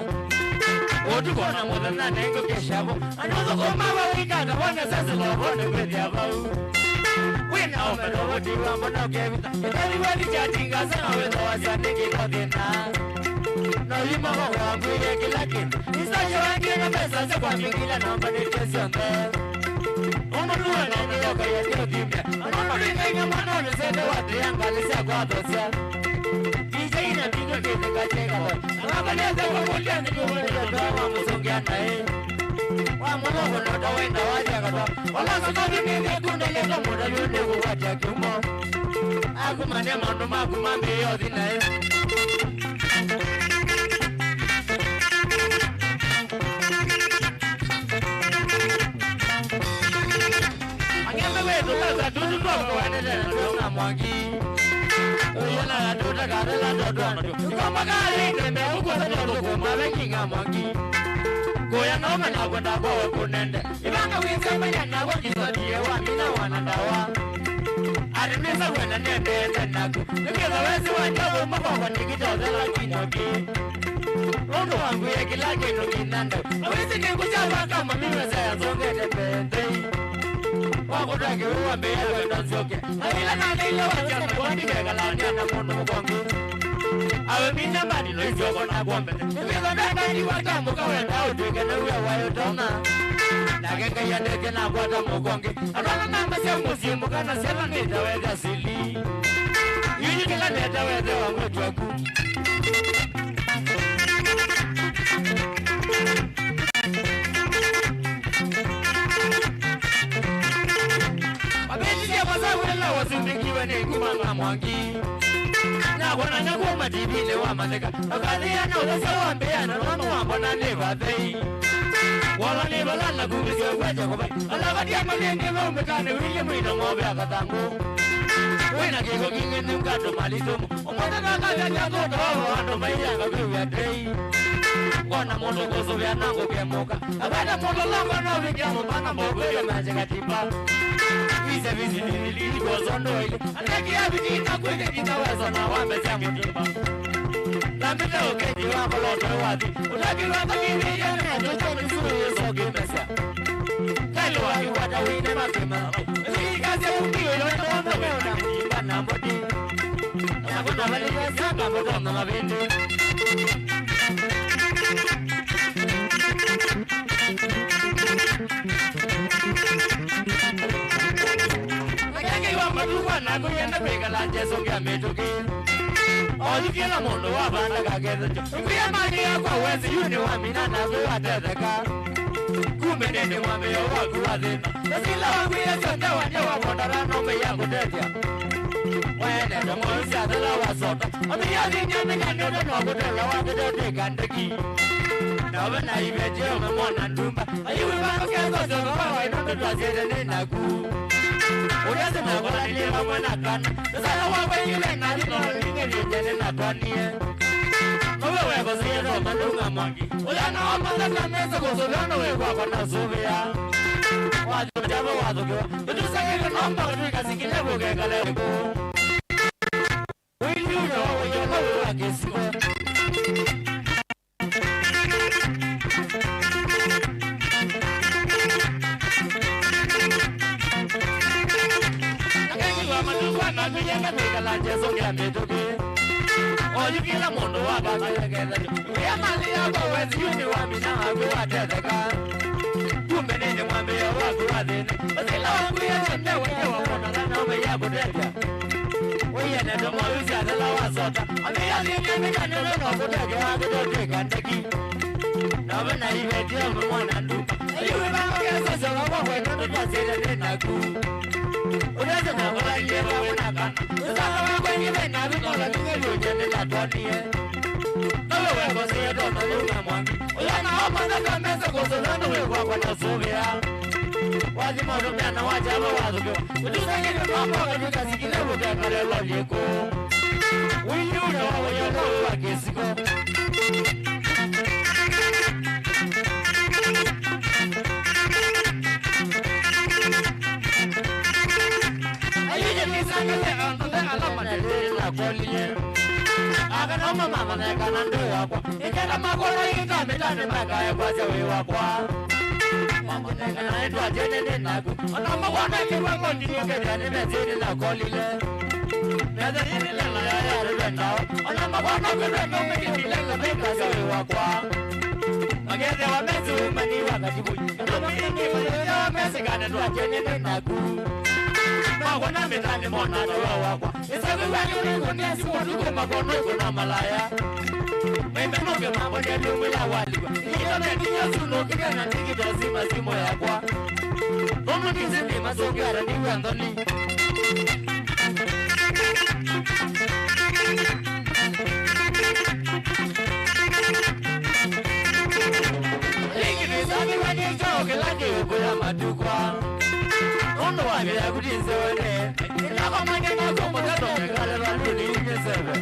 Ũtukũ na mũthenya nengũkeshavo. Another koma wa wika na wana sasa kwa wana kwĩthĩa vau. Wĩna ũmero woti wa mbona ũkevitha. Ĩtaliwa ni chatinga sana wĩtho wa sandiki kwa thĩna. Na yuma kwa kwa kũye kĩla kĩndũ. Isacho wangĩ na pesa za kwa mingila na mbanĩte syonthe. Ũndũ nũwa na nĩyoka ya ndio thimbia. Anono ringaina mwana ũnĩsete wa tĩya ngalĩ sya kwa thosya. D J na mbingĩ kĩndĩka kyeka. Alakalete kwa kũlya nĩ kũwelea kwa mũsongeana ĩ. Wa mũlongo nota wenda waja kata. Wala sakabi nĩ nĩ kũndeleka mũndũ yu nĩ kũwatya kiumo. Akumane maũndũ maku mambĩĩa ũthi naĩ. Ang'embe wetu sasa tutu twakuanĩte na tũng'a mwangi. Ũyona tũtakarela tondũ andũ tũkomakarĩte mbeu kwothe tondũ kũmavengi ng'a mwangi. Kũya naũme na kwenda kwawe kũnende. Ivanga wĩsembanya nakwa kĩsotie wa mina wana ndawa. Atimisa wena nendete naku. Nĩkĩtha wesi wa njovu maboko nĩkĩtothela kinoki. Ũndũ wangu ye kĩla kĩndũ nginanda. Awĩsĩ nĩngũchavaka mamĩwesa yazongete mbendei. Wakũtwa kĩwĩwa mbĩya wendo nzyoke. Na ĩla naleile wasya mĩkwandikekalania na mũndũ mũkongi. Awe mina mbani no isyoko na kwombe. Nĩwĩtha ndakaiwa tamũka wenda ũtwĩke nĩwe wayũtona. Nake Ngai andeke nakwata mũkongi. Atwana namba sya mũsyĩ mũka na syana nĩtawetha sili. Yuyu kĩla netawethewa mwĩtwaku. Mavĩtĩthya vasa wĩla wasumbĩkiwe nĩ nguma ng'a mwangi. Nakwonany'a kuma tivinĩ wa matheka. Akathĩa na ũthasya wa mbĩana nũndũ wambona nĩ vathei. Wala nĩ vala na kumĩsya ũkwacha kũvai. Alavatia malĩngĩ vaumĩkanĩ wĩlĩ mwĩna ng'ombe akathangũ. Wĩna kĩko kingĩ nĩ ngato malitũmũ. Ũmwene na ngathĩa nyathũka wao andũ maiyanga kwĩw'a tei. Ngona mũndũ kũsũvĩa na ngũkemũka. Akwata mũndũ longo no wĩkĩa mũmana mbokũile manjĩka tipa. Visa visi nilili koso ndoili. Anaki ya viti na kwĩke kita wesa na wambe sya mũtumba. Na mbite ũkenji wa koloto wathi. Ũtaki wa thakini ya na ndocha misuru yeso kimesya. Kailo wa kiwata wine makema. Ikaze ukiyo yote wambe na mbodi. Navalĩlya syanga mũtonya mavĩndĩ. Akengeiwa matukũ anaku yenda kwĩkala njesũ ngĩa mĩtũkĩ. Oyu kĩla mũndũ wavanda kakethekyo. Ngwĩa mali yakwa wezi yu nĩ wamina naku watetheka. Kumbe nĩndĩ mwambĩĩo waku wa thĩna. Sila waku Yesu ndewa nĩ wakondara nombe ya kũtethya. Waendete mwaũ syathela wasota. Amĩyathinya mĩkanĩte no kũtela wakĩte twĩka ndeki. Nawe na ivetye ũmemwona ndumba. Ayiwi vano kesa syoka kwa waino ndũtwasyĩte nĩ naku. Ũyasi nakolanĩe vamwe na kana. Sala wakwa iwe na thino ningĩ vyũnyene na twanie. Nowe wekosie no madunga mwangi. Ũyana wa mathata mesa kũsũvĩa no wĩkwakwa na sũvĩa. Wathũkya vo wathũkĩwa. Tũtusakĩte nomba twĩkasikile kũkekale kũu. Wĩliuno ũyona wĩ wa kĩsiko. Akengeiwa matukũ anaku yenda kwĩkala njesũ ngĩa mĩtũkĩ. Oyu kĩla mũndũ wavakĩte kethenyo. Wĩa mali yakwa wezi yu nĩ wamina waku watetheka. Kumbe nĩndĩ mwambĩĩo waku wa thĩna. Sila waku Yesu ndewa nĩ wakondara nombe ya kũtethya. Ũienete mwaũ syathela wasota. Amĩyathinyie mĩkanĩle no kũtekea kĩtotwĩka ndeki. Nawe na ivetye ũmemwona ndumba. Ayiwi vano kesa syoka kwa waino ndũtwasyĩte nĩ naku. Ũyasi nakolanĩe vamwe na kana. Sala wakwa iwe na thino ningĩ vyũnyene na twanie. Nowe wekosie tondũ yuma mwangi. Ũyana wa mathata mesa kũsũvĩa no wĩkwakwa na sũvĩa. Wathi maũndũ meana wa kyalo wathũkĩwa. Ũtusangĩte mambo akatwĩka sikile kũkekale loli kũu. Wĩliuno ũyona wĩ wa kĩsiko. Ayĩye nĩsangĩte andũ me ala matetĩĩle nakolie. Akanoma mamanekana ndũĩ wakwa. Ĩkenda makono ĩta mĩtane makae kwasya wĩ wakwa. Mamanekana ĩtwatene nĩ naku. Ona makono ĩkĩwa kondinyo kethĩa nĩ methĩnĩ nakolile. Methĩnĩ nĩ lela ya yarĩwe nao. Ona makono kĩtwendo mĩkĩmile na mĩkasya wĩ wakwa. Makethĩwa mesi umani wakati mũi. Ndomo ĩngĩ ĩyo mesi kana ndwatene nĩ naku. Makona mĩtane mona na wĩ wakwa. Ĩsakĩw'a nĩ ũrĩkũ nĩ asimu ũtukũ makono ĩkũna malaya. Maimenoke mambonea lũmwĩla waliwa. Nĩtone nginya sunũkĩte na ndikito sima simũ yakwa. Nũndũ nĩsĩ ndĩ masũngĩara nĩw'a nthoni. Ĩngĩ nĩsakĩw'a nĩ kyaũ kĩla kĩũkũya matukwa. Nũndũ wa kĩyaku ndinzewene. Ĩnakomanye naku mũthato mekale valuni inye seve.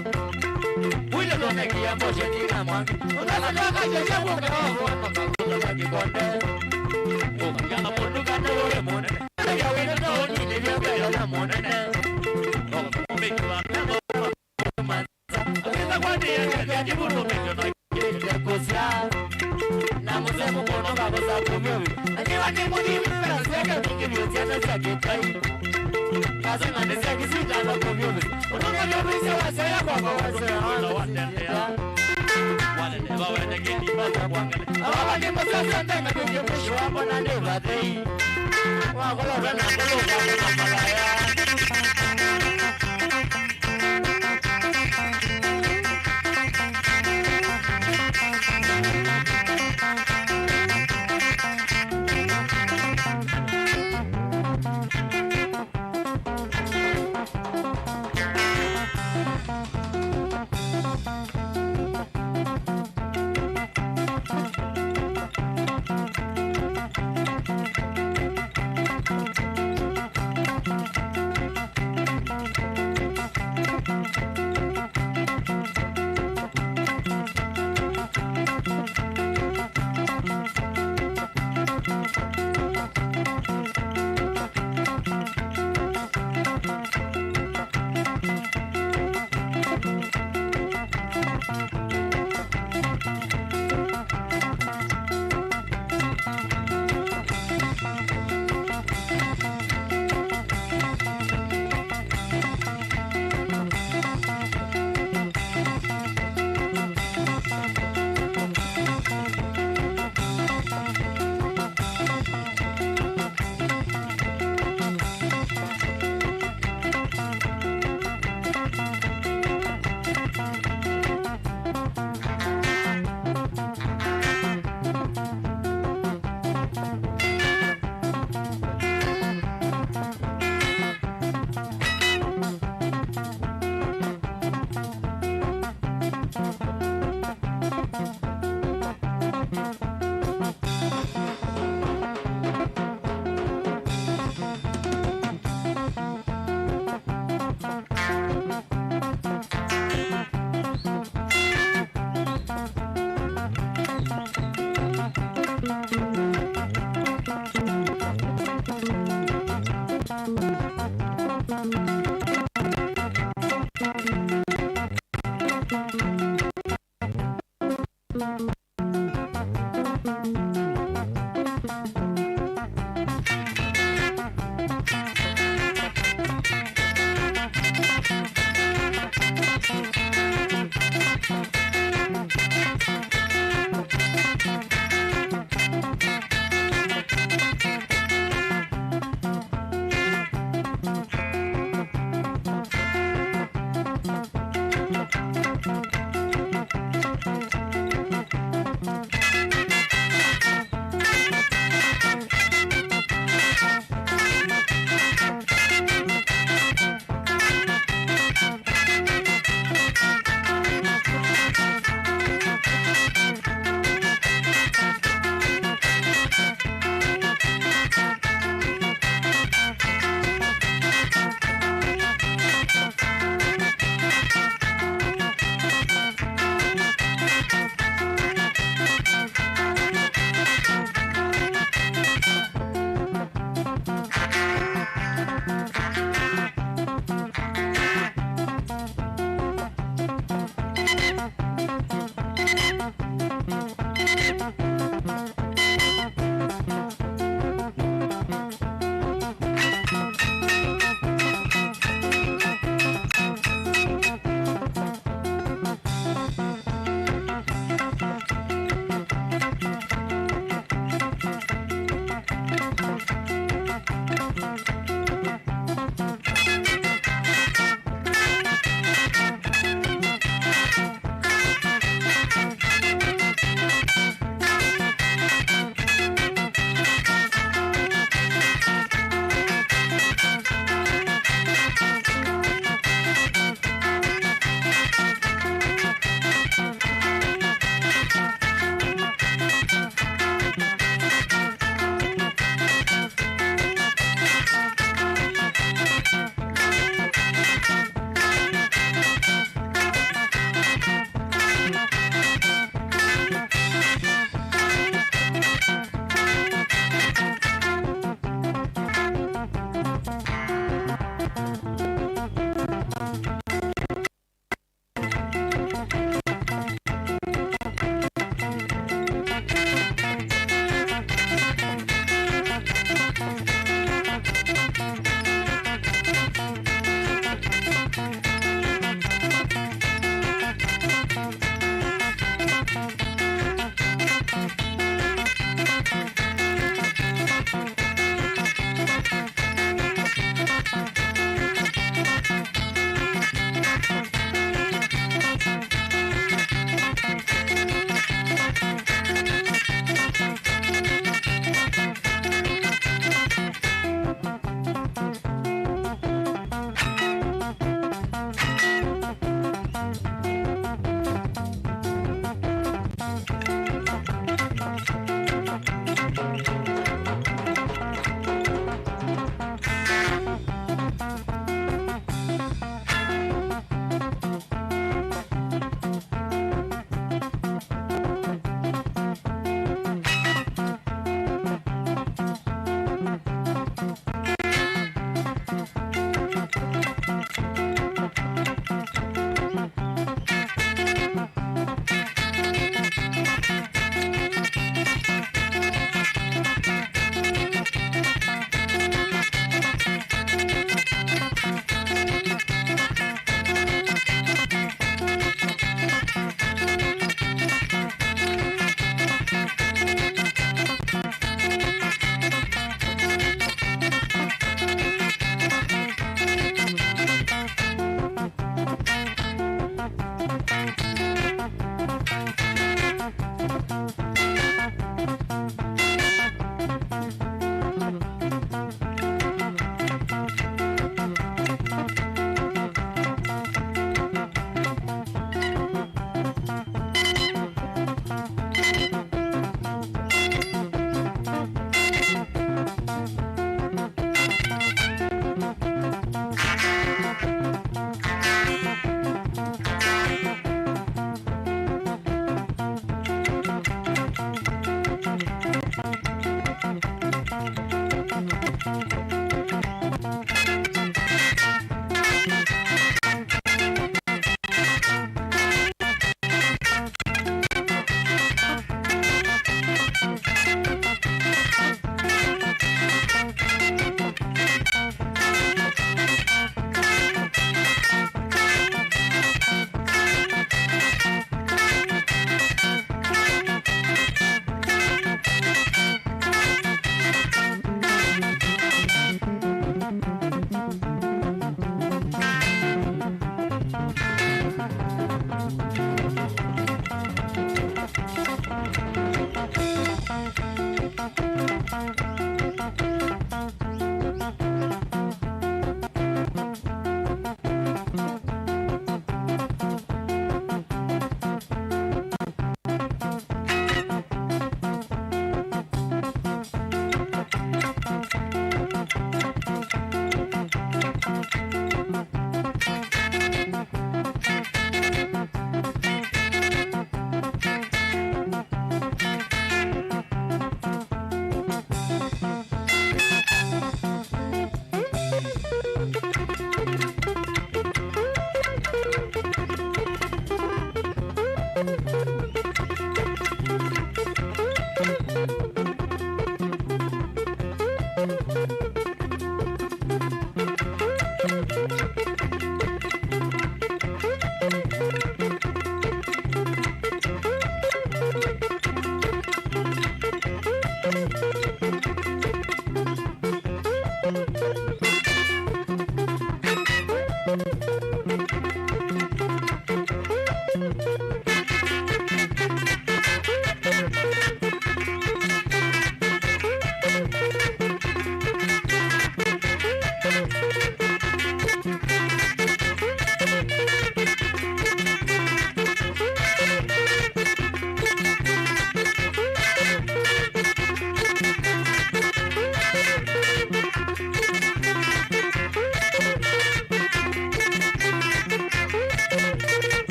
Wile tonekia mbosheni na mwangi. Ũthato twakasya syaku kaovo na makuto ya kikonde. Ũkanga mũndũ kana ũle mũnene. Ya wene taoni nĩvyo mbele na mũnene. Ũmĩkĩwa mĩango manza. Akĩsa kwatĩĩa kĩvũtũmĩtwe na kĩte kũsya. Na mũsemo mũno kakosa kũmĩovi. Akiwa nĩ mũthimi mbele syake mingĩ vyũ syana sya kĩtai. Kasema nĩ sya kĩsita na kũmĩovi. Ũtũngĩlyo wĩsya wasya ya kwakwa wasya ya watendea. Walendeva wene kĩndima kwa kwangele. Awa nĩ mũsasa ndenga kĩngĩ mwisho wa mbona nĩ vathei. Wakolotwa na kũlũka na malaya.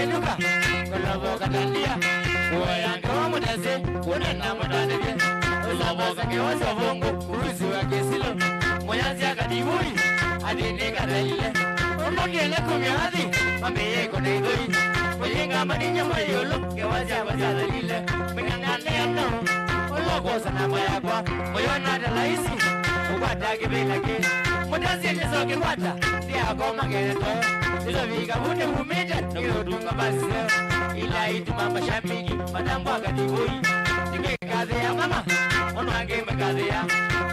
Nduka, kũlovoka tandia, kuoya ngewa mũtase, kũnena mũtandĩthye, ũlovoka ngewa sya ũvũngũ, kuusiwa kĩsilũ, mũyasya kativui, ati nĩkathelile, ũndũ nĩele kumya athi, mambĩĩe kũna ithũi, kũyĩnga maninya ma ĩũlũ, ngewa syakwa syathelile, mĩng'ang'anĩano, ũla ũkwosa namba yakwa, mũyona ta laisi, ũkwata kĩvĩla kĩ, mũtase nĩsokĩkwata, Nĩakoma ngeto, ĩsovika vunde vumĩte, nĩũtunga masiseo. Ila ituma mashabiki, matambwa kativui. Nĩkĩkathĩa mama, ona angĩ makathĩa.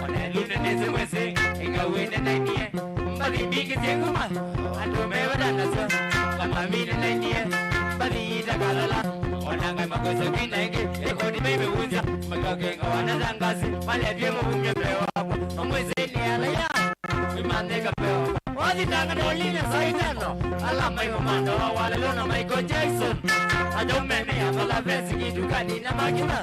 Ona ĩlunde nĩsĩ mwĩsĩ, ĩngau ĩnenainie. Mbathi mbingĩ syĩ nguma, andũ mevatanaso. Kama mine nainie, mbathi itakalala. Ona ngai makwese kwina ĩngĩ, ĩkoni meimĩvunzya. Makakenga wanatangasi, malevye mũvumye mbee wakwa. Mamwĩsĩ nĩ alaya. Wĩmanthĩka veo. Wathitanga ndolinĩ saa itano, ala maimũmanda wa walelo na Michael Jackson. Aja ũmene ya vala vesi kĩtukani na makina.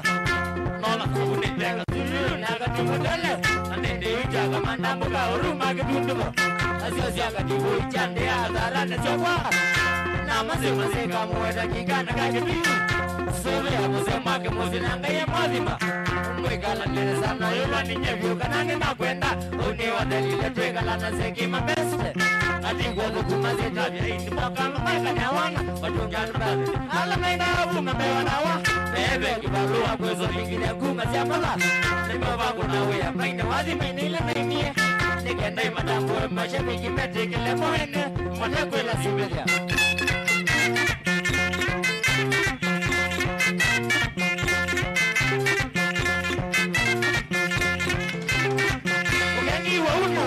Nona kuvu nĩ tenga, tululu na katumutele. Na nende yuja kamanda mbuka uruma kitundumo. Asio sya katibu ichande ya atharane syokwa. Na mase mase kamuweta kikana kakitini. Sulu ya muse make musi na ngaye mwathima. Mwikala nene sana, yulwa ninye vyu kana nĩ nakwenda. Ũnĩ wathelile twĩkalana seki mabeste. Atigwo thũkuma sitavya indi makama maikanya wana. Matũngani mbathi. Ala maina avuma mewa nawa. Meve kivalũa kwĩsoningile kuma sya mala. Nĩmo vakũna wĩa maine wathi maine ila nainie. Nĩkenda imatambũe mashabiki metĩkĩle moene. Matekwĩla simĩthya. Ũkengĩ wa ũno,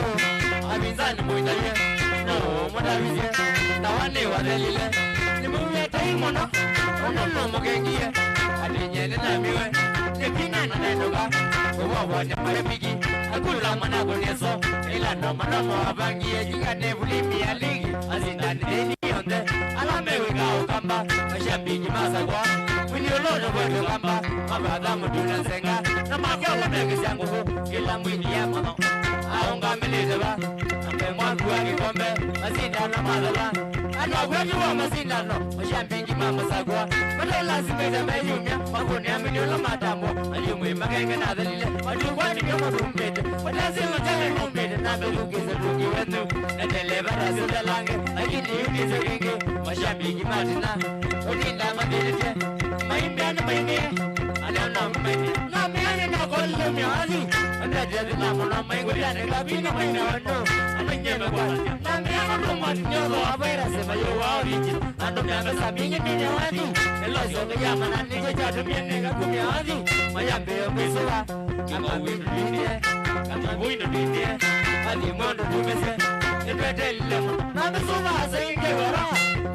avinzani mũitavye, no mũtavisye, tawa nĩ wathelile, nĩmũw'etei mũno, ũndũ no mũkengie, atĩ nyie nĩnamiwe, nĩkwina na nenũka, kũvovony'a maremiki, akula mwana kũneso, ĩla no manomo avangie, jinga nĩ vulimi ya ligi, asindani thĩni yonthe, ala mewĩka ũkamba, mashabiki masakwa, mwini ũlonyo kwetwe kamba, mavatha mũtuna nsenga, na makola mekĩsya ngũkũ, kĩla mwini ya mono, aũngamĩlĩte va, ambe mwaku wa kĩkombe, masindano mathela, andũ akwetũ wa masindano, mashabiki ma masakwa, matalasimĩte meyumya, makũnĩa mwini ũla matambwa, mayumwe makenge na thelile, matukwa nĩkyo matumĩte, matasĩlo tene numĩte, na mbĩthukĩse tungi wethu. Endelee vata siũthalange, lakini yumĩsyo kĩngĩ, mashabiki matina, ũtinda mathĩlĩtye, maimbea nĩmainie, aleo no mainie, na meani no kolile mĩathi, endete thĩna mũno maingũlya nĩ kabino maina wendo, amainyeme kwasya, na meano no mwatinyozo wa virus mayũwa origin, andũ mĩa mbesa mbingĩ nĩ mĩathi, ĩlosyo kĩyamana nĩkyo kyatumie nĩka kumĩathi, mayambĩe kwĩsũva. Kama wĩndũ ndwĩthĩe, kama wĩndũ ndwĩthĩe, athi mwendo ndumĩsye, nĩtwetelile mũno. Na mĩsũva asaingĩ wara,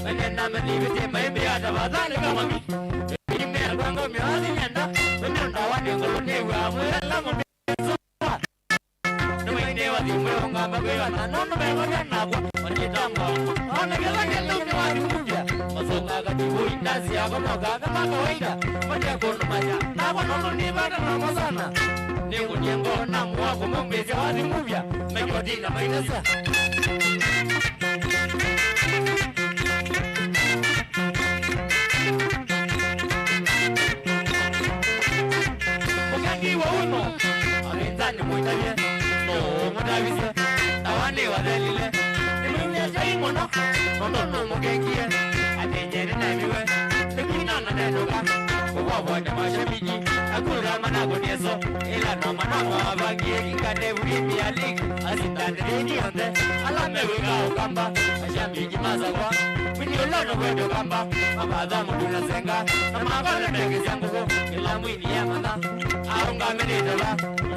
mene na mĩthivĩtye maĩmbĩ ya tafadhali kama mi. Ime ya kwango mĩothi nenda, mene ndawa nĩ ngolo nĩ wa mwela mũndũ mĩsũva. Nĩmainĩwa thimũ ũngamba kwĩw'ana, nũndũ mekavya nakwa, matitamba. Ona kĩla kĩndũ nĩwathimuvya, masoka katibu indasi yako moka kama kawaida. Mate kũndũ maya, nakwa nũndũ nĩ vata namo sana. Nĩngũnie ngoo na mũwa kũmũmbĩsya wathi muvya, mekotila maitesya. Mũkengi wa ũno, avinzani mũitavye, no mũtavisye, tawa nĩ wathelile. Nĩmwĩw'ĩtei mũno, nũndũ nũmũkengie, atĩ nyie nĩnemiwe, nĩkwina na nenũka, kũvovony'a mashabiki, akula manakũnĩeso, ĩla no manamo avangie, inga nĩ Premier League, asindani thĩni yonthe, ala mewĩka ũkamba, mashabiki masakwa, mwini ũla ũnokwete ũkamba, mavatha mũtuna senga, na makole mekĩsya ngũkũ, ĩla mwini ya matha, aũngamĩlĩte va,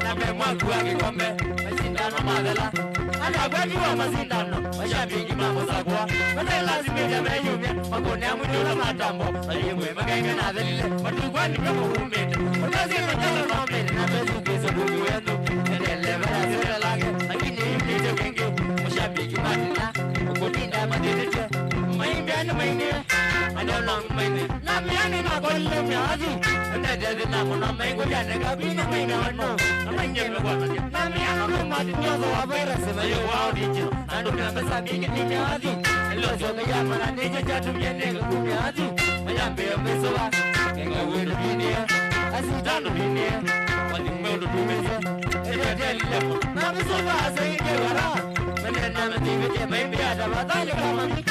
na me mwaku wa kĩkombe, masindano mathela, andũ akwetiwa masindano, mashabiki ma mũsakwa, matelasimĩte meyumya, makũnĩa mwini ũla matambo, mayĩmwe makenge na thelile, matukwani me mũhumĩte, ũtasino nyalo nomĩte, na mbesukĩso ndũki wendo, endelee vaya sila lake, lakini yumĩte kĩngĩ, mashabiki matina, ũkũtinda mathĩnĩtye, maimbĩa nĩ mainie, andũ no mainie. Na mĩanĩ nakolile mĩathi, endete thĩna mũno maingũlyanĩ kabino maina wano, na mainie mĩkwatany'a. Na mĩano nũma Ati nyoso wa virus mayo wa original. Andũ na mbesa mbingĩ nĩ mĩathi. Ĩlo syoka ya mara nĩkyo kyatumie nĩka kumya athi. Mayambĩĩa mĩsũva. Nĩka wĩndũ vinie. Asitano vinie. Wathi mwe ũndũ tumĩsye. Ĩyo teli lemo. Na mĩsũva asaingĩ wara. Mene na mĩthivĩte maimbĩa tafadhali kama mi.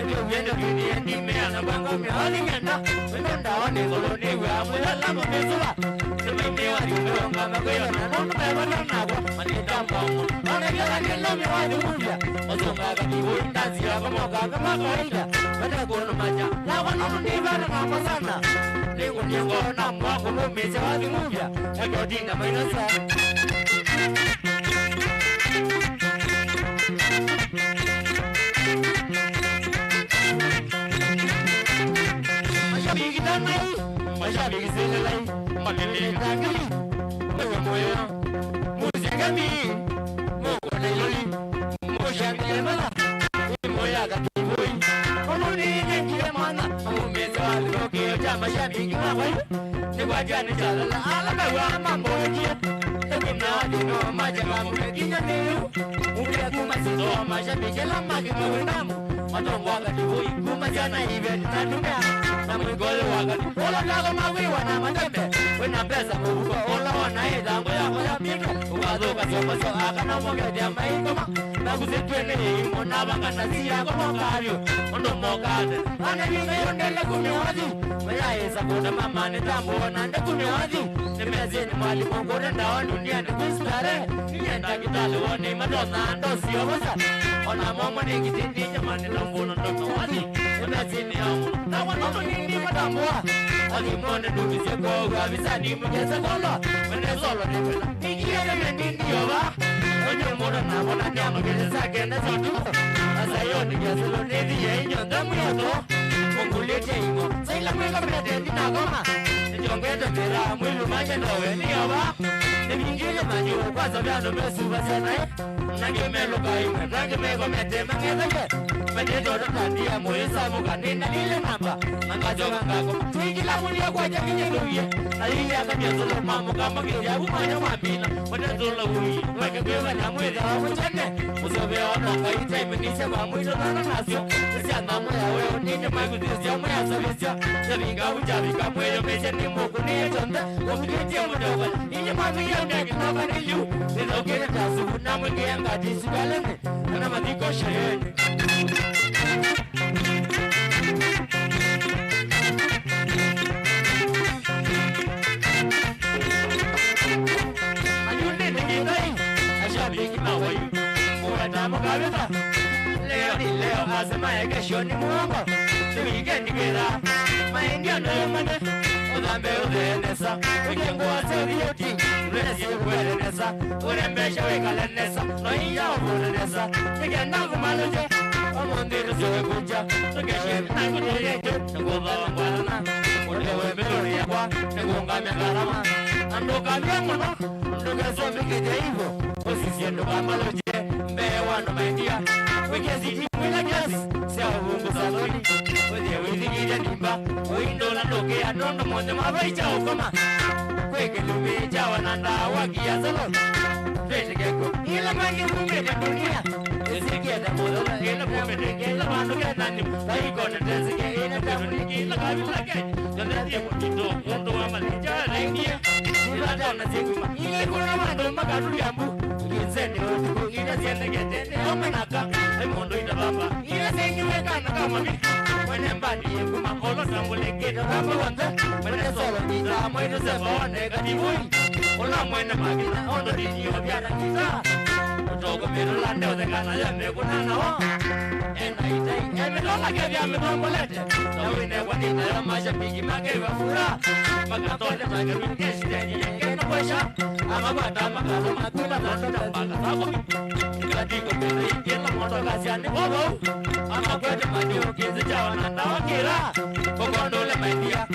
Ĩtyo wĩndũ vinie. Ndimea na kwangu mĩathi ng'enda. Wĩndũ ndawa nĩ ngolo nĩ wĩa. Mwĩla lamo mĩsũva. Nĩmaimĩwa yu mĩonga makwĩona. Nũndũ mevana nakwa. Manĩtamba ũmwe. Onekela nĩ lũmi wa thimuvya. Ũsũngaga kĩw'ũ ndanzi yako moka kama kawaida. Mate kũnũmasya. Nakwa nũndũ nĩvana nakwa sana. Nĩngũnie ngoo na mwa kũlũmĩsya wa thimuvya. Ekyo tina mainosa. Mashabiki tanai, mashabiki selelai, malele tangili, wewe moyo, muzengami, moko na iloli, moshangilemala, moya kakiboi, kono ni nengile mwana, umeza wa lokeo cha mashabiki mawai. Nĩkwatya nĩ kyalala ala mew'a mamboekie. Ĩkũna thĩno maja mamũle kinya nĩu. Ũkĩa kuma sito mashabiki ala makĩmewĩnamu. Matongo wakati woi kuma syana iveti na tumea. Na mwĩkole wakati ũla ndako mawĩwa na matembe. Wĩna mbesa mũvuko ũla wona ĩthango yako ya mito. Ũkathũka syombo syo akana mokethya maikoma. Nakusitwene imo na vangana siyako mokavyo. Ũndũ mokate. Ana yĩna yondele kumya wathi. Mayaĩsa kũtema manĩtambo na ndekũmĩ wathi. Nĩmesĩ nĩ mwalimũ kũte ndawa duniani kwĩ starehe. Niye ndakĩtalĩ wone matonya ndosi yovosa. Ona momo nĩ kĩtindi kya manĩtambo na ndoka wathi. Nĩmesĩ nĩ ya mũno. Na wanono nĩ nĩ matambũa. Wathi mone ndumisye kwa uga visa ni mjese kolo. Mene solo nĩ kwenda. Nikiye nĩ ndindi yova. Onye mũndũ na bona nyama kĩlĩsa kenda satu. Asa yo nĩ kĩasĩlo nĩ thiye inyo ndamu yoto. Mungulĩtye ing'o, saila mwĩka mĩateti na ngoma. Nĩkyongete mĩra, mwĩlu make ndowe nĩ ava. Nĩvingĩle manyũ, kwanza vya andũ mesuvasya naĩ. Nangĩ melũka imwe, nangĩ mekomete mang'etheke. Manyĩtwe tatandia mũyĩ samũka, nĩnalile namba. Nangasyoka ngako, twĩkĩla mũlio kwa kya kinyĩlũie. Nalile akamya solo mamũka makĩya kumanya mambina. Mate solo ui, weke kwĩva na mwĩtha wa mũtene. Mũsovea ona Ngai taimĩnĩsya vamwe itũthana nasyo. Nĩsya nyamũ ya weo nini maikuthĩsya mwĩasavĩsya. Nyavinga unjavika mwĩyũmĩsye nĩ mũkũ nĩ kyonthe. Ũmithĩtie mũteuka. Inyi mwamĩia mekĩnoka nĩ yu. Nĩthokĩte ta suku na mwĩkĩa ngati sukalene. Kana mathiko sherehe. Ayunĩte kĩthai, ashabiki mawayu, mũweta mũkavĩta. Leo ni leo, asemaye kesho ni muongo. Ni wikendi kwĩtha, maendia ndoyomane. Ũthambe ũthee nesa, wĩke ngũa sya vioti, ũlesye ũkwele nesa, ũrembeshe wĩkale nesa, no iya ũvũle nesa. Nĩkenda ngũmalũkye, ũmũnthĩ tũsyoke kũkya, tũkeshe na ngũtũyĩtyo, nĩngũthooa ngwatana, ũtewe mĩtũnĩ yakwa, nĩngũngamya ngarama. Na ndũkavye mũno, ndũkesũmbĩkĩthye ivo, ũsisye ndũkamalũkye, mbee wa andũ maendia, wĩkĩe siti mwĩla kiasi, sya ũvungu saloni, wĩthĩe wĩthikĩte nimba, ũindũla ndũkĩa nũndũ mũnthĩ mavai kya ũkoma. Kwĩ kĩlumi kya wana ndawa kia saloni. Twĩtĩke kw'o ila mangĩ kumĩte dunia. Ĩsikĩte mũthũla ĩla kumĩte kĩla vandũ kethani. Vaikone tesike ĩla tamuni kĩla kavila ke. Ndonetie mũtito mũndũ wa malinja alaingie. Ila tona syĩkuma. Ile kuna vandũ makatulia mbu. Nginseni ũtukũ ila siendekete. Nĩ ome naka. Ai mũndũ itavamba. Ila sengiwe kana kama mi. Mwene mbandi yekuma olo tambulekete. Kama wanda. Mwene solo nita. Mwene sema one kativui. Ũla mwene makina ondo dini obiara nita. Ũtoko mĩrũla ndeũthekana ya mekuna nao. Ena itai. Emĩtola kethya mĩtombolete. Na wĩnekwa nĩ nayo mashabiki make vafura. Makatole make rwingeshiteni yengena kwesha. Amabata makalo matuma na nota mbaka saa kumi. Ikatiko kĩla ingĩ na moto kasyani vovou. Amakwete mandiũ kĩnzi kya wananda wakĩra. Ũkondole maidia.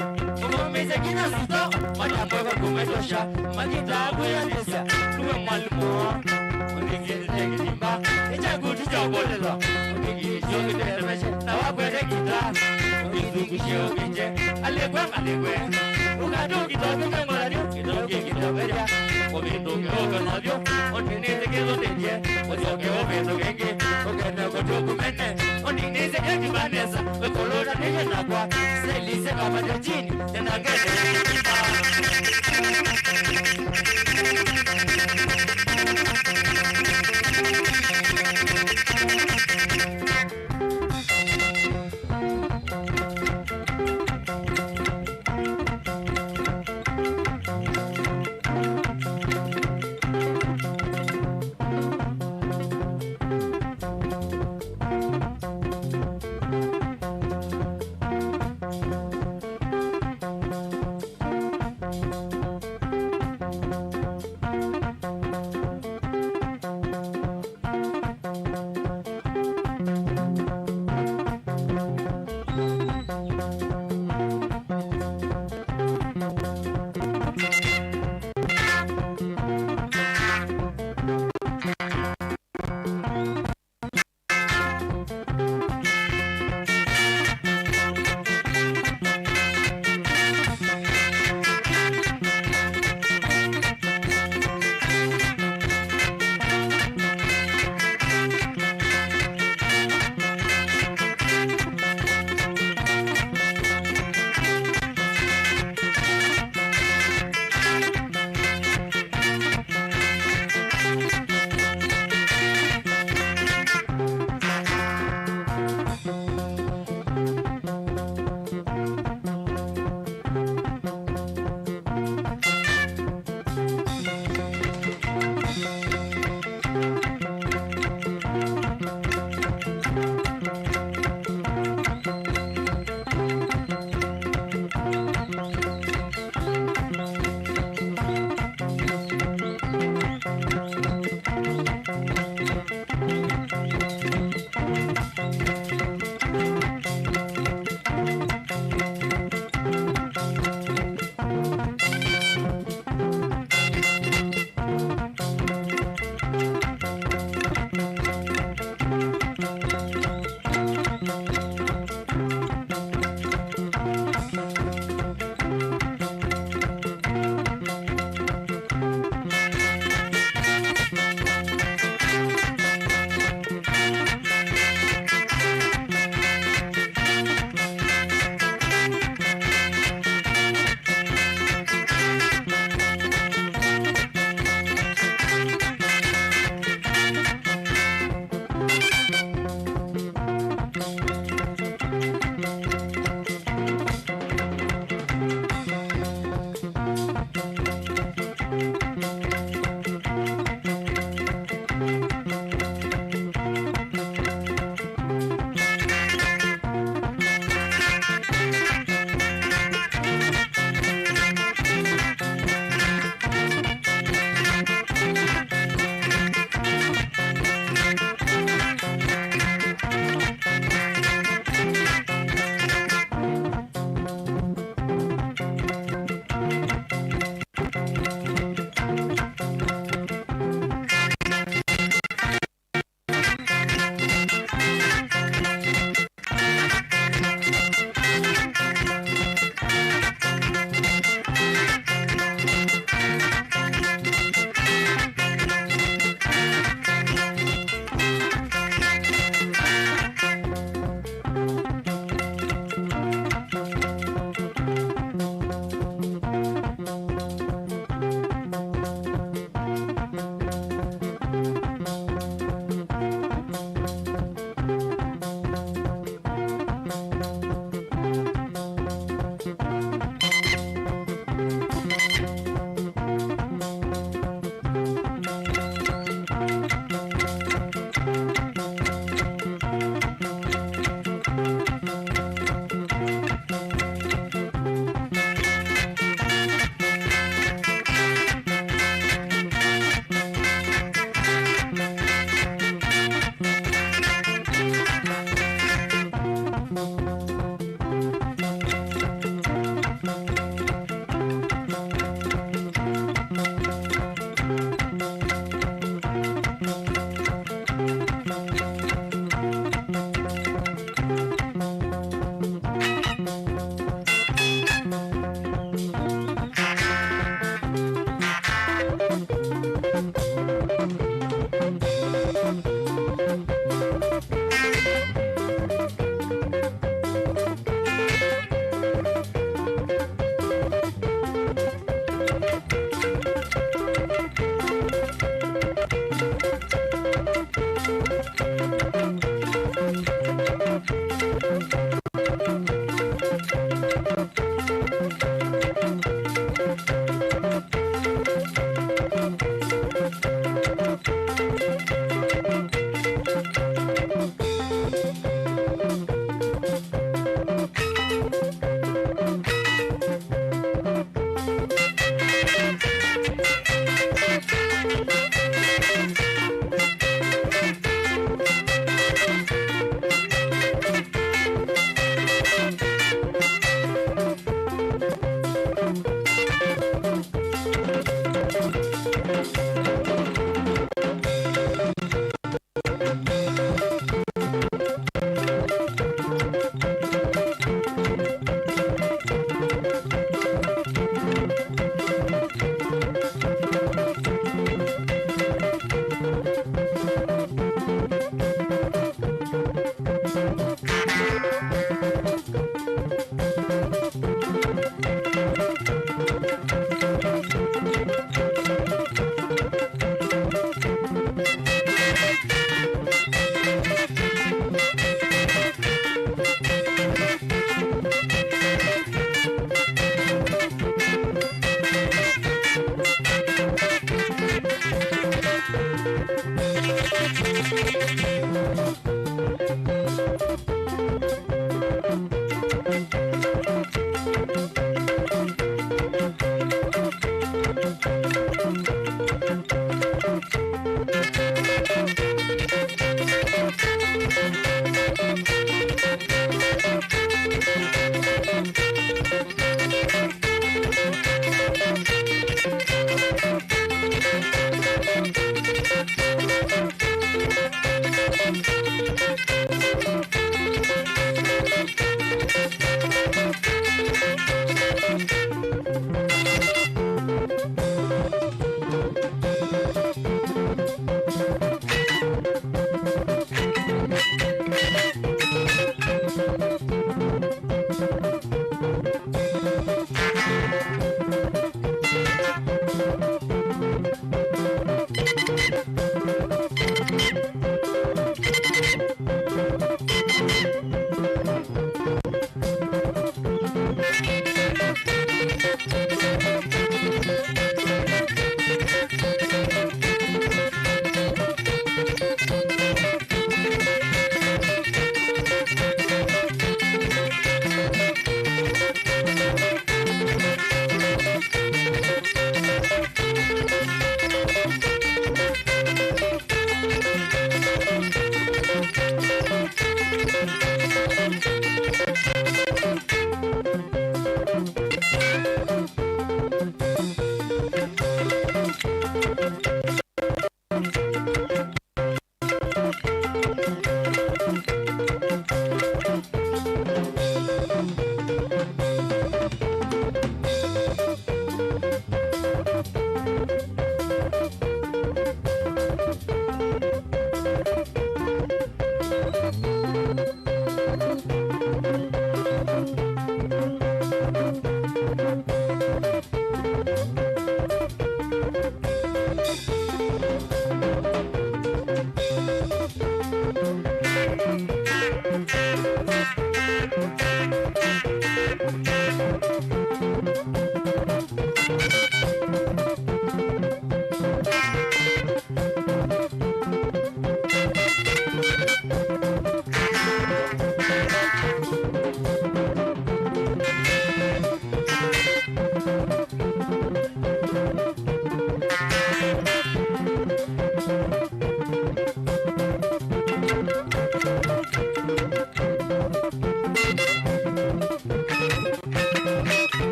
Ũmũmĩsye kinya sito. Manyambweka kumetosha. Makitaa kwĩanĩsya. Nĩwe mwalimu wao. Ũthingĩte kĩlimba. Nĩ kyakuti kya ũkũlĩlwa. Ũthingĩtio kĩtetemeshe. Na wakwete kita. Ũthingĩtio kĩnje. Alekwe, alekwe. Ũkatũkita ũtũke ngwalanio, kĩtau kĩkita ũkethya. Ũvĩndũke ũke nathyo, ũndinĩte kĩthũtĩtye, ũsyoke ũvĩndũke ĩngĩ, ũkende kũtũkumene, ũndinĩte kĩkima nesa, wĩkũlũta nĩye nakwa, selise kamajo chini, nena ngende.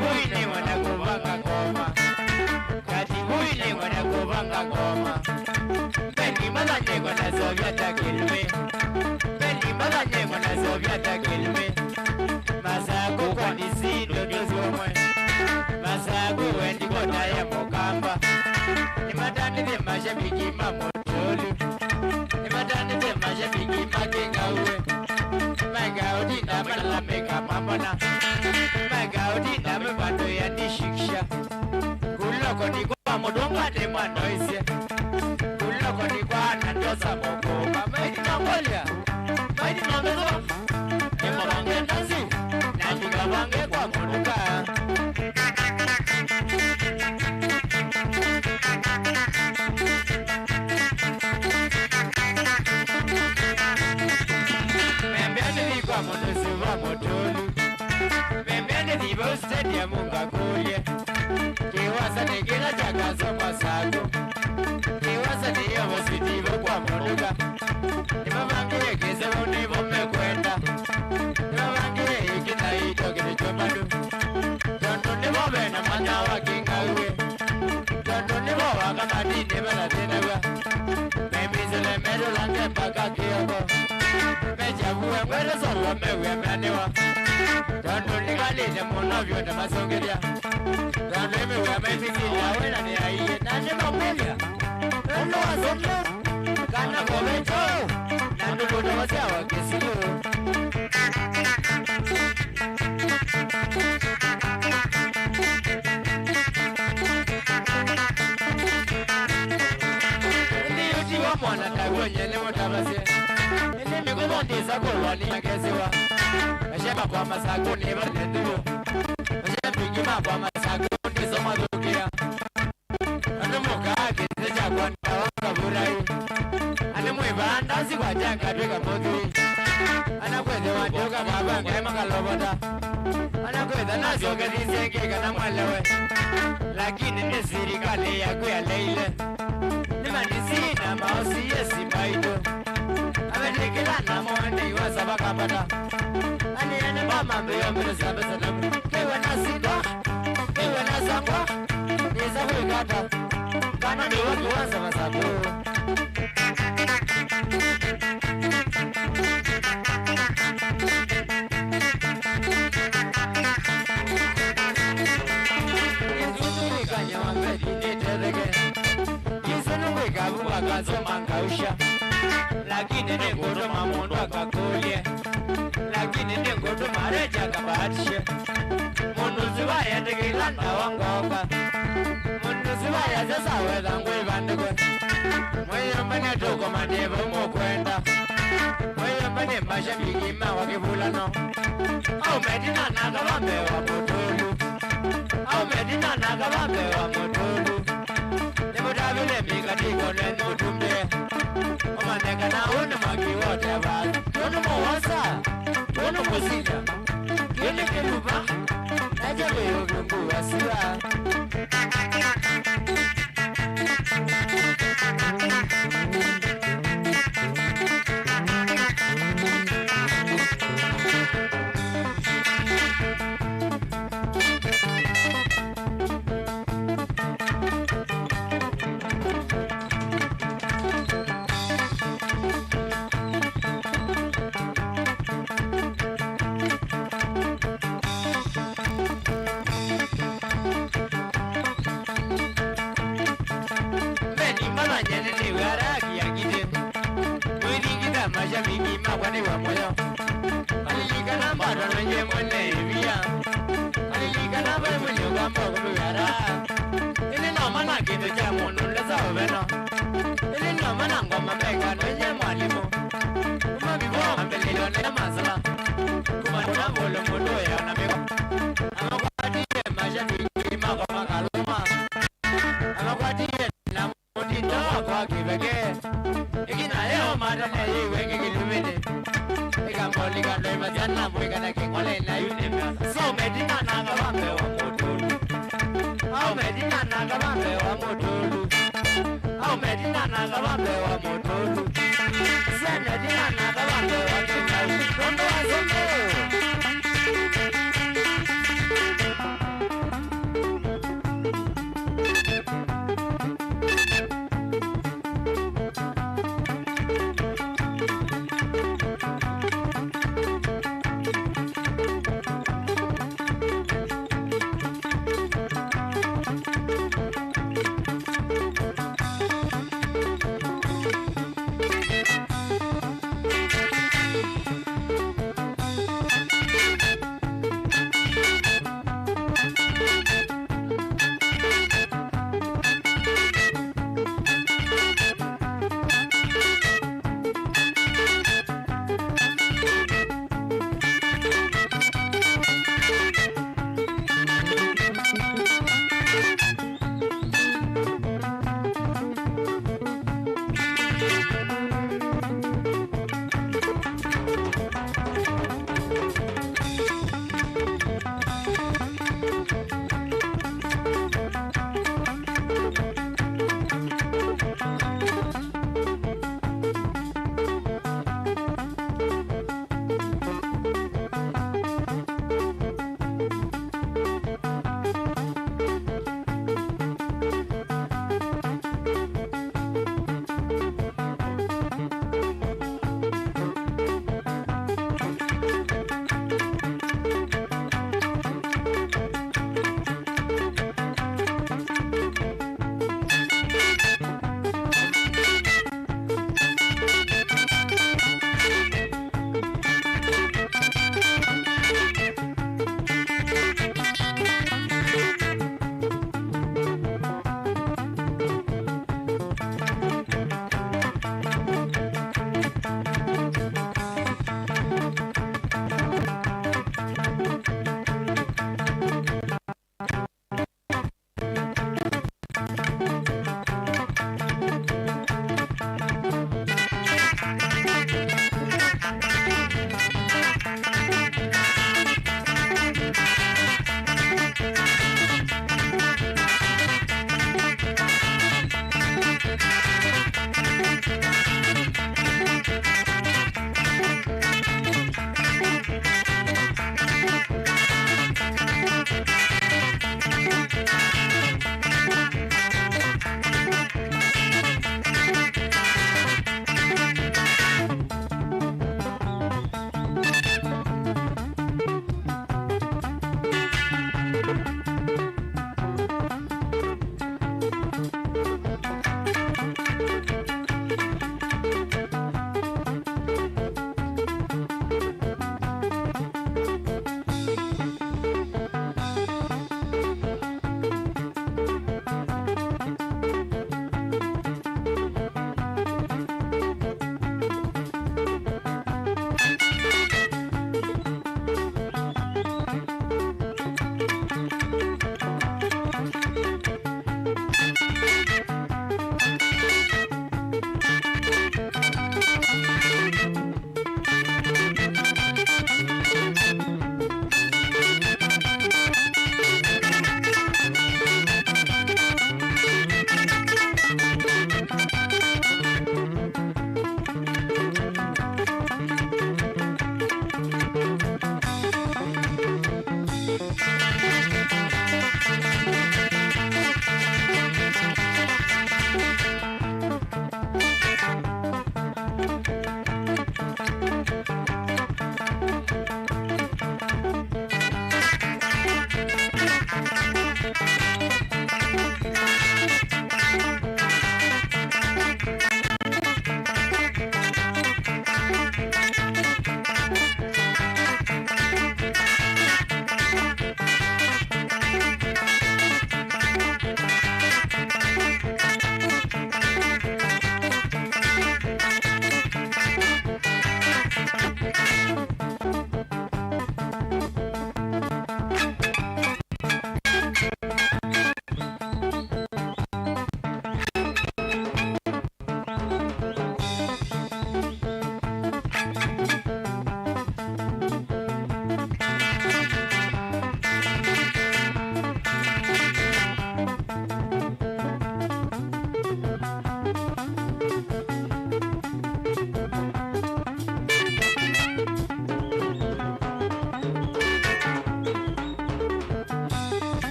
Katibui nĩngwenda kũvanga ngoma. Katibui nĩngwenda kũvanga ngoma. Mbeni matha nĩngwenda sovya ta kĩlũmĩ. Mbeni matha nĩngwenda sovya ta kĩlũmĩ. Masakũ kwa nisi ndoto syomwe. Masakũ wendi kota ya mũkamba. Nĩmatandĩthye mashabiki ma Mũtũlu. Nĩmatandĩthye mashabiki ma Kĩng'aue. Maeka ũtinda malalamĩka mamona. Maeka ũtinda mĩvando ya ndishikisha. Kuloko ni kwa mũndũ ngwate mwana ũisye. Kuloko ni kwa anatosa mũkũka. Maiti nongolia. Maiti nongolia. Nĩmavange ndazi, na ndikavange kwa mũnuka. Mĩmbĩa nĩthi kwa mũndũ ũsu wa Mũtũlu. Mĩmbĩa nĩthi vau stadium ngakũlye. Kĩwasa nĩ kĩla kya kasoma saku. Kĩwasa nĩ yo vositivo kwa mũnuka. Nĩmavangĩe kĩsevũ nĩvo mekwenda. Nĩmavangĩe ĩkĩta ito kĩtĩ kyũmanu. Tondũ nĩvo ve na mwanya wa Kĩng'aue. Tondũ nĩvo wakamatini valathĩnaw'a. Memisile metũlange mpaka kĩoko. Mechavue ngwete solo mew'e meanĩwa. Tondũ nĩkalĩte mũno vyũ ta masũngĩthya. Tondũ ĩmĩw'a maimisile awena nĩ aiye. Na nĩmamũlya. Ũndũ wasomie kana koveto na ndũlũta wasyawa kĩsilũ. Ĩndĩ ũtiwa mwana taw'o nyene mũtavasye. Ĩndĩ mĩkũvo ndĩsa kũlwa nĩ makesiwa. Mashema kwa masakũnĩ vanenduo. Mashema ingĩ makwa masakũnĩ ndĩsa mathũkĩa. Andũ mũkaa kĩsĩ kyakwa ndawa ngavũrai. Andũ mwĩvaa ndasi kwa kyanga twĩka mũthui. Ana kwĩthĩwa ndiũka kavanga ĩmakalovota. Ana kwĩtha nasyokethisye ĩngĩ kana mwelewe. Lakini nĩ sirikali yaku yaleile. Nĩ mandisi na maosi yesi maitũ. Avetĩkĩla namo nĩ iwasa vakambata. Ani ene mamambĩo mbele sya mbesa namu. Kĩwe nasindwa. Kĩwe nasangwa. Nĩsa kwĩkata kana nĩwe kĩwanza masaku. Ĩsu nĩwĩkany'a wa mbeti nĩtetheke. Ĩsu nĩwĩkavu wakasoma ngausha. Lakini nĩngũtũma mũndũ akakũlye. Lakini nĩngũtũma reja akabahatishe. Mũndũ ũsu vayetĩkĩla ndawa ngoka. Mũndũ ũsu vayasya sawetha ngwĩvandĩkwe. Mwĩyũmbany'a tũkomanie vau mũkwenda. Mwĩyũmbany'e mashabiki ma wa kĩvulano. Au metina naka va mbee wa Mũtũlu. Au metina naka va mbee wa Mũtũlu. Nĩmũtavĩle mĩkatĩko nenyu mũtumbĩe. Ũmanye kana ũũ nĩ mwaki wote vaa. Tũnũ mũwosa, tũnũ mũsita. Kĩĩ nĩ kĩluva, na kyavĩo vyũngũ wa sua. Mbeni malanyene nĩ wĩaraki ya ngitĩ. Mwĩthingitha mashabiki makwa nĩ wa mũyo. Alilikana mbata nwenye mwene ĩvia. Alilikana ve mwenye ũkamba ũkũmĩwĩara. Ĩndĩ no mana kĩndũ kya mũndũ ndesa ũveno. Ĩndĩ no mana ngoma meka nwenye mwalimũ. Kuma mĩvoo mambĩlĩlyo nĩ masala. Kuma kuna vũlũ mũndũ ũyona mĩko. Amakwatie mashabiki makwa makalũma. Amakwatie na mũtindo wakwa kĩveke. Ĩkina yeo mata neyĩiwe kĩkĩlumĩnĩ. Ĩkambolika ndoima syana mwĩkana kĩng'ole na yunĩmya. So metinananga vambe wa Mũtũlu. Au metinananga vambe wa Mũtũlu. Au metinananga vambe wa Mũtũlu. Syana tinananga vambe wa Kĩnyau. Nũndũ wa sũmbũ.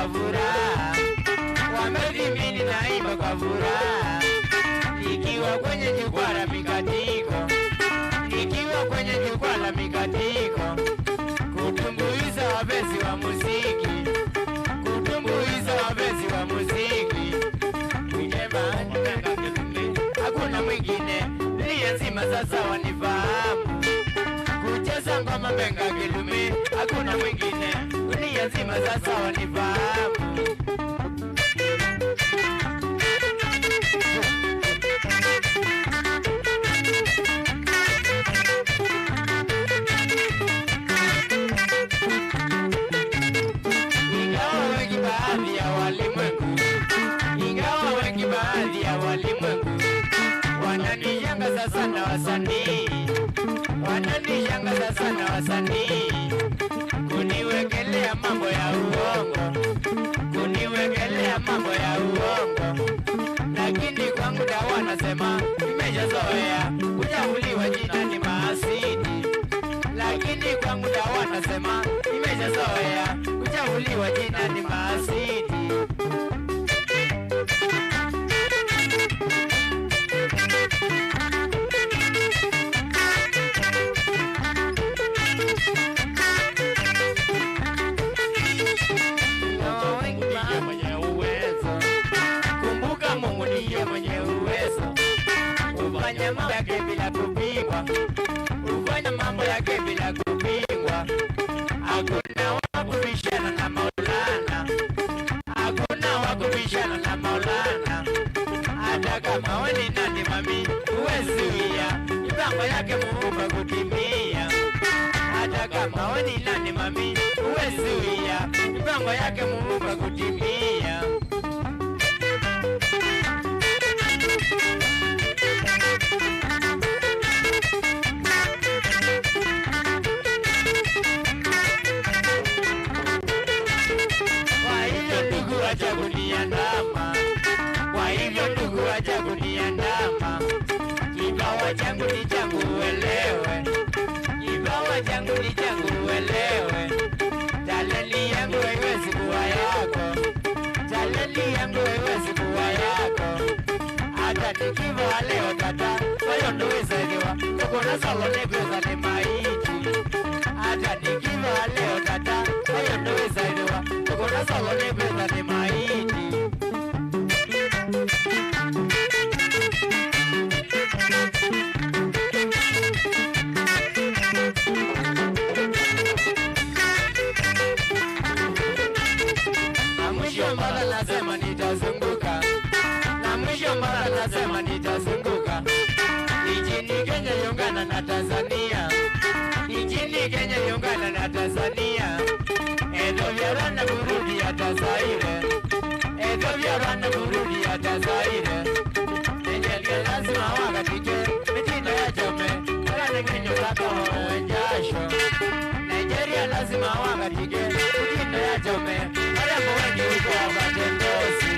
kwa furaha, wamezimini naimba kwa furaha, nikiwa kwenye jukwaa la mikatiko, nikiwa kwenye jukwaa la mikatiko, kutumbuiza wapenzi wa muziki, kutumbuiza wapenzi wa muziki, kucheza ngoma ya kilume, hakuna mwingine, dunia nzima sasa wanifahamu. Kucheza ngoma benga kilume, hakuna mwingine, dunia nzima sasa wanifahamu. Ingawa wengi baadhi ya walimwengu, ingawa wengi baadhi ya walimwengu wananishangaza sana wasanii, wananishangaza sana wasanii, kuniwekelea mambo ya uongo, kuniwekelea mambo ya uongo. Lakini kwangu dawa nasema, nimeshazoea kuchafuliwa jina ni maasidi. Lakini kwangu dawa nasema, nimeshazoea kuchafuliwa jina ni maasidi. Mungu ndiye mwenye uwezo. Kumbuka, Mungu ndiye mwenye uwezo. Hufanya mambo yake bila kupingwa. Hufanya mambo yake bila kupingwa. Hakuna wa kubishana na Maulana. Hakuna wa kubishana na Maulana. Hata kama we ni nani, mami, huwezi zuia mipango yake Muumba kutimia. Hata kama we ni nani, mami, huwezi zuia mipango yake Muumba kutimia. Kwa hivyo ndugu, acha kuniandama. Kwa hivyo ndugu, acha kuniandama. Kipawa changu ni changu, uelewe. Kipawa changu ni changu, uelewe. Talenti yangu haiwezi kuwa yako. Talenti yangu haiwezi kuwa yako. Hata nikifa leo tata, oyo ndũĩsaĩthĩwa. Tũkũna solo nĩ kwĩsa nĩ maiti. Hata nikifa leo tata, oyo ndũĩsaĩthĩwa. Tũkũna solo nĩ kwĩsa nĩ maiti. Na mwisho mbara nasema nitazunguka. Na mwisho mbara nasema nitazunguka. Nchini Kenya, Uganda na Tanzania. Nchini Kenya, Uganda na Tanzania. Ethiopia, Rwanda, Burundi, hata Zaire. Ethiopia, Rwanda, Burundi, hata Zaire. Nigeria lazima wakatike mitindo ya chome, ĩla nĩ ngenyo kaka wawe jasho. Nigeria lazima wakatike mitindo ya chome, warembo wengi huko wapate ngozi.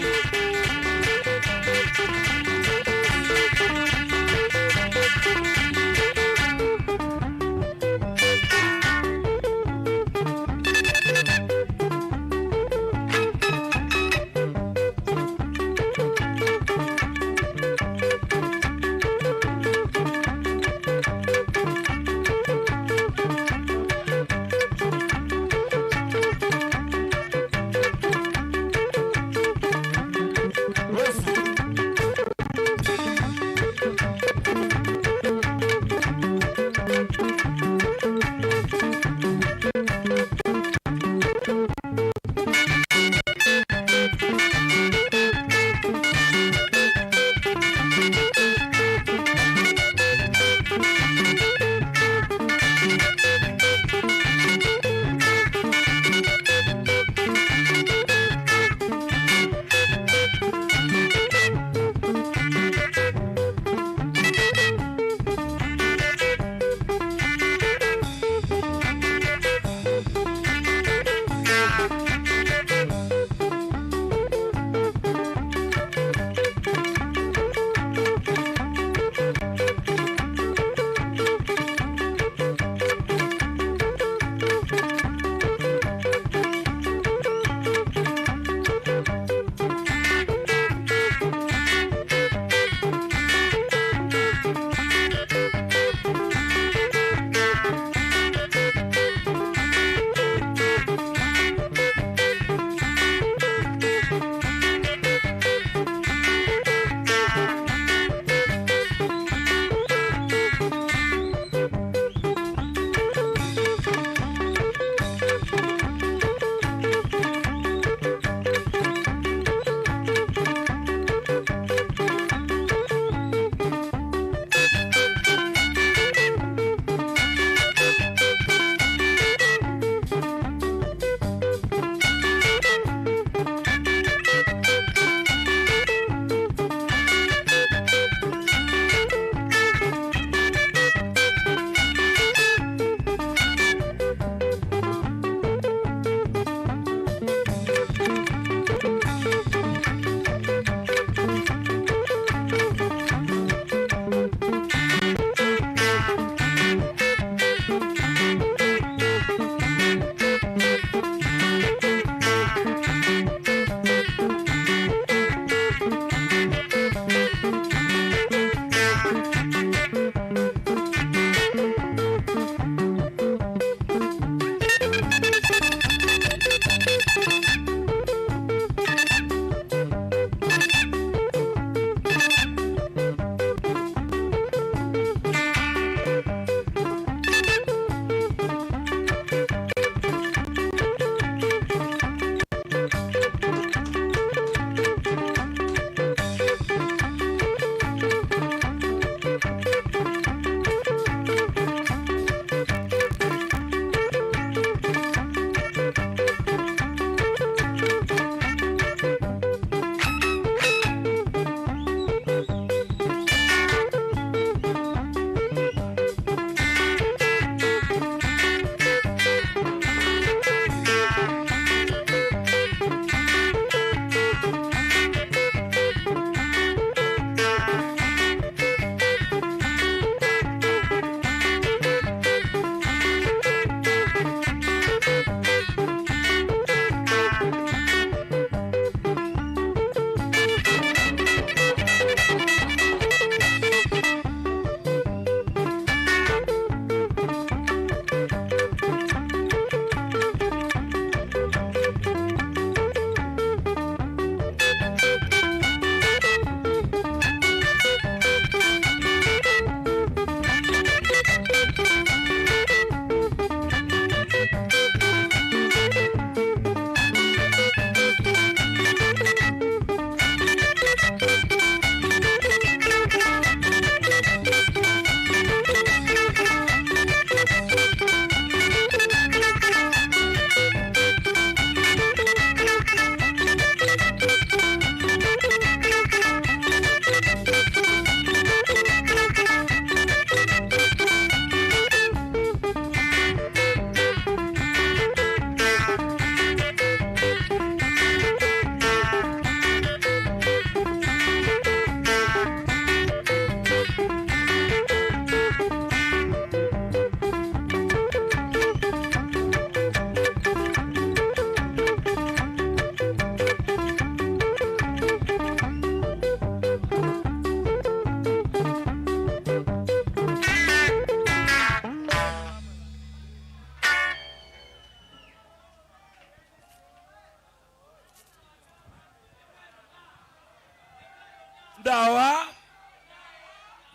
Ndawa.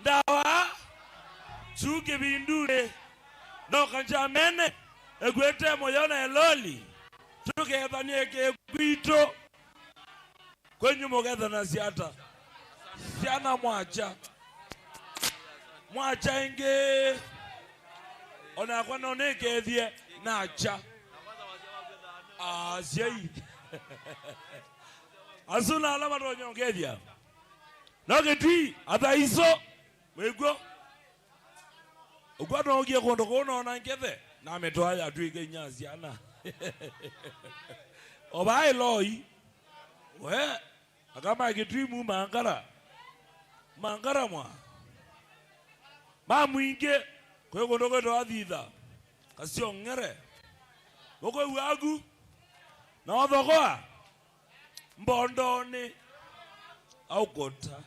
Ndawa. Kyu kĩvindunĩ. Noka Njamene. Ĩkwĩte mũyo na ĩloli. Tũkethanie kĩkwitũ. Kwenyu mũkethanasya ata? Syana mwakya. Mwakya ĩngĩ. O nakwa no nĩkethie nakya. Asyai. Asu na ala matonya ũkethya. No Kĩtui, athaiso. Wĩkw'o? Ũkw'a nookie kũndũ kũu noona ngethe, namĩtwaa yatw'ĩka inya syana. O vaa ĩloi. We, aka ma Kĩtui mu mangara. Mangara mwa. Ma mwingĩ, kwĩ kũndũ kwĩtawa Thitha. Kasyong'ere. Ũkwĩw'a aku? Na ũthokoa? Mbondonĩ. Aũkũta.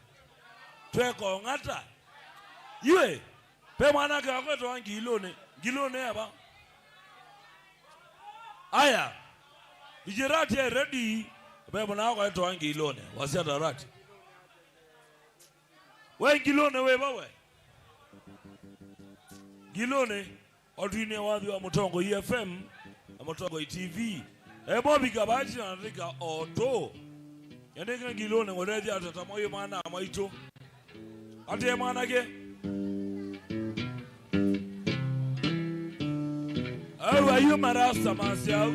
Tweka ũng'ata. Iwe, ve mwanake wakwa etawa Ngilũnĩ. Ngilũnĩ eva? Aya. Vijirati e ready. Ve mwana wakwa etawa Ngilũnĩ. Wasya Tarati. We Ngilũnĩ wĩva we? Ngilũnĩ. Otwinĩ wathi wa Mũtongoi F M na Mũtongoi T V. Emobika vati na natika oto. Yandĩka Ngilũnĩ ngũtethya atata moyũ mwana maitũ. Ate mwanake. Au ayu marasta masyau.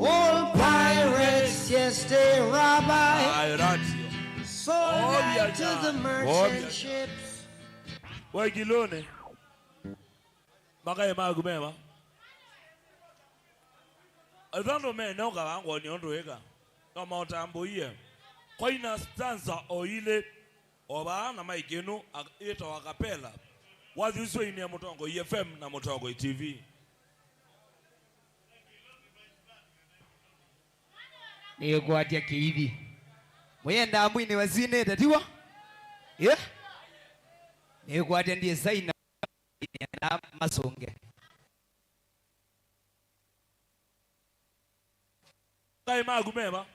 All pirates, yes, they rabbi. Ai, ratio. Sold out to the merchant ships. We Ngilũnĩ. Makaĩ maku mema. Ethando mene ũkavangwa nĩ ũndũ wĩka. No maũtambũie. Kwaina stanza o ilĩ. O vaa na maikĩnu ĩtawa kapela. Wathi ũsu wainie Mũtongoi F M na Mũtongoi T V. Nĩkwatya kĩithi. Mũyendaa mwinĩwe syinĩte, tiw'o? Ĩ? Nĩkwatya ndiĩsaina nĩenda masũnge. Kaĩ maku meva?